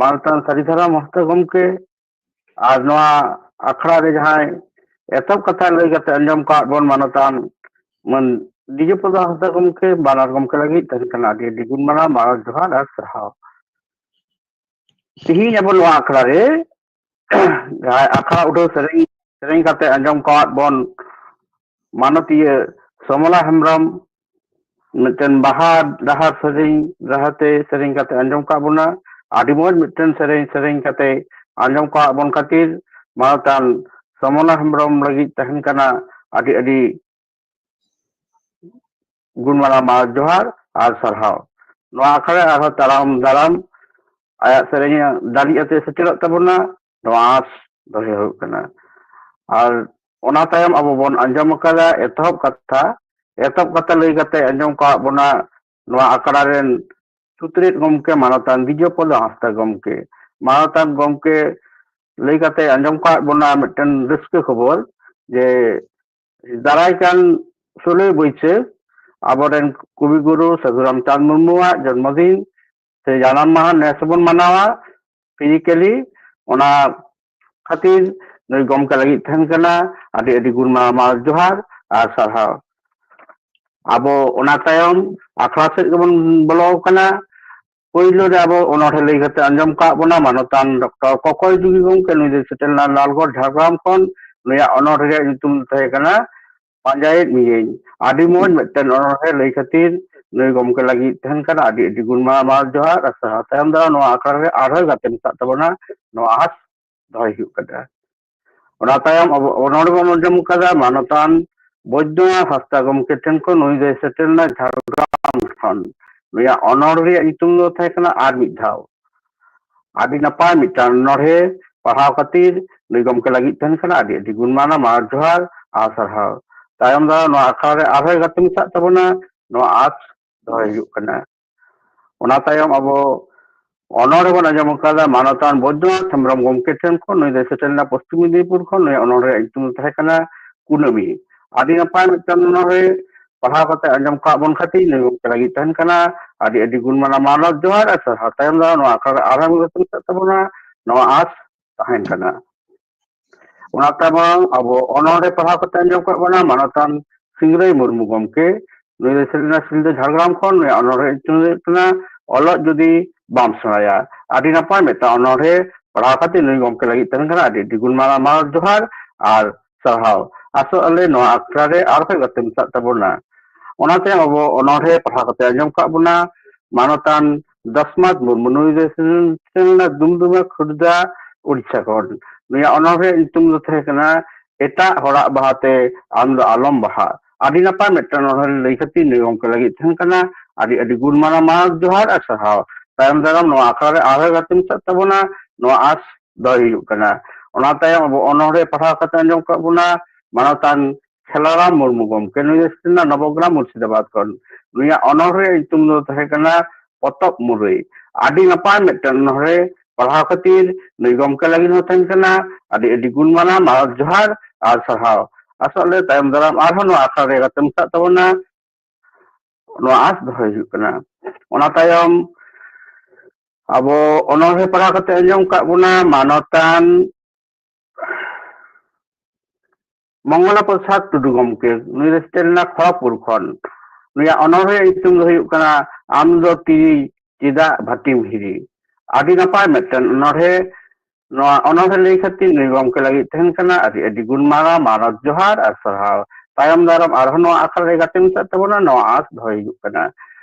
ᱢᱟᱱᱚᱛᱟᱱ ᱥᱟᱹᱨᱤᱫᱷᱚᱨᱚᱢ ᱦᱟᱸᱥᱫᱟ ᱜᱚᱢᱠᱮ, ᱟᱨ ᱱᱚᱣᱟ ᱟᱠᱷᱲᱟ ᱨᱮ ᱡᱟᱦᱟᱸᱭ ᱮᱛᱚᱦᱚᱵ ᱠᱟᱛᱷᱟ ᱞᱟᱹᱭ ᱠᱟᱛᱮ ᱟᱸᱡᱚᱢ ᱠᱟᱜ ᱵᱚᱱ ᱢᱟᱱᱚᱛᱟᱱ ᱢᱟᱱ ᱫᱤᱡᱚᱯᱚᱫᱚ ᱦᱟᱸᱥᱫᱟ ᱜᱚᱢᱠᱮ, ᱵᱟᱱᱟᱨ ᱜᱚᱢᱠᱮ ᱞᱟᱹᱜᱤᱫ ᱛᱟᱦᱮᱱ ᱠᱟᱱᱟ ᱟᱹᱰᱤ ᱟᱹᱰᱤ ᱜᱩᱱ ᱢᱟᱱᱟᱣ ᱢᱟᱱᱚᱛ ᱡᱚᱦᱟᱨ ᱟᱨ ᱥᱟᱨᱦᱟᱣ᱾ ᱛᱮᱦᱮᱧ ᱟᱵᱚ ᱱᱚᱣᱟ ᱟᱠᱷᱲᱟ ᱨᱮ ᱡᱟᱦᱟᱸᱭ ᱟᱠᱷᱲᱟ ᱩᱰᱷᱟᱹᱣ ᱥᱮᱨᱮᱧ ᱥᱮᱨᱮᱧ ᱠᱟᱛᱮ ᱟᱸᱡᱚᱢ ᱠᱟᱣᱟᱫ ᱵᱚᱱ ᱢᱟᱱᱚᱛᱤᱭᱟᱹ ᱥᱚᱢᱚᱞᱟ ᱦᱮᱢᱵᱨᱚᱢ, ᱢᱤᱫᱴᱮᱱ ᱵᱟᱦᱟ ᱰᱟᱦᱟᱨ ᱥᱮᱨᱮᱧ ᱨᱟᱦᱟᱛᱮ ᱥᱮᱨᱮᱧ ᱠᱟᱛᱮ ᱟᱸᱡᱚᱢ ᱠᱟᱜ ᱵᱚᱱᱟ᱾ ᱟᱹᱰᱤ ᱢᱚᱡᱽ ᱢᱤᱫᱴᱮᱱ ᱥᱮᱨᱮᱧ ᱥᱮᱨᱮᱧ ᱠᱟᱛᱮ ᱟᱸᱡᱚᱢ ᱠᱟᱜ ᱵᱚᱱ ᱠᱷᱟᱹᱛᱤᱨ ᱢᱟᱱᱚᱛᱟᱱ ᱥᱚᱢᱚᱞᱟ ᱦᱮᱢᱵᱨᱚᱢ ᱞᱟᱹᱜᱤᱫ ᱛᱟᱦᱮᱱ ᱠᱟᱱᱟ ᱟᱹᱰᱤ ᱟᱹᱰᱤ ᱜᱩᱱ ᱢᱟᱱᱟᱣ ᱢᱟᱱᱚᱛ ᱡᱚᱦᱟᱨ ᱟᱨ ᱥᱟᱨᱦᱟᱣ᱾ ᱱᱚᱣᱟ ᱟᱠᱷᱲᱟ ᱨᱮ ᱟᱨᱦᱚᱸ ᱛᱟᱲᱟᱢ ᱫᱟᱨᱟᱢ ᱟᱭᱟᱜ ᱥᱮᱨᱮᱧ ᱫᱟᱲᱮ ᱟᱛᱮ ᱥᱮᱴᱮᱨᱚᱜ ᱛᱟᱵᱚᱱᱟ, ᱱᱚᱣᱟ ᱟᱸᱥ ᱫᱚᱦᱚ ᱦᱩᱭᱩᱜ ᱠᱟᱱᱟ᱾ ᱟᱨ ᱚᱱᱟ ᱛᱟᱭᱚᱢ ᱟᱵᱚ ᱵᱚᱱ ᱟᱸᱡᱚᱢ ᱟᱠᱟᱫᱟ ᱮᱛᱚᱦᱚᱵ ᱠᱟᱛᱷᱟ᱾ ᱮᱛᱚᱦᱚᱵ ᱠᱟᱛᱷᱟ ᱞᱟᱹᱭ ᱠᱟᱛᱮ ᱟᱸᱡᱚᱢ ᱠᱟᱜ ᱵᱚᱱᱟ ᱱᱚᱣᱟ ᱟᱠᱷᱲᱟ ᱨᱮᱱ ᱥᱩᱛᱨᱮᱫ ᱜᱚᱢᱠᱮ ᱢᱟᱱᱚᱛᱟᱱ ᱫᱤᱡᱚᱯᱚᱫᱚ ᱦᱟᱸᱥᱫᱟ ᱜᱚᱢᱠᱮ᱾ ᱢᱟᱱᱚᱛᱟᱱ ᱜᱚᱢᱠᱮ ᱞᱟᱹᱭ ᱠᱟᱛᱮ ᱟᱸᱡᱚᱢ ᱠᱟᱜ ᱵᱚᱱᱟ ᱢᱤᱫᱴᱮᱱ ᱨᱟᱹᱥᱠᱟᱹ ᱠᱷᱚᱵᱚᱨ ᱡᱮ ᱫᱟᱨᱟᱭ ᱠᱟᱱ ᱥᱳᱞᱳᱭ ᱵᱟᱹᱭᱥᱟᱹᱠᱷ ᱟᱵᱚᱨᱮᱱ ᱠᱚᱵᱤᱜᱩᱨᱩ ᱥᱟᱹᱫᱷᱩ ᱨᱟᱢᱪᱟᱸᱫᱽ ᱢᱩᱨᱢᱩᱣᱟᱜ ᱡᱚᱱᱢᱚᱫᱤᱱ ᱥᱮ ᱡᱟᱱᱟᱢ ᱢᱟᱦᱟ ᱱᱮᱥ ᱵᱚᱱ ᱢᱟᱱᱟᱣᱟ ᱯᱷᱤᱡᱤᱠᱮᱞᱤ᱾ ᱚᱱᱟ ᱠᱷᱟᱹᱛᱤᱨ ᱱᱩᱭ ᱜᱚᱢᱠᱮ ᱞᱟᱹᱜᱤᱫ ᱛᱟᱦᱮᱱ ᱠᱟᱱᱟ ᱟᱹᱰᱤ ᱟᱹᱰᱤ ᱜᱩᱱ ᱢᱟᱱᱟᱣ ᱡᱚᱦᱟᱨ ᱟᱨ ᱥᱟᱨᱦᱟᱣ᱾ ᱟᱵᱚ ᱚᱱᱟ ᱛᱟᱭᱚᱢ ᱟᱠᱷᱲᱟ ᱥᱮᱫ ᱜᱮᱵᱚᱱ ᱵᱚᱞᱚ ᱟᱠᱟᱱᱟ᱾ ᱯᱳᱭᱞᱳ ᱨᱮ ᱟᱵᱚ ᱚᱱᱚᱬᱦᱮ ᱞᱟᱹᱭ ᱠᱟᱛᱮ ᱟᱸᱡᱚᱢ ᱠᱟᱜ ᱵᱚᱱᱟ ᱢᱟᱱᱚᱛᱟᱱ ᱰᱚᱠᱴᱚᱨ ᱠᱚᱠᱚᱭ ᱡᱩᱜᱤ ᱜᱚᱢᱠᱮ, ᱱᱩᱭ ᱫᱚ ᱥᱮᱴᱮᱨ ᱞᱮᱱᱟ ᱞᱟᱞᱜᱚᱲ ᱡᱷᱟᱲᱜᱨᱟᱢ ᱠᱷᱚᱱ᱾ ᱱᱩᱭᱟᱜ ᱚᱱᱚᱬᱦᱮ ᱨᱮᱭᱟᱜ ᱧᱩᱛᱩᱢ ᱫᱚ ᱛᱟᱦᱮᱸ ᱠᱟᱱᱟ ᱯᱟᱸᱡᱟᱭᱮᱫ ᱢᱤᱭᱟᱹᱧ᱾ ᱟᱹᱰᱤ ᱢᱚᱡᱽ ᱢᱤᱫᱴᱮᱱ ᱚᱱᱚᱬᱦᱮ ᱞᱟᱹᱭ ᱠᱷᱟᱹᱛᱤᱨ ᱱᱩᱭ ᱜᱚᱢᱠᱮ ᱞᱟᱹᱜᱤᱫ ᱛᱟᱦᱮᱱ ᱠᱟᱱᱟ ᱟᱹᱰᱤ ᱟᱹᱰᱤ ᱜᱩᱱ ᱢᱟᱱᱟᱣ ᱡᱚᱦᱟᱨ ᱟᱨ ᱥᱟᱨᱦᱟᱣ᱾ ᱛᱟᱭᱚᱢ ᱫᱟᱨᱟᱢ ᱱᱚᱣᱟ ᱟᱠᱷᱲᱟ ᱨᱮ ᱟᱨᱦᱚᱸ ᱜᱟᱛᱮ ᱢᱮᱥᱟᱜ ᱛᱟᱵᱚᱱᱟ, ᱱᱚᱣᱟ ᱟᱸᱥ ᱫᱚᱦᱚᱭ ᱦᱩᱭᱩᱜ ᱠᱟᱱᱟ᱾ ᱚᱱᱟ ᱛᱟᱭᱚᱢ ᱟᱵᱚ ᱚᱱᱚᱬᱦᱮ ᱵᱚᱱ ᱟᱸᱡᱚᱢ ᱠᱟᱫᱟ ᱢᱟᱱᱚᱛᱟᱱ ᱵᱳᱭᱫᱚᱱᱟᱛᱷ ᱦᱟᱸᱥᱫᱟ ᱜᱚᱢᱠᱮ ᱴᱷᱮᱱ ᱠᱷᱚᱱ᱾ ᱱᱩᱭ ᱫᱚᱭ ᱥᱮᱴᱮᱨ ᱞᱮᱱᱟ ᱡᱷᱟᱲᱜᱨᱟᱢ ᱠᱷᱚᱱ᱾ ᱱᱩᱭᱟᱜ ᱚᱱᱚᱬᱦᱮ ᱨᱮᱭᱟᱜ ᱧᱩᱛᱩᱢ ᱫᱚ ᱛᱟᱦᱮᱸ ᱠᱟᱱᱟ ᱟᱨ ᱢᱤᱫ ᱫᱷᱟᱣ᱾ ᱟᱹᱰᱤ ᱱᱟᱯᱟᱭ ᱢᱤᱫᱴᱟᱝ ᱚᱱᱚᱬᱦᱮ ᱯᱟᱲᱦᱟᱣ ᱠᱷᱟᱹᱛᱤᱨ ᱱᱩᱭ ᱜᱚᱢᱠᱮ ᱞᱟᱹᱜᱤᱫ ᱛᱟᱦᱮᱱ ᱠᱟᱱᱟ ᱟᱹᱰᱤ ᱟᱹᱰᱤ ᱜᱩᱱ ᱢᱟᱱᱟᱣ ᱢᱟᱱᱚᱛ ᱡᱚᱦᱟᱨ ᱟᱨ ᱥᱟᱨᱦᱟᱣ᱾ ᱛᱟᱭᱚᱢ ᱫᱟᱨᱟᱢ ᱱᱚᱣᱟ ᱟᱠᱷᱲᱟ ᱨᱮ ᱟᱨᱦᱚᱸᱭ ᱜᱟᱛᱮ ᱢᱮᱥᱟᱜ ᱛᱟᱵᱚᱱᱟ, ᱱᱚᱣᱟ ᱟᱸᱥ ᱫᱚᱦᱚᱭ ᱦᱩᱭᱩᱜ ᱠᱟᱱᱟ᱾ ᱚᱱᱟ ᱛᱟᱭᱚᱢ ᱟᱵᱚ ᱚᱱᱚᱬᱦᱮ ᱵᱚᱱ ᱟᱸᱡᱚᱢ ᱟᱠᱟᱫᱟ ᱢᱟᱱᱚᱛᱟᱱ ᱵᱳᱭᱫᱚᱱᱟᱛᱷ ᱦᱮᱢᱵᱨᱚᱢ ᱜᱚᱢᱠᱮ ᱴᱷᱮᱱ ᱠᱷᱚᱱ᱾ ᱱᱩᱭ ᱫᱚᱭ ᱥᱮᱴᱮᱨ ᱞᱮᱱᱟ ᱯᱚᱥᱪᱤᱢ ᱢᱮᱫᱤᱱᱤᱯᱩᱨ ᱠᱷᱚᱱ᱾ ᱱᱩᱭᱟᱜ ᱚᱱᱚᱬᱦᱮ ᱧᱩᱛᱩᱢ ᱫᱚ ᱛᱟᱦᱮᱸ ᱠᱟᱱᱟ ᱠᱩᱱᱟᱹᱢᱤ᱾ ᱟᱹᱰᱤ ᱱᱟᱯᱟᱭ ᱢᱤᱫᱴᱟᱝ ᱚᱱᱚᱬᱦᱮ ᱯᱟᱲᱦᱟᱣ ᱠᱟᱛᱮ ᱟᱸᱡᱚᱢ ᱠᱟᱜ ᱵᱚᱱ ᱠᱷᱟᱹᱛᱤᱨ ᱱᱩᱭ ᱜᱚᱢᱠᱮ ᱞᱟᱹᱜᱤᱫ ᱛᱟᱦᱮᱱ ᱠᱟᱱᱟ ᱟᱹᱰᱤ ᱟᱹᱰᱤ ᱜᱩᱱ ᱢᱟᱱᱟᱣ ᱢᱟᱱᱚᱛ ᱡᱚᱦᱟᱨ ᱟᱨ ᱥᱟᱨᱦᱟᱣ᱾ ᱛᱟᱭᱚᱢ ᱫᱟᱨᱟᱢ ᱱᱚᱣᱟ ᱟᱠᱷᱲᱟ ᱨᱮ ᱟᱨᱦᱚᱸ ᱢᱤᱫ ᱜᱟᱛᱮ ᱢᱮᱥᱟᱜ ᱛᱟᱵᱚᱱᱟ, ᱱᱚᱣᱟ ᱟᱸᱥ ᱛᱟᱦᱮᱱ ᱠᱟᱱᱟ᱾ ᱚᱱᱟ ᱛᱟᱭᱚᱢ ᱟᱵᱚ ᱚᱱᱚᱬᱦᱮ ᱯᱟᱲᱦᱟᱣ ᱠᱟᱛᱮ ᱟᱸᱡᱚᱢ ᱠᱟᱜ ᱵᱚᱱᱟ ᱢᱟᱱᱚᱛᱟᱱ ᱥᱤᱝᱨᱟᱹᱭ ᱢᱩᱨᱢᱩ ᱜᱚᱢᱠᱮ᱾ ᱱᱩᱭ ᱫᱚ ᱥᱮᱴᱮᱨ ᱞᱮᱱᱟ ᱥᱤᱞᱫᱟᱹ ᱡᱷᱟᱲᱜᱨᱟᱢ ᱠᱷᱚᱱ᱾ ᱱᱩᱭᱟᱜ ᱚᱱᱚᱬᱦᱮ ᱧᱩᱛᱩᱢ ᱫᱚ ᱦᱩᱭᱩᱜ ᱠᱟᱱᱟ ᱚᱞᱚᱜ ᱡᱩᱫᱤ ᱵᱟᱢ ᱥᱮᱬᱟᱭᱟ᱾ ᱟᱹᱰᱤ ᱱᱟᱯᱟᱭ ᱢᱤᱫᱴᱟᱝ ᱚᱱᱚᱬᱦᱮ ᱯᱟᱲᱦᱟᱣ ᱠᱟᱛᱮ ᱱᱩᱭ ᱜᱚᱢᱠᱮ ᱞᱟᱹᱜᱤᱫ ᱛᱟᱦᱮᱱ ᱠᱟᱱᱟ ᱟᱹᱰᱤ ᱟᱹᱰᱤ ᱜᱩᱱ ᱢᱟᱱᱟᱣ ᱢᱟᱱᱚᱛ ᱡᱚᱦᱟᱨ ᱟᱨ ᱥᱟᱨᱦᱟᱣ᱾ ᱟᱥᱚᱜ ᱟᱞᱮ ᱱᱚᱣᱟ ᱟᱠᱷᱲᱟ ᱨᱮ ᱟᱨᱦᱚᱸ ᱜᱟᱛᱮ ᱢᱮᱥᱟᱜ ᱛᱟᱵᱚᱱᱟ᱾ ᱚᱱᱟ ᱛᱟᱭᱚᱢ ᱟᱵᱚ ᱚᱱᱚᱬᱦᱮ ᱯᱟᱲᱦᱟᱣ ᱠᱟᱛᱮ ᱟᱸᱡᱚᱢ ᱠᱟᱜ ᱵᱚᱱᱟ ᱢᱟᱱᱚᱛᱟᱱ ᱫᱟᱥᱢᱟᱛ ᱢᱩᱨᱢᱩ᱾ ᱱᱩᱭ ᱫᱚ ᱥᱮᱴᱮᱨ ᱞᱮᱱᱟ ᱫᱩᱢᱫᱩᱢᱟ ᱠᱷᱩᱨᱫᱟ ᱩᱲᱤᱥᱥᱟ ᱠᱷᱚᱱ᱾ ᱱᱩᱭᱟᱜ ᱚᱱᱚᱬᱦᱮ ᱧᱩᱛᱩᱢ ᱫᱚ ᱛᱟᱦᱮᱸ ᱠᱟᱱᱟ ᱮᱴᱟᱜ ᱦᱚᱲᱟᱜ ᱵᱟᱦᱟᱛᱮ ᱟᱢ ᱫᱚ ᱟᱞᱚᱢ ᱵᱟᱦᱟᱜ᱾ ᱟᱹᱰᱤ ᱱᱟᱯᱟᱭ ᱢᱤᱫᱴᱟᱝ ᱚᱱᱚᱬᱦᱮ ᱞᱟᱹᱭ ᱠᱷᱟᱹᱛᱤᱨ ᱱᱩᱭ ᱜᱚᱢᱠᱮ ᱞᱟᱹᱜᱤᱫ ᱛᱟᱦᱮᱸ ᱠᱟᱱᱟ ᱟᱹᱰᱤ ᱟᱹᱰᱤ ᱜᱩᱱ ᱢᱟᱱᱟᱣ ᱢᱟᱱᱚᱛ ᱡᱚᱦᱟᱨ ᱟᱨ ᱥᱟᱨᱦᱟᱣ᱾ ᱛᱟᱭᱚᱢ ᱫᱟᱨᱟᱢ ᱱᱚᱣᱟ ᱟᱠᱷᱲᱟ ᱨᱮ ᱟᱨᱦᱚᱸ ᱜᱟᱛᱮ ᱢᱮᱥᱟᱜ ᱛᱟᱵᱚᱱᱟ, ᱱᱚᱣᱟ ᱟᱸᱥ ᱫᱚᱦᱚᱭ ᱦᱩᱭᱩᱜ ᱠᱟᱱᱟ᱾ ᱚᱱᱟ ᱛᱟᱭᱚᱢ ᱟᱵᱚ ᱚᱱᱚᱬᱦᱮ ᱯᱟᱲᱦᱟᱣ ᱠᱟᱛᱮ ᱟᱸᱡᱚᱢ ᱠᱟᱜ ᱵᱚᱱᱟ ᱢᱟᱱᱚᱛᱟᱱ ᱠᱷᱮᱞᱟᱨᱟᱢ ᱢᱩᱨᱢᱩ ᱜᱚᱢᱠᱮ᱾ ᱱᱩᱭ ᱫᱚ ᱥᱮᱴᱮᱨ ᱞᱮᱱᱟ ᱱᱚᱵᱚᱜᱨᱟᱢ ᱢᱩᱨᱥᱤᱫᱟᱵᱟᱫᱽ ᱠᱷᱚᱱ᱾ ᱱᱩᱭᱟᱜ ᱚᱱᱚᱬᱦᱮ ᱧᱩᱛᱩᱢ ᱫᱚ ᱛᱟᱦᱮᱸ ᱠᱟᱱᱟ ᱯᱚᱛᱚᱵ ᱢᱩᱨᱟᱹᱭ᱾ ᱟᱹᱰᱤ ᱱᱟᱯᱟᱭ ᱢᱤᱫᱴᱮᱱ ᱚᱱᱚᱬᱦᱮ ᱯᱟᱲᱦᱟᱣ ᱠᱷᱟᱹᱛᱤᱨ ᱱᱩᱭ ᱜᱚᱢᱠᱮ ᱞᱟᱹᱜᱤᱫ ᱦᱚᱸ ᱛᱟᱦᱮᱸ ᱠᱟᱱᱟ ᱟᱹᱰᱤ ᱟᱹᱰᱤ ᱜᱩᱱ ᱢᱟᱱᱟᱣ ᱢᱟᱱᱚᱛ ᱡᱚᱦᱟᱨ ᱟᱨ ᱥᱟᱨᱦᱟᱣ᱾ ᱟᱥᱚᱜ ᱟᱞᱮ ᱛᱟᱭᱚᱢ ᱫᱟᱨᱟᱢ ᱟᱨᱦᱚᱸ ᱱᱚᱣᱟ ᱟᱠᱷᱲᱟ ᱨᱮ ᱜᱟᱛᱮ ᱢᱮᱥᱟᱜ ᱛᱟᱵᱚᱱᱟ, ᱱᱚᱣᱟ ᱟᱸᱥ ᱫᱚᱦᱚᱭ ᱦᱩᱭᱩᱜ ᱠᱟᱱᱟ᱾ ᱚᱱᱟ ᱛᱟᱭᱚᱢ ᱟᱵᱚ ᱚᱱᱚᱬᱦᱮ ᱯᱟᱲᱦᱟᱣ ᱠᱟᱛᱮ ᱟᱸᱡᱚᱢ ᱠᱟᱜ ᱵᱚᱱᱟ ᱢᱟᱱᱚᱛᱟᱱ ᱢᱚᱝᱜᱚᱞᱟ ᱯᱨᱚᱥᱟᱫᱽ ᱴᱩᱰᱩ ᱜᱚᱢᱠᱮ᱾ ᱱᱩᱭ ᱫᱚ ᱥᱮᱴᱮᱨ ᱞᱮᱱᱟ ᱠᱷᱚᱲᱚᱜᱽᱯᱩᱨ ᱠᱷᱚᱱ᱾ ᱱᱩᱭᱟᱜ ᱚᱱᱚᱬᱦᱮ ᱧᱩᱛᱩᱢ ᱫᱚ ᱦᱩᱭᱩᱜ ᱠᱟᱱᱟ ᱟᱢ ᱫᱚ ᱛᱤᱨᱤ ᱪᱮᱫᱟᱜ ᱵᱷᱟᱹᱴᱤᱢ ᱦᱤᱨᱤ᱾ ᱟᱹᱰᱤ ᱱᱟᱯᱟᱭ ᱢᱤᱫᱴᱮᱱ ᱚᱱᱚᱬᱦᱮ᱾ ᱱᱚᱣᱟ ᱚᱱᱚᱬᱦᱮ ᱞᱟᱹᱭ ᱠᱷᱟᱹᱛᱤᱨ ᱱᱩᱭ ᱜᱚᱢᱠᱮ ᱞᱟᱹᱜᱤᱫ ᱛᱟᱦᱮᱱ ᱠᱟᱱᱟ ᱟᱹᱰᱤ ᱟᱹᱰᱤ ᱜᱩᱱ ᱢᱟᱱᱟᱣ ᱢᱟᱱᱚᱛ ᱡᱚᱦᱟᱨ ᱟᱨ ᱥᱟᱨᱦᱟᱣ᱾ ᱛᱟᱭᱚᱢ ᱫᱟᱨᱟᱢ ᱟᱨᱦᱚᱸ ᱱᱚᱣᱟ ᱟᱠᱷᱲᱟ ᱨᱮ ᱜᱟᱛᱮ ᱢᱮᱥᱟᱜ ᱛᱟᱵᱚᱱᱟ, ᱱᱚᱣᱟ ᱟᱸᱥ ᱫᱚᱦᱚᱭ ᱦᱩᱭᱩᱜ ᱠᱟᱱᱟ᱾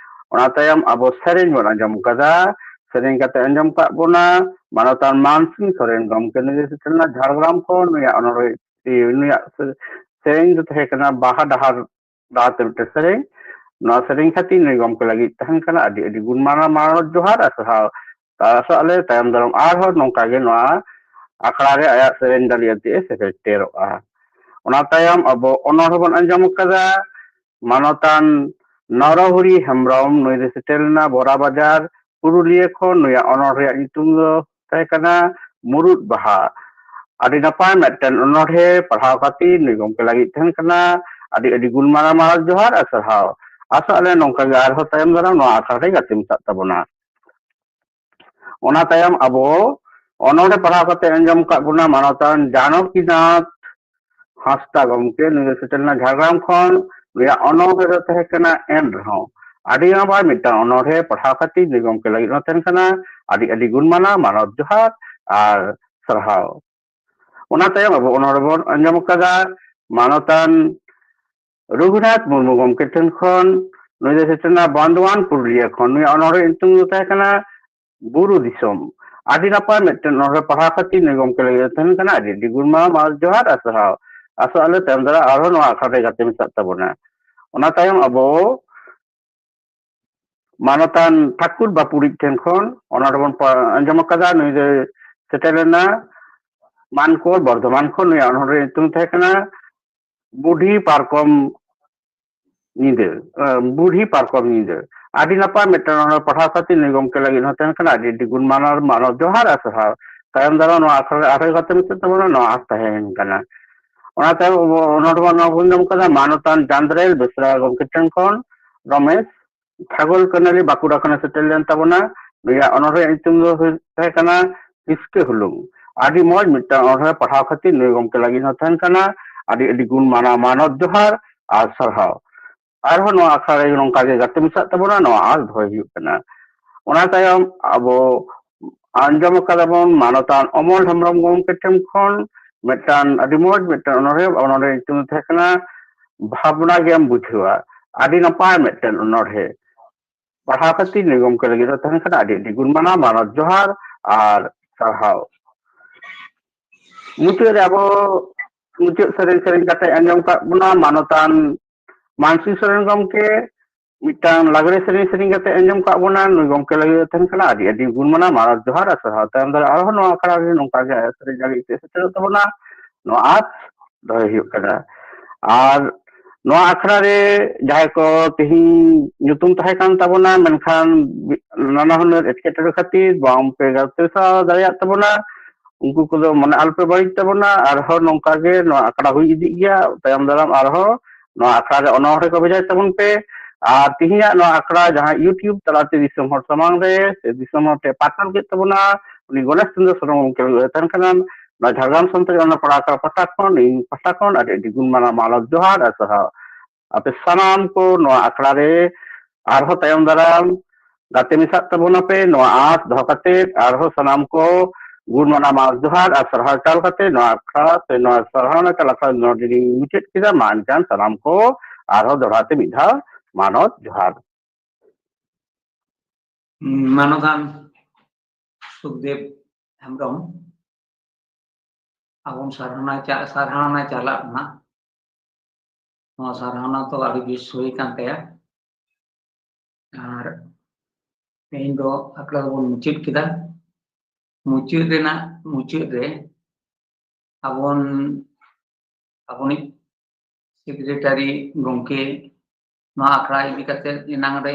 ᱚᱱᱟ ᱛᱟᱭᱚᱢ ᱟᱵᱚ ᱥᱮᱨᱮᱧ ᱵᱚᱱ ᱟᱸᱡᱚᱢ ᱠᱟᱫᱟ᱾ ᱥᱮᱨᱮᱧ ᱠᱟᱛᱮ ᱟᱸᱡᱚᱢ ᱠᱟᱜ ᱵᱚᱱᱟ ᱢᱟᱱᱚᱛᱟᱱ ᱢᱟᱱᱥᱤᱝ ᱥᱚᱨᱮᱱ ᱜᱚᱢᱠᱮ᱾ ᱱᱩᱭ ᱫᱚ ᱥᱮᱴᱮᱨ ᱞᱮᱱᱟ ᱡᱷᱟᱲᱜᱨᱟᱢ ᱠᱷᱚᱱ᱾ ᱱᱩᱭᱟᱜ ᱚᱱᱚᱬᱦᱮ, ᱱᱩᱭᱟᱜ ᱥᱮᱨᱮᱧ ᱫᱚ ᱛᱟᱦᱮᱸ ᱠᱟᱱᱟ ᱵᱟᱦᱟ ᱰᱟᱦᱟᱨ ᱰᱟᱦᱟᱨ ᱛᱮ ᱢᱤᱫᱴᱮᱱ ᱥᱮᱨᱮᱧ᱾ ᱱᱚᱣᱟ ᱥᱮᱨᱮᱧ ᱠᱷᱟᱹᱛᱤᱨ ᱱᱩᱭ ᱜᱚᱢᱠᱮ ᱞᱟᱹᱜᱤᱫ ᱛᱟᱦᱮᱱ ᱠᱟᱱᱟ ᱟᱹᱰᱤ ᱟᱹᱰᱤ ᱜᱩᱱ ᱢᱟᱱᱟᱣ ᱢᱟᱱᱚᱛ ᱡᱚᱦᱟᱨ ᱟᱨ ᱥᱟᱨᱦᱟᱣ᱾ ᱟᱥᱚᱜ ᱟᱞᱮ ᱛᱟᱭᱚᱢ ᱫᱟᱨᱟᱢ ᱟᱨᱦᱚᱸ ᱱᱚᱝᱠᱟ ᱜᱮ ᱱᱚᱣᱟ ᱟᱠᱷᱲᱟ ᱨᱮ ᱟᱭᱟᱜ ᱥᱮᱨᱮᱧ ᱫᱟᱲᱮ ᱟᱛᱮ ᱮ ᱥᱮᱴᱮᱨᱚᱜᱼᱟ᱾ ᱚᱱᱟ ᱛᱟᱭᱚᱢ ᱟᱵᱚ ᱚᱱᱚᱬᱦᱮ ᱵᱚᱱ ᱟᱸᱡᱚᱢ ᱟᱠᱟᱫᱟ ᱢᱟᱱᱚᱛᱟᱱ ᱱᱚᱨᱚᱦᱚᱨᱤ ᱦᱮᱢᱵᱨᱚᱢ, ᱱᱩᱭ ᱫᱚ ᱥᱮᱴᱮᱨ ᱞᱮᱱᱟ ᱵᱚᱨᱟ ᱵᱟᱡᱟᱨ, ᱯᱩᱨᱩᱞᱤᱭᱟᱹ ᱠᱷᱚᱱ᱾ ᱱᱩᱭᱟᱜ ᱚᱱᱚᱬᱦᱮᱭᱟᱜ ᱧᱩᱛᱩᱢ ᱫᱚ ᱛᱟᱦᱮᱸ ᱠᱟᱱᱟ ᱢᱩᱨᱩᱫ ᱵᱟᱦᱟ᱾ ᱟᱹᱰᱤ ᱱᱟᱯᱟᱭ ᱢᱤᱫᱴᱮᱱ ᱚᱱᱚᱬᱦᱮ ᱯᱟᱲᱦᱟᱣ ᱠᱟᱛᱮ ᱱᱩᱭ ᱜᱚᱢᱠᱮ ᱞᱟᱹᱜᱤᱫ ᱛᱟᱦᱮᱸ ᱠᱟᱱᱟ ᱟᱹᱰᱤ ᱟᱹᱰᱤ ᱜᱩᱱ ᱢᱟᱱᱟᱣ ᱢᱟᱱᱚᱛ ᱡᱚᱦᱟᱨ ᱟᱨ ᱥᱟᱨᱦᱟᱣ᱾ ᱟᱥᱚᱜ ᱟᱞᱮ ᱱᱚᱝᱠᱟ ᱜᱮ ᱟᱨᱦᱚᱸ ᱛᱟᱭᱚᱢ ᱫᱟᱨᱟᱢ ᱱᱚᱣᱟ ᱟᱠᱷᱲᱟ ᱨᱮ ᱜᱟᱛᱮ ᱢᱮᱥᱟᱜ ᱛᱟᱵᱚᱱᱟ᱾ ᱚᱱᱟ ᱛᱟᱭᱚᱢ ᱟᱵᱚ ᱚᱱᱚᱬᱦᱮ ᱯᱟᱲᱦᱟᱣ ᱠᱟᱛᱮ ᱟᱸᱡᱚᱢ ᱟᱠᱟᱫ ᱵᱚᱱᱟ ᱢᱟᱱᱚᱛᱟᱱ ᱡᱟᱱᱚᱠᱤᱱᱟᱛᱷ ᱦᱟᱸᱥᱫᱟ ᱜᱚᱢᱠᱮ, ᱱᱩᱭ ᱫᱚ ᱥᱮᱴᱮᱨ ᱞᱮᱱᱟ ᱡᱷᱟᱲᱜᱨᱟᱢ ᱠᱷᱚᱱ᱾ ᱱᱩᱭᱟᱜ ᱚᱱᱚᱬᱦᱮ ᱫᱚ ᱛᱟᱦᱮᱸ ᱠᱟᱱᱟ ᱮᱱ ᱨᱮᱦᱚᱸ᱾ ᱟᱹᱰᱤ ᱱᱟᱯᱟᱭ ᱢᱤᱫᱴᱟᱝ ᱚᱱᱚᱬᱦᱮ ᱯᱟᱲᱦᱟᱣ ᱠᱷᱟᱹᱛᱤᱨ ᱱᱩᱭ ᱜᱚᱢᱠᱮ ᱞᱟᱹᱜᱤᱫ ᱦᱚᱸ ᱛᱟᱦᱮᱱ ᱠᱟᱱᱟ ᱟᱹᱰᱤ ᱟᱹᱰᱤ ᱜᱩᱱ ᱢᱟᱱᱟᱣ ᱢᱟᱱᱚᱛ ᱡᱚᱦᱟᱨ ᱟᱨ ᱥᱟᱨᱦᱟᱣ᱾ ᱚᱱᱟ ᱛᱟᱭᱚᱢ ᱟᱵᱚ ᱚᱱᱚᱬᱦᱮ ᱵᱚᱱ ᱟᱸᱡᱚᱢ ᱟᱠᱟᱫᱟ ᱢᱟᱱᱚᱛᱟᱱ ᱨᱚᱜᱷᱩᱱᱟᱛᱷ ᱢᱩᱨᱢᱩ ᱜᱚᱢᱠᱮ ᱴᱷᱮᱱ ᱠᱷᱚᱱ᱾ ᱱᱩᱭ ᱫᱚ ᱥᱮᱴᱮᱨ ᱞᱮᱱᱟ ᱵᱟᱱᱫᱳᱣᱟᱱ ᱯᱩᱨᱩᱞᱤᱭᱟᱹ ᱠᱷᱚᱱ᱾ ᱱᱩᱭᱟᱜ ᱚᱱᱚᱬᱦᱮ ᱧᱩᱛᱩᱢ ᱫᱚ ᱛᱟᱦᱮᱸ ᱠᱟᱱᱟ ᱵᱩᱨᱩ ᱫᱤᱥᱚᱢ᱾ ᱟᱹᱰᱤ ᱱᱟᱯᱟᱭ ᱢᱤᱫᱴᱮᱱ ᱚᱱᱚᱬᱦᱮ ᱯᱟᱲᱦᱟᱣ ᱠᱷᱟᱹᱛᱤᱨ ᱱᱩᱭ ᱜᱚᱢᱠᱮ ᱞᱟᱹᱜᱤᱫ ᱫᱚ ᱛᱟᱦᱮᱱ ᱠᱟᱱᱟ ᱟᱹᱰᱤ ᱟᱹᱰᱤ ᱜᱩᱱ ᱢᱟᱱᱟᱣ ᱢᱟᱱᱚᱛ ᱡᱚᱦᱟᱨ ᱟᱨ ᱥᱟᱨᱦᱟᱣ᱾ ᱟᱥᱚᱜ ᱟᱞᱮ ᱛᱟᱭᱚᱢ ᱫᱟᱨᱟᱢ ᱟᱨᱦᱚᱸ ᱱᱚᱣᱟ ᱟᱠᱷᱲᱟ ᱨᱮ ᱜᱟᱛᱮ ᱢᱮᱥᱟᱜ ᱛᱟᱵᱚᱱᱟ᱾ ᱚᱱᱟ ᱛᱟᱭᱚᱢ ᱟᱵᱚ ᱢᱟᱱᱚᱛᱟᱱ ᱴᱷᱟᱹᱠᱩᱨ ᱵᱟᱯᱩᱲᱤᱡ ᱴᱷᱮᱱ ᱠᱷᱚᱱ ᱚᱱᱚᱬᱦᱮ ᱵᱚᱱ ᱯᱟ-, ᱟᱸᱡᱚᱢ ᱟᱠᱟᱫᱟ᱾ ᱱᱩᱭ ᱫᱚᱭ ᱥᱮᱴᱮᱨ ᱞᱮᱱᱟ ᱢᱟᱱᱠᱚᱨ ᱵᱚᱨᱫᱷᱚᱢᱟᱱ ᱠᱷᱚᱱ᱾ ᱱᱩᱭᱟᱜ ᱚᱱᱚᱬᱦᱮ ᱧᱩᱛᱩᱢ ᱛᱟᱦᱮᱸ ᱠᱟᱱᱟ ᱵᱩᱰᱷᱤ ᱯᱟᱨᱠᱚᱢ ᱧᱤᱫᱟᱹ, ᱟᱸ, ᱵᱩᱰᱷᱤ ᱯᱟᱨᱠᱚᱢ ᱧᱤᱫᱟᱹ᱾ ᱟᱹᱰᱤ ᱱᱟᱯᱟᱭ ᱢᱤᱫᱴᱟᱝ ᱚᱱᱚᱬᱦᱮ ᱯᱟᱲᱦᱟᱣ ᱠᱷᱟᱹᱛᱤᱨ ᱱᱩᱭ ᱜᱚᱢᱠᱮ ᱞᱟᱹᱜᱤᱫ ᱦᱚᱸ ᱛᱟᱦᱮᱱ ᱠᱟᱱᱟ ᱟᱹᱰᱤ ᱟᱹᱰᱤ ᱜᱩᱱ ᱢᱟᱱᱟᱣ ᱢᱟᱱᱚᱛ ᱡᱚᱦᱟᱨ ᱟᱨ ᱥᱟᱨᱦᱟᱣ᱾ ᱛᱟᱭᱚᱢ ᱫᱟᱨᱟᱢ ᱱᱚᱣᱟ ᱟᱠᱷᱲᱟ ᱨᱮ ᱟᱨᱦᱚᱸ ᱜᱟᱛᱮ ᱢᱤᱫ ᱛᱟᱵᱚᱱᱟ, ᱱᱚᱣᱟ ᱟᱸᱥ ᱛᱟᱦᱮᱸ ᱠᱟᱱᱟ᱾ ᱚᱱᱟ ᱛᱟᱭᱚᱢ ᱟᱵᱚ ᱚᱱᱚᱬᱦᱮ ᱵᱚᱱ ᱟᱸᱡᱚᱢ ᱠᱟᱫᱟ ᱢᱟᱱᱚᱛᱟᱱ ᱪᱟᱸᱫᱽᱨᱟᱭ ᱵᱮᱥᱨᱟ ᱜᱚᱢᱠᱮ ᱴᱷᱮᱱ ᱠᱷᱚᱱ ᱨᱚᱢᱮᱥ ᱪᱷᱟᱜᱚᱞ ᱠᱟᱹᱱᱟᱹᱞᱤ ᱵᱟᱸᱠᱩᱲᱟ ᱠᱷᱚᱱᱮ ᱥᱮᱴᱮᱨ ᱞᱮᱱ ᱛᱟᱵᱚᱱᱟ᱾ ᱱᱩᱭᱟᱜ ᱚᱱᱚᱬᱦᱮ ᱧᱩᱛᱩᱢ ᱫᱚ ᱦᱩᱭᱩᱜ ᱛᱟᱦᱮᱸ ᱠᱟᱱᱟ ᱦᱤᱥᱠᱟᱹ ᱦᱩᱞᱩᱝ᱾ ᱟᱹᱰᱤ ᱢᱚᱡᱽ ᱢᱤᱫᱴᱟᱝ ᱚᱱᱚᱬᱦᱮ ᱯᱟᱲᱦᱟᱣ ᱠᱷᱟᱹᱛᱤᱨ ᱱᱩᱭ ᱜᱚᱢᱠᱮ ᱞᱟᱹᱜᱤᱫ ᱦᱚᱸ ᱛᱟᱦᱮᱱ ᱠᱟᱱᱟ ᱟᱹᱰᱤ ᱟᱹᱰᱤ ᱜᱩᱱ ᱢᱟᱱᱟᱣ ᱢᱟᱱᱚᱛ ᱡᱚᱦᱟᱨ ᱟᱨ ᱥᱟᱨᱦᱟᱣ᱾ ᱟᱨᱦᱚᱸ ᱱᱚᱣᱟ ᱟᱠᱷᱲᱟ ᱨᱮ ᱱᱚᱝᱠᱟ ᱜᱮ ᱜᱟᱛᱮ ᱢᱮᱥᱟᱜ ᱛᱟᱵᱚᱱᱟ, ᱱᱚᱣᱟ ᱟᱸᱥ ᱫᱚᱦᱚᱭ ᱦᱩᱭᱩᱜ ᱠᱟᱱᱟ᱾ ᱚᱱᱟ ᱛᱟᱭᱚᱢ ᱟᱵᱚ ᱟᱸᱡᱚᱢ ᱟᱠᱟᱫᱟ ᱵᱚᱱ ᱢᱟᱱᱚᱛᱟᱱ ᱚᱢᱚᱞ ᱦᱮᱢᱵᱨᱚᱢ ᱜᱚᱢᱠᱮ ᱴᱷᱮᱱ ᱠᱷᱚᱱ ᱢᱤᱫᱴᱟᱝ ᱟᱹᱰᱤ ᱢᱚᱡᱽ ᱢᱤᱫᱴᱟᱝ ᱚᱱᱚᱬᱦᱮ, ᱚᱱᱚᱬᱦᱮ ᱧᱩᱛᱩᱢ ᱫᱚ ᱛᱟᱦᱮᱸ ᱠᱟᱱᱟ ᱵᱷᱟᱵᱽᱱᱟ ᱜᱮᱢ ᱵᱩᱡᱷᱟᱹᱣᱟ᱾ ᱟᱹᱰᱤ ᱱᱟᱯᱟᱭ ᱢᱤᱫᱴᱟᱝ ᱚᱱᱚᱬᱦᱮ ᱯᱟᱲᱦᱟᱣ ᱠᱷᱟᱹᱛᱤᱨ ᱱᱩᱭ ᱜᱚᱢᱠᱮ ᱞᱟᱹᱜᱤᱫ ᱫᱚ ᱛᱟᱦᱮᱱ ᱠᱟᱱᱟ ᱟᱹᱰᱤ ᱟᱹᱰᱤ ᱜᱩᱱ ᱢᱟᱱᱟᱣ ᱢᱟᱱᱚᱛ ᱡᱚᱦᱟᱨ ᱟᱨ ᱥᱟᱨᱦᱟᱣ᱾ ᱢᱩᱪᱟᱹᱫ ᱨᱮ ᱟᱵᱚ ᱢᱩᱪᱟᱹᱫ ᱥᱮᱨᱮᱧ ᱥᱮᱨᱮᱧ ᱠᱟᱛᱮ ᱟᱸᱡᱚᱢ ᱠᱟᱜ ᱵᱚᱱᱟ ᱢᱟᱱᱚᱛᱟᱱ ᱢᱟᱱᱥᱤ ᱥᱚᱨᱮᱱ ᱜᱚᱢᱠᱮ, ᱢᱤᱫᱴᱟᱝ ᱞᱟᱜᱽᱲᱮ ᱥᱮᱨᱮᱧ ᱥᱮᱨᱮᱧ ᱠᱟᱛᱮ ᱟᱸᱡᱚᱢ ᱠᱟᱜ ᱵᱚᱱᱟ᱾ ᱱᱩᱭ ᱜᱚᱢᱠᱮ ᱞᱟᱹᱜᱤᱫ ᱛᱟᱦᱮᱱ ᱠᱟᱱᱟ ᱟᱹᱰᱤ ᱟᱹᱰᱤ ᱜᱩᱱ ᱢᱟᱱᱟᱣ ᱢᱟᱱᱚᱛ ᱡᱚᱦᱟᱨ ᱟᱨ ᱥᱟᱨᱦᱟᱣ᱾ ᱛᱟᱭᱚᱢ ᱫᱟᱨᱟᱢ ᱟᱨᱦᱚᱸ ᱱᱚᱣᱟ ᱟᱠᱷᱲᱟ ᱨᱮ ᱱᱚᱝᱠᱟ ᱜᱮ ᱥᱮᱨᱮᱧ ᱞᱟᱹᱜᱤᱫ ᱛᱮ ᱥᱮᱴᱮᱨᱚᱜ ᱛᱟᱵᱚᱱᱟ, ᱱᱚᱣᱟ ᱟᱸᱥ ᱫᱚᱦᱚᱭ ᱦᱩᱭᱩᱜ ᱠᱟᱱᱟ᱾ ᱟᱨ ᱱᱚᱣᱟ ᱟᱠᱷᱲᱟ ᱨᱮ ᱡᱟᱦᱟᱸᱭ ᱠᱚ ᱛᱮᱦᱮᱧ ᱧᱩᱛᱩᱢ ᱛᱟᱦᱮᱸ ᱠᱟᱱ ᱛᱟᱵᱚᱱᱟ, ᱢᱮᱱᱠᱷᱟᱱ ᱱᱟᱱᱟ ᱦᱩᱱᱟᱹᱨ ᱮᱴᱠᱮᱴᱚᱬᱮ ᱠᱷᱟᱹᱛᱤᱨ ᱵᱟᱝ ᱯᱮ ᱜᱟᱛᱮ ᱥᱟᱶ ᱫᱟᱲᱮᱭᱟᱜ ᱛᱟᱵᱚᱱᱟ, ᱩᱱᱠᱩ ᱠᱚᱫᱚ ᱢᱚᱱᱮ ᱟᱞᱚᱯᱮ ᱵᱟᱹᱲᱤᱡ ᱛᱟᱵᱚᱱᱟ᱾ ᱟᱨᱦᱚᱸ ᱱᱚᱝᱠᱟ ᱜᱮ ᱱᱚᱣᱟ ᱟᱠᱷᱲᱟ ᱦᱩᱭ ᱤᱫᱤᱜ ᱜᱮᱭᱟ, ᱛᱟᱭᱚᱢ ᱫᱟᱨᱟᱢ ᱟᱨᱦᱚᱸ ᱱᱚᱣᱟ ᱟᱠᱷᱲᱟ ᱨᱮ ᱚᱱᱚᱬᱦᱮ ᱠᱚ ᱵᱷᱮᱡᱟᱭ ᱛᱟᱵᱚᱱ ᱯᱮ᱾ ᱟᱨ ᱛᱮᱦᱮᱧᱟᱜ ᱱᱚᱣᱟ ᱟᱠᱷᱲᱟ ᱡᱟᱦᱟᱸ YouTube ᱛᱟᱞᱟᱛᱮ ᱫᱤᱥᱚᱢ ᱦᱚᱲ ᱥᱟᱢᱟᱝ ᱨᱮ ᱥᱮ ᱫᱤᱥᱚᱢ ᱦᱚᱲ ᱴᱷᱮᱱ ᱯᱟᱨᱥᱟᱞ ᱠᱮᱫ ᱛᱟᱵᱚᱱᱟ, ᱩᱱᱤ ᱜᱚᱱᱮᱥ ᱪᱚᱸᱫᱽᱨᱚ ᱥᱚᱨᱮᱱ ᱜᱚᱢᱠᱮ ᱞᱟᱹᱜᱤᱫ ᱛᱟᱦᱮᱱ ᱠᱟᱱᱟ᱾ ᱱᱚᱣᱟ ᱡᱷᱟᱲᱜᱨᱟᱢ ᱥᱟᱱᱛᱟᱲᱤ ᱚᱱᱚᱞ ᱯᱟᱲᱦᱟᱣ ᱟᱠᱷᱲᱟ ᱯᱟᱦᱴᱟ ᱠᱷᱚᱱ, ᱤᱧ ᱯᱟᱦᱴᱟ ᱠᱷᱚᱱ ᱟᱹᱰᱤ ᱟᱹᱰᱤ ᱜᱩᱱ ᱢᱟᱱᱟᱣ ᱢᱟᱱᱚᱛ ᱡᱚᱦᱟᱨ ᱟᱨ ᱥᱟᱨᱦᱟᱣ᱾ ᱟᱯᱮ ᱥᱟᱱᱟᱢ ᱠᱚ ᱱᱚᱣᱟ ᱟᱠᱷᱲᱟ ᱨᱮ ᱟᱨᱦᱚᱸ ᱛᱟᱭᱚᱢ ᱫᱟᱨᱟᱢ ᱜᱟᱛᱮ ᱢᱮᱥᱟᱜ ᱛᱟᱵᱚᱱᱟᱯᱮ, ᱱᱚᱣᱟ ᱟᱸᱥ ᱫᱚᱦᱚ ᱠᱟᱛᱮ ᱟᱨᱦᱚᱸ ᱥᱟᱱᱟᱢ ᱠᱚ ᱜᱩᱱ ᱢᱟᱱᱟᱣ ᱢᱟᱱᱚᱛ ᱡᱚᱦᱟᱨ ᱟᱨ ᱥᱟᱨᱦᱟᱣ ᱪᱟᱞ ᱠᱟᱛᱮ ᱱᱚᱣᱟ ᱟᱠᱷᱲᱟ ᱥᱮ ᱱᱚᱣᱟ ᱥᱟᱨᱦᱟᱣᱱᱟ ᱪᱟᱞ ᱟᱠᱷᱲᱟ ᱱᱚᱰᱮ ᱞᱤᱧ ᱢᱩᱪᱟᱹᱫ ᱠᱮᱫᱟ᱾ ᱢᱟ ᱮᱱᱠᱷᱟᱱ ᱥᱟᱱᱟᱢ ᱠᱚ ᱟᱨᱦᱚᱸ ᱫᱚᱦᱲᱟ ᱛᱮ ᱢᱤᱫ ᱫᱷᱟᱣ ᱢᱟᱱᱚᱛ ᱡᱚᱦᱟᱨ᱾ ᱢᱟᱱᱚᱛᱟᱱ ᱥᱩᱠᱫᱮᱵ ᱦᱮᱢᱵᱨᱚᱢ, ᱟᱵᱚᱱ ᱥᱟᱨᱦᱟᱣᱱᱟ ᱪᱟ-, ᱥᱟᱨᱦᱟᱣᱱᱟ ᱪᱟᱞᱟᱜ ᱠᱟᱱᱟ᱾ ᱱᱚᱣᱟ ᱥᱟᱨᱦᱟᱣᱱᱟ ᱛᱚ ᱟᱹᱰᱤ ᱵᱮᱥ ᱦᱩᱭ ᱠᱟᱱ ᱛᱟᱭᱟ᱾ ᱟᱨ ᱛᱮᱦᱮᱧ ᱫᱚ ᱟᱠᱷᱲᱟ ᱫᱚᱵᱚᱱ ᱢᱩᱪᱟᱹᱫ ᱠᱮᱫᱟ᱾ ᱢᱩᱪᱟᱹᱫ ᱨᱮᱱᱟᱜ ᱢᱩᱪᱟᱹᱫ ᱨᱮ ᱟᱵᱚᱱ, ᱟᱵᱚᱱᱤᱡ ᱥᱮᱠᱨᱮᱴᱟᱨᱤ ᱜᱚᱢᱠᱮ ᱱᱚᱣᱟ ᱟᱠᱷᱲᱟ ᱤᱫᱤ ᱠᱟᱛᱮ ᱮᱱᱟᱝ ᱨᱮ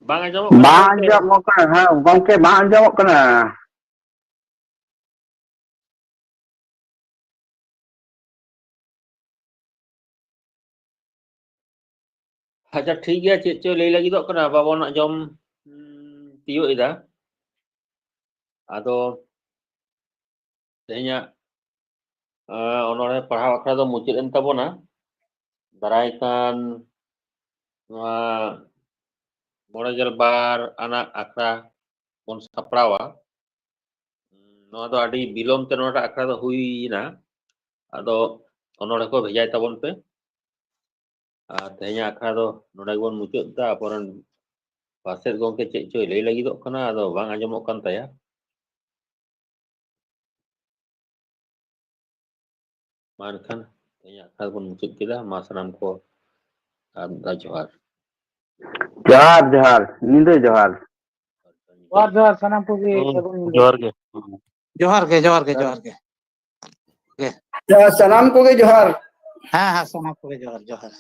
ᱵᱟᱝ ᱟᱸᱡᱚᱢᱚᱜ ᱠᱟᱱᱟ ᱵᱟᱝ ᱜᱚᱝᱠᱮ? ᱟᱸᱡᱚᱢᱚᱜ ᱠᱟᱱᱟ, ᱦᱮᱸ, ᱜᱚᱝᱠᱮ, ᱵᱟᱝ ᱟᱸᱡᱚᱢᱚᱜ ᱠᱟᱱᱟ᱾ ᱟᱪᱪᱷᱟ, ᱴᱷᱤᱠ ᱜᱮᱭᱟ, ᱪᱮᱫ ᱪᱚᱭ ᱞᱟᱹᱭ ᱞᱟᱹᱜᱤᱫᱚᱜ ᱠᱟᱱᱟ, ᱵᱟᱵᱚᱱ ᱟᱸᱡᱚᱢ, ᱩᱸ, ᱛᱤᱭᱳᱜ ᱮᱫᱟ᱾ ᱟᱫᱚ ᱛᱮᱦᱮᱧᱟᱜ, ᱟᱸ, ᱚᱱᱚᱬᱦᱮ ᱯᱟᱲᱦᱟᱣ ᱟᱠᱷᱲᱟ ᱫᱚ ᱢᱩᱪᱟᱹᱫ ᱮᱱ ᱛᱟᱵᱚᱱᱟ᱾ ᱫᱟᱨᱟᱭ ᱠᱟᱱ ᱱᱚᱣᱟ ᱢᱚᱬᱮ ᱜᱮᱞ ᱵᱟᱨ ᱟᱱᱟᱜ ᱟᱠᱷᱲᱟ ᱵᱚᱱ ᱥᱟᱯᱲᱟᱣᱟ᱾ ᱱᱚᱣᱟ ᱫᱚ ᱟᱹᱰᱤ ᱵᱤᱞᱚᱢ ᱛᱮ ᱱᱚᱣᱟᱴᱟᱜ ᱟᱠᱷᱲᱟ ᱫᱚ ᱦᱩᱭ ᱮᱱᱟ᱾ ᱟᱫᱚ ᱚᱱᱚᱬᱦᱮ ᱠᱚ ᱵᱷᱮᱡᱟᱭ ᱛᱟᱵᱚᱱ ᱯᱮ᱾ ᱟᱨ ᱛᱮᱦᱮᱧᱟᱜ ᱟᱠᱷᱲᱟ ᱫᱚ ᱱᱚᱰᱮ ᱜᱮᱵᱚᱱ ᱢᱩᱪᱟᱹᱫ ᱮᱫᱟ᱾ ᱟᱵᱚᱨᱮᱱ ᱯᱟᱥᱮᱫ ᱜᱚᱢᱠᱮ ᱪᱮᱫ ᱪᱚᱭ ᱞᱟᱹᱭ ᱞᱟᱹᱜᱤᱫᱚᱜ ᱠᱟᱱᱟ, ᱟᱫᱚ ᱵᱟᱝ ᱟᱸᱡᱚᱢᱚᱜ ᱠᱟᱱ ᱛᱟᱭᱟ᱾ ᱢᱟ ᱮᱱᱠᱷᱟᱱ ᱛᱮᱦᱮᱧᱟᱜ ᱟᱠᱷᱲᱟ ᱵᱚᱱ ᱢᱩᱪᱟᱹᱫ ᱠᱮᱫᱟ᱾ ᱢᱟ ᱥᱟᱱᱟᱢ ᱠᱚ ᱟᱨ ᱢᱤᱫ ᱫᱷᱟᱣ ᱡᱚᱦᱟᱨ᱾ ᱡᱚᱦᱟᱨ, ᱡᱚᱦᱟᱨ, ᱧᱤᱫᱟᱹ ᱡᱚᱦᱟᱨ᱾ ᱡᱚᱦᱟᱨ, ᱡᱚᱦᱟᱨ, ᱥᱟᱱᱟᱢ ᱠᱚᱜᱮ ᱦᱩᱸ, ᱥᱟᱹᱜᱩᱱ ᱧᱤᱫᱟᱹ᱾ ᱡᱚᱦᱟᱨ ᱜᱮ᱾ ᱡᱚᱦᱟᱨ ᱜᱮ, ᱡᱚᱦᱟᱨ ᱜᱮ, ᱡᱚᱦᱟᱨ ᱜᱮ᱾ ᱜᱮ᱾ ᱡᱚᱦᱟᱨ, ᱥᱟᱱᱟᱢ ᱠᱚᱜᱮ ᱡᱚᱦᱟᱨ᱾ ᱦᱮᱸ, ᱦᱮᱸ, ᱥᱟᱱᱟᱢ ᱠᱚᱜᱮ ᱡᱚᱦᱟᱨ, ᱡᱚᱦᱟᱨ᱾